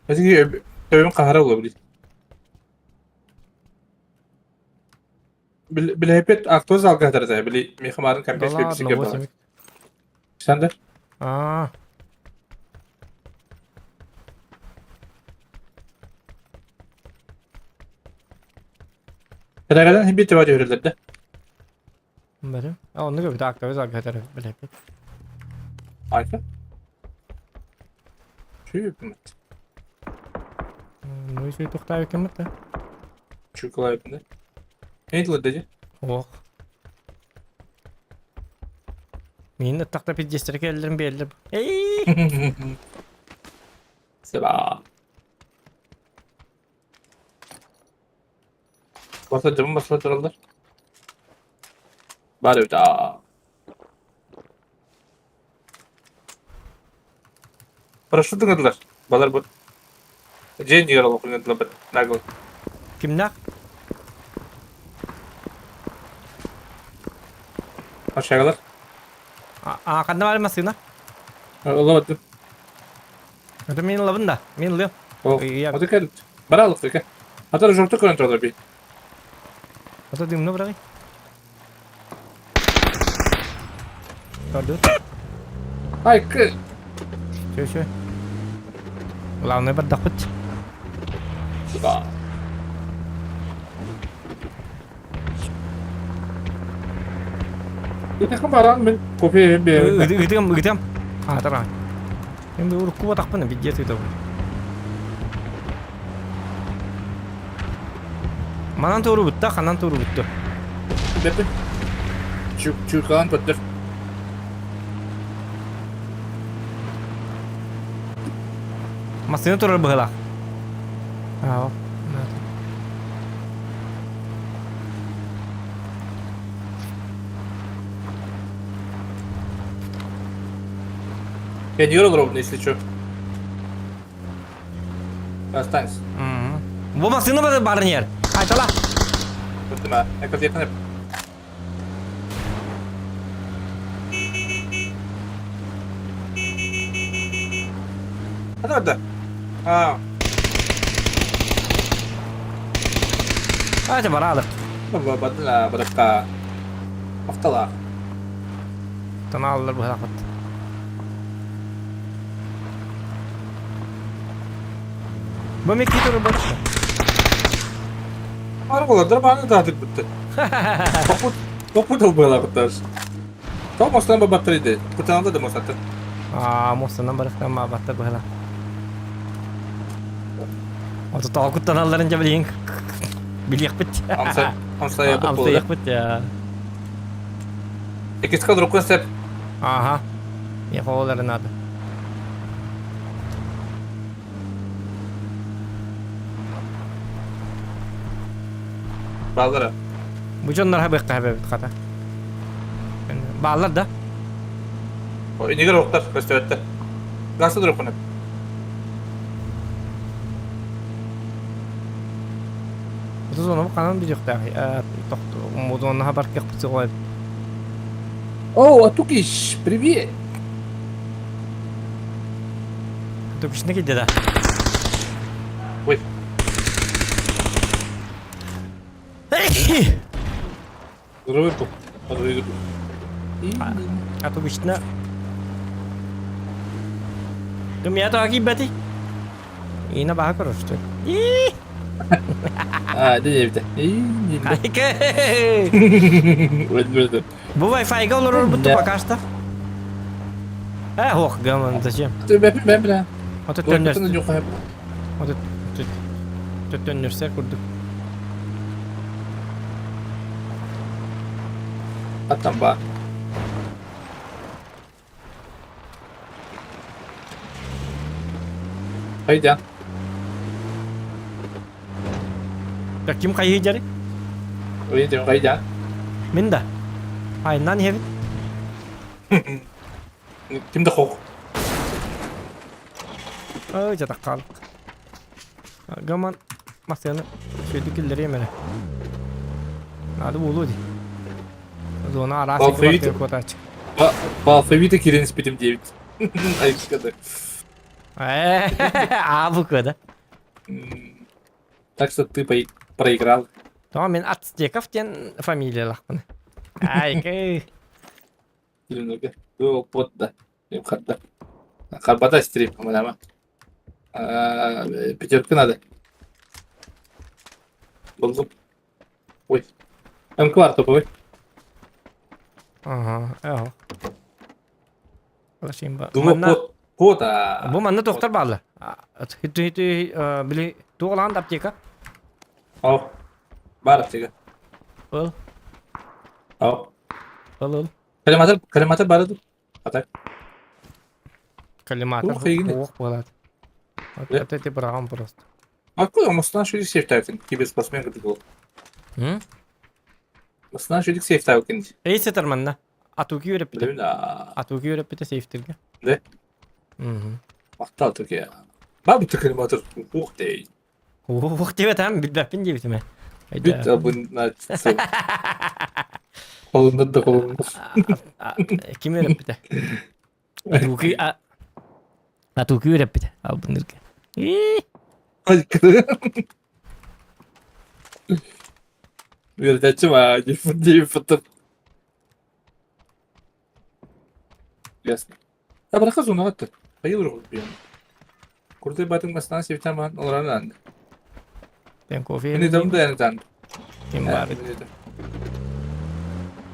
Эти төбөм кахара була билит. Билэпет актор залга хатарда били мехамарын компьютер пепсиге бар. Sen de? Аа. Педагогдан хим бит төбө түһүрүллэрдэ. Бары. А онну көбүтэ актовый залга хатар билэпет. Айка. Чү үпүмэт. Ну и тухтаабы кеммит да. Чукалай үпүнэ. Эйдилер деди. Ох. Мин тахта пиздестер келлерин биэллер. Эй! Сeba. Баса дьон баса тураллар. Бары да. Парашют ыҥырдылар. Балар бу. Дьиэн дьиэгэр олох ыҥырдылар бит. Нагыл. Кимнээх? Общагалар. А ханна баар массыына? Ылабаттым. Это мин ылабын да. Мин ылыам. Аты кэл. Бара алык Ата жорто көрөн туралар би. Ата дымны бырагый. Көрдү. Ай, кы. Чө, чө. Главное бардахпыт. Сука. Итахан баран мен кофе бе. Ыытыам, ыытыам. А, тара. Мен урукку батахпын бидде тыытабын. Манан тууру бутта, ханан тууру бутту. Беппин. Чүк чүкаан көттөр. Массыына турар быһылаах. Аа. Я не ровно, если что. Останься. Бу массыына бар барнер. Айтала. Көттүм а. Экотеканы Hadi orada. Аа. Hadi бараалык. Бадла баракка. Автала. Танааллар быһаахыт. Бу мекки туру бар. Арбалардар бааны таатык бутты. Попут попутал была буташ. То мостан баттырды. Кутанды да мостаты. Аа, мостанан барахтан ма баттар быһала. Ото тоҕо куттаналларын дьэ билигин билиэхпит. Амса амса Амсайыахпыт я. Иккис рукун сеп. Ага. Миэхэ надо. Баллара. Бу дьоннор хабыахха хабэбит хата. Бааллар да? Инигер октар көстөбөттөр. Гасы рукун. Зону канан бидиохтаах. Мудонна хабар кехпит О, Атукиш, привет! Атукиш не кидде да. Здоровый был. Подвигу. А то обычно... Ты меня так ебати. И на баха короче. что ли? А, да не, И не. Айка! Бу Wi-Fi-га олорор буту пока что. Э, ох, гаман, зачем? Бля, бля. Ото төннөр. Ото төннөрсөр курдук. Аттан ба. Хайда. Так ким хайы дьары? Ой, хайда. Мин да. Айнан иһэбит. Ким да хох. Ой, дьатах хаалык. Гаман массыаны сүөдү киллэриэм эрэ. Наада буолуо дии. Зона араас Алфавит. куотааччы. По алфавиту кирин спитим 9. Айкада. А буква, да? Так что ты проиграл. Тоҕо мин Ацтеков диэн фамилиялаахпын. Айкы. Немного. Был подда. Харда. Харбата стрим, по-моему. Пятерка надо. Булдум. Ой. М-квар топовый. Ага, эho. Лашимба. Думаю, Манна под. Под, а. бу манна доктор баалла. Хиту хиту били туолаан аптека. О. Бар аптека. Ыл, О. ыл, ыл. Коллиматор, коллиматор бар ду. А так. Коллиматор. Ух, игни. Ох, болат. Вот Да. это ты брагам просто. Откуда Мустан шүдик сейф тайкин? Киберспортсмен кытыгыл. М? Мустан шүдик сейф тайкин. Эй, сетер манна. Атуки үйрәппите. Билемин а. Атуки үйрәппите сейфтирге. Да? Мгм. Мактал төке. Ба бу коллиматор. Ух ты. Ух, тебе там билбәппин диэбитим. Бүт абын Колунда да колунда. Ким үйрәппите? Атуки Атуки үйрәппите. Албынырга. Үөрдәччи ма дип Ясно. А браха зона атты. Хайыр бу. Курды батын масна севтаман оларан. Мен кофе. Мени дам да янтан. Ким бар?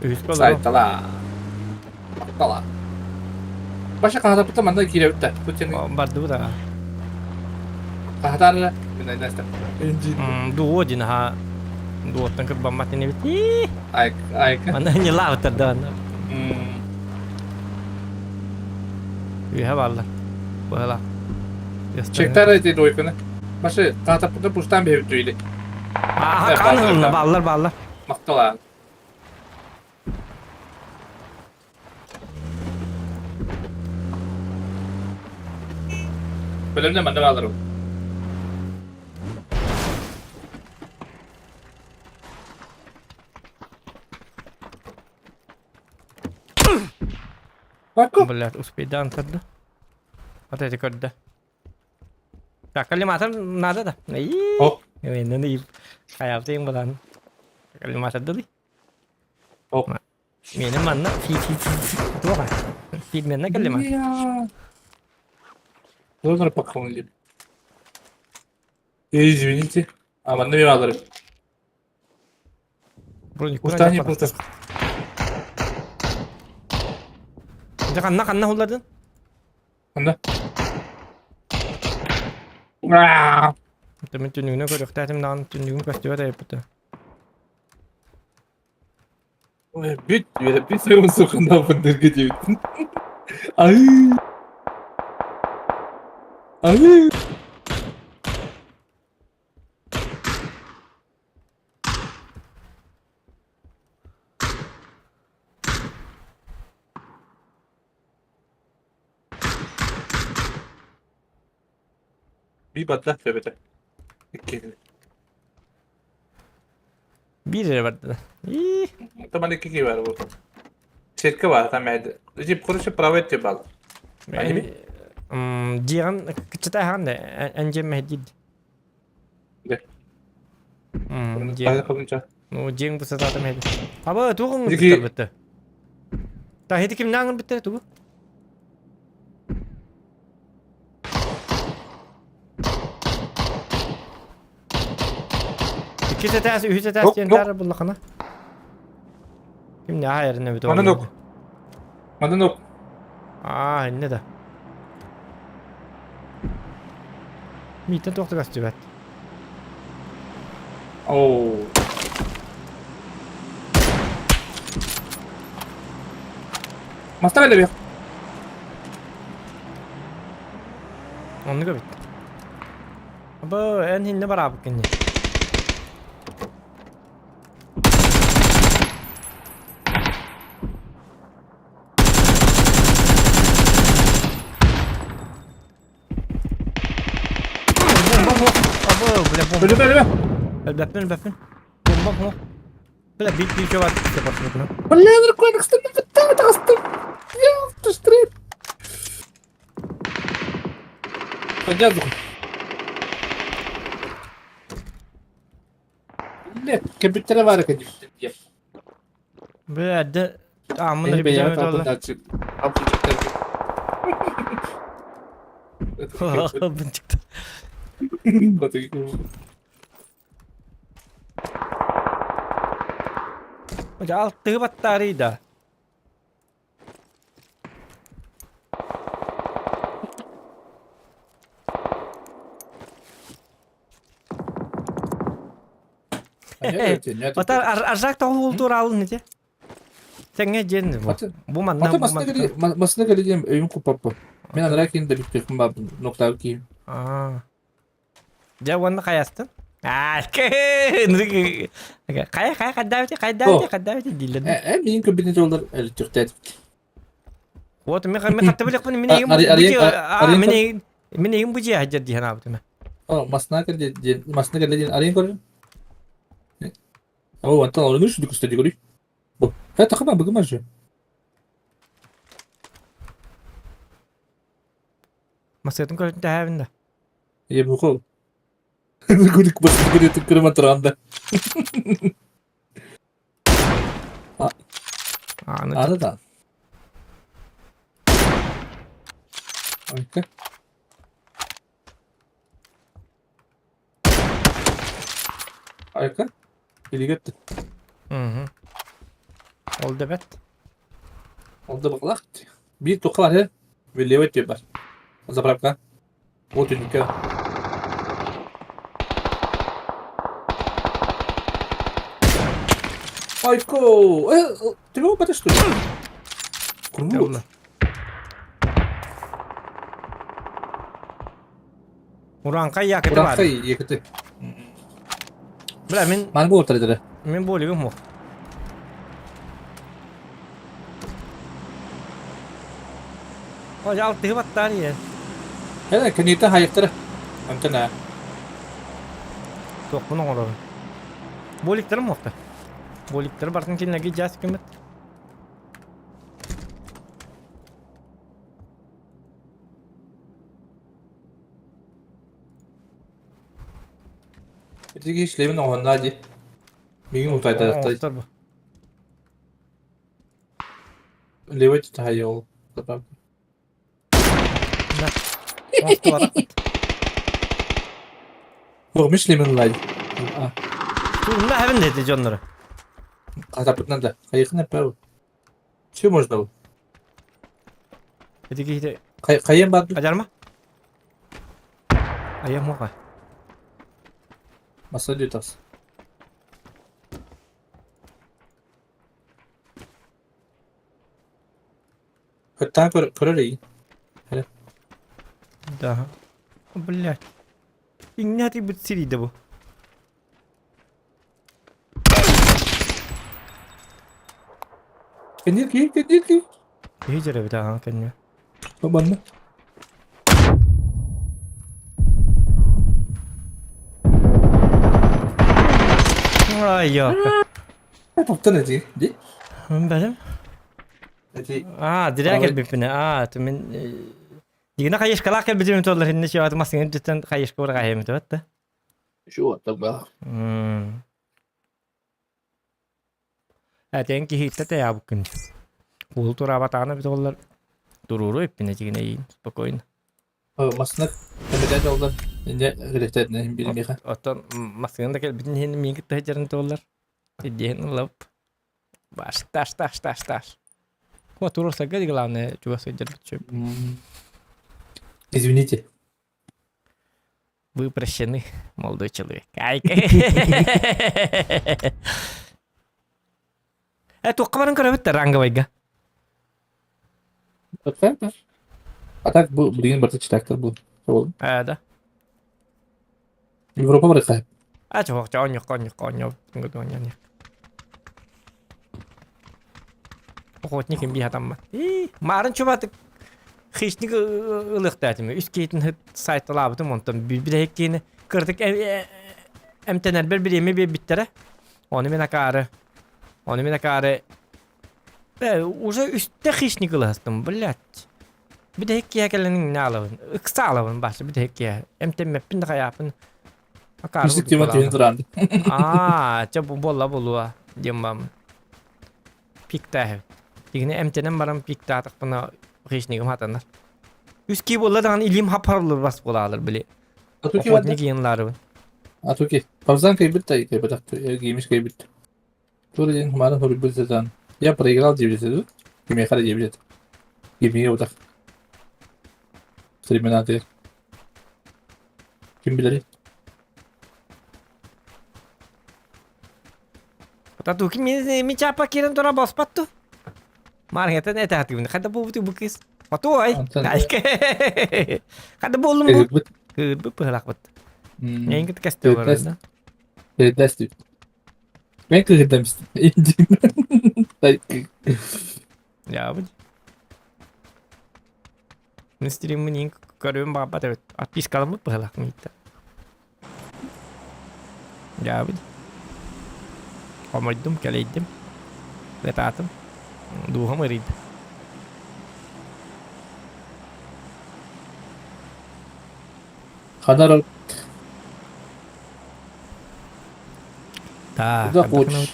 Үс болар. Сайтала. Мактала. Баша кахата пыта манда кире битте. Бу сени Барды да. кахатар мен айдаста. Инжи. Дуо дин ха. Дуоттан кырбаммат не бит. Ай ай. Ана не лавтар да. Үһэ балла. Быһала. Чектар эти дойканы. Баша кахата пыта пустан бебит туйли. Аха, канылна баллар баллар. Мактала. Бөлөмдө манда алырым. Бако. Блядь, успейдан көрдө. Вот эти көрдө. Так, коллиматор надо да. О. Мен хаялтыйм булан. Коллиматор дылый. О. Мени манна фи фи фи туга. Фидменна коллиматор. Доллар поклонили. Извините. А, манна мен алырым. Броник. Устани просто. Ханна ханна хулладын? Ханна. Мен түнүгүнө көрүөхтаатым даҕаны түннүгүм көстүбэт эбиппит. Ой, бүт, бүт сойгон сукунда бындыргы диэбиттин. Ай. Ай. Би бадда сөбөтө. Икки. Биир эрэ барда. И Таман икки бар бу. Сетка бар там әді. Жип короче правый те бал. М диган кычыта ханда анжем мәдид. Да. М. Ну, дьиэҥ бу сатаатым эһэди. Аба, туох Дики оҥорбуттар бытта? Та хити кимнээх оҥорбуттара тугу? Иккис этээс, үһүс этээс Ок, диэн ок. таара буллахына. Кимнээх айарын эбит Манан ол ок. Манан ок. Аа, иннэ да. Миитэн туох да көстүбэт. Оо. Мастар эле бих. Оннук эбит. Бу эн хинне бараабыккын дии. Бомба суох. Абы, бля, бомба. Өлүмэ өлүмэ. Өлбөппүн, өлбөппүн. Бомба суох. Бля, биир биир чувак барсыбытына. Бля, наркотик таҕыстым. Я стрит. Поддержку. Бля, кэбиттэрэ баар кэбиттэр. Бля, да... А, мы Эһи бэйэҕит ребята албыннааччы. Албынчыктар. Албынчыктар. Алтыгы баттаарый да. Батар аржак тоҕул тууралын ити. Тэҥҥэ диэн бу. Бу манна Ата масына кэли диэн өйүм куппаппын. Мен анараа киин да бүттүөхпүн баабын ноктаабы киим. Аа. Дьэ уонна хайастын? Аа, хайа хайа хайдаабыти хайдаабыти хайдаабыти дииллэр. Э, миин көрбүтүн жоллар өлүттүхтээт. Вот мен мен хатта билэхпин мин эйим мин мин эйим бу дьиэ хадьар дии санаабытым. О, масына кэлде диэн масына кэлде диэн арыйан көрүн. О, онтон олону сүдү көстө көрүй. Бу. Хэ тахама бүгүн маржы. Масыатын көрүн тэһээбин да. Е бу Күдүк басты күдүк күрүм атыранда. Аны Аны да. Айка. Айка. Илигетти. Мгм. Ол да бэт. Ол да баҕалаах. Биир туохха бар э? Левый өттүгэр бар. Заправка. Ол түннүккэ. Айко! Э, ты его что ли? Курмут. Ураанхай якыты бар. Ураанхай якыты. Бля, мин... Ман буолтар этэ. Мин буолугум мух. О, алтыһы баттаар ийэ. Ээ, кэнниттэн хайыктара. Онтон аа. Туохпун оҥоробун. Боликтарым муохта. Боликтары бартын кинилэргэ дьаас көмөт. Ити киһи шлемин оҥоһуннаа дии. Миигин утайдатта. Оҥостор бу. Левый таһайа ол. Оҥостубатахпыт. Туох шлемин ыллаа дии. Тугунна хэвин дети дьоннору. Хатаппытынан да. Хайыхын эппэ Все можно было. Ити киһи Хайыан баар Ажарма? Айам муха. Маса дютас. Хаттаан көрөр ий. Да. Блять. Иҥнэти бит сирийдэ бу. Кэннир киһи, кэннир киһи. Киһи дьэрэбит аҕаҥ кэннэ. Бабанна. Ай, ёпта. Топтон эти, ди? Бэлэм. Эти. Аа, дирээ кэлбиппинэ. Аа, мен дигина хайышкалаах кэлбитим туоллар инне чуаты массыҥын түттэн хайышка ура хайымыт да. Şu так ба. Этэн киһиттэ тэйаабыккын. Уол тураабатаҕына эбит оллар туруору эппин этигин эйиин спокойно. Массыына кэмитэ оллар инде рехтеринен билимиэхэ. Оттон массыына да кэлбитин иһин миин кытта сылдьарын туоллар. Сидиэһин ылап. Баш таш таш таш таш. О, туруорсарга главное чугас сылдьарбыт сөп. Извините. Вы прощены, молодой человек. Айка. Э, туохха баран көрөбүт да ранговайга? А так бу билигин барыта читактар бу. Э, да. Европа барыта. А, чоох, оонньук, оонньук, оонньук, оонньук. Охотник им биһатамма. Марын чубатык хищник ылыахтаатым. Үс киһитин сайталаабытым онтон билэһик киһини кырдык эмтэнэрбэр бириэмэ биэрбиттэрэ. Ону мин акаары ону мин акаары уже үстэ хищник ылыһастым, блядь. Бүтэһик киһи кэлэн иҥнэ алабын. Ыкса алабын башы бүтэһик киһи. Эмтэммэппин да хайааппын. Акаары Хищник тема түһэн тураанды. Аа, чэ бу буолла буолуо диэн бам. Пиктааһы. Тигини эмтэнэн баран пиктаатахпына хищнигым хатанар. Үс кии буолла даҕаны илиим хапарылыр бас буолаалар били. Атуки Охотник иенларыбын. Атуки. Фавзан кайбит та кайбатах геймиш кайбит. Тура диэн хумаарын хоруйбут сатаан. Я проиграл диэбит Кимиэхэ эрэ диэбит Гимиге утах. Стременатыгар. Ким билэрий? Татуки ми чапа кирен тура боспатту. Маргетен этаатыгын хада буубут бу кыз. Отуой. Хада боллум бу. Кырбыт пыһылахпыт. Эйин кыт кесте бар. Передаст. Мен кыһырдамыстым. Ябыт. Мин стриммин иин көрүм баабат эбит. Отпискаламмыт быһылаах мииттэ. Дьаабыт. Хомойдум, кэлэйдим. Ытаатым. Дууһам ыарыйда. Ханар Так, Куда хочешь.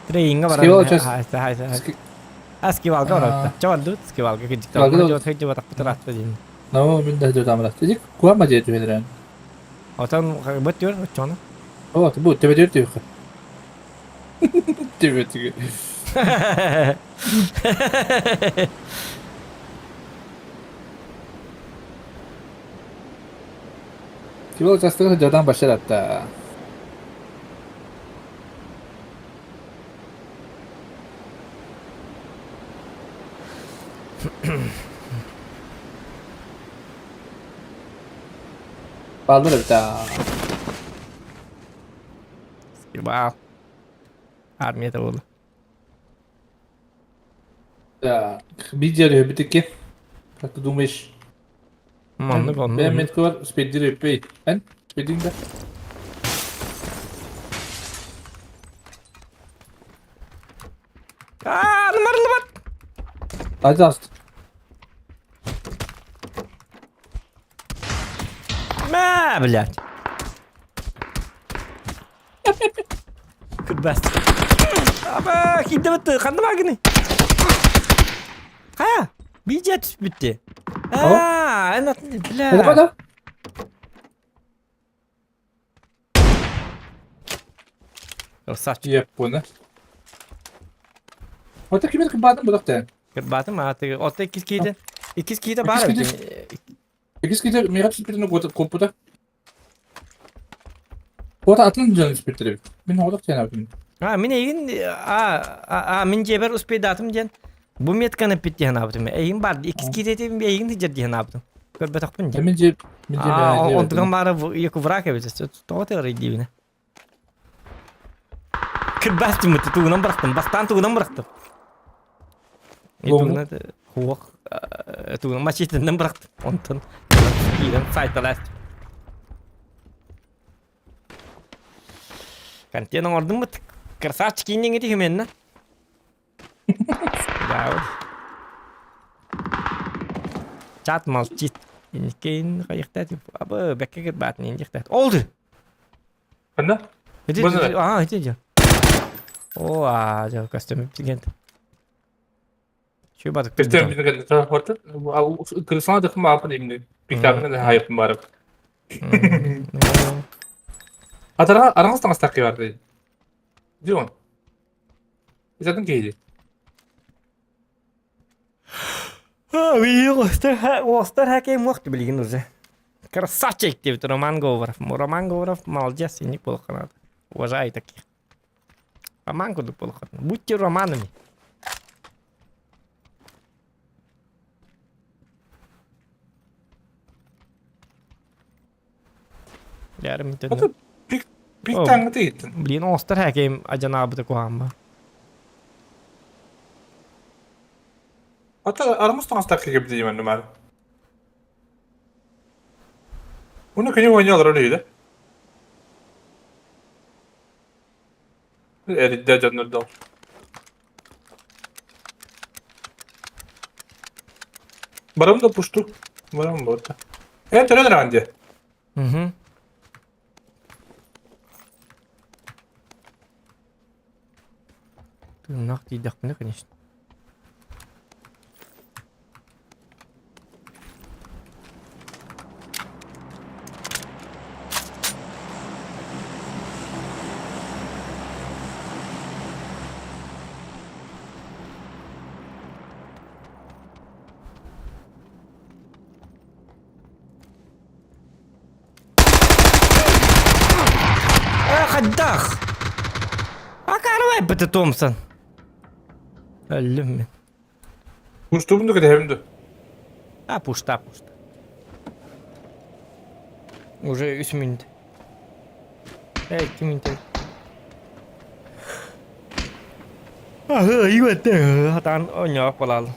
Трейинга баран. Скивал сейчас. А скивалга баран. Чавалдут скивалга кыдьык. Жот дин. Ну, мин да жотамрат. Тик куама же түһэлэрэн. Отон быт түөр оччону. О, бу төбө түөр түөх. Төбө түгө. Скивал частыгы жадан башаратта. Баллар эбит Вау. Армия буолла. Да, видео бүтэки. Как ты думаешь? Маннык оннук. Бэм меткор спиддир өппей. Эн? Спиддин да? Аа, нымарылыбат! Пожалуйста. Мә, блядь. Кырбас. Аба, киинде бытты, ханна баагыны? Хайа, видео түспүттэ. Аа, эн атын, бля. Куда Красавчик. Япона. Вот такими кырбаатым будахтан. Кырбаатым ааты, отто иккис киитэ. Иккис киитэ баар эбит. Иккис киитэ миэхэ түспүтүн куоппута. Куота атын дьон түспүттэр эбит. Мин оҕотох диэн абытым. А, мин эйигин а, а, мин дьиэбэр успейдаатым диэн бу метканы эппит диэн аабытым. Эйигин бар, иккис киитэ эйигин сылдьар диэн аабытым. Көрбөтөхпүн диэн. Мин дьиэ мин дьиэ Онтуган баара враг эбит. Тоҕо тыгырый диибинэ. Кырбас тыммыты тугунан бырахтым. Бастаан тугунан бырахтым. Тугунан хуох тугунан мачетинен бырахтым. Онтон киирэн сайталаастым. Контент оҥордум бут. Красавчик иинньиҥ ити хименна. Да. Чат молчит. Инникейн хайыхта абы бэкке кырбаатын индихтат. Олду. Ханна? Иди, Бу нара. а, иди, иди. О, а, дьэ, костюм пигент. Чү батык Костюм бит хорта. Кырсана да кым апын имни. Пиктабын да хайып барып. Атара араңыз таңастақ бар дейді. Дилон. Изатын кейди. Остар хакей мохты билигин уже. Красавчик деп Роман Говоров. Роман Говоров молодец, и не надо. Уважаю таких. Роман куда плохо. Будьте романами. Ата пик пик таңы дейін. Блин, остар хакей ажанабыты куамба. Ата араңыз таңастақ кеп деймін нумар. Оны күні ойнай öyle. Эридде дьоннордоох. Барам да пушту. Барам бота. Э, төрөн раанде. Угу. Тыыннаах тиийдэхпинэ, конечно. Хайдах! Акаарбай быты Томпсон. Өллүм мин. Пуштубун да кэтэһэбин да. А, пушта, пушта. Уже үс минут. Эй, 2 минут. Аһы, иуэтте. Хатан оньоох болал.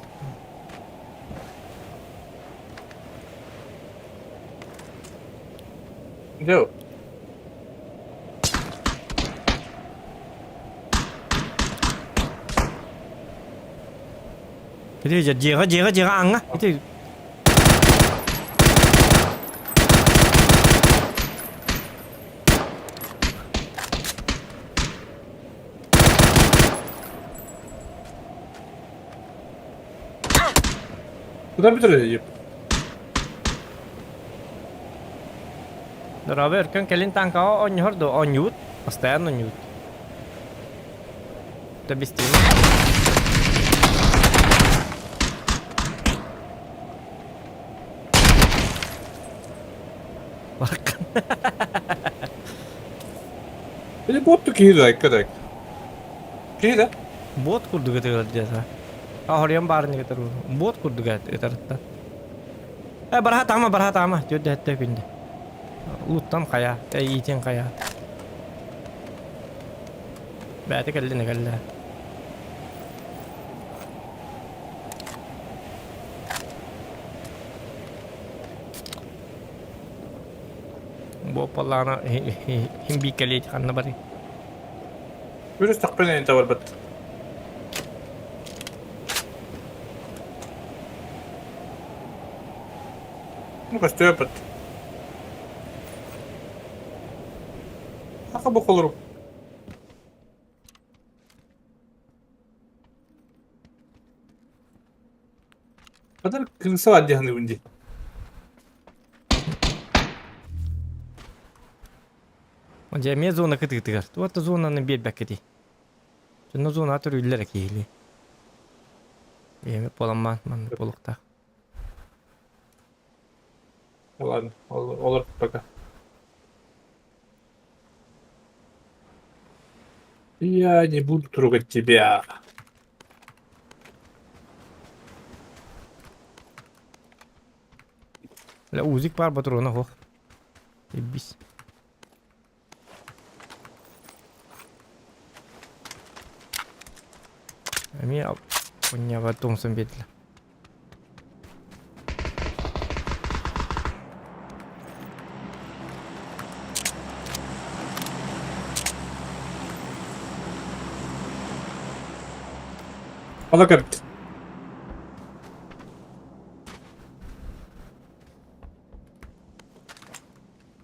Дьэ. Ити дьиэҕэ, дьиэҕэ, дьиэҕэ ааҥҥа. Ити Куда бүтэр Дорообо, өркөн кэлин таҥкаҕа оонньоһор дуо? Оонньуубут. Постоянно оонньуубут. Да без Баракхан. Или бот киһи да кадак. Киһи да? Бот курдук этигэр диэтэ. Ахорьян баарын этэр. Бот курдук этэртэн. Э, барха таама, барха таама. Түөрдэ этте күндэ. Луттан хайа, иитин хайа. Бэйэтэ кэллин кэллэ. Бу паллаана хин бииккэлиэт ханна барый. Бүрүс тахпын табарбат. Ну, көстүөппүт. Аха бу холору. Kadar kırısı var diye hani Дьэ эмиэ зона кытыытыгар. Туох да зонаны биэрбэккитий. Дьоно зона төрүүллэр киһилии. Эми буоламмаан маннык буолуохтаах. Ладно, олор пока. Я не буду трогать тебя. Ля узик бар патрона хох. Ебись. Эмиэ онньаба Томпсон биэрдилэр. Ала кэбит.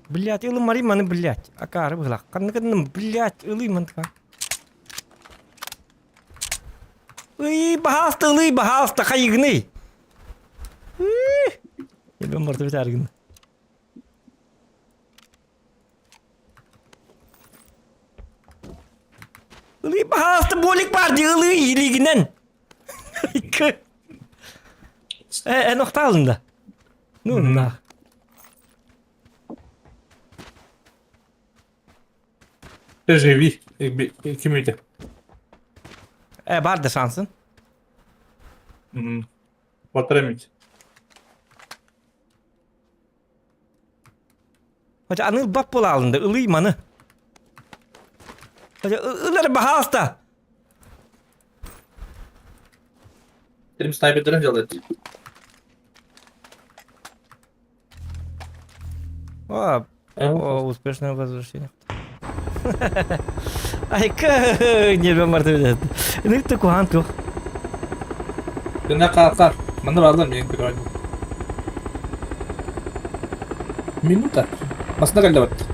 Блять, ылыммарый маны, блять. Акаары быһылах. Ханна гынным, блять, ылый мантыка. Ый, баһаалыста, ылый, баһаалыста, хайыгыный? Ебем барты битәргин. Ылый, баһаалыста, болик бар ди, ылый, илигинен. Э, эн охтаалын да. Ну, на. Ты живи. Ким үйде? Э, бар да шансın. Полтора минут. Хотя аны бап була алынды, ылый маны. Хотя ылар баһаалыста. Benim sniper'den çaldı. О, о, успешное возвращение. Айка, нерве марта билет. Ынык кухан тух. Күнә калкар. Мында барлар мен көрөйм. Минута. Басына кэллэ бат.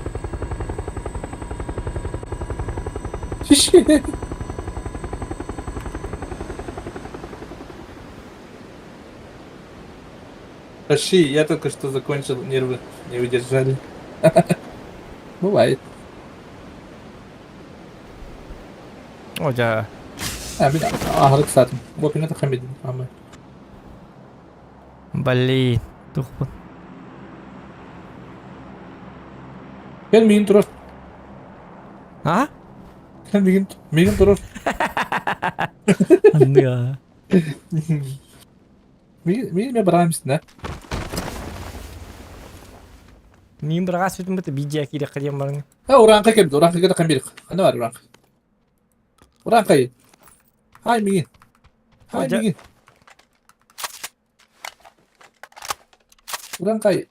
Тащи, я только что закончил, нервы не выдержали. Бывает. О, дьэ. А, мин аһарык саатым. Бу пина тахамидин. Ама. Блин, тухпун. Кел миигин турар. А? Кел миигин миигин турар. Анныга. Миигин миигин мен бараам истин, Мин бырагас бүтүн быты видео кире кырыйан барың. А, ураанка кэлбит, ураанка кэлэ хамбирик. Аны бар ураанка. Ураанка. Хай миигин. Хай миигин. Ураанкай.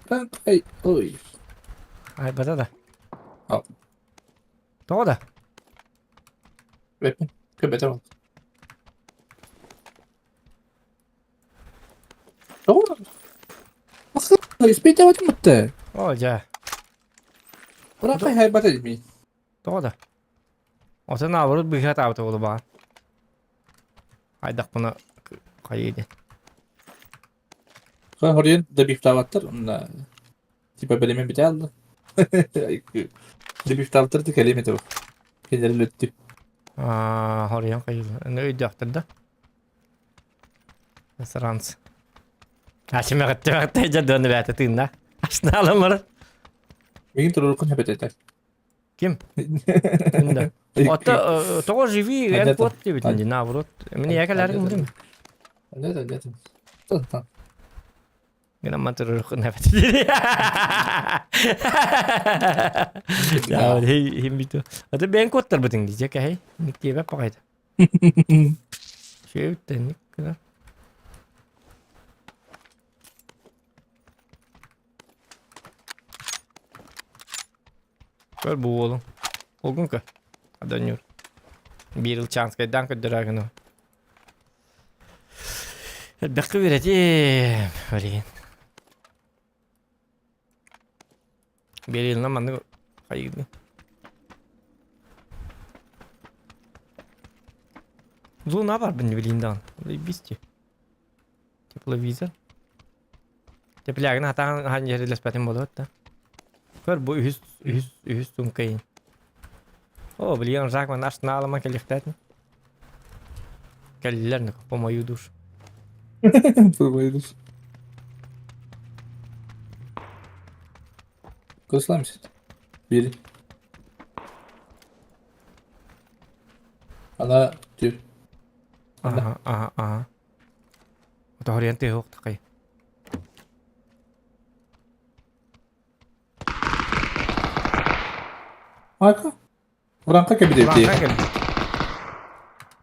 Ураанкай. Ой. Ай, бата да. А. Тоҕо да? Бэппин. Көбөтө бол. Тоҕо? Испейте бутты. О, дьэ. Ураанкай хай бата дими. Тоҕо да? Отон наоборот быыһаатаабыта буолуо баҕар. Хайдахпына хайыы диэн. Хоруйун добивтаабаттар онно типа бэлэмин бүтэ алла. Добивтаабаттар да кэлиэм этэ бу. Кинилэр өлөттү. Аа, хоруйан хайыылар. Аны өйдөөхтөр да. Саранс. Ачымаҕыттымаҕыттай дьэ дыаны бээтэ тыынна. Ашнаалымар. Мигин туруруккун хэпэтэтэ. Ким? Да. Ото тоҕо живи эн кот диэбитин дии наоборот. Мин якаларым мурим. Нет, нет. Гынан туруруккун хэпэтэ. Да, хим биту. Ото бен коттар бутин дии жека хей. Никтиэбэ пагайда. Шөйүттэн гына. Көр бу уолуҥ. Уолгун көр. Адонньуур. Биир Ылчаанскайдаан көрдөрөө гына. Элбэххэ үөрэтиэм. Билигин. Биэриилинэ маннык хайыырдын. Луна барбын билиин даҕаны. Заебись Тепловизор. Теплягын хатаан хаан дьэрилэспэтим буолуот да. Көр бу үһүс үһүс үһүс сумка О, блин, Жакман арсеналыма кэлиэхтээтин. Кэллилэр по мою душу. По мою душу. Косламся. Бери. Она теперь. Ага, ага, ага. Тоһоруйан тыаһы такай. Айка. Уранка кэбидебити.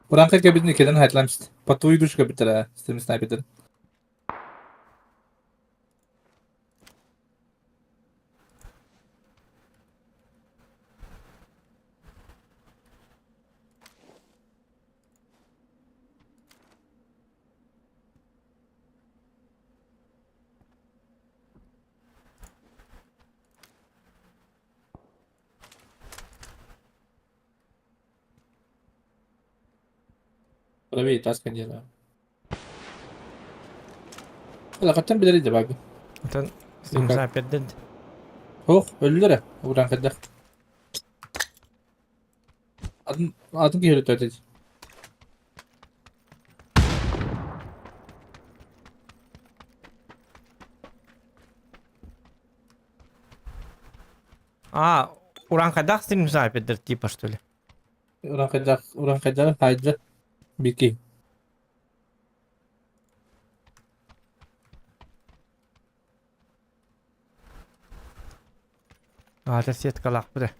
Уранка кэбидини кэлэн хайтлам По твою душу кэбиттэрэ, систем снайпер. Правее таска диэн. Хаттан билэр да баҕа. Оттон снайперден. Ох, өллөрө. Уран кадах. Атын атын киһи өлөттө. А, уран хайдах стрим снайпердер типа что ли? Уран хайдах, уран хайдах хайда бики. Аата сеткалаахпыт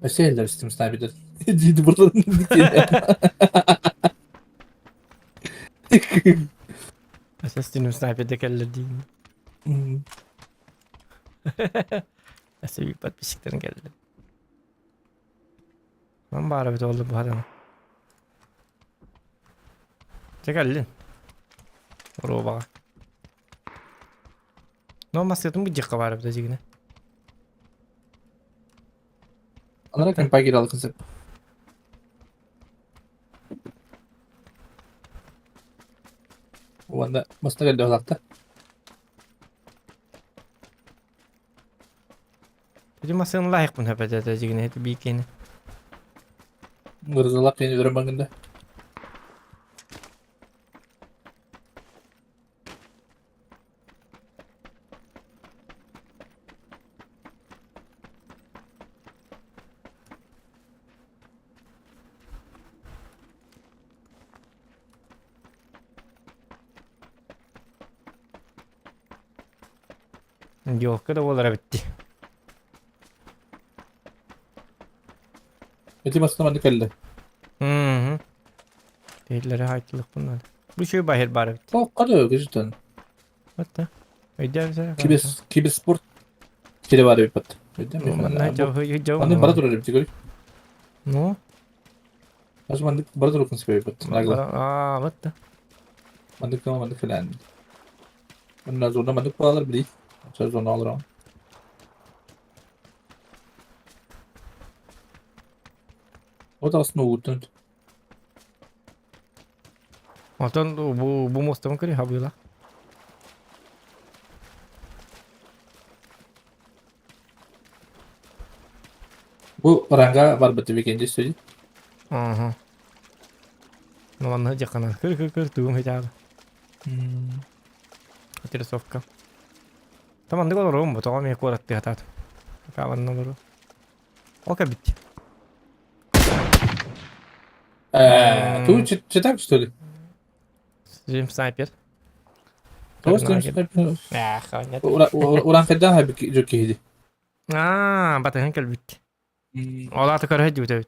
Өссө эллэр стрим снайпердер. Диди бурдан. Өссө стрим снайперде кэллэр диин. Өссө bir подписчиктерин кэллэр. Ман баара бит олду бу Чэ кэллин. Уруобаҕа. Но массыытын бу баар эбит дьигинэ. Анара компа киирэ алыкын сөп. Уонна маста кэллэ улаатта. Ити массыын лайықпын хөпөтө этэ дьигинэ ити биикини. Гырзалап кини өрө бангында. Елка да буолара битти. Ити массыына маннык кэллэ. Мм. Тейлere haytılık bunlar. Bu şey bahir бар бит. Тоққа көжүтөн. Hatta. Өйдәбез. Кибер киберспорт кире бар бит. Манна жау жау. Аны бара турар бит көрүк. Ну. Аз мандык бара турар күн бит. Нагла. Аа, вот да. Мандык мандык филан. Мында зона мандык балалар били. Söz onu alır ama. O da aslında uğurtun. Онтон бу бу мостон көрү хабыла. Bu ranga var бит weekend istedi. Ага. Ну манна жакана. Көр көр көр тугум хитаал. Отрисовка. Там андык олорум бу тоҕо эмиэ куораттыы хатаатым. Каабанна олору. Ол кэлбит. Ту читак что ли? Стрим снайпер. Тоҕо стрим снайпер. Ах, нет. Уран хайдан хабы жок киһиди. Аа, батыһан кэлбит. Ол аата көрө дьүтэбит.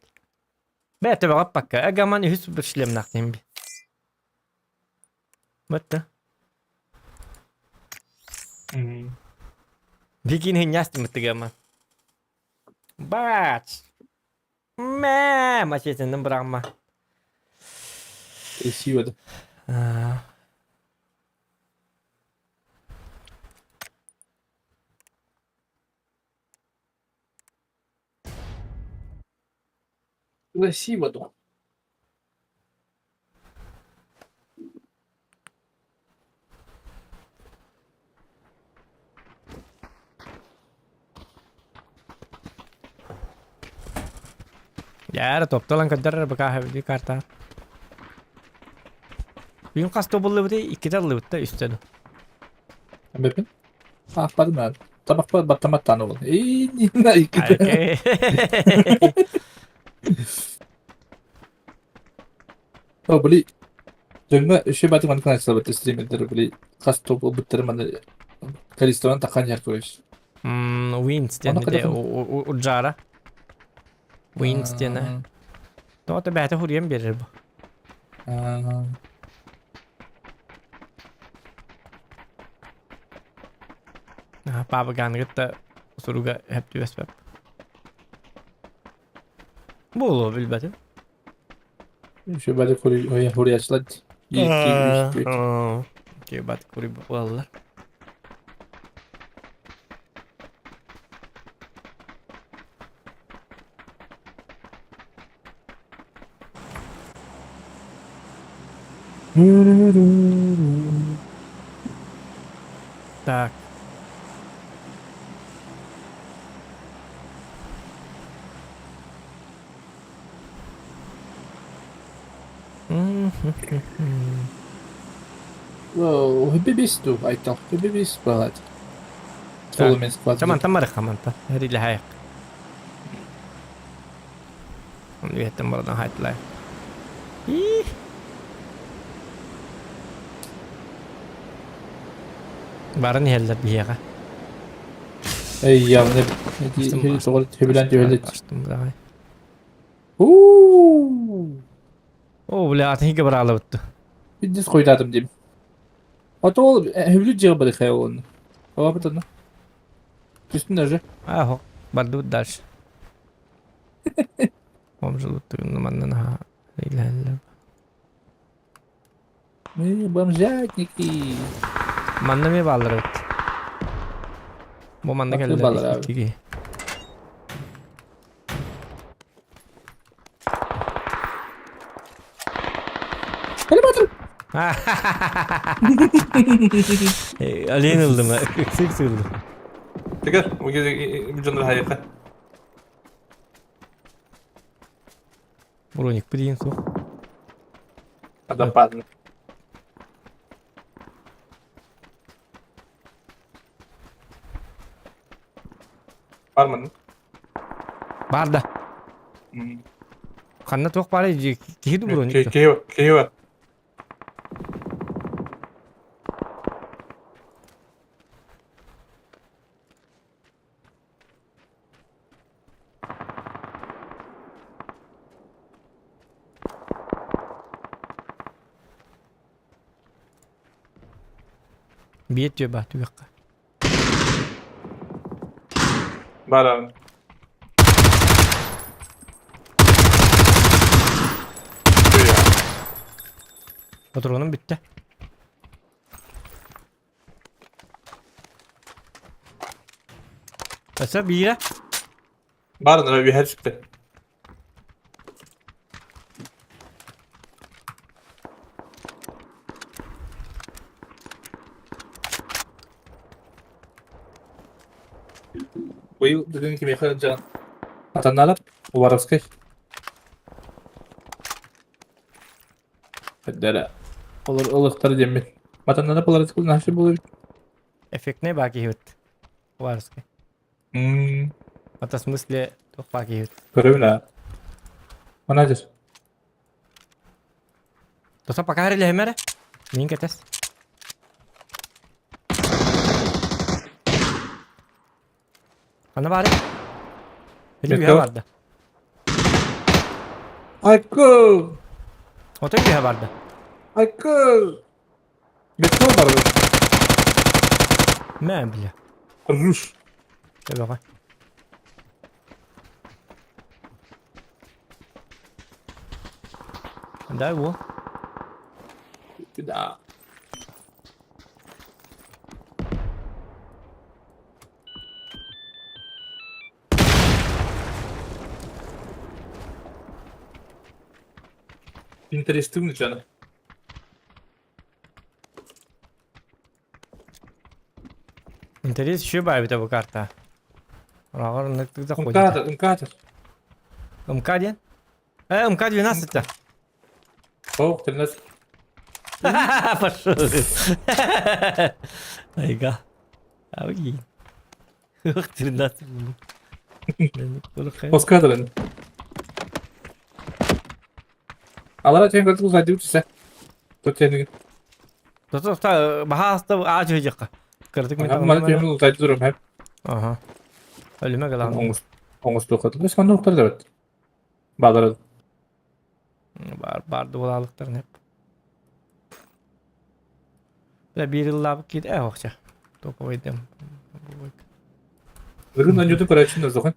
Бэйэтэ баҕаппакка, эгаман үһүс бір шлемнахтым би. Бытта. Бикин хиннястым быттыгама. Бач! Мэ, мачетинин бырагма. Красиво да. Красиво да. Дьэ, топтолан көрдөрөр бакаа били карта. Бүгүн хас тобуллубутай иккитэ ыллыбыт да үстэ ду. Бэпин. Аахпадым аа. Табахпар баттаматтаан ол. Эй, нина иккитэ. О, били Дьоҥҥо үчүгэй баатык маннык наачылабыт стримердэр били хас топ ылбыттары маны количествонан тахан иһэр көрөбүс. Wins диэн Уджара. Wins диэн. Тоҕо бэйэтэ хуруйан биэрэр бу. Папа кытта суруга хөп түбэспэп. Буолуо билбэтим. Үчүгэй баатык хуруйааччылар 1, 2, 3, 4. Үчүгэй баатык хуруй буолаллар. Так. Хыбибис дуу, Айтал, хыбибис баҕат. Соломенск Таман тамарых хаманта. Рилэхайк. Үөһэттэн барадан хайтылай. Ih. Баран иһэллэр биһиэхэ. Эй, явно сөбүлээн түһэллэр. Астым давай. Уу! О, бля, атын хигэ бараалабытты. Биддис хойдатым дим. А то ол хүлү жига бары хай олонну. Ова бытанна. Түстүн даже. Ахо, бардыбыт дальше. Бомжулуттугун манна наһаа илэһэллэр. Мы бомжатники. Манна эмиэ бааллар эбит. Бу манна Бакы кэллэр бааллар икки киһи. Кэлэ батыр. Алин ыллым, ыксык ыллым. Тигэр, бу дьоннор хайыха. Броник билигин суох. Адам падна. Бар мын. Бар да. Ханна туох баарый киһи ду броник. Киһи киһи бар. Биир түө баа түгэххэ. Баран. Патроным бүттэ. Өссө биирэ. Баар нара үһэр сүптэ. Быйыл бүгүн кимиэхэ дьаан Атанналап, Уваровскай. Эрдэрэ. Олор ылыктар диэммит. Матаннара поларыскыл нашы буолар. Эффектнэй баа киһибит. Уваровскай. Мм. Это в смысле туох баа киһибит. Көрөбүн аа. Манадыр. Тоса пока эрэлэһимэ эрэ. Мин кэтэс. Ханна баарый? Били үһэ барда. Айкыл! Отой үһэ барда. Айкыл! Метро барды. Мэ, бля. Руш. Төбөҕө. Дай во. Да. Интересный жана. Интерес еще баабыта бу карта. Раҕар ныктык заходит. МК-тар, МК-тар. МК диэн? Э, МК-12-та. О, 13. Пошел. Айга. Ауи. 13 минут. Оскадрын. Алара тен көрдүк зайдып түсэ. Тут тениг. Тота баһааста аачы жакка. Кырдык мен Мана тен зайдып турам хэп. Ага. Өлүмө галан. Оңус оңусту кытыл. Бес мана уктар дебет. Баалар. Бар барды булалыктарын хеп. Бля бир ыллаабыт киит э охча. Топовойдем. Бүгүн анюту көрөчүн озохон.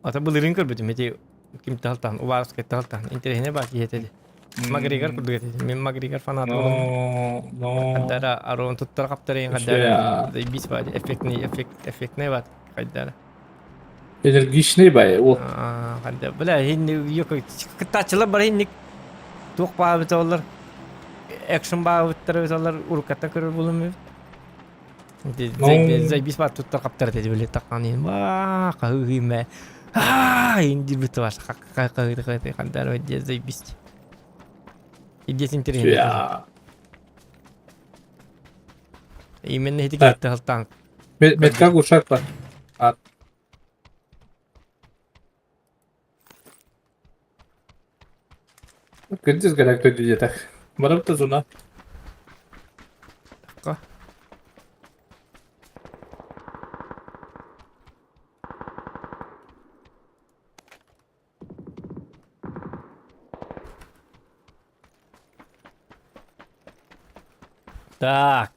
Ата былырын көрбүтүм эти ким талтан, Уваровскай талтан. Интересне бар киһи Макгрегор курдук этэ. Мен Макгрегор фанат болом. Но, но. Хаддара арон туттар хаптарайын хаддара бис бар эффектный эффект эффектный бар хайдара. Энергичный бай ол. Хадда бля хинни yok кыттаачылар бар хинник туох баабыта олар. экшн баабыттары бисалар уруккаттан көрөр булум эбит. Ну. Заебись бар туттар каптар деди биле таккан ва кахыйме. А инди бит ваш хакка хандар де заебись. Идес интересно. Я. Именно эти Так. кетти халтан. Метка глушак бар. А. Күндіз керек той диетах. Барып та зона. Такка. Так.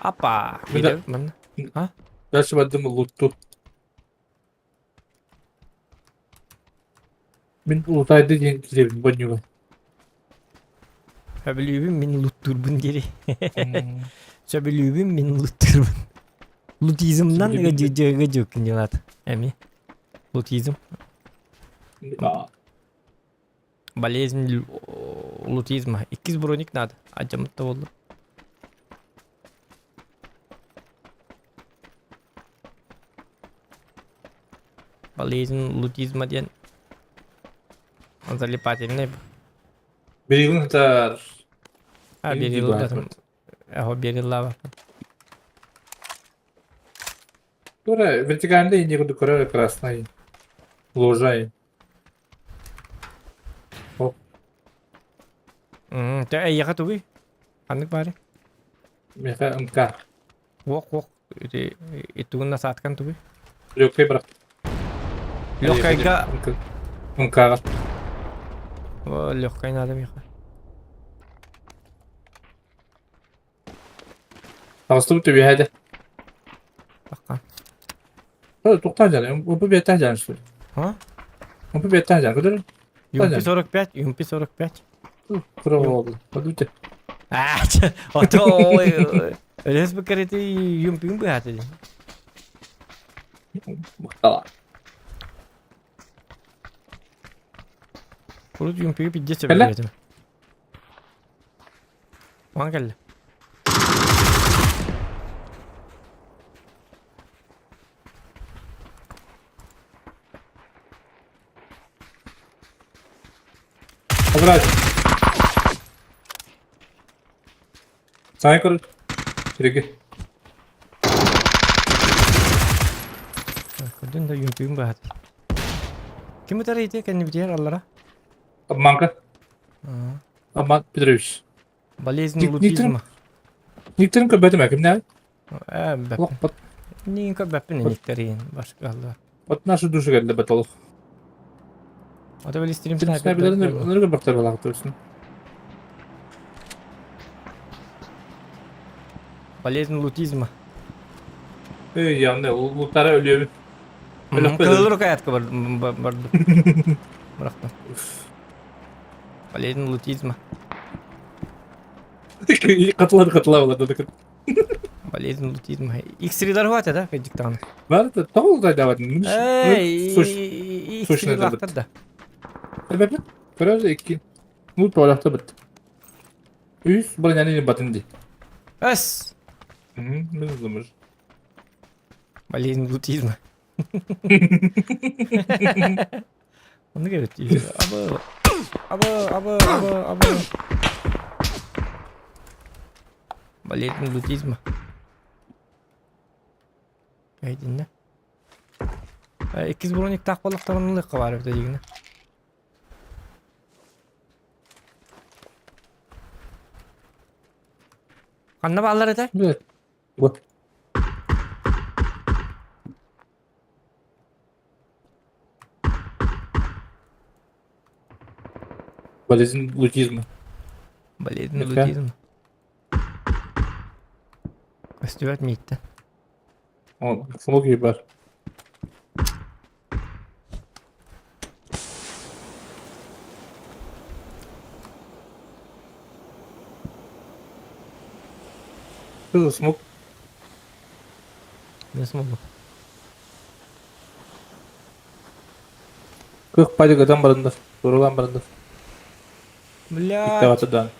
Апа. Мында- Кире мында. А? Дальше бардым лутту. Мин лутайды диэн кииребин бонньуга. Сөбүлүүбүн мин луттурбун дири. Сөбүлүүбүн мин луттурбун. Лутизмнан гыжы дилат. Эми. Лутизм. Да. Болезнь лутизма. Иккис броник надо. Ажамытта болду. Болезнь лутизма диэн залипательный. Билигин хатар. А, берилла. Аho берилла. Тура вертикальный не буду көрөр красный. Ложай. Тэ эйяха тугуй? Ханнык баары? Меха МК. Уох уох. Ити итугун насааткан тугуй? Легкий брат. Легкайга МК. Легкай надо меха. Тағыстым төбе хәді. Такка. Тоқтан жаны, опы беттен жаны что ли? А? Опы беттен жаны, көдір? ЮМП 45, ЮМП 45. Кыра болды. Подуйте. А, ото ой. Өлөс бекерети ЮМП быхаты. Мықтала. Урут ЮМП пиздец Кэллэ? бекеретим. Ван кэллэ. Обрать. Сай көр. Сиреге. Көрдүн да ЮМП быхаты. Ким утары ити кэннибитигэр аллара? Обманка. Обман Петрович. Болезнь Ник- лутизма. Никтерин көрбөтүм әким не? Э, бәп. Лох пот Нин көрбәппин никтерин башка алла. пот нашу душу келди батолох. Ото били стрим Снайперлерин өнөргө бактар балак турсун. Болезнь лутизма. Эй, янды, лутара өлөбүт. Өлөп Кызыл рукоятка бар барды. Бырактым. Болезнь лутизма. Катылар катыла болот. Болезнь лутизма. X3-лар хватит, да, кадиктан? Бар да тогул да дават. Эй, Сущный X3-лар да. Эбепет. Көрөз эки. Ну туалакта бит. Үс броняны батын ди. Эс! Мен зымыр. Болезнь лутизма. Оны керек. Абы, абы, абы, абы, абы. Болезнь лутизма. Айдинне. Иккис броник так болуктарын лыкка бар бит дегене. Канна баллар эте? Билет. Вот. Болезнь лутизма. Болезнь Митка. лутизма. Костюмат митте. О, смоги бар. Что за смог? Не смогу. Кых падик адам барындар. Турулан барындар. Бля. Иттаваты дан.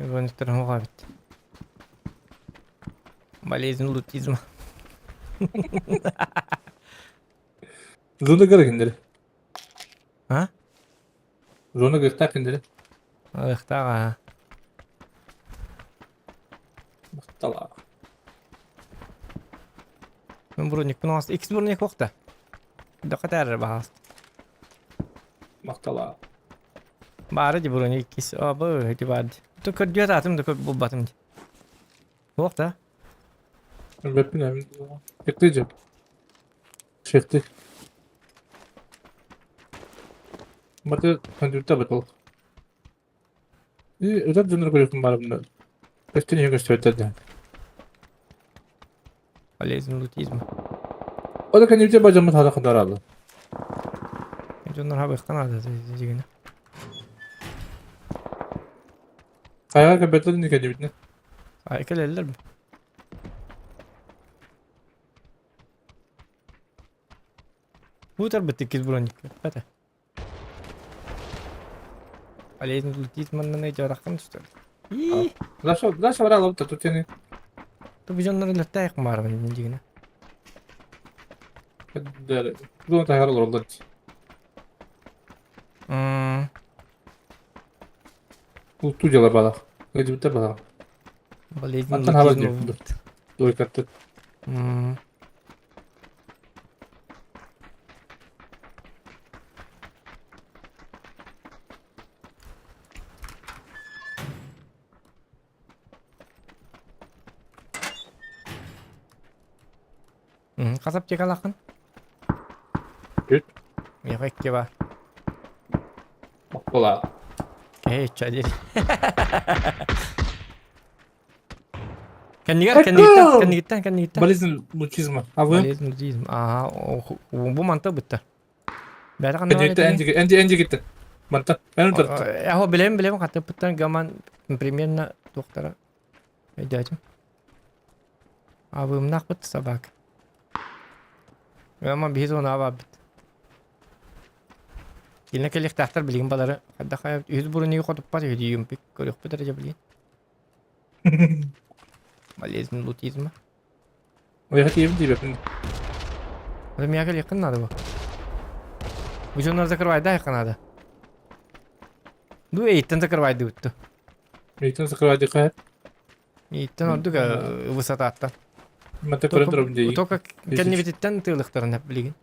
Бронниктар оҕабыт. Болезнь лутизма. Зона кыра кинилэри. А? Зона кыахтаах кинилэри. Кыахтаах аа. Махтала. Мен броникпын оҥост. Иккис броник уохта. Дохатаар баҕас. Махтала. Баара ди броник иккис. О, бу ити баар ди. Ту көрдүө таатым да көр булбатым ди. Суох да? Бэппин эбин. Чекти же. Чекти. Маты компьютер бытыл. И өтөр дьоннор көрүөхпүн баарымна. Көстөн иһэ көстүбэттэр да. Болезнь лутизма. О да компьютер бажаммыт хата хандаралы. Дьоннор хабыахтан аада дигини. Хайаҕа кэлбэттэр ини кэннибитинэ. Ай кэлэллэр. Бу иккис броник. Бата. Болезнь лутизманнан өйдөрөххөн что ли? Даша, Даша баралым тут сени. Ту бижоннор лөттәйк мармын дигине. Зона тахар олороллар. Мм. Ту дела балах. Өйдүбүттэр балах. Болезнь Аттан хабар лутизма. диэп. Дойкатты. Мм. Хас аптекалааххын? Үт. Миэхэ икки баар. Махтала. Эй, ча дири. Кэннигэр, кэннигиттэн, кэннигиттэн, кэннигиттэн. Болезнь лучизма. А вы? Болезнь лучизм. Ага, бу манта бытта. Бәрі қандай бар Энди еді? энди энди кетті. Манта. Мен утыртты. Ахо, билем, билем, хатыппыттан гаман примерно доктора. Өйдөөтүм. Абымнах быт собака. Гаман биһи зона абабыт. Килне келихтаахтар билигин балары. Хадда үһүс буруниги хотуппат үһү юмпик көрүөхпүт эрэ билигин. Болезнь лутизма. Ой, хотим тебе. Это меня келихкин надо бу. Бу дьоннор закрывай да надо. Ну эйттен закрывай дыбытту. Эйтен закрывай дыхает. Эйттен ордук высотаттан. Манта көрөн турабын дей. Только кэннибититтен тыылыктарын билигин.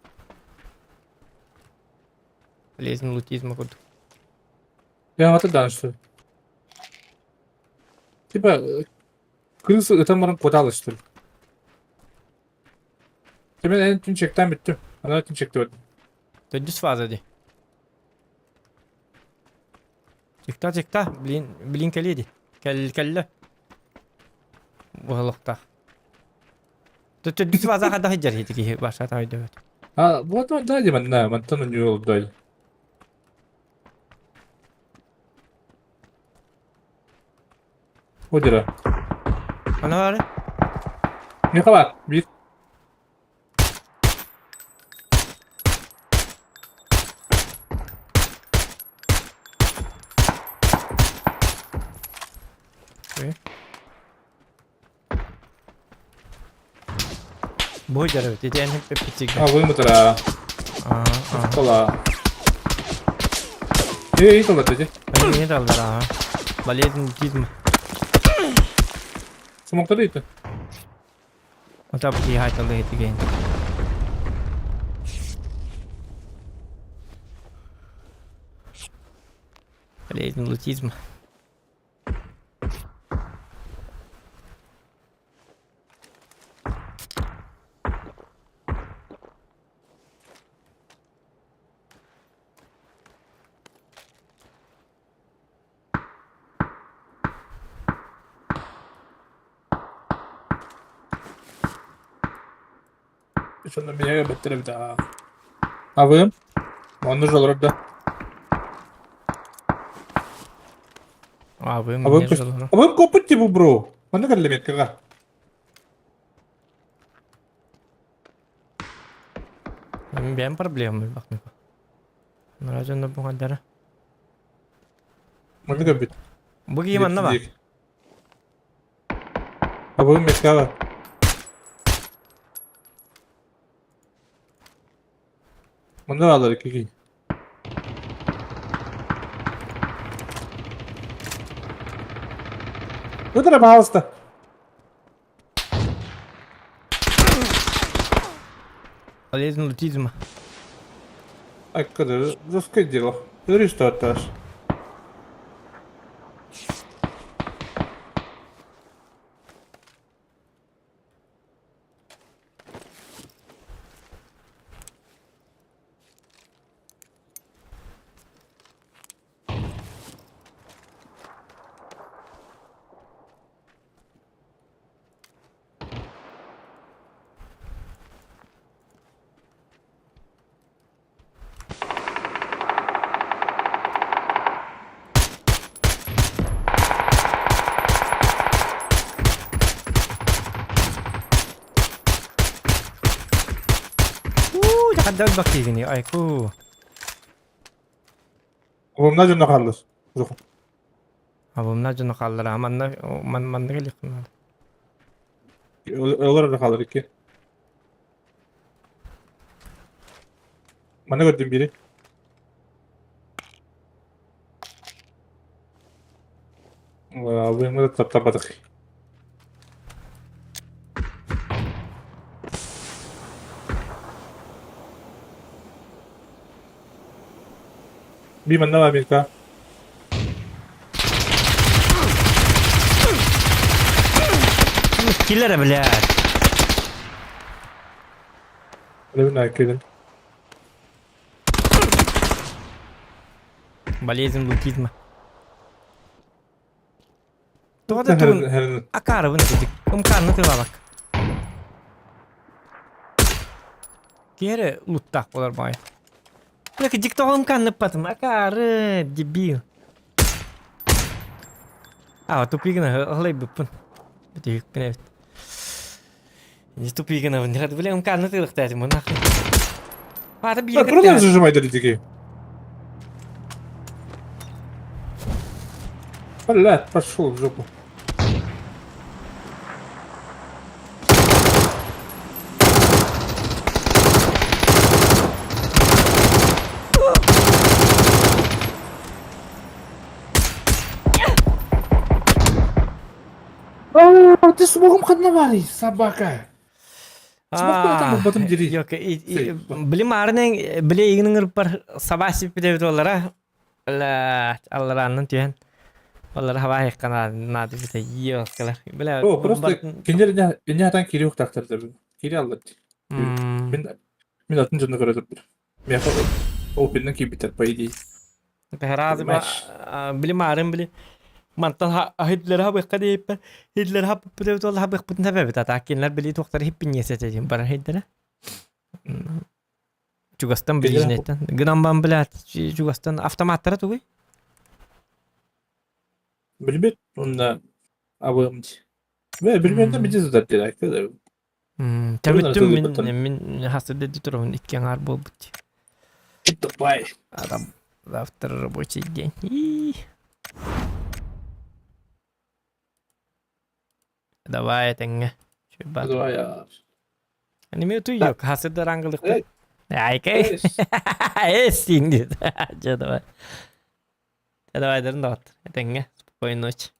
Болезнь лутизма курдук. Я вот да, что ли. Типа, крысы ытан баран кодалы, что ли. Мен эн түн чектен бүттүм. Ана түн чекти бөттүм. Төрдүс фаза ди. Чикта чикта, блин, блин кэлиди. Кэл кэллэ. Буһалыкта. Төрдүс фаза хада хыджар хити киһи баша тайдыбыт. А, вот да, ди манна, мантан үнү олдай. Одера. Ана бар. Не хабар, бир. Бу жарыбыт. Ити эн хеппитсиг. А, вы мутара. Аа, аа. Кола. Эй, кола деді. Не далдар аа. Болезнь лутизма. Смоктар дейді. Ота бу киһи хайталды хити ген. Болезнь лутизма. Сонда меня беттер бит. А вы? Он уже да. А вы А вы мне жалоро. А вы копыт типа бро. Мана калли меткага. Бэм проблемы бахныка. Наражан бу хадара. Мана кабит. Бу кийим анна ба. Абыгым меткаҕа. Мында алар киги. Вытра, пожалуйста. Полезный лутизм. Айкада, жесткое дело. Говори, что отдашь. Уу, дьэ бакыгыни, айку. Обумна дьонно хааллар. Обумна дьоно хааллар, манна манна кэлиэххин наада. Олор эрэ хаалар икки. Манна көрдүм бири. Абыйымы да таптапатах. Би манна Америка. Киллерэ, блядь. Левина кэлин. Болезнь лукизма. Тоҕо да тугун акаарыбын этик. Ымкаанны тылабак. Киһи луттаах болар баҕайы. Бля, дик тоҕо ымкаанны ыппатым. Акаары, дебил. А, тупигына ылайбыппын. Бүтүһүкпүн эбит. Не тупигына, бля, ымкаанны тылыктаатым, нахуй. Аата биир Трудно зажимать дики. Блядь, пошел в жопу. О, ты смогом хаднаварий, собака! Били маарынан били игин ырыппар саба сиппит олара алларааннан түһэн олара хаба хайыкка наады бите ёккалар бля О, просто кинилер инне атан кири ухтахтар кири аллар мин мин атын дьонно көрө турбут миэхэ опиннан киирбиттэр по идее Разы били маарын били мантан Хитлер хабыхка дейиппер Хитлер хаппыт ол хабыхпытын табабыт ата кинилер били туохтар хиппиньесететин барар хейдere Чугастан ближнейтен гынан бан блядь чугастан автоматтара тугуй Билбет онна абым Билбеттен бити сытар диэн Төбүттүм мин мин хасы деди турабын икки аҥаар буолбут. Давай. Завтра рабочий день. Давай этэҥҥэ. Давай. Аниме туйок хасы да рангылык. Айкай. Эс сиңдит. Дьэ давай. Давай дырын доҕоттор. Этэҥҥэ. Спокойной ночи.